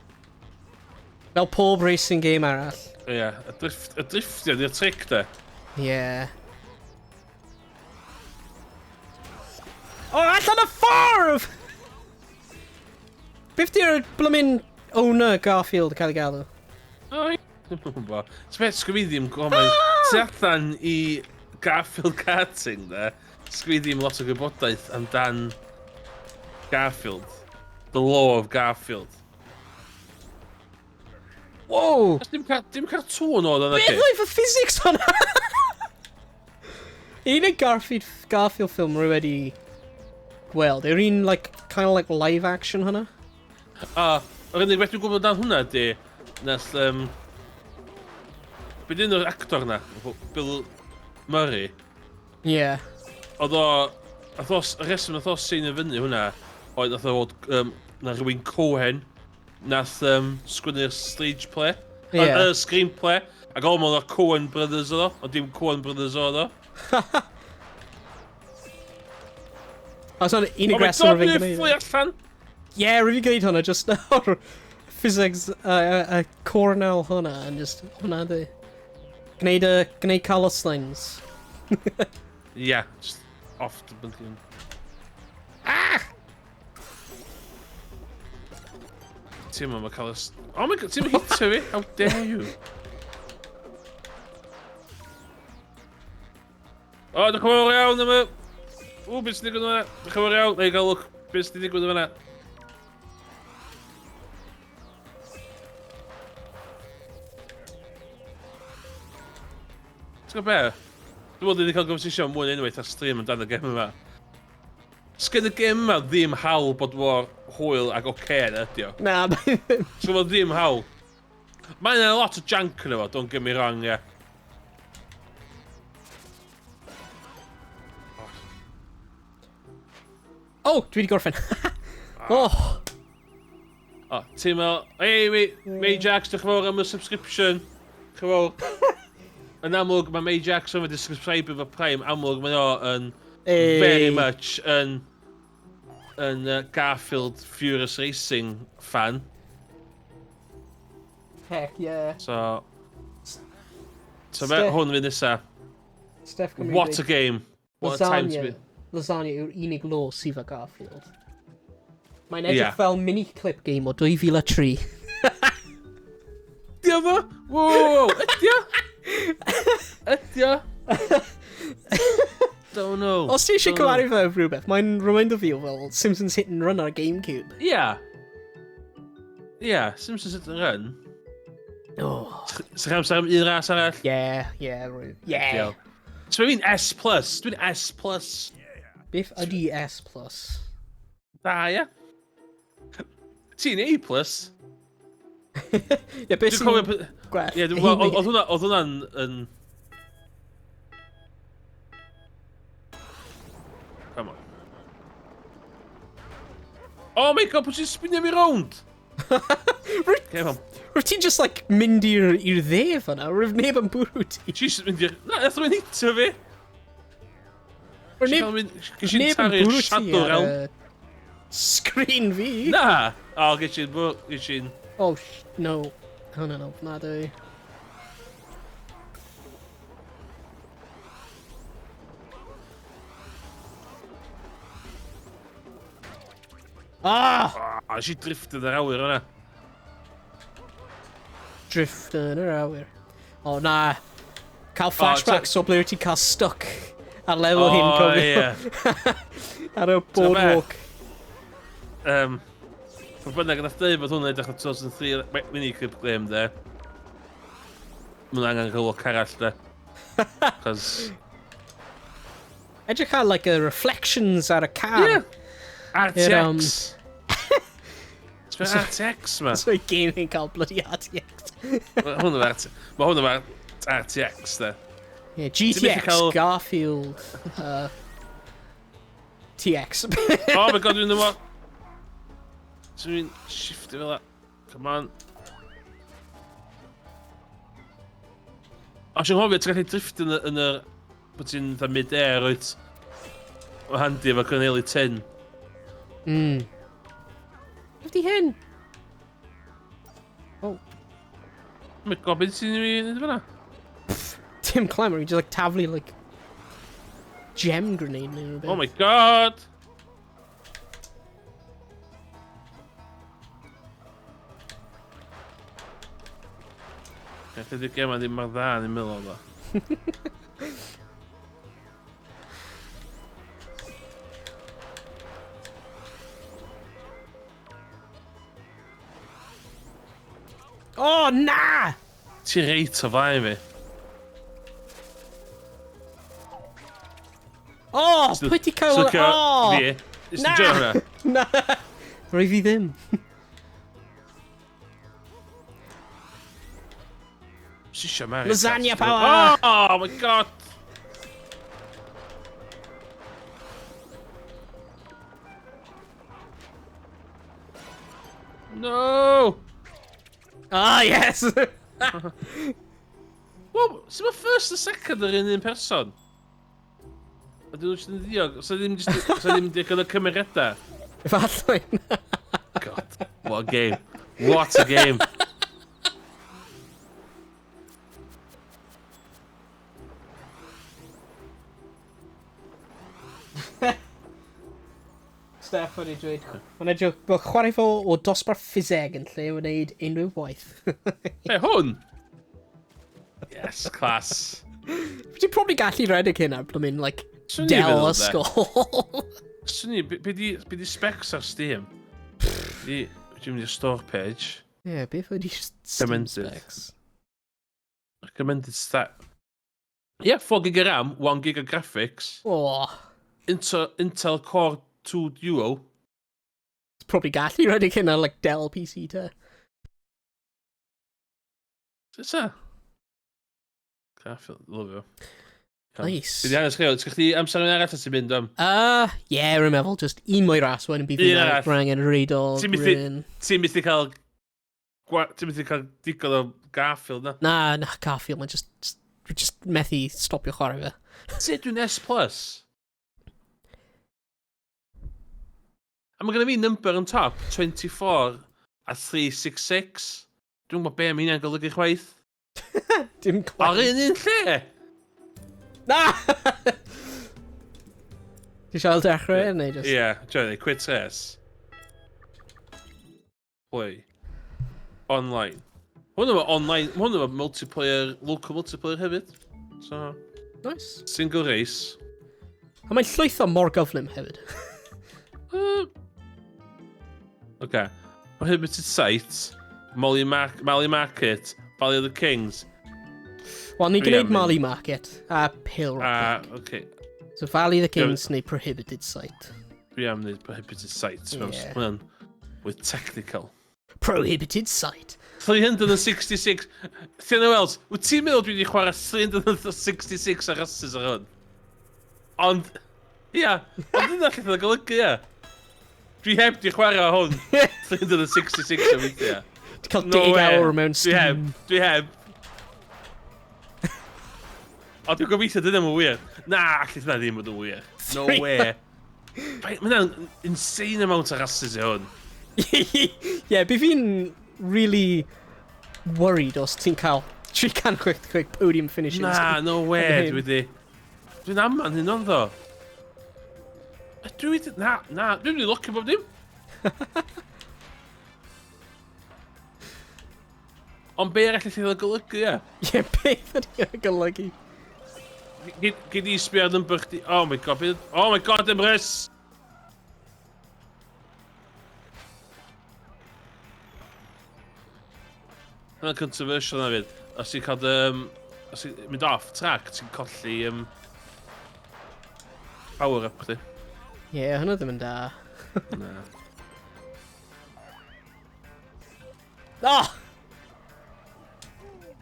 Fel pob racing game arall. Ie, yeah, y driftio di'r trick de. Yeah. O, allan y ffordd! Beth di'r blymyn owner Garfield cael ei galw? O, dwi'n gwybod. Ti'n beth, sgwn i ddim gwybod. Tu allan i Garfield Karting, de, sgwn i ddim lot o gwybodaeth amdan Garfield. The law of Garfield. Wow! Dim cartoon oedd yna chi. Beth oedd y physics hwnna? Un o'r Garfield film rwy wedi gweld, yw'r un like, kind of like live action hwnna? Yr unig beth dwi'n gwybod amdan hwnna di, nes... Be di un o'r actor na? Bill Murray? Yeah. Oedd o... Y rheswm nath o seinio fyny hwnna, oedd nath o fod... na rhywun Cohen, nath sgwennu'r stage play. Yeah. Screenplay. Ac oedd o'n Coen Brothers oedd o, ond dim Coen Brothers oedd o. O, so unig reswm rwy'n gwneud. Oh my god, allan! Yeah, rwy'n gwneud hwnna, just nawr. Physics, y cornel hwnna, and just hwnna di. Gwneud Carlos Sainz. Yeah, just off the bunking. Ah! Ti'n mynd Carlos... Oh my god, ti'n mynd hitio fi? How dare you? O, diolch yn fawr iawn am y... O, beth sy'n digwydd yma? Diolch yn fawr iawn. Na i gael look, beth sy'n digwydd yma? Ti'n gwybod be? Dwi'n meddwl wedi cael conversation mwy na unwaith ar stream amdano y gem yma. Sgen y gêm yma ddim hawl bod mor hwyl ag oce okay, na ydi o. Na, mae ddim. Sgen fo ddim hawl. Mae yna lot o jank yna fo, don't get me wrong, ie. Yeah. Oh, dwi wedi gorffen. oh. Oh, ti'n meddwl, hey, May, May Jacks, diolch yn fawr am y subscription. Diolch yn fawr. Yn amlwg, mae May Jackson wedi subscribe efo Prime. Amlwg, mae o yn hey. very much yn, yn Garfield Furious Racing fan. Heck yeah. So, so fe, hwn fydd nesa. Steph Cymru What a game. What a time to be. Lasagna yw'r unig law sydd â Garfield. Mae'n edrych yeah. fel mini-clip game o 2003. Ydy o ddo? Wow, ydy o? Ydy o? Don't know. Os ti eisiau cymharu fe efo rhywbeth, mae'n reminder fi o fel Simpsons Hit and Run ar Gamecube. Yeah. Yeah, Simpsons Hit and Run. Oh. Sa'ch amser am un ras arall? Yeah, yeah, yeah. So dwi'n S+, plus. Dwi'n S+. Plus. Beth ydy S+. Plus? Da, ia. Ti'n A+. Plus. Ie, beth sy'n gwell? Ie, dwi'n gwybod, oedd hwnna, oedd hwnna'n... Yn... Come on. Oh my god, pwy sy'n spinio mi rownd? Rwyf ti'n just like mynd i'r dde fanna, rwyf neb yn bwrw ti. Jesus, mynd i'r... Na, nath rwy'n hitio fi. Rwyf neb, neb yn bwrw ti ar y screen fi. Na! O, oh, ges i'n... Ges i'n... Oh, no. Hwnna'n ofnadwy. Ah! Ah, nes i drift yn yr awyr yna. Drift yn yr awyr. O, oh, na. Cael flashbacks o ble wyt ti'n cael stuck ar lefel oh, hyn, cofio. Yeah. ar y boardwalk. Um, Pwy bynnag nath dweud bod hwnna'n edrych o 2003 miniclip game, de. Mae'n angen cael look arall, de. Cos... Edrych ar, like, y reflections ar y car. Yeah. RTX. Ti'n RTX, ma. So gaming cael bloody RTX. Mae hwn efo RTX, de. Yeah, GTX, cael... Garfield, TX. oh my god, dwi'n yma. Dwi'n shiftio fel la. Come on. O, ti'n nghofio, ti'n gallu drift yn y... Yn y bod ti'n fatha mid-air, wyt? Mae handi efo Corneli 10. Beth di hyn? Oh. Oh my god, beth ti'n ei wneud fyna? Tim Clemmer, he just like taflu like gem grenade neu rhywbeth. Oh my god! Ie, dydy'r gema ddim mor dda ni'n meddwl o. Oh, na! Ti reit o flaen fi. Oh, pwy ti cael... Oh! Fi. Na! Na! Rwy fi ddim. Sisio Mario Lasagna power! Oh, my god! No! Ah, yes! Wel, sy'n mae first a second yr un un person? A dyn nhw'n jyst yn ddiog, so ddim jyst, so ddim digon o cymeriadau. Efallai. God, what a game. What a game. Steph wedi dweud, mae'n edrych fel chwarae fo o dosbarth ffiseg yn lle wneud unrhyw waith. Be, hwn? Yes, class. Ti'n probably gallu redeg hyn ar blwmin, like, Swn i'n del feddwl, de. ysgol. Swn i, be di specs ar Steam? Dwi'n mynd i'r store page. Ie, beth wedi Steam Recommended. specs? Recommended stat. Yeah, 4 gig o RAM, 1 gig o graphics. Oh. Intel, Intel Core 2 Duo. It's probably gallu rhedeg hyn ar like Dell PC te. Sut sa? Garfield, love you. Nice. Bydd angen sgriw, ti'n chdi amser yn arall ti'n mynd am? Yeah, rwy'n meddwl, just un mwy ras wedyn bydd Un fi'n arall. like, angen reidol, Ti'n methu, Bryn. ti'n methu cael, ti'n methu cael digon o Garfield na? Na, na, Garfield, mae'n just, just, just methu stopio chwarae fe. Sut dwi'n S+? Plus? A mae gennym fi number yn top, 24 a 366. Dwi'n gwybod be am hynna'n golygu chwaith. Dim chwaith. Ar un un lle! Na! Ti eisiau ail dechrau neu just... Ie, yeah, Johnny, quit race. Play. Online. Hwn efo online, hwn efo multiplayer, local multiplayer hefyd. So... Nice. Single race. A mae'n llwytho mor gyflym hefyd. Okay. Prohibited Site, Molly, Mar Mally Market, Valley of the Kings. Wel, ni'n Dwi gwneud am mynd. Mally Market a Pale Rock. Ah, okay. So Valley of the Kings neu Prohibited Site. Dwi am wneud Prohibited Site. Ie. Yeah. Mae'n with technical. Prohibited Site. 366. Sienna Wells, wyt ti'n meddwl dwi wedi chwarae 366 ar rases ar hwn? Ond, ia, ond dyna lle oedd golygu, ia. Dwi heb di chwarae hwn 366 o weithiau. Ti cael 10 awr mewn Dwi heb, Steam. dwi heb. O, dwi'n gobeithio dyna yn wir. Na, allith na ddim bod yn wir. No way. Mae hwnna'n insane amount o rases i hwn. Ie, yeah, bydd fi'n really worried os ti'n cael 366 podium finishes. Na, no way, dwi wedi... Dwi'n aman hyn ond ddo. Dwi wedi... Na, na, dwi'n wedi lwcio bob dim. Ond be arall allai golygu, ie? Ie, beth ydy o'n golygu? Gyd i sbio ar number chdi... Oh my god, beth... Oh my god, Emrys! Hwna'n controversial na fyd. Os ti'n cael dy... Os ti'n mynd off track, ti'n colli... power up chdi. Ie, yeah, hwnna ddim yn da. Na. Oh!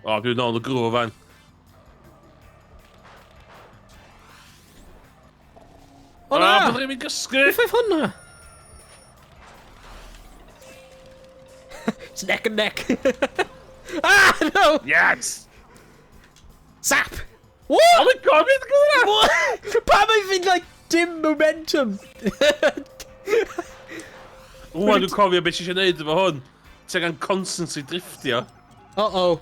O, dwi'n nôl y grŵ fan. O na! O, bydd i'n gysgu! Beth oedd hwnna? It's neck and neck. Ah, no! Yes! Zap! What? Oh my god, beth yw'n What? Pam oedd fi'n, like, dim momentum? Ww, dwi'n cofio beth ti eisiau gwneud efo hwn. Ti'n gan constantly driftio. Uh-oh.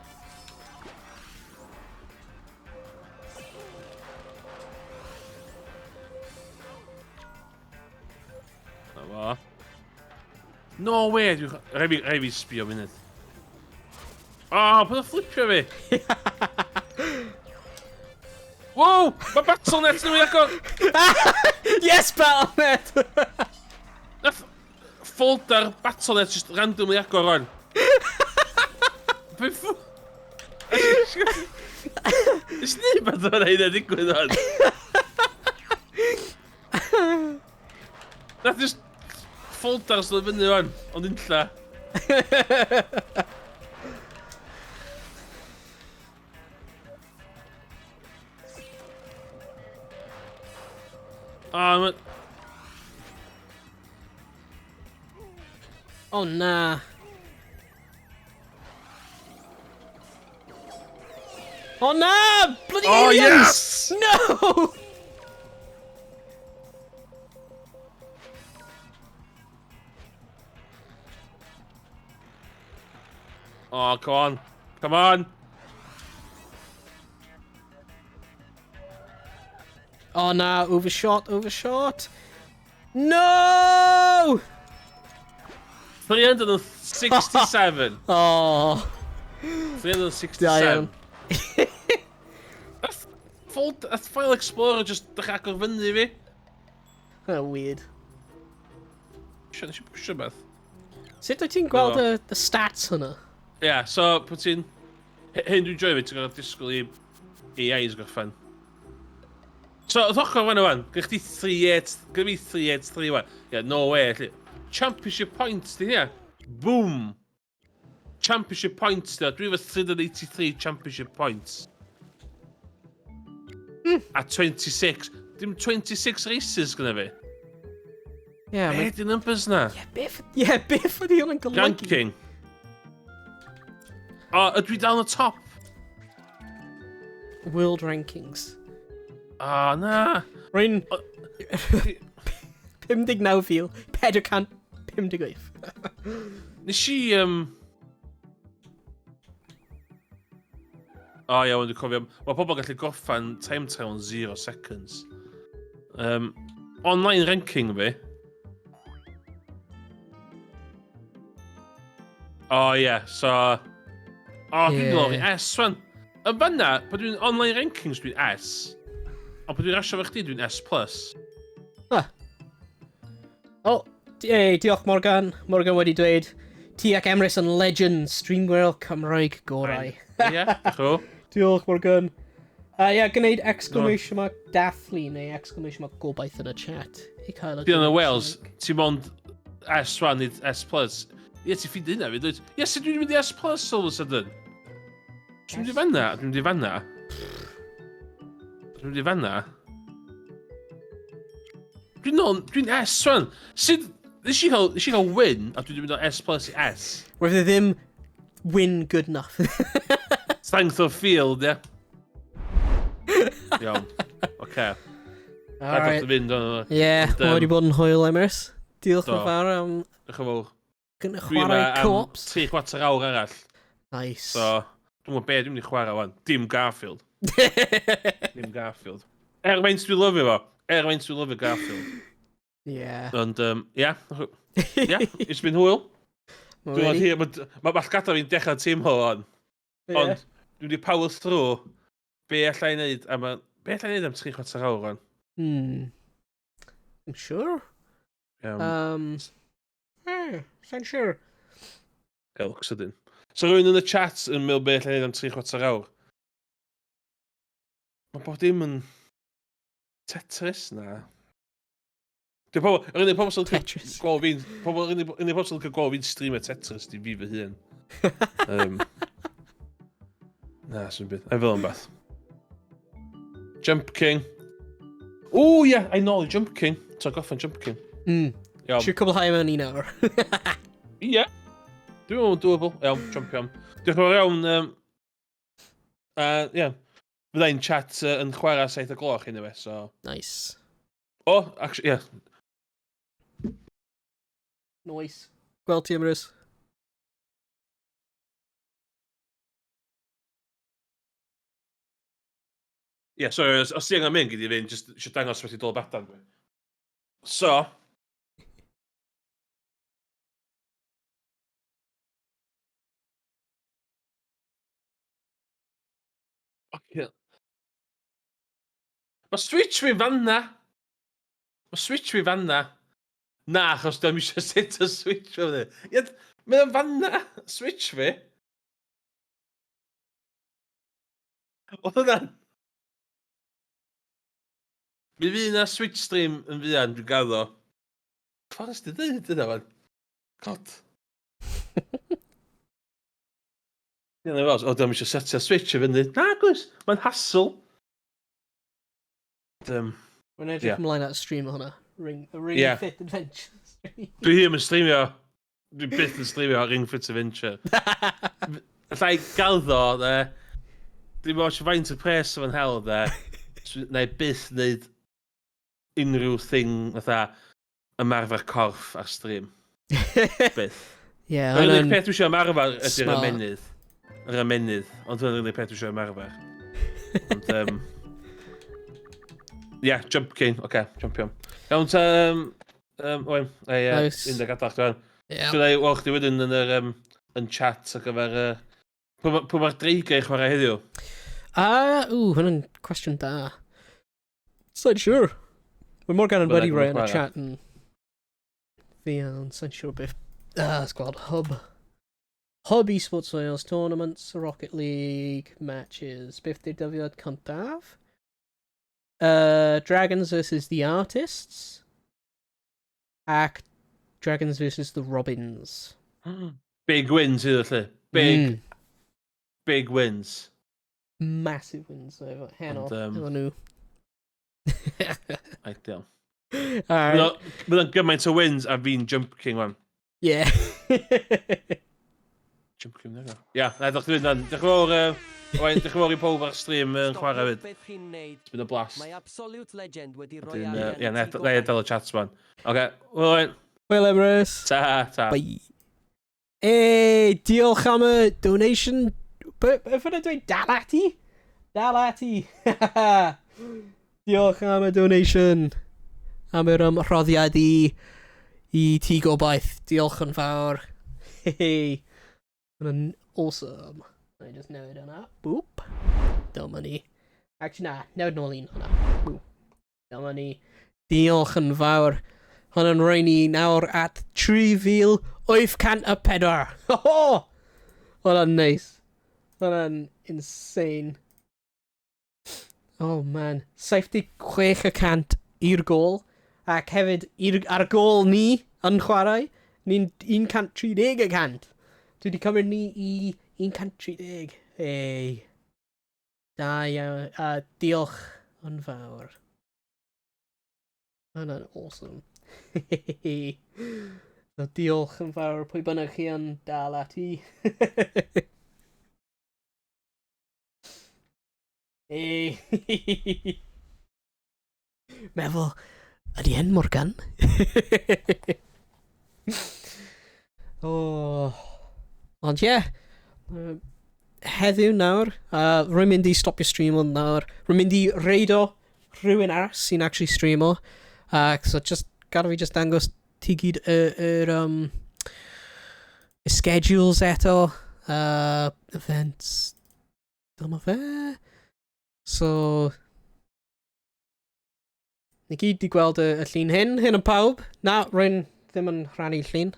Na fo. No way, dwi'n... Rhaid fi sbio munud. O, oh, pa'n flipio fi? Wow! Mae Battle.net nhw i agor! Yes, Battle.net! Nath folder Battle.net just randomly agor rwan. Be ffw... Nes ni beth o'n hynna digwydd o'n? Nath just folders ddod fyny o'n, ond unlla. Ah, ma... Oh, na. Oh, na! Bloody Oh, aliens! yes! No! Oh, come on. Come on. Oh, na. Overshot, overshot. No! 367. Oh. 367. Da iawn. That's fold, that's File Explorer just dechrau agor fyny fi. Oh, weird. Sio, nes i pwysio beth. Sut wyt ti'n gweld y, y stats hwnna? Ie, yeah, so, pwy ti'n... Hyn dwi'n joio fi, ti'n gorfod disgwyl i AIs gorffen. So, wrth ochr fan yma, gyda chdi 3-8, gyda fi 3-8-3 wan. Yeah, no way, lle. Championship points, di hynna. Boom! Championship points, di. Dwi efo 383 championship points. A 26. Dim 26 races gyda fi. Yeah, Be di numbers na? Yeah, beth... Yeah, beth ydi hwn yn golygu? Ranking. O, ydw i dal yn y top? World rankings. O, na. Rwy'n... 59,458. Nes i... O, iawn, dwi'n cofio. Mae pobl gallu gorffan time trial yn 0 seconds. Online ranking fi. O, ie, yeah, so... O, dwi'n lawr i S, wan. Yn fanna, pan dwi'n online rankings, dwi'n S. Ond pan dwi'n rasio efo chdi, dwi'n S+. Ah. O, hey, diolch Morgan. Morgan wedi dweud, ti ac Emrys yn legend, streamwyr Cymraeg gorau. Ie, diolch yn fawr. Diolch Morgan. Ie, yeah, gwneud exclamation mark dathlu neu exclamation mark gobaith yn y chat. I cael y Di yn y Wales, ti mond S wan, nid S+. Ie, ti'n ffeindio hynna fi, dweud. Ie, sut dwi'n mynd i S plus all of a sudden? Dwi'n mynd i fanna, dwi'n mynd i fanna. Dwi'n mynd i fanna. Dwi'n nôl, dwi'n S wan. Sut, nes i gael win, a dwi'n mynd o S plus i S. Roedd e ddim win good enough. Strength of field, ie. Iawn, oce. Alright. Rhaid fynd o'n... Ie, mae wedi bod yn hwyl, Emrys. Diolch yn Do. fawr am Diolch yn fawr. Gyn Dwi yma chwarae am co-ops. 3/4 awr arall. Nice. So, dwi'n gwybod be dwi'n mynd i chwarae wan. Dim Garfield. Dim Garfield. Er faint dwi'n lyfio fo. Er faint dwi'n lyfio Garfield. Yeah. Ond, ia. Ia, it's been hwyl. Ma' Dwi'n wedi. hir, mae ma llgada fi'n dechrau teimlo hon. Ie. Ond, dwi wedi power through. Be alla i wneud am, be alla i wneud am 3/4 awr wan? I'm sure. Iawn. Sa'n siŵr. Gael look sydyn. So rhywun yn y chat yn meddwl be alla i wneud am 3/4 awr? Mae bob dim yn Tetris na. Dwi'n pobl, yr unig pobl sy'n Tetris. Gweld fi'n, pobl, yr unig pobl sy'n licio gweld fi'n streamio Tetris di fi fy hun. Na, sy'n byd. Ai fel yn beth. Jump King. O, ie, yeah, I know Jump King. So, goffan Jump King. Iawn. Siw cwblhau mewn un awr. Ie. Dwi'n meddwl doable. Iawn, jump iawn. Diolch yn fawr iawn. Ie. Fydda i'n chat yn chwarae 7 o gloch anyway, so... Nice. Oh, actually, yeah. Nice. Gweld ti, Emrys. Ie, yeah, sorry, os ti angen mynd, gyd i fynd, just eisiau dangos beth i dod badan dwi. So... Okay. Mae Switch fi fanna! Mae Switch fi fanna. Na, achos dwi'n eisiau set y Switch fi fyny. Ie, mae o'n fanna! Switch fi! Oedd hwnna'n... Mi fydd na Switch stream yn fuan, dwi'n gaddo. Ffordd ys di dweud yna, fan? God. Ie, na fel, o, dwi'n eisiau setio Switch i fyny. Na, gwrs, mae'n hassle. Mae'n edrych Ie. ymlaen at stream o hwnna. Ring Ie. Fit Adventure stream. Dwi ddim yn streamio. Dwi byth yn streamio Ring Fit Adventure. Alla i gael ddo, de. Dwi'n meddwl faint y pres o'n hel, de. Na i byth wneud unrhyw thing fatha ymarfer corff ar stream. Byth. Ie, Yr unig hwnna'n peth dwi eisiau ymarfer ydy'r smart. ymennydd. Yr ymennydd. Ond hwnna'r unig peth dwi eisiau ymarfer. Ond, yeah, Jump King. Oce, okay, jump iawn. Iawn, ta... Owen, ei, Nice. un deg adach, dwi'n. Ie. Dwi'n ei weld chdi wedyn yn yr yn chat ar gyfer... Pwy mae'r dreigiau i chwarae heddiw? Ah, ww, hwnna'n cwestiwn da. Sa'n siŵr. Mae Morgan yn Byddai wedi yn rhoi yn y chwarae. chat yn fi ond sa'n siŵr beth. Ah, let's gweld Hub. Hub Esports Wales Tournaments, Rocket League, matches. Beth di'r dyddiad cyntaf? Dragons versus the Artists. Ac Dragons versus the Robins. Big wins iddo lle. Big, big wins. Massive wins efo heno, Ond, efo nhw. Ideal. Alright. Bydd o'n gymaint o wins a fi'n Jump King wan. Yeah. Jump King nag o. Ia, na, diolch yn fawr. Diolch yn fawr, Owain, diolch yn fawr i pawb ar stream yn chwarae fyd. Beth chi'n neud. It's been a blast. Mae Absolute Legend wedi rhoi Wedyn, arian ie, i na ti i adael y chat man. Oce, well, Owain. Hwyl, Emrys. Ta, ta. Bye. Hey, diolch am y donation. Beth yna dweud? Dal ati? Dal ati. Diolch am y donation. Am yr rhoddiad i ti gobaith. Diolch yn fawr. Hey. Hwnna'n awesome. Na i just newid hwnna. Boop. Dyma ni. Actually, na. Newid nôl un hwnna. Boop. Dyma ni. Diolch yn fawr. Hwnna'n rhoi ni nawr at 3,804. Ho! Hwnna'n nice. Hwnna'n insane. Oh man. 76% i'r gol. Ac hefyd ar gol ni yn chwarae, ni'n 130%. Dwi wedi cymryd ni i 130. Hey. Da iawn. Diolch yn fawr. Hwnna'n awesome. So diolch yn fawr pwy bynnag chi yn dal ati. Hey. Meddwl, ydy hyn Morgan? Oh. Ond ie, yeah, heddiw nawr, rwy'n mynd i stopio stream ond nawr. Rwy'n mynd i reido rhywun arall sy'n actually streamo. So just, gadael fi just dangos ti gyd y schedules eto. Events. Dyma fe. So, ni gyd di gweld y llun hyn, hyn yn pawb. Na, rwy'n ddim yn rhannu llun.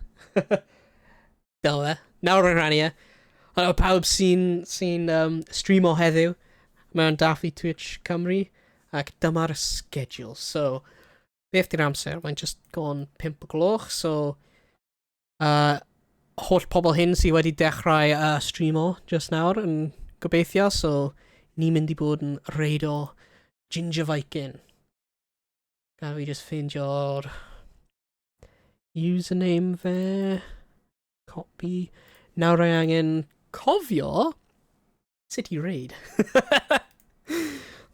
Dyma fe. Nawr rwy'n rhannu e. Ond pawb sy'n streamo heddiw mewn dathlu Twitch Cymru. Ac dyma'r schedule. So, beth di'r amser? Mae'n just gone 5 o gloch. So, holl pobl hyn sydd wedi dechrau streamo just nawr yn gobeithio. So, ni'n mynd i bod yn reido Ginger Viking. Gaf fi just ffeindio'r username fe. Copy. Nawr rwy angen cofio sut i raid.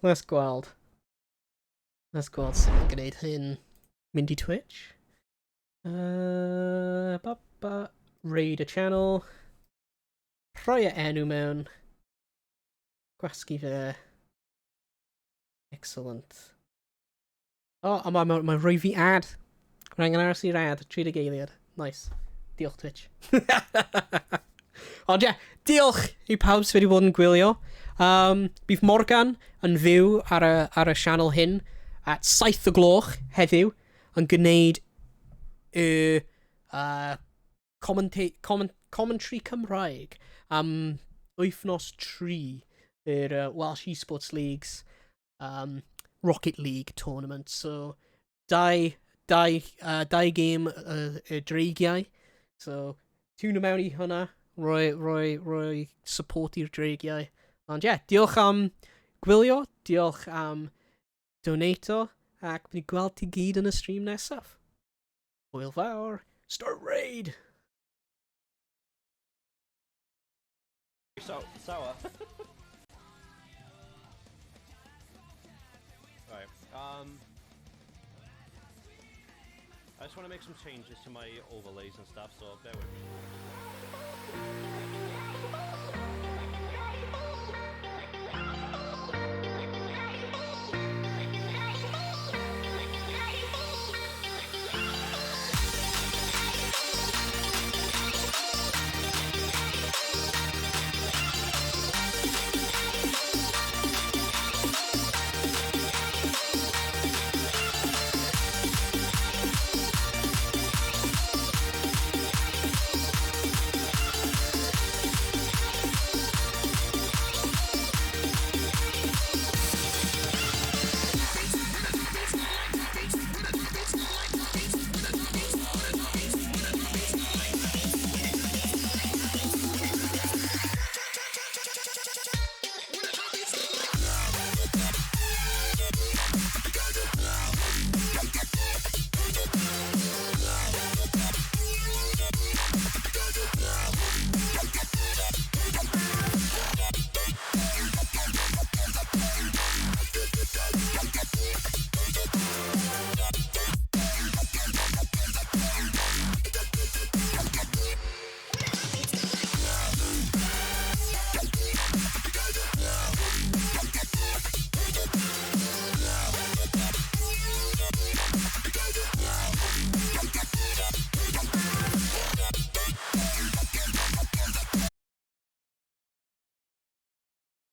Let's gweld. Let's gweld sut yn gwneud hyn. Mynd i Twitch. Ba, ba, raid a channel. Rhoi y enw mewn. Gwasgu fe. Excellent. Oh, a mae rhoi fi ad. Rwy'n angen aros i'r ad. 30 eiliad. Nice. Diolch, Twitch. Ond ie, yeah, diolch i pawb sydd wedi bod yn gwylio. Bydd Morgan yn fyw ar y sianel hyn at 7 o gloch heddiw yn gwneud y commentary Cymraeg am wythnos 3 yr Welsh Esports Leagues Rocket League tournament. So, dau game y dreigiau. So, tune mewn i hwnna. Rhoi support i'r dreigiau. Ond ie, yeah, diolch am gwylio, diolch am donato, ac bydd gweld ti gyd yn y stream nesaf. Hwyl fawr. Start raid! So, sour. Right. I just want to make some changes to my overlays and stuff, so bear with me.